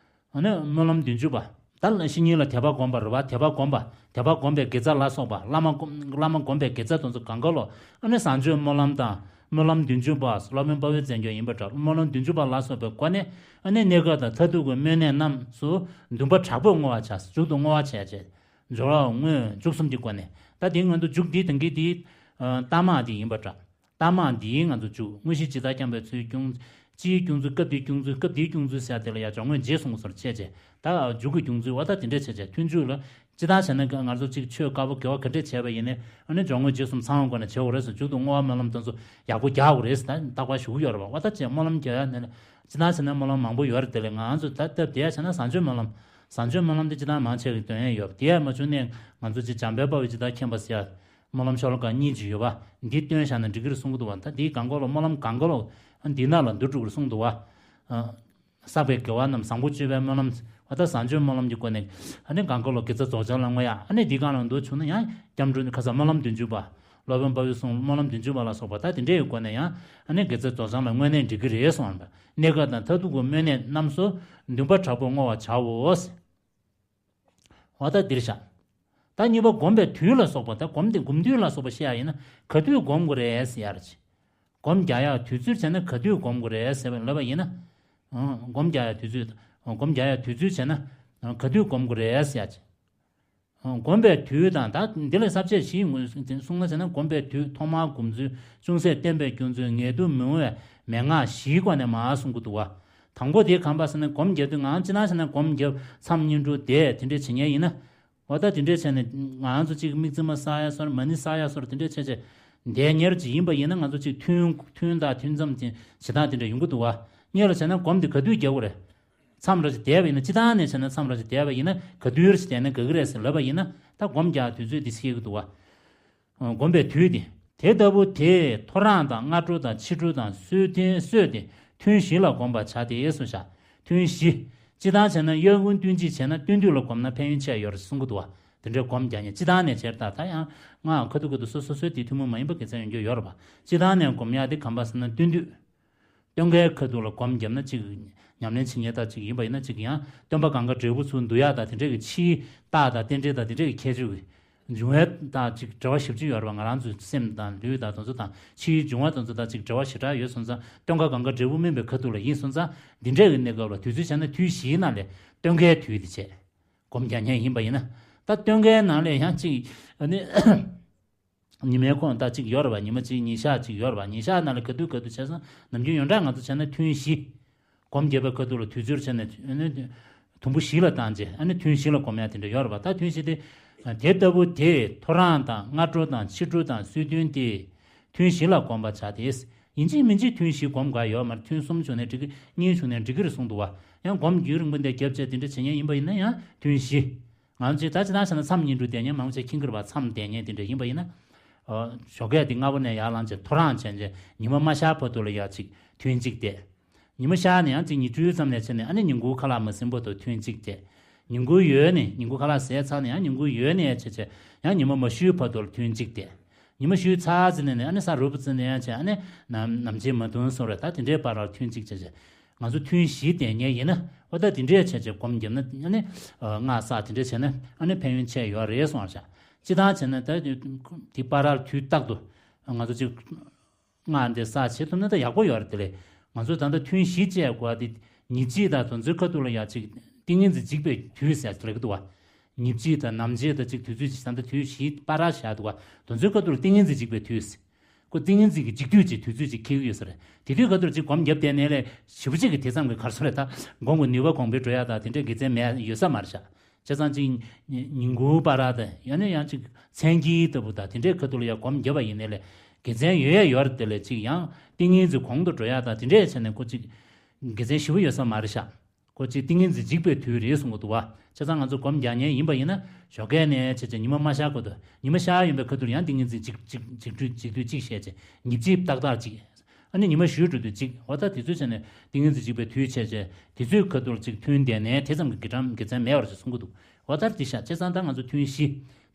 ཨ་ནི་སྨོན་ལམ་བདུན་ཅུ་པ། ད་བཤེས་གཉེན་ལ་དད་པ་བསྒོམ་པ་རེད་པ། དད་པ་བསྒོམ་པ། དད་པ་བསྒོམ་པའི་དགེ་རྩ་ལ་སོགས་པ། བླ་མ་བསྒོམ། བླ་མ་བསྒོམ་པའི་དགེ་རྩ་དེ་ཚོ་གང་ག་ལོ། ཨ་ནི་བཟང་སྤྱོད་སྨོན་ལམ་དང་། སྨོན་ལམ་བདུན་ཅུ་པ། སློབ་དཔོན་དཔའ་བོས་མཛད་རྒྱུ་ཡིན་པ་འདྲ། སྨོན་ལམ་བདུན་ཅུ་པ་ལ་སོགས་པའི་སྒོ་ནས། ཨ་ནི་གནས་སྐབས་དང་མཐར་ཐུག་གི་སྨོན་གནས་རྣམས་སུ་འདུན་པ་དྲག་པོས་བསྔོ་བར་བྱ། མཇུག་ཏུ་བསྔོ་བ་བྱས་བྱས། སྦྱོར་བ་དངོས་མཇུག་གསུམ་གྱི་སྒོ་ནས། ད་དེའི་སྔོན་དུ་མཇུག་འདི་དང་གི་དེའི་རྟགས་མ་དེ་ཡིན་པ་འདྲ། རྟགས་མ་འདིའི་ང་ཚོ་མཇུག། དངོས་གཞི་ཇི་ལྟར་བསྐྱངས་པའི་ཚུལ། སྐྱོང་། སྤྱིའི་སྐྱོང་ཚུལ། སྐབས་འདིའི་སྐྱོང་ཚུལ། སྐབས་འདིའི་སྐྱོང་ཚུལ་ཟེར་དེ་ལ་ཡང་སྦྱོར་དངོས་རྗེས་གསུངས་པ་སོར་ཕྱེ་བྱས། ད་མཇུག་གི་སྐྱོང་ཚུལ། འོ་ད་དེ་འདྲ་བྱས་བྱས། ཐུན་མཇུག་ལ་ཇི་ལྟར་བྱས་ན་ང་ཚོ་གཅིག་ཆོས་དཀར་པོ་དགེ་བ་ག་འདྲས་བྱས་པ་ཡིན་ནའི། ཨ་ནི་སྦྱོར་དངོས་རྗེས་གསུམ་ཚང་བའི་སྒོ་ནས་བྱེད་དགོས་རེད་ཟེར། མཇུག་ཏུ་བསྔོ་བ་སྨོན་ལམ་དེ་ཚོ་ཡག་པོ་རྒྱག་དགོས་རེད་ཟེར། ད་རྟག་པར་ཞུ་གི་ཡོད་རེད་པ། འོ་ད་བྱས་སྨོན་ལམ་རྒྱག་ཡ་ནི་ལ། ཇི་ལྟར་བྱས་ན་སྨོན་ལམ་མང་པོ་ཡོད་རེད། དེ་ལས་ང་ཚོ་ད་སྟབས་བདེ་ཡ་བྱས་ན་བཟང་སྤྱོད་སྨོན་ལམ། བཟང་སྤྱོད་སྨོན་ལམ་དེ་ཇི་ལྟར་མང་ཆེ་གི་འདོན་ཡ་ཡོད་པ། དེ་ཡ་མ་བྱུང་ནས་ང་ཚོ་ཅིག་འཇམ་དཔལ་དཔའ་བོས་ཇི་ལྟར་མཁྱེན་པ་ཟེར་ཡ། སྨོན་ལམ་ཤོ་ལོ་ཀ་གཉིས་ཅིག་ཡོད་པ། འདི་བཏོན་བཞག་ན་འགྲིག་གི་རེད་གསུང་གི་འདུག་པ། ད་འདིའི་གང་ག་ལོ། སྨོན་ལམ་གང་ག་ལོ། འདི་ནང་ལ་འདུ་འགྲོ་གི་རེད་གསུང་འདུག་པ། བསགས་པའི་དགེ་བ་རྣམས་བཟང་པོ་སྤྱོད་པའི་སྨོན་ལམ། འོ་ད་བཟང་སྤྱོད་སྨོན་ལམ་གྱི་སྒོ་ནས། ཨ་ནི་གང་ག་ལོ་དགེ་རྩ་རྫོགས་བྱང་ལ་བསྔོ་ཡ། ཨ་ནི་འདི་གང་ལ་འདུ་བྱུང་ན་ཡང་སྐྱབས་འགྲོ་ནི་ཁ་ས་སྨོན་ལམ་བདུན་ཅུ་པ། སློབ་དཔོན་དཔའ་བོས་གསུངས་སྨོན་ལམ་བདུན་ཅུ་པ་ལ་སོགས་པ། ད་དེ་འདྲའི་སྒོ་ནས་ཡང་ཨ་ནི་དགེ་རྩ་རྫོགས་བྱང་ལ་བསྔོ་ནས་འགྲིག་གི་རེད་གསུངས་པ། གནས་སྐབས་དང་མཐར་ཐུག་གི་སྨོན་གནས་རྣམས་སུ་འདུན་པ་དྲག་པོས་བསྔོ་བར་བྱའོ། འོ་ད་འདིར་བཞག། ད་གཉིས་པ་སྒོམ་པའི་དུས་ལ་སོགས་པ། ད་སྒོམ་དེ་སྒོམ་དུས་ལ་སོགས་པ་བཤད་ཡ་ཡིན་ན་ག་དུས་སྒོམ་དགོས་རེད་ཟེར་ཡ་རེད། སྒོམ་རྒྱག་ཡ་དུས་ཚོད་བྱས་ན་ག་དུས་སྒོམ་དགོས་རེད་ཟེར་བ་ལབ་པ་ཡིན་ན། ཨང་། སྒོམ་རྒྱག་ཡ་དུས་ཚོད། སྒོམ་རྒྱག་ཡ་དུས་ཚོད་བྱས་ན་ག་དུས་སྒོམ་དགོས་རེད་ཟེར་ཡ་ཅིག། ཨང་། སྒོམ་པའི་དུས་དང་། ད་འདི་ལ་ས་བཅད་བཞི་གསུངས་ན་བྱས་ན། སྒོམ་པའི་དུས། ཐོག་མར་སྒོམ་ཚུལ། ཅུང་ཟད་བརྟན་པའི་སྐྱོང་ཚུལ། ངལ་དུབ་མི་འོང་བའི་མན་ངག་བཞིའི་སྒོ་ནས་མར་གསུང་གི་འདུག་པ། དང་པོ་དེ་ག་རེ་ཟེར་ན། སྒོམ་རྒྱབ་དུས་ང་ཅི་ན་བྱས་ན་སྒོམ་རྒྱབ་མཚམས་བསྙེན་སྒྲུབ་བསྡད་དེ་འདྲས་བྱེད་མཁན་ཡིན་ན། འོ་ད་དེ་འདྲས་བྱས་ནས་ང་ཚོ་གཅིག་དམིགས་བརྩེ་མ་བསགས་ཡ་སོར། མ་ཎི་བསགས་ཡ་སོར། དེ་འདྲས་བྱས་བྱས་བསྡད་ཉེར་གཅིག་ཡིན་པ་ཡིན་ན། ང་ཚོ་གཅིག་ཐུན། ཐུན་དང་ཐུན་མཚམས་ཀྱི་བྱེད་སྟངས་དེ་འདྲ་ཡོང་གི་འདུག་པ། གཉིས་ལ་བྱས་ན་སྒོམ་དེ་ག་དུས་རྒྱག་དགོས་རེད། མཚམས་རེ་ཅིག་བསྡད་པ་ཡིན་ན། སྤྱིར་བཏང་ནས་བྱས་ན་མཚམས་རེ་ཅིག་བསྡད་པ་ཡིན་ན། ག་དུས་རེ་ཅིག་བསྡད་ན་དགའ་གི་རེད་ཟེར་ལབ་པ་ཡིན་ན། ད་སྒོམ་རྒྱག་དུས་ཚོད་འདི་བཤད་ཀྱི་འདུག་པ། སྒོམ་པའི་དུས་ཏེ། དེ་ལྟ་བུ་དེ་ཐོ་རངས་དང་སྔ་དྲོ་དང་ཕྱི་དྲོ་དང་སྲོད་ཐུན་སྲོད་དེ་ཐུན་བཞི་ལ་བསྒོམ་པར་བྱ་སྟེ་གསུངས་བཞག། ཐུན་བཞི། སྤྱིར་བཏང་བྱས་ན་དབྱར་དགུན་སྟོན་དཔྱིད་བྱས་ན་སྟོན་དུས་ལ་བསྒོམ་ན་ཕན་ཡོན་ཆེ་ཡོད་རེད་གསུང་གི་འདུག་པ། དེ་འདྲའི་སྒོམ་རྒྱག་མཁན་སྤྱིར་བཏང་ནས་བྱས་ད། ད་ཡང་སྔགས་ཁ་ཐུག་ཁ་ཐུག་སོ་སོ་སོའི་དེ་ཐུན་མོང་མ་ཡིན་པ་དགེ་མཚན་ཡོང་རྒྱུ་ཡོད་རེད་པ། སྤྱིར་བཏང་ནས་སྒོམ་ཡག་དེ་ག་རེ་ཟེར་ན་སྟོན་དུས། སྟོན་ཁའི་ཁ་ཐུག་ལ་སྒོམ་བརྒྱབ་ན་གཅིག་ཉམས་ལེན་བྱེད་མཁན་དག་ཅིག་ཡིན་པ་ཡིན་ན། གཅིག་ཡང་སྟོན་པ་གངྒཱ་འབྲས་བུ་ཚུར་འདུ་ཡག་དང་། དེ་འདྲའི་གི་ཕྱིའི་རྟགས་དང་རྟེན་འབྲེལ་དང་དེ་འདྲའི་གི་ཁྱད་ཆོས་ཀྱི་འབྱུང་བའི་དང་ཅིག་འབྲེལ་བ་ཞེ་པོ་ཅིག་ཡོད་རེད་པ། ང་རང་ཚོའི་སེམས་དང་ལུས་དང་དེ་ཚོ་དང་ཕྱིའི་འབྱུང་བ་དེ་ཚོ་དང་ཅིག་འབྲེལ་བ་ཞེ་དྲག་ཡོད་སོང་ཙང་། སྟོན་ཁ་གངྒཱ་འབྲས་བུ་སྨིན་པའི་ཁ་ཐུག་ལ་ཡིན་སོང་ཙང་། འདི་འདྲའི་གི་གནས་སྐབས་ལ་དུས་ཚོད་བྱས་ན་ཐུན་བཞིའི་ནང་ལས་སྟོན་ཁའི་དུས་དེ་བྱས། སྒོམ་རྒྱག་མཁན་ཡིན་པ་ཡིན་ན། ད་སྟོན་ཁའི་ནང་ལས་ཡང་གཅིག་ཨ་ནི། ཉི་མའི་ཁོངས་ད་གཅིག་ཡོད་རེད་པ། ཉི་མ་གཅིག་ཉིན་ཞག་གཅིག་ཡོད་རེད་པ། ཉིན་ཞག་ནང་ལ་ག་དུས་ག་དུས་བྱས་སོང་། ནམ་རྒྱུན་ཡོངས་གྲགས་ང་ཚོ་བྱས་ན་ཐུན་བཞི། སྒོམ་རྒྱབ་པའི་ཁ་ཐུག་ལ་དུས་ཚོད་བྱས་ནས་ཨ་ནི་དུམ་བུ་བཞི་ལ་བཏང་རྗེས། ཨ་ནི་ཐུན་བཞི་ལ་སྒོམ་ཡ་དེ་འདྲ་ཡོད་རེད་པ། ད་ཐུན་བཞི་དེ། དེ་ལྟ་བུ་དེ་ཐོ་རངས་དང་སྔ་དྲོ་དང་ཕྱི་དྲོ་དང་སྲོད་ཐུན་ཏེ། ཐུན་བཞི་ལ་བསྒོམ་པར་བྱ་སྟེ། ཡིན་གཅིག་མིན་གཅིག་ཐུན་བཞི་སྒོམ་དགོས་ཡོད་མ་རེད། ཐུན་གསུམ་བྱུང་ནའི་འགྲིག་གི། གཉིས་བྱུང་ནའི་འགྲིག་གི་རེད་གསུངས་འདུག་པ། ཡང་སྒོམ་རྒྱུན་རིང་པོ་འདི་རྒྱབ་བྱས་དེ་འདྲ་བྱེད་མཁན་ཡིན་པ་ཡིན་ན་ཡང་ཐུན་བཞི། ང་ཚོས་ད་ཅི་ད་བྱས་ན་མཚམས་བསྙེན་སྒྲུབ་བསྡད་མཁན་མང་ཆེ་མཁྱེན་གྱི་རེད་པ། མཚམས་བསྡད་མཁན་དེ་འདྲ་ཡིན་པ་ཡིན་ན། ཨོ། ཞོགས་ཀས་དེ་སྔ་པོ་ནས་ཡར་ལངས་བྱས་ཐོ་རངས་བྱས་བྱས་ཉི་མ་མ་ཤར་བར་དུ་ལ་ཡར་གཅིག་ཐུན་གཅིག་བསྡད། ཉི་མ་ཤར་ནས་ཡང་གཅིག་ཉི་དྲོའི་མཚམས་ནས་བྱས་ནས་ཨ་ནི་ཉིན་གུང་ཁ་ལག་མ་ཟིན་བར་དུ་ཐུན་གཅིག་བསྡད། ཉིན་གུང་ཡོལ་ནས། ཉིན་གུང་ཁ་ལག་ཟས་ཚར་ནས་ཡང་ཉིན་གུང་ཡོལ་ནས་བྱས་བྱས་ཡང་ཉི་མ་མ་ཤར་བར་དུ་ལ་ཐུན་གཅིག་བསྡད། ཉི་མ་ཤར་ཚར་ཟིན་ནས་ཨ་ནི་ས་རུབ་ཟིན་ནས་ཡང་བྱས་ཨ་ནི་ནམ་ནམ་ཕྱེད་མ་ཐུང་སོང་རེད། ད་དེ་འདྲའི་བར་ལ་ཐུན་གཅིག་བྱས་བྱས། ང་ཚོ་ཐུན་བཞི་བསྡད་མཁན་ཡིན་ན། ཨོ་ད་དེ་འདྲས་བྱས་བྱས་སྒོམ་བརྒྱབ་ན་ཨ་ནི། ཨ། སྔགས་བསགས་དེ་འདྲས་བྱས་ན་ཨ་ནི་ཕན་ཡོན་ཆེ་ཡོད་རེད་གསུངས་པ་ཤག། སྤྱིར་བཏང་བྱས་ན་ད་དེ་བར་ལ་དུས་རྟག་ཏུ་ང་ཚོ་ཅིག་སྔགས་འདི་བསགས་བྱེད་ཐུབ་ན་ད་ཡག་པོ་ཡོད་རེད། དེ་ལས་ང་ཚོ་ད་ལྟ་ཐུན་བཞི་བཅས་དགོས་པ་དེ་ཉིན་གཅིག་དང་དེ་ཚོའི་ཁ་ཐུག་ལ་ཡ་ཅིག་ཏིང་ངེ་འཛིན་འཇིག་པའི་དུས་ཟེར་ལབ་ཀྱི་འདུག་པ། ཉིན་གཅིག་དང་ནམ་ཕྱེད་དང་ཅིག་དུས་ཚོད་ཅིག་ད་ལྟ་ཐུན་བཞི་བར་ལ་བཞག་འདུག་པ། དེ་ཚོའི་ཁ་ཐུག་ལ་ཏིང་ངེ་འཛིན་འཇིག་པའི་དུས། ཁོ་ཏིང་ངེ་འཛིན་གྱི་འཇིག་དུས་ཀྱི་དུས་ཚོད་ཅིག་འཁེལ་གྱི་ཡོད་ས་རེད། དེ་དུས་ཁ་ཐུག་ཅིག་སྒོམ་བརྒྱབ་བསྡད་ནའི་ལས་ཞེ་པོ་ཅིག་གི་དེ་ཙམ་གྱི་ག་རེ་ཟེར་རེད། ད་སྒོམ་གྱི་ནུས་པ་གོང་འཕེལ་འགྲོ་ཡ་དང་དེ་འདྲའི་དགེ་མཚན་མེད་ཡོད་ས་མ་རེད་ཤག། བྱས་ཙང་ཅིག་ཉིན་གུང་བར་ལ་དང་ཡང་ན་ཡང་ཅིག་མཚན་དཀྱིལ་ལྟ་བུ་དང་དེ་འདྲའི་ཁ་ཐུག་ལ་ཡ་སྒོམ་བརྒྱབ་པ་ཡིན་ནའི་ལས་དགེ་མཚན་ཡོད་ཡ་ཡོད་རེད། དེ་ལས་ཅིག་ཡང་ཏིང་ངེ་འཛིན་གོང་དུ་འགྲོ་ཡ་དང་དེ་འདྲའི་བྱས་ནས་ཁོ་ཅིག་དགེ་མཚན་ཞེ་པོ་ཡོད་ས་མ་རེད་ཤག། ཁོ་ཅིག་ཏིང་ངེ་འཛིན་འཇིག་པའི་དུས་རེད་གསུང་གི་འདུག་པ། བྱས་ཙང་ང་ཚོ་སྒོམ་རྒྱག་མཁན་ཡིན་པ་ཡིན་ན་ཞོགས་ཀས་ནས་བྱས་བྱས་ཉི་མ་མ་ཤར་བར་དུ། ཉི་མ་ཤར་ཡོང་པའི་ཁ་ཐུག་ཡང་ཏིང་ངེ་འཛིན་འཇིག་འཇིག་འཇིག་དུས་འཇིག་དུས་གཅིག་བྱས་བྱས་ཉིན་གཅིག་ཏག་ཏག་གཅིག། ཨ་ནི་ཉི་མ་ཞུ་འགྲོ་དུས་གཅིག། འོ་ད་དེ་ཚོ་བྱས་ནས་ཏིང་ངེ་འཛིན་འཇིག་པའི་དུས་བྱས་བྱས་དེ་ཚོའི་ཁ་ཐུག་ཅིག་ཐུན་བསྡད་ནས་དེ་ཙམ་གྱི་དགེ་ཕྲ་དགེ་མཚན་མེད་པར་ཅིག་གསུང་གི་འདུག། འོ་ད་དེ་ཤག། བྱས་ཙང་ད་ང་ཚོ་ཐུན་བཞི།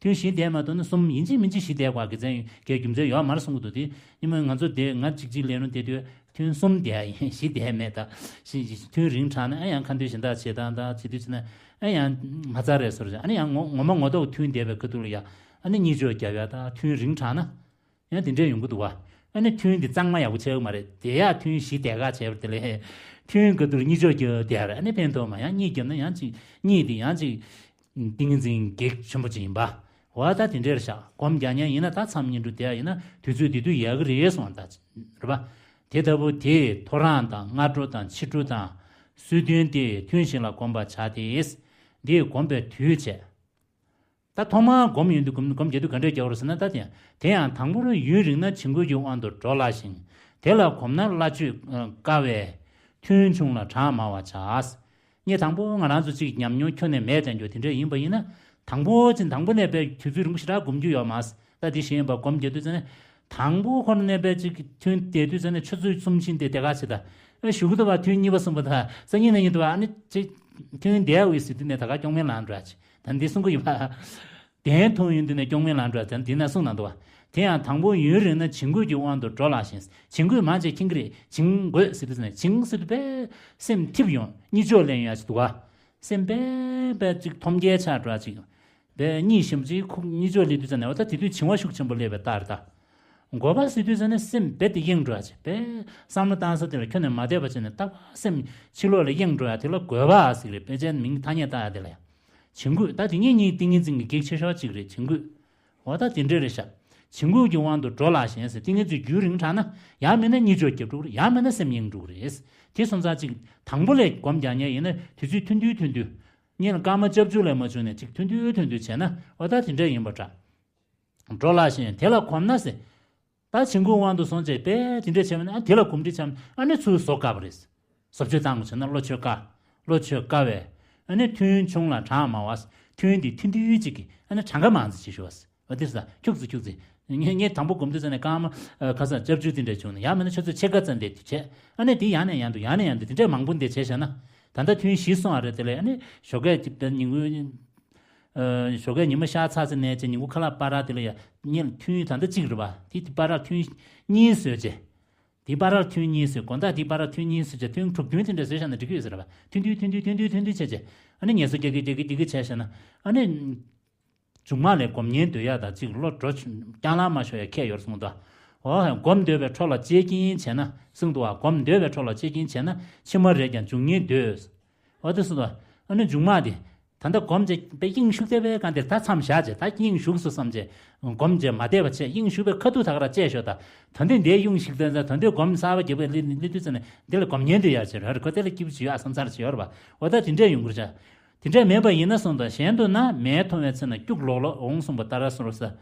ཐུན་བཞི་བསྡད་མ་ཐུབ་ན་གསུམ་ཡིན་གཅིག་མིན་གཅིག་བཞི་བསྡད་དགོས་དགེ་མཚན་གྱི་རྒྱུ་མཚན་ཡོད་མ་རེད་གསུང་གི་འདུག་དེ་སྔོན་མ་ང་ཚོ་དེ་ང་གཅིག་གཅིག་ལས་རུང་དེ་དུས་ཐུན་གསུམ་བསྡད་ཡིན་བཞི་བསྡད་མེད་ད། བཞི་ཐུན་རིང་དྲགས་ན་ཨ་ཡང་ཁ་འདོན་གཞན་དག་བྱེད་སྟངས་དང་བྱེད་དུས་ཚོད་ན་ཨ་ཡང་མ་རྩ་རེད་ཟེར་ཨ་ནི་ཡང་ངོ་ངོ་མ་ངོ་ཐོག་ཐུན་བསྡད་པའི་ཁ་ཐུག་ལ་ཡ་ཨ་ནི་གཉིད་བཅོས་རྒྱབ་ཡ་ད་ཐུན་རིང་དྲགས་ན། ཡང་དེ་འདྲས་ཡོང་གི་འདུག་བ། ཨ་ནི་ཐུན་འདི་གཙང་མ་ཡག་པོ་ཆགས་ཀྱི་མ་རེད་དེ་ཡག་ཐུན་བཞི་དེ་ག་བྱས་པ་དེ་ལས། ཐུན་ག་དུར་གཉིད་ཅོག་རྒྱག་དེ་ཡག་རེད་ཨ་ནི་ཕན་ཐོགས་མ་ཡང་གཉིད་རྒྱབ་ན་ཡང་ཅིག་གཉིད་དེ་ཡང་ཅིག་ཏིང་ངེ་འཛིན་གེགས་ཆེན་པོ་ཅིག་ཡིན་པ། འོ་ད་དེ་འདྲས་རེད་ཤག་སྒོམ་རྒྱག་མཁན་ཡིན་ན་ད་མཚམས་བསྙེན་སྒྲུབ་དེ་ཡག་ཡིན་ན་དུས་ཚོད་དེ་དུས་ཡག་གི་རེད་སོང་ད། རེད་པ། དེ་ལྟ་བུ་དེས་ཐོ་རངས་དང་སྔ་དྲོ་དང་ཕྱི་དྲོ་དང་། སྲོད་ཐུན་དེ་ཐུན་བཞི་ལ་བསྒོམ་པར་བྱ་སྟེ། འདིས་བསྒོམ་པའི་དུས་བྱས། ད་ཐོག་མར་སྒོམ་ཡོན་དུ་སྒོམ་སྒོམ་རྒྱག་དུས་ག་འདྲས་རྒྱག་རོགས་ཟེར་ན་ད་དེ་ཡང་དེ་ཡང་དང་པོར་ཡུན་རིང་ན་བྱིང་རྒོད་ཀྱི་དབང་དུ་འགྲོ་སླ་ཞིང་། དེ་ལ་གོམས་ན་སླ་བཅོས་དཀའ་བས་ཐུན་ཆུང་ལ་གྲངས་མང་བ་བྱ། ངས་དང་པོ་ང་རང་ཚོ་གཅིག་ཉམས་མྱོང་ཁྱོན་ནས་མེད་དེ་འགྱོ་དེ་འདྲས་ཡིན་པ་ཡིན་ན་དང་པོ་ཅིག་དང་པོ་ནས་པའི་དུས་ཚོད་རིང་པོ་ཞེ་དྲག་སྒོམ་རྒྱུ་ཡོད་མ་རེད། ད་དེ་བཞིན་པ་སྒོམ་རྒྱག་དུས་ཙམ་ནས་དང་པོ་ཁོ་ན་གནས་པའི་ཅིག་ཐུན་དེ་དུས་ཙམ་ནས་ཆུ་ཚོད་གསུམ་ཕྱིན་ཏེ་དེ་ག་བྱེད་ད། ཨེ་གཞུག་གུ་དུ་བ་ཐུན་གཉིས་པ་གསུམ་པ་དང་སང་ཉིན་གནངས་ཉིན་དུ་བ་ཨ་ནི་ཅིག་ཐུན་དེ་འོས་སྲིད་དུ་ནས་ད་ག་སྐྱོང་མེད་ལང་འགྲོ་ཅིག་ད་འདི་གསུང་གི་ཡོད་པ། གདན་ཐུང་ཡོན་དུ་ནས་སྐྱོང་མེད་ལང་འགྲོ་ད་འདི་ན་གསུང་ན་འདུག་བ། དེ་ཡང་དང་པོ་ཡུན་རིང་ན་བྱིང་རྒོད་ཀྱི་དབང་དུ་འགྲོ་སླ་ཞིང་། བྱིང་རྒོད་མང་ཆེ་ཁྱིང་གི་རེད་བྱིང་རྒོད་ཟེར་དུས་ནས་བྱིང་ཟེར་དུས་པས་སེམས་འཐིབས་ཡོང་གཉིད་ཅོག་ལེན་ཡོང་ཡ་ཅིག་འདུག་བ། སེམས་པས་པས་ཅིག་ཐོམ་རྒྱལ་ཆགས་འགྲོ་ཅིག་པས་གཉིད་ཞིམ་པོ་ཅིག་ཁུག་གཉིད་ཅོག་ལེན་དུས་ཙམ་ནས་འོ་ད་དེ་དུས་བྱིང་བ་ཤུགས་ཆེན་པོ་སླེབས་པའི་རྟགས་རེད་ད། རྒོད་པ་ཟེར་དུས་ཙམ་ནས་སེམས་རྦད་དེ་གཡེང་འགྲོ་ཡ་ཅིག་པས་བསམ་བློ་བཏང་ས་དེ་ལ་ཁྱོན་ནས་མ་བསྡད་པ་བྱས་ནས་རྟག་པར་སེམས་ཕྱི་ལོགས་ལ་གཡེང་འགྲོ་ཡ་དེ་ལ་རྒོད་པ་ཟེར་གི་རེད་དཔེ་ཅན་མིང་ཐ་སྙད་བཏགས་ཡ་དེ་ལ་ཡ། བྱིང་རྒོད་ད་དེ་ངེད་གཉིས་ཏིང་ངེ་འཛིན་གྱི་གེགས་ཆེ་ཤོས་གཅིག་རེད་བྱིང་རྒོད། འོ་ད་དེ་འདྲས་རེད་ཤག་བྱིང་རྒོད་ཀྱི་དབང་དུ་འགྲོ་སླ་ཞིང་ཟེར་ཏིང་ངེ་འཛིན་རྒྱུན་རིང་དྲགས་ན་ཡང་མིན་ན་གཉིད་ཅོག་རྒྱབ་འགྲོ་གི་རེད་ཡང་མིན་ན་སེམས་གཡེང་འགྲོ་གི་རེད། དེ་སོང་ཙང་གཅིག་དང་པོ་ལས་སྒོམ་རྒྱག་མཁན་ཡིན་ན་དུས་ཚོད་ཐུང་ཐུང་ཐུང་ཐུང་། སྔོན་ལ་སྐར་མ་བཅུ་བཅུ་ལས་མ་བྱུང་ནས་གཅིག་ཐུང་ཐུང་ཐུང་ཐུང་བྱས་ན་འོ་ད་དེ་འདྲས་ཡིན་པ་འདྲ། འགྲོ་སླ་ཞིང་དེ་ལ་གོམས་ན་ཟེར། ད་བྱིང་རྒོད་དབང་དུ་སོང་བྱས་པས་དེ་འདྲས་བྱས་པ་ན་ཨ་དེ་ལ་གོམས་འདྲིས་བྱས་པ་ན་ཨ་ནི་ཚུར་བཟོ་དཀའ་བ་རེད། བཟོ་བཅོས་བཏང་དགོས་བྱས་ན་བློ་ཆོད་དཀའ། བློ་ཆོད་དཀའ་བས། ཨ་ནི་ཐུན་ཆུང་ལ་གྲངས་མང་བ། ཐུན་འདི་ཐུང་ཐུང་ཅིག་གིས་ཨ་ནི་གྲངས་ཀ་མང་ཙམ་བྱེད་ཤོག་འོ་དེ་ཟ་ཁྱུག་ཙམ་ཁྱུག་ཙམ། ངས་ངས་དང་པོ་སྒོམ་དུས་ཙམ་ནས་སྐར་མ་ཁ་སང་བཅུ་བཅུ་དེ་འདྲས་བྱུང་ནས་ཡང་མིན་ན་ཆུ་ཚོད་ཕྱེད་ཀ་ཙམ་དེ་བྱས་ཨ་ནི་དེ་ཡང་ནས་ཡང་དུ་ཡང་ནས་ཡང་དུ་དེ་འདྲས་མང་པོ་འདི་བྱས་བྱས་ན་ད་ལྟ་ཐུན་བཞི་སོང་བ་རེད་དེ་ལས་ཨ་ནི་ཞོགས་ཀས་ཅིག་ད་ཉིན་གུང་། ཨ། ཞོགས་ཀས་ཉི་མ་ཤར་ཚར་ཚེ་ནས་བྱས་ཉིན་གུང་ཁ་ལག་སྤར་ར་དེ་ལ་ཡ་ཉིན་ཐུན་ད་ལྟ་གཅིག་རེད་པ། དེ་དེ་སྤར་ར་ཐུན་གཉིས་བཟོས་བྱས། དེ་སྤར་ར་ཐུན་གཉིས་བཟོས་དགོང་དག་དེ་སྤར་ར་ཐུན་གཉིས་བཟོས་བྱས་ཐུན་དྲུག་ཐུན་དེ་འདྲ་བཟོས་བཞག་ན་འགྲིག་གི་ཡོད་ཟེར་བ། ཐུན་དུས་ཐུན་དུས་ཐུན་དུས་ཐུན་དུས་བྱས་བྱས་ཨ་ནི་ངལ་གསོ་རྒྱག་གི་རྒྱག་གི་རྒྱག་གི་བྱས་བྱས་ན་ཨ་ནི། མཇུག་མ་ལས་སྒོམ་ཉན་སྡོད་ཡ་དང་གཅིག་བློ་འགྲོ་རྐྱང་ལང་མ་ཤོར་ཡ་ཁྱད་ཡོད་གསུངས་ཏོ། འོ་སྒོམ་སྡོད་པའི་འཕྲོ་ལ་གཅེས་འགྱིང་བྱས་ན་གསུངས་འདུག་བ། སྒོམ་སྡོད་པའི་འཕྲོ་ལ་གཅེས་འགྱིང་བྱས་ན་ཕྱི་མ་རེ་ཀྱང་མཇུག་ཉིན་སྡོད། འོ་དེ་གསུངས་འདུག་ཨ་ནི་མཇུག་མ་དེ། ད་ལྟ་སྒོམ་བྱས་པའི་དབྱིངས་ཞུགས་བསྡད་པའི་སྒང་དེར་ད་མཚམས་བཞག་བྱས་ད་དབྱིངས་ཞུགས་སོ་བསམ་བྱས། སྒོམ་བྱས་མ་བསྡད་པ་བྱས་དབྱིངས་ཞུགས་པའི་ཁ་ཐུག་ད་ག་ར་བཅད་ཤོག་ད། ད་འདི་འདིའི་དབྱིངས་ཞུགས་བསྡད་ད་ད་འདི་སྒོམ་གསར་པ་རྒྱབ་པའི་སླེབས་སླེབས་དུས་ཙམ་ནས་འདི་ལ་སྒོམ་ཉན་དུ་ཡར་བྱས་ར་རེ་ཁོ་དེ་ལ་སྐྱིད་པོ་ཅིག་ཡོད་བསམ་ཚར་ཅིག་ཡོད་རེད་པ། འོ་ད་དེ་འདྲས་ཡོང་གི་རེད་བྱ། དེ་འདྲས་མེད་པ་ཡིན་ན་གསུངས་དང་གཞན་དུ་ན་མལ་མཐོང་བའི་ཚེ་ན་སྐྱུག་ལོག་ལོག་འོང་གསུངས་པ་ལྟར་གསུངས་རོགས་ས།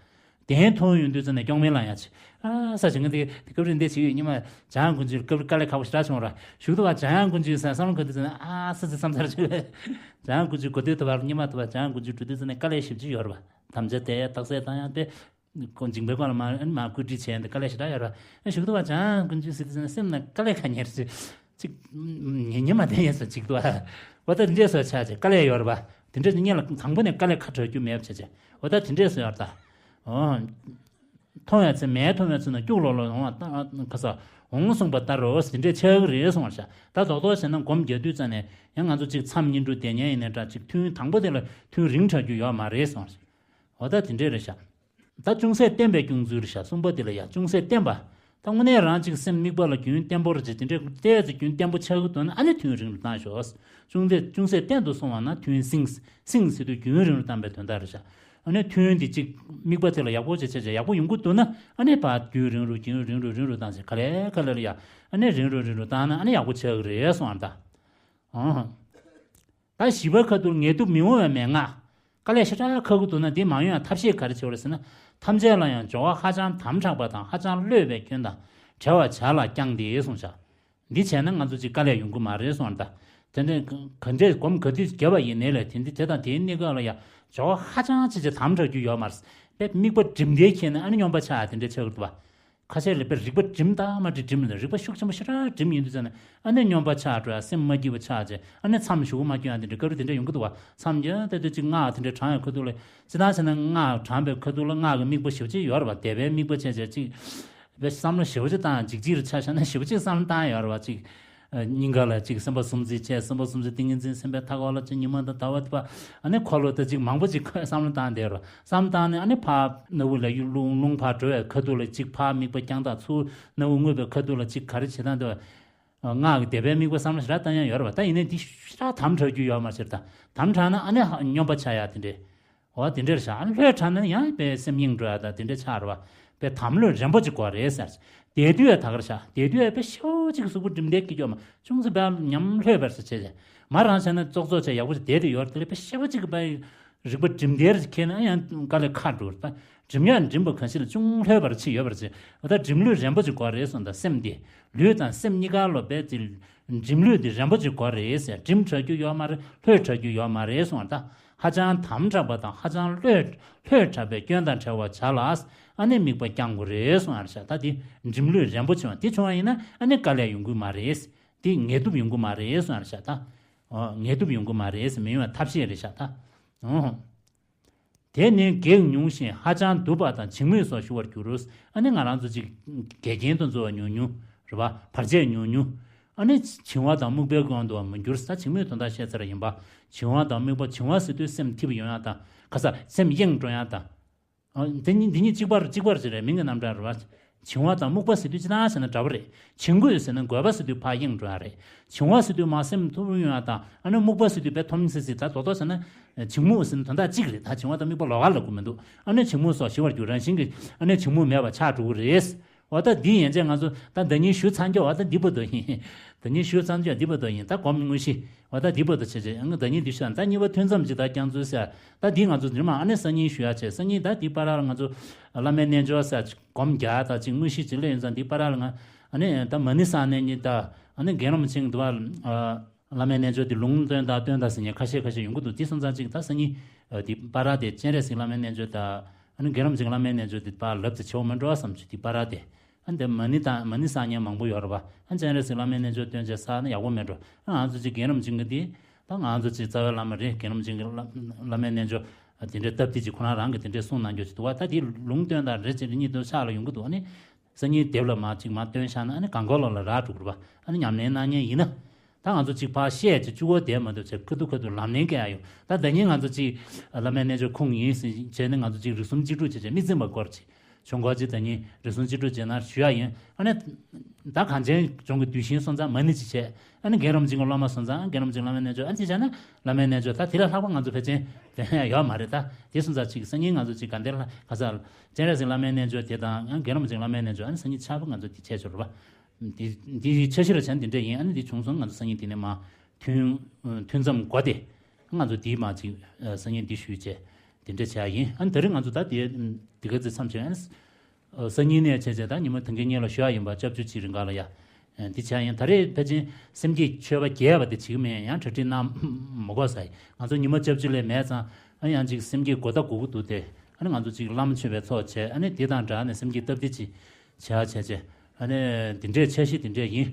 གདན་མཐོང་ཡོང་དུས་ཚེ་ན་སྐྱོང་མེད་ལ་ཡང་ཆེ། ཨ་ས་ཞིང་ངེ་འདི་སྐབས་རིང་འདི་བྱེད་ཡོད་ཉི་མ་འཇང་དགུན་ཆུའི་སྐབས་དཀའ་ལས་ཁག་པོ་ཞེ་དྲག་བྱུང་ར། ཞུགས་དུ་བ་འཇང་དགུན་ཆུའི་ས་བསམ་གོ་དུས་ཚེ་ན་ཨ་ས་ཚེ་བསམ་ཚར་ཆུ། འཇང་དགུན་ཆུའི་གོ་དུས་དུ་བར་ཉི་མ་དུ་བ་འཇང་དགུན་ཆུ་འགྲོ་དུས་ཚེ་ན་དཀའ་ལས་ཞིབ་ཅིག་ཡོད་ར་བ། དམ་བཅའ་དེ་དག་སེ་བཏང་ཡང་དེ། ཁོང་འཇིགས་པའི་སྐོར་ལ་མ་མ་བཀོད་སྒྲིག་བྱས་འདི་དཀའ་ལས་ཞེ་དྲག་ཡོད་ར། ཞུགས་དུ་བ་ཅང་ཀུན་སྤྱོད་ཟེར་དུས་ཙམ་ན་སེམས་ན་དཀའ་ལས་ཁག་ཉེར་ཅིག་ཅིག་ཉེ་ཉེ་མ་དེ་ཡས་སོ་ཅིག་ཏུ་བ། འོ་ད་དེ་འདྲས་སོ་ཆགས་ཅིག་དཀའ་ལས་ཡོད་ར་བ། དེ་འདྲས་སྙན་ལ་དང་པོ་ནས་དཀའ་ལས་ཁ་གྲག་རྒྱུ་མེད་པ་བྱས་ཅིག་འོ་ད་དེ་འདྲས་སོ་ཡོད་ར་ད། འོ། མཐོང་ཡ་ཚེ་མལ་མཐོང་ཡ་ཚེ་ན་སྐྱུག་ལོག་ལོག་འོང་བ་ཁ་ས་འོང་གསུངས་པ་ལྟར་རོ་དེ་འདྲས་ཆགས་ཀྱི་རེད་གསུངས་བ་ཤ། ད་རྡོག་རྡོག་བྱས་ན་སྒོམ་རྒྱག་དུས་ཙམ་ནས་ཡང་ང་ཚོ་ཅིག་མཚམས་བསྙེན་སྒྲུབ་དེ་ཉན་ཡིན་ནའི་འདྲ་ཅིག་ཐུན་དང་པོ་དེ་ལ་ཐུན་རིང་དྲགས་རྒྱུ་ཡོད་མ་རེད་གསུངས་བ་ཤ། འོ་ད་དེ་འདྲས་རེད་ཤག་ད་ཅུང་ཟད་བརྟན་པའི་སྐྱོང་ཚུལ་རེད་ཤག་གསུམ་པ་དེ་ལ་ཡ་ཅུང་ཟད་བརྟན་པ། ད་དངོས་གནས་རང་གཅིག་སེམས་དམིགས་པ་ལ་རྒྱུན་བརྟན་པོ་རེ་བྱེད་དེ་འདྲས་ཏོག་ཙམ་རྒྱུན་བརྟན་པོ་ཆགས་ཀྱི་འདུག་ན་ཨ་ནི་ཐུན་རིང་རུ་བཏང་ཤོག་ཅུང་ཟད་ཅུང་ཟད་བརྟན་དུ་སོང་བ་ན་ཐུན་སིང་སིང་ཟེར་དུས་རྒྱུན་རིང་རུ་བཏང་པའི་དོན་དག་རེད་ཤག་ཨ་ནི་ཐུན་འདི་གཅིག་དམིགས་པ་དེ་ལ་ཡག་པོ་བྱེད་བྱེད་བྱེད་ཡག་པོ་ཡོང་གི་འདུག་ན་ཨ་ནི་ཕར་རྒྱུན་རིང་རུ་རྒྱུན་རིང་རུ་རིང་རུ་བཏང་ཞིག་ག་ལེ་ག་ལེ་ལ་ཡ་ཨ་ནི་རིང་རུ་རིང་རུ་བཏང་ན་ཨ་ནི་ཡག་པོ་ཆགས་ཀྱི་རེད་གསུངས་ཨ་ད། ཨང་། ད་བཞི་པ་ཁ་ཐུག་ངལ་དུབ་མི་འོང་བའི་མན་ངག་དཀའ་ལས་ཞེ་དྲག་ཁག་གི་འདུག་ན་འདི་མ་ཡོང་ཡང་ཐབས་ཤེས་ག་རེ་བྱེད་དགོས་རེད་ཟེར་ན། ཐམས་ཅད་ལ་ཡང་སྦྱོར་བ་ཧ་ཅང་དམ་དྲགས་པ་དང་ཧ་ཅང་གློད་པའི་སྐྱོན་དང་བྲལ་བར་བྱ་ལ་བསྐྱངས་ཏེ་གསུངས་བཞག་འདི་བྱས་ན་ང་ཚོ་ཅིག་དཀའ་ལས་ཡོང་གི་མ་རེད་གསུངས་བ་ད། དེ་འདྲའི་ག་འདྲས་སྒོམ་ག་དུས་བརྒྱབ་པ་ཡིན་ནའི་ལས་དེ་འདི་དེ་དང་དེའི་གནས་སྐབས་ལ་ཡང་སྦྱོར་བ་ཧ་ཅང་ཅིག་ཅིག་དམ་དྲགས་རྒྱུ་ཡོད་མ་རེད། དཔེ་དམིགས་པ་སྒྲིམ་བསྡད་ཁྱེར་ན་ཨ་ནི་སྙོམས་པ་ཆག་དེ་འདྲས་ཆགས་ཀྱི་འདུག་བ། ཁ་ཤས་ལ་དཔེ་རིག་པ་སྒྲིམ་དང་མ་སྒྲིམ་སྒྲིམ་ལ་རིག་པ་ཤུགས་ཆེན་པོ་ཞེ་དྲག་སྒྲིམ་ཡིན་དུས་ཙང་ནས་ཨ་ནི་སྙོམས་པ་ཆག་འགྲོ་ཡ། སེམས་མ་སྐྱིད་པ་ཆགས་བྱས་ཨ་ནི་མཚམས་ཞུགས་མ་སྐྱོན་ཡ་དེ་འདྲ་སྐབས་རེ་དེ་འདྲ་ཡོང་གི་འདུག་བ། མཚམས་སྐྱོན་ད་དུས་ཅིག་སྔགས་དེ་འདྲ་བགྲང་ཡ་ཁ་ཐུག་ལ་ཅི་ལྟར་བྱས་ན་སྔགས་བགྲང་པའི་ཁ་ཐུག་ལ་སྔགས་ཀྱི་དམིགས་པ་ཞེ་པོ་ཅིག་ཡོད་རེད་བ། དད་པའི་དམིགས་པ་བྱས་བྱས་ཅིག་བས་བསམ་བློ་ཞེ་པོ་ཅིག་བཏང་འཇིགས་འཇིགས་རེ་ཆ་བཞག་ན་ཞེ་པོ་ཅིག་བསམ་བློ་བཏང་ཡོད་རེད་བ། ཅིག་སྙིང་ག་ལ་ཅིག་སེམས་དཔའ་སུམ་བརྩེགས་བྱས། སེམས་དཔའ་སུམ་བརྩེགས་ཏིང་ངེ་འཛིན་སེམས་དཔའི་ཐ་གོ་ལ་ཅིག་ཉི་མ་དང་ཟླ་བ་དེ་བ་ཨ་ནི་འཁོར་ལོ་དེ་ཅིག་མང་པོ་ཅིག་བསམ་བློ་བཏང་བསྡད་རེད་བ། བསམ་བཏང་ནས་ཨ་ནི་ཕར་སྣ་བུག་ལ་ཡུ་རླུང་རླུང་ཕར་འགྲོ་བའི་ཁ་ཐུག་ལ་ཅིག་ཕར་དམིགས་པ་བརྐྱང་སྟངས། ཚུར་སྣ་བུག་མངོན་པའི་ཁ་ཐུག་ལ་ཅིག་ག་རེ་བྱེད་སྟངས་དེ་བ། སྔགས་ཀྱི་དད་པའི་དམིགས་པ་བསམ་བློ་ཞེ་དྲག་བཏང་ཡ་ཡོད་རེད་བ། ད་ཡིན་ནའི་འདི་ཞེ་དྲག་དམ་དྲག་རྒྱུ་ཡོད་མ་རེད་ད། དམ་དྲག་ན་ཨ་ནི་སྙོམས་པ་ཆག་ཡ་དེ་འདྲས། འོ་དེ་འདྲས་བྱ། ལྷོད་དྲགས་ན་ཡང་དཔེ་སེམས་གཡེང་འགྲོ་ཡ་ད་དེ་འདྲས་ཆགས་རེད་བ། དཔེ་དམ་ལྷོད་རན་པོ་ཅིག་དགོས་རེད་ཟེར། བསྡད་དུས་ཡ་ད་གར་བྱ། བསྡད་དུས་ཡ་དཔེ་ཞེ་པོ་ཅིག་གཟུགས་པོ་སྒྲིམ་བསྡད་ཀྱི་ཡོད་མ། ཅུང་ཟད་དཔེ་ཉམས་ལྷོད་པར་ཟེར་བྱས་ཏེ། མ་རང་བྱས་ན་ཙོག་ཙོག་བྱས་ཡག་པོ་ཅིག་བསྡད་དེ་ཡོད་རེད། དེ་ལས་དཔེ་ཞེ་པོ་ཅིག་གི་དཔེ། རིག་པ་སྒྲིམ་བསྡད་རེ་ཁྱེར་ན་ཡང་དཀའ་ལས་ཁག་འགྲོ་རེད། ད་སྒྲིམ་ཡ་སྒྲིམ་པ་གང་ཞིག་ལ་ཅུང་ལྷོད་པར་ཕྱིན་ཡོད་པར་བྱེད། འོ་ད་སྒྲིམ་ལྷོད་རན་པོ་ཅིག་དགོས་རེད་གསུངས། ད་སེམས་དེ་ལུས་དང་སེམས་གཉིས་ཀ་ལོ་བས་དེ་སྒྲིམ་ལྷོད་དེ་རན་པོ་ཅིག་དགོས་རེད་ཟེར། སྒྲིམ་དྲག་རྒྱུ་ཡོད་མ་རེད། ལྷོད་དྲག་རྒྱུ་ཡོད་མ་རེད་གསུངས། ད་ཧ་ཅང་དམ་དྲག་པ་དང་ཧ་ཅང་ལྷོད་ལྷོད་དྲག་པའི་སྐྱོན་དང་བྲལ་བ་བྱ་ལ། ཨ་ནི་དམིགས་པ་བརྐྱང་དགོས་རེད་གསུངས་ཡ་རེད་ཤག། ད་དེ་སྒྲིམ་ལྷོད་རན་པོ་བྱུང་བ་དེ་བྱུང་བ་ཡིན་ན་ཨ་ནི་དཀའ་ལས་ཡོང་གི་མ་རེད། དེ་ངལ་དུབ་ཡོང་གི་མ་རེད་གསུངས་ཡ་རེད་ཤག། ད་ངལ་དུབ་ཡོང་གི་མ་རེད། མི་ཡོང་བའི་ཐབས་ཤེས་རེད་ཤག། ད། དེ་ནི་གེགས་ཉུང་ཞིང་ཧ་ཅང་དུབ་པ་དང་བྱིང་རྨུགས་སོགས་ཞུ་བར་འགྱུར། ཨ་ནི་ང་རང་ཚོ་ཅིག་འགལ་རྐྱེན་དུ་འཛོལ་བ་ཉུང་ཉུང་རེད་བ། བར་ཆད་ཉུང་ཉུང་། ཨ་ནི་བྱིང་བ་དང་རྨུགས་པའི་དབང་དུ་མི་འགྱུར། ད་བྱིང་རྨུགས་དོན་དག་བཤད་ཚར་ཡིན་པ། བྱིང་བ་དང་རྨུགས་པ། བྱིང་བ་ཟེར་དུས་སེམས་འཐིབས་ཡོང་ཡ་དང་། ག་ས་སེམས་གཡེང་འགྲོ་ཡ་དང་། འདི་གཉིས་འདི་གཉིས་གཅིག་པ་རེད། གཅིག་པ་རེད་ཟེར་རེད། མིང་གི་རྣམ་གྲངས་རེད་བ། བྱིང་བ་དང་རྨུགས་པ་ཟེར་དུས་ཅི་ལྟར་ཟེར་ན་འདྲ་པོ་རེད། བྱིང་དགོས་ཟེར་ན་དགོས་པ་ཟེར་དུས་ཕར་གཡེང་འགྲོ་ཡ་རེད། བྱིང་བ་ཟེར་དུས་མར་སེམས་འཐོར་ཡོང་ཡ་དང་། ཨ་ནི་རྨུགས་པ་ཟེར་དུས་དཔེ་འཐོམ་སི་སི། ད་རྡོག་རྡོག་ཟེར་ན་བྱིང་རྨུགས་ཟེར་ན་དོན་དག་གཅིག་རེད། ད་བྱིང་བ་དང་རྨུགས་པ་ལོགས་ཀ་ལབ་དགོས་མི་འདུག། ཨ་ནི་བྱིང་རྨུགས་སོགས་ཞི་བར་འགྱུར། རང་བཞིན་གྱིས་ཨ་ནི་བྱིང་རྨུགས་མེད་པ་ཆགས་འགྲོ་གི་རེད། འོ་ད་འདི་ཡན་ཆད་ང་ཚོ་ད་ཟླ་ཉིན་ཞུ་ཚར་རྒྱུ་འོ་ད་འདི་བར་དུ་ཡིན། ཟླ་ཉིན་ཞུ་ཚར་རྒྱུ་འདི་བར་དུ་ཡིན། ད་སྒོམ་དངོས་གཞི་འོ་ད་འདི་བར་དུ་བྱས་བྱས། ཨང་ཟླ་ཉིན་འདི་ཞུ་ད་གཉིས་པ་ཐུན་མཚམས་ཅིག་ད་བསྐྱང་ཚུལ་ཟེར། ད་འདི་ང་ཚོ་འདིར་མ་ཨ་ནི་སང་ཉིན་ཞུ་ཡ་བྱས། སང་ཉིན་ད་འདི་བར་ལ་ང་ཚོ་བླ་མའི་རྣལ་འབྱོར་ཟེར་སྒོམ་རྒྱག་ད་ཅིག་དངོས་གཞི་ཅིག་སླེབས་ཡོང་ཙང་། འདི་བར་ལ་ང་ཨ་ནི་ད་མ་ཎི་བསགས་ནས་ཉིན་ད་ཨ་ནི་རྒན་རབས་ཆེན་འདི་བར་བླ་མའི་རྣལ་འབྱོར་འདི་ལུང་སྟོན་དང་སྟོན་དང་ཟེར་མཁན་ཁ་ཤས་ཁ་ཤས་ཡོང་གི་འདུག། འདི་སོང་ཙང་ཅིག་ད་སང་ཉིན་འདི་བར་དེ་སྤྱན་རས་གཟིགས་བླ་མའི་རྣལ་འབྱོར་དང་ཨ་ནི་རྒན་རབས་ཆེན་བླ་མའི་རྣལ་འབྱོར་འདི་བར་ལབ་ཙམ་བྱེད་འོ་མ་འགྲོ་བསམ་བྱུང་། འདི་བར་དེ། ཨ་འདི་མ་ཎི་དང་མ་ཎི་བསགས་མཁན་མང་པོ་ཡོད་རེད་པ། ཨ་སྤྱན་རས་གཟིགས་བླ་མའི་རྣལ་འབྱོར་སྟོན་བྱས་བསགས་ན་ཡག་པོ་མེད་འགྲོ། ཨ་ང་ཚོ་ཅིག་རྒན་རབས་ཆེན་གྱི་འདི་ད་ང་ཚོ་ཅིག་རྩ་བའི་བླ་མ་རེད། རྒན་རབས་ཆེན་གྱི་བླ་བླ་མའི་རྣལ་འབྱོར་དེ་འདྲའི་སྟབས་བདེ་ཅིག་ཁོ་རང་རང་གིས་དེ་འདྲའི་གསུང་གནང་རྒྱུ་ཅིག་འདུག་བ། ད་དེ་ལུང་སྟོན་དང་རེ་ཅིག་རེ་གཉིས་དེ་ཕྱག་ལ་ཡོང་གི་འདུག། ཨ་ནི་སང་ཉིན་དེབ་ལ་མར་ཅིག་མར་སྟོན་བཞག་ན་ཨ་ནི་གང་གོ་ལོག་ལ་རག་འགྲོ་གི་རེད་པ། ཨ་ནི་ཉམས་ལེན་གནང་མཁན་ཡིན་ན། ད་ང་ཚོ་ཅིག་ཕར་བཤད་ཅིག་བཅུག་གོ་བསྡད་མ་ཐུབ་བྱས། ཁ་ཐུག་ཁ་ཐུག་ལམ་ལྷོང་སྐྱེ་ཡ་ཡོད། ད་ཟླ་ཉིན་ང་ཚོ་ཅིག་བླ་མའི་རྣལ་འབྱོར་ཁུངས་ཡིན་ཟེར་བྱས་ནས་ང་ཚོ་ཅིག་རིགས་གསུམ་གཅིག་སྒྲུབ་བྱས་བྱས་མི་འཛིན་པ་སྐོར་ཅིག་བྱུང་གོ། ཅིག་ཟླ་ཉིན་རིགས་གསུམ་གཅིག་སྒྲུབ་བྱས་ན་ཞུ་ཡ་ཡིན། ཨ་ནི་ད་གངས་ཅན་ལྗོངས་ཀྱི་གདུལ་ཞིང་སོང་ཙང་མ་ཎི་ཅིག་བྱས། ཨ་ནི་རྒན་རབས་ཆེན་གྱི་སློབ་མ་སོང་ཙང་རྒན་རབས་ཆེན་བླ་མའི་རྣལ་འབྱོར། ཨ་ནི་ཅིག་བྱས་ན་བླ་མའི་རྣལ་འབྱོར། ད་དེ་ལས་ལྷག་པ་ང་ཚོ་ཕལ་ཆེར་དེ་ཡོད་མ་རེད། ད་དེ་སོང་ཙང་ཅིག་སང་ཉིན་ང་ཚོ་ཅིག་ག་འདིར་ལ་ག་ས་སྤྱན་རས་གཟིགས་བླ་མའི་རྣལ་འབྱོར་དེ་དང་རྒན་རབས་ཆེན་བླ་མའི་རྣལ་འབྱོར། ཨ་ནི་སང་ཉིན་ཆར་པ་ང་ཚོ་དེ་བྱས་ཆོག་རེད་པ། འདི་འདི་འཆར་གཞི་ལ་བྱས་ན་འདི་འདྲས་ཡིན། ཨ་ནི་འདི་བྱུང་སོང་། ང་ཚོ་སང་ཉིན་འདི་ནས་མར་ཐུན་ཐུན་མཚམས་འགོ་སྟེ། ང་ཚོ་འདི་མར་ཅིག་སང་ཉིན་འདི་ཞུས་བྱས་འདི་འདྲས་བྱས་ཡིན། ཨ་ནི་ད་རེས་ང་ཚོ་ད་འདི་འདི་ག་ཚོད་མཚམས་བྱས། ཨ་ནི་སང་ཉིན་ནས་བྱས་བྱས་ད་ཉི་མ་དེ་གའི་སྔོན་ལ་ཞུ་ཡ་ཡིན་པ། སྐྱབས་བཅོལ་ཅིག་རིང་ག་ལ་ཡ་འདི་བྱས་ཡིན། ད་རེས་ཕལ་ཆེར་སེམས་བསྐྱེད་མཆོད་པ་རྒྱས་པ་དེ་བྱེད་ཀྱི་མེད། ཡང་གྲ་སྒྲིག་གནང་མ་དགོས་ས་ཡིན། ང་ཚོ་ཉི་མ་སྐྱབས་བཅོལ་ལས་མེད་ཙང་། ཨ་ཡང་ཅིག་སེམས་བསྐྱེད་དགོས་ད་དགོས་ཀྱི་འདུག་སྟེ། ཨ་ནི་ང་ཚོ་ཅིག་བླ་མ་མཆོད་པའི་ཚོགས་བྱས། ཨ་ནི་འདི་དང་སྦྲགས་ནས་སེམས་བསྐྱེད་སྟབས་བདེ་ཅིག་བྱས་བྱས་བྱས། ཨ་ནི་འདི་འདྲའི་འཆར་གཞི་འདི་འདྲས་ཡིན།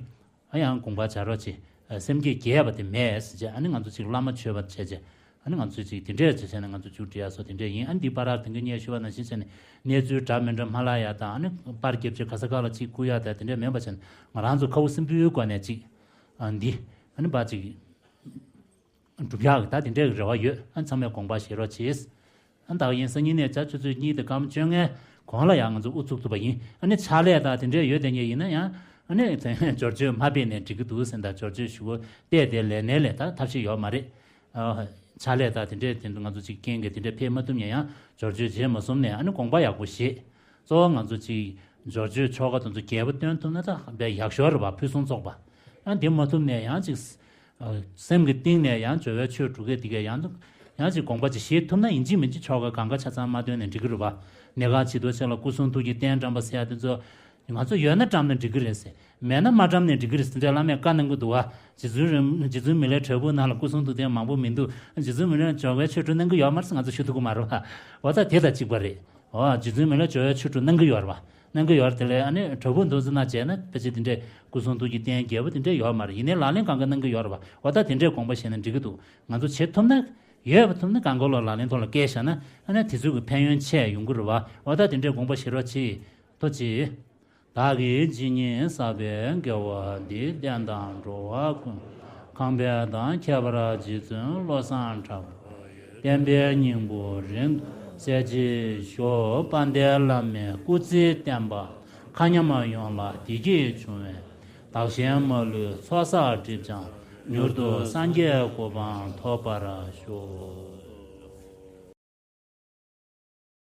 ཨ་ཡང་དགོངས་པ་བྱ་རོགས་གྱིས། སེམས་བསྐྱེད་རྒྱས་པ་དེ་མེད་ཟེར་བྱས། ཨ་ནི་ང་ཚོ་ཅིག་བླ་མ་མཆོད་པ་བྱས་བྱས། ཨ་ནི་ང་ཚོ་ཅིག་དེ་འདྲས་བྱས་བྱས་ནས་ང་ཚོ་མཇུག་སྒྲིལ་ཡ་སོགས་དེ་འདྲས་ཡིན། ཨ་ནི་འདི་བར་དེ་གའི་སྔོན་ཞུ་བ་ནང་བཞིན་བྱས་ནས་གནས་ཚུལ་འདྲ་མི་འདྲ་མ་ལྷག་ཡ་དང་། ཨ་ནི་པར་རྒྱབ་བྱས་ག་ས་ག་ལ་ཅིག་བསྐུར་ཡ་དང་དེ་འདྲས་མེད་པ་བྱས་ནས་ང་རང་ཚོ་ཁ་བོ་སེམས་པའི་སྒོ་ནས་ཅིག་ཨ་འདི་ཨ་ནི་པར་ཅིག་སྒྲུབ་ཡག་གི་ད་དེ་འདྲའི་རེ་བ་ཡོད། ཨ་ཚང་མས་དགོངས་པ་བཞེས་རོགས་གྱིས། ཨ་ད་ག་ཡིན། སང་ཉིན་ནས་ཆུ་ཚོད་གཉིས་དང་སྐར་མ་བཅོ་ལྔའི་གོང་ལ་ཡང་ང་ཚོ་དབུ་ཚུགས་ཐུབ་པ་ཡིན། ཨ་ནི་ཕྱག་ལས་དང་དེ་འདྲའི་ཡོད་དེ་ངེས་ཡིན་ན་ཡང་། ཨ་ནི་སྦྱོར་བཅོས་མ་སྤེལ་ནས་འགྲིག་གི་འདུག་ཟེར། ད་སྦྱོར་བཅོས་ཞུ་བ་བལྟས་ཏེ་ལས་ནས་ལས་ད་ཐབས་ཤེས་ཡོད་མ་རེད། ཨ་ཕྱག་ལས་དང་དེ་འདྲའི་དེ་འདུག་ང་ཚོ་ཅིག་རྐྱེན་གྱིས་དེ་འདྲའི་ཕེབས་མ་ཐུབ་ནས་ཡང་སྦྱོར་བཅོས་བྱས་མ་ཟིན་ནས། ཨ་ནི་དགོངས་པ་ཡག་པོ་བཞེས། གཙོ་བོ་ང་ཚོ་ཅིག་སྦྱོར་བཅོས་ཆོ་ག་དེ་ཚོ་རྒྱས་པ་སྟོན་ཐུབ་ན་ད་དཔེ་ཡག་ཤོས་རེད་པ། ཕུན་སུམ་ཚོགས་པ། ཨ་དེ་མ་ཐུབ་ནས་ཡང་ཅིག་སེམས་ཀྱི་གཏིང་ནས་ཡང་སྦྱོར་བའི་ཆོས་དྲུག་གི་དེ་གས་ཡང་ཡང་ཅིག་དགོངས་པ་ཅིག་བཞེས་ཐུབ་ན་ཡིན་གཅིག་མིན་གཅིག་ཆོ་ག་གང་ག་ཆ་ཚང་མ་བཏོན་ནས་འགྲིག་གི་རེད་པ། གནས་གང་ཇི་ལྟར་བྱས་ལ་སྐུ་གསུང་ཐུགས་ཀྱི་རྟེན་བཀྲམ་པ་ཟེར་ཡ་དེ་ཚོ་ང་ཚོ་ཡོད་ན་བཀྲམ་ན་འགྲིག་གི་རེད་ཟེར། མེད་ན་མ་བཀྲམ་ནས་འགྲིག་གི་རེད་ཟེར། འདྲ་བླ་མས་བཀའ་གནང་གི་འདུག་བ། རྗེ་བཙུན་རིན་རྗེ་བཙུན་མི་ལའི་བྲག་ཕུག་ནང་ལ་སྐུ་གསུང་ཐུགས་རྟེན་མང་པོ་མི་འདུག། རྗེ་བཙུན་མི་ལའི་སྦྱོར་བའི་ཆོས་དྲུག་གནང་གི་ཡོད་མ་རེད་ཟེར་ང་ཚོ་ཞུ་ཐུབ་ཀྱི་མ་རེད་པ། འོ་ད་དེ་དང་གཅིག་པ་རེད། འོ་རྗེ་བཙུན་མི་ལ་སྦྱོར་བའི་ཆོས་དྲུག་གནང་གི་ཡོད་རེད་པ། གནང་གི་ཡོད་རེད། དེ་ལས་ཨ་ནི་དྲག་པོ་འདུག་ཟེར་ན་བྱས་ན་ཕལ་ཆེར་དེ་འདྲའི་སྐུ་གསུང་ཐུགས་ཀྱི་རྟེན་རྒྱས་པོ་དེ་འདྲ་ཡོད་མ་རེད། ཡིན་ནའི་ལག་ལེན་གང་ག་གནང་གི་ཡོད་རེད་པ། འོ་ད་དེ་འདྲའི་དགོངས་པ་བཞེས་ན་འགྲིག་གི་འདུག་ང་ཚོ་བྱེད་ཐུབ་ན། ཡོད་པ་ཐུབ་ན་གང་ག་ལོ་ལག་ལེན་ཐོག་ལ་བཀལ་བཞག་ན་ཨ་ནི་དེ་ཚོའི་གི་ཕན་ཡོན་ཆེ་ཡོང་གི་རེད་པ། འོ་ད་དེ་འདྲའི་དགོངས་པ་བཞེས་རོགས་གྱིས། ཐུགས་རྗེ་ཆེ། བདག་གིས་ཇི་སྙེད་བསགས་པའི་དགེ་བ་འདིས། བསྟན་དང་འགྲོ་བ་ཀུན། གང་ཕན་དང་ཁྱད་པར་རྗེ་བཙུན་བློ་བཟང་གྲགས་པ། བསྟན་པའི་སྙིང་པོ་རིང་དུ་གསལ་བྱེད་ཤོག་དཔལ་ལྡན་བླ་མའི་སྐུ་ཚེའི་བསྟན་པ་མཁའ་མཉམ་ཡོངས་ལ་བདེ་སྐྱིད་འབྱུང་བའི་བདག་གཞན་མ་ལུས་ཚོགས་བསགས་སྒྲིབ་སྦྱང་མྱུར་དུ་སངས་རྒྱས་གོ་འཕང་ཐོབ་པར་ཤོག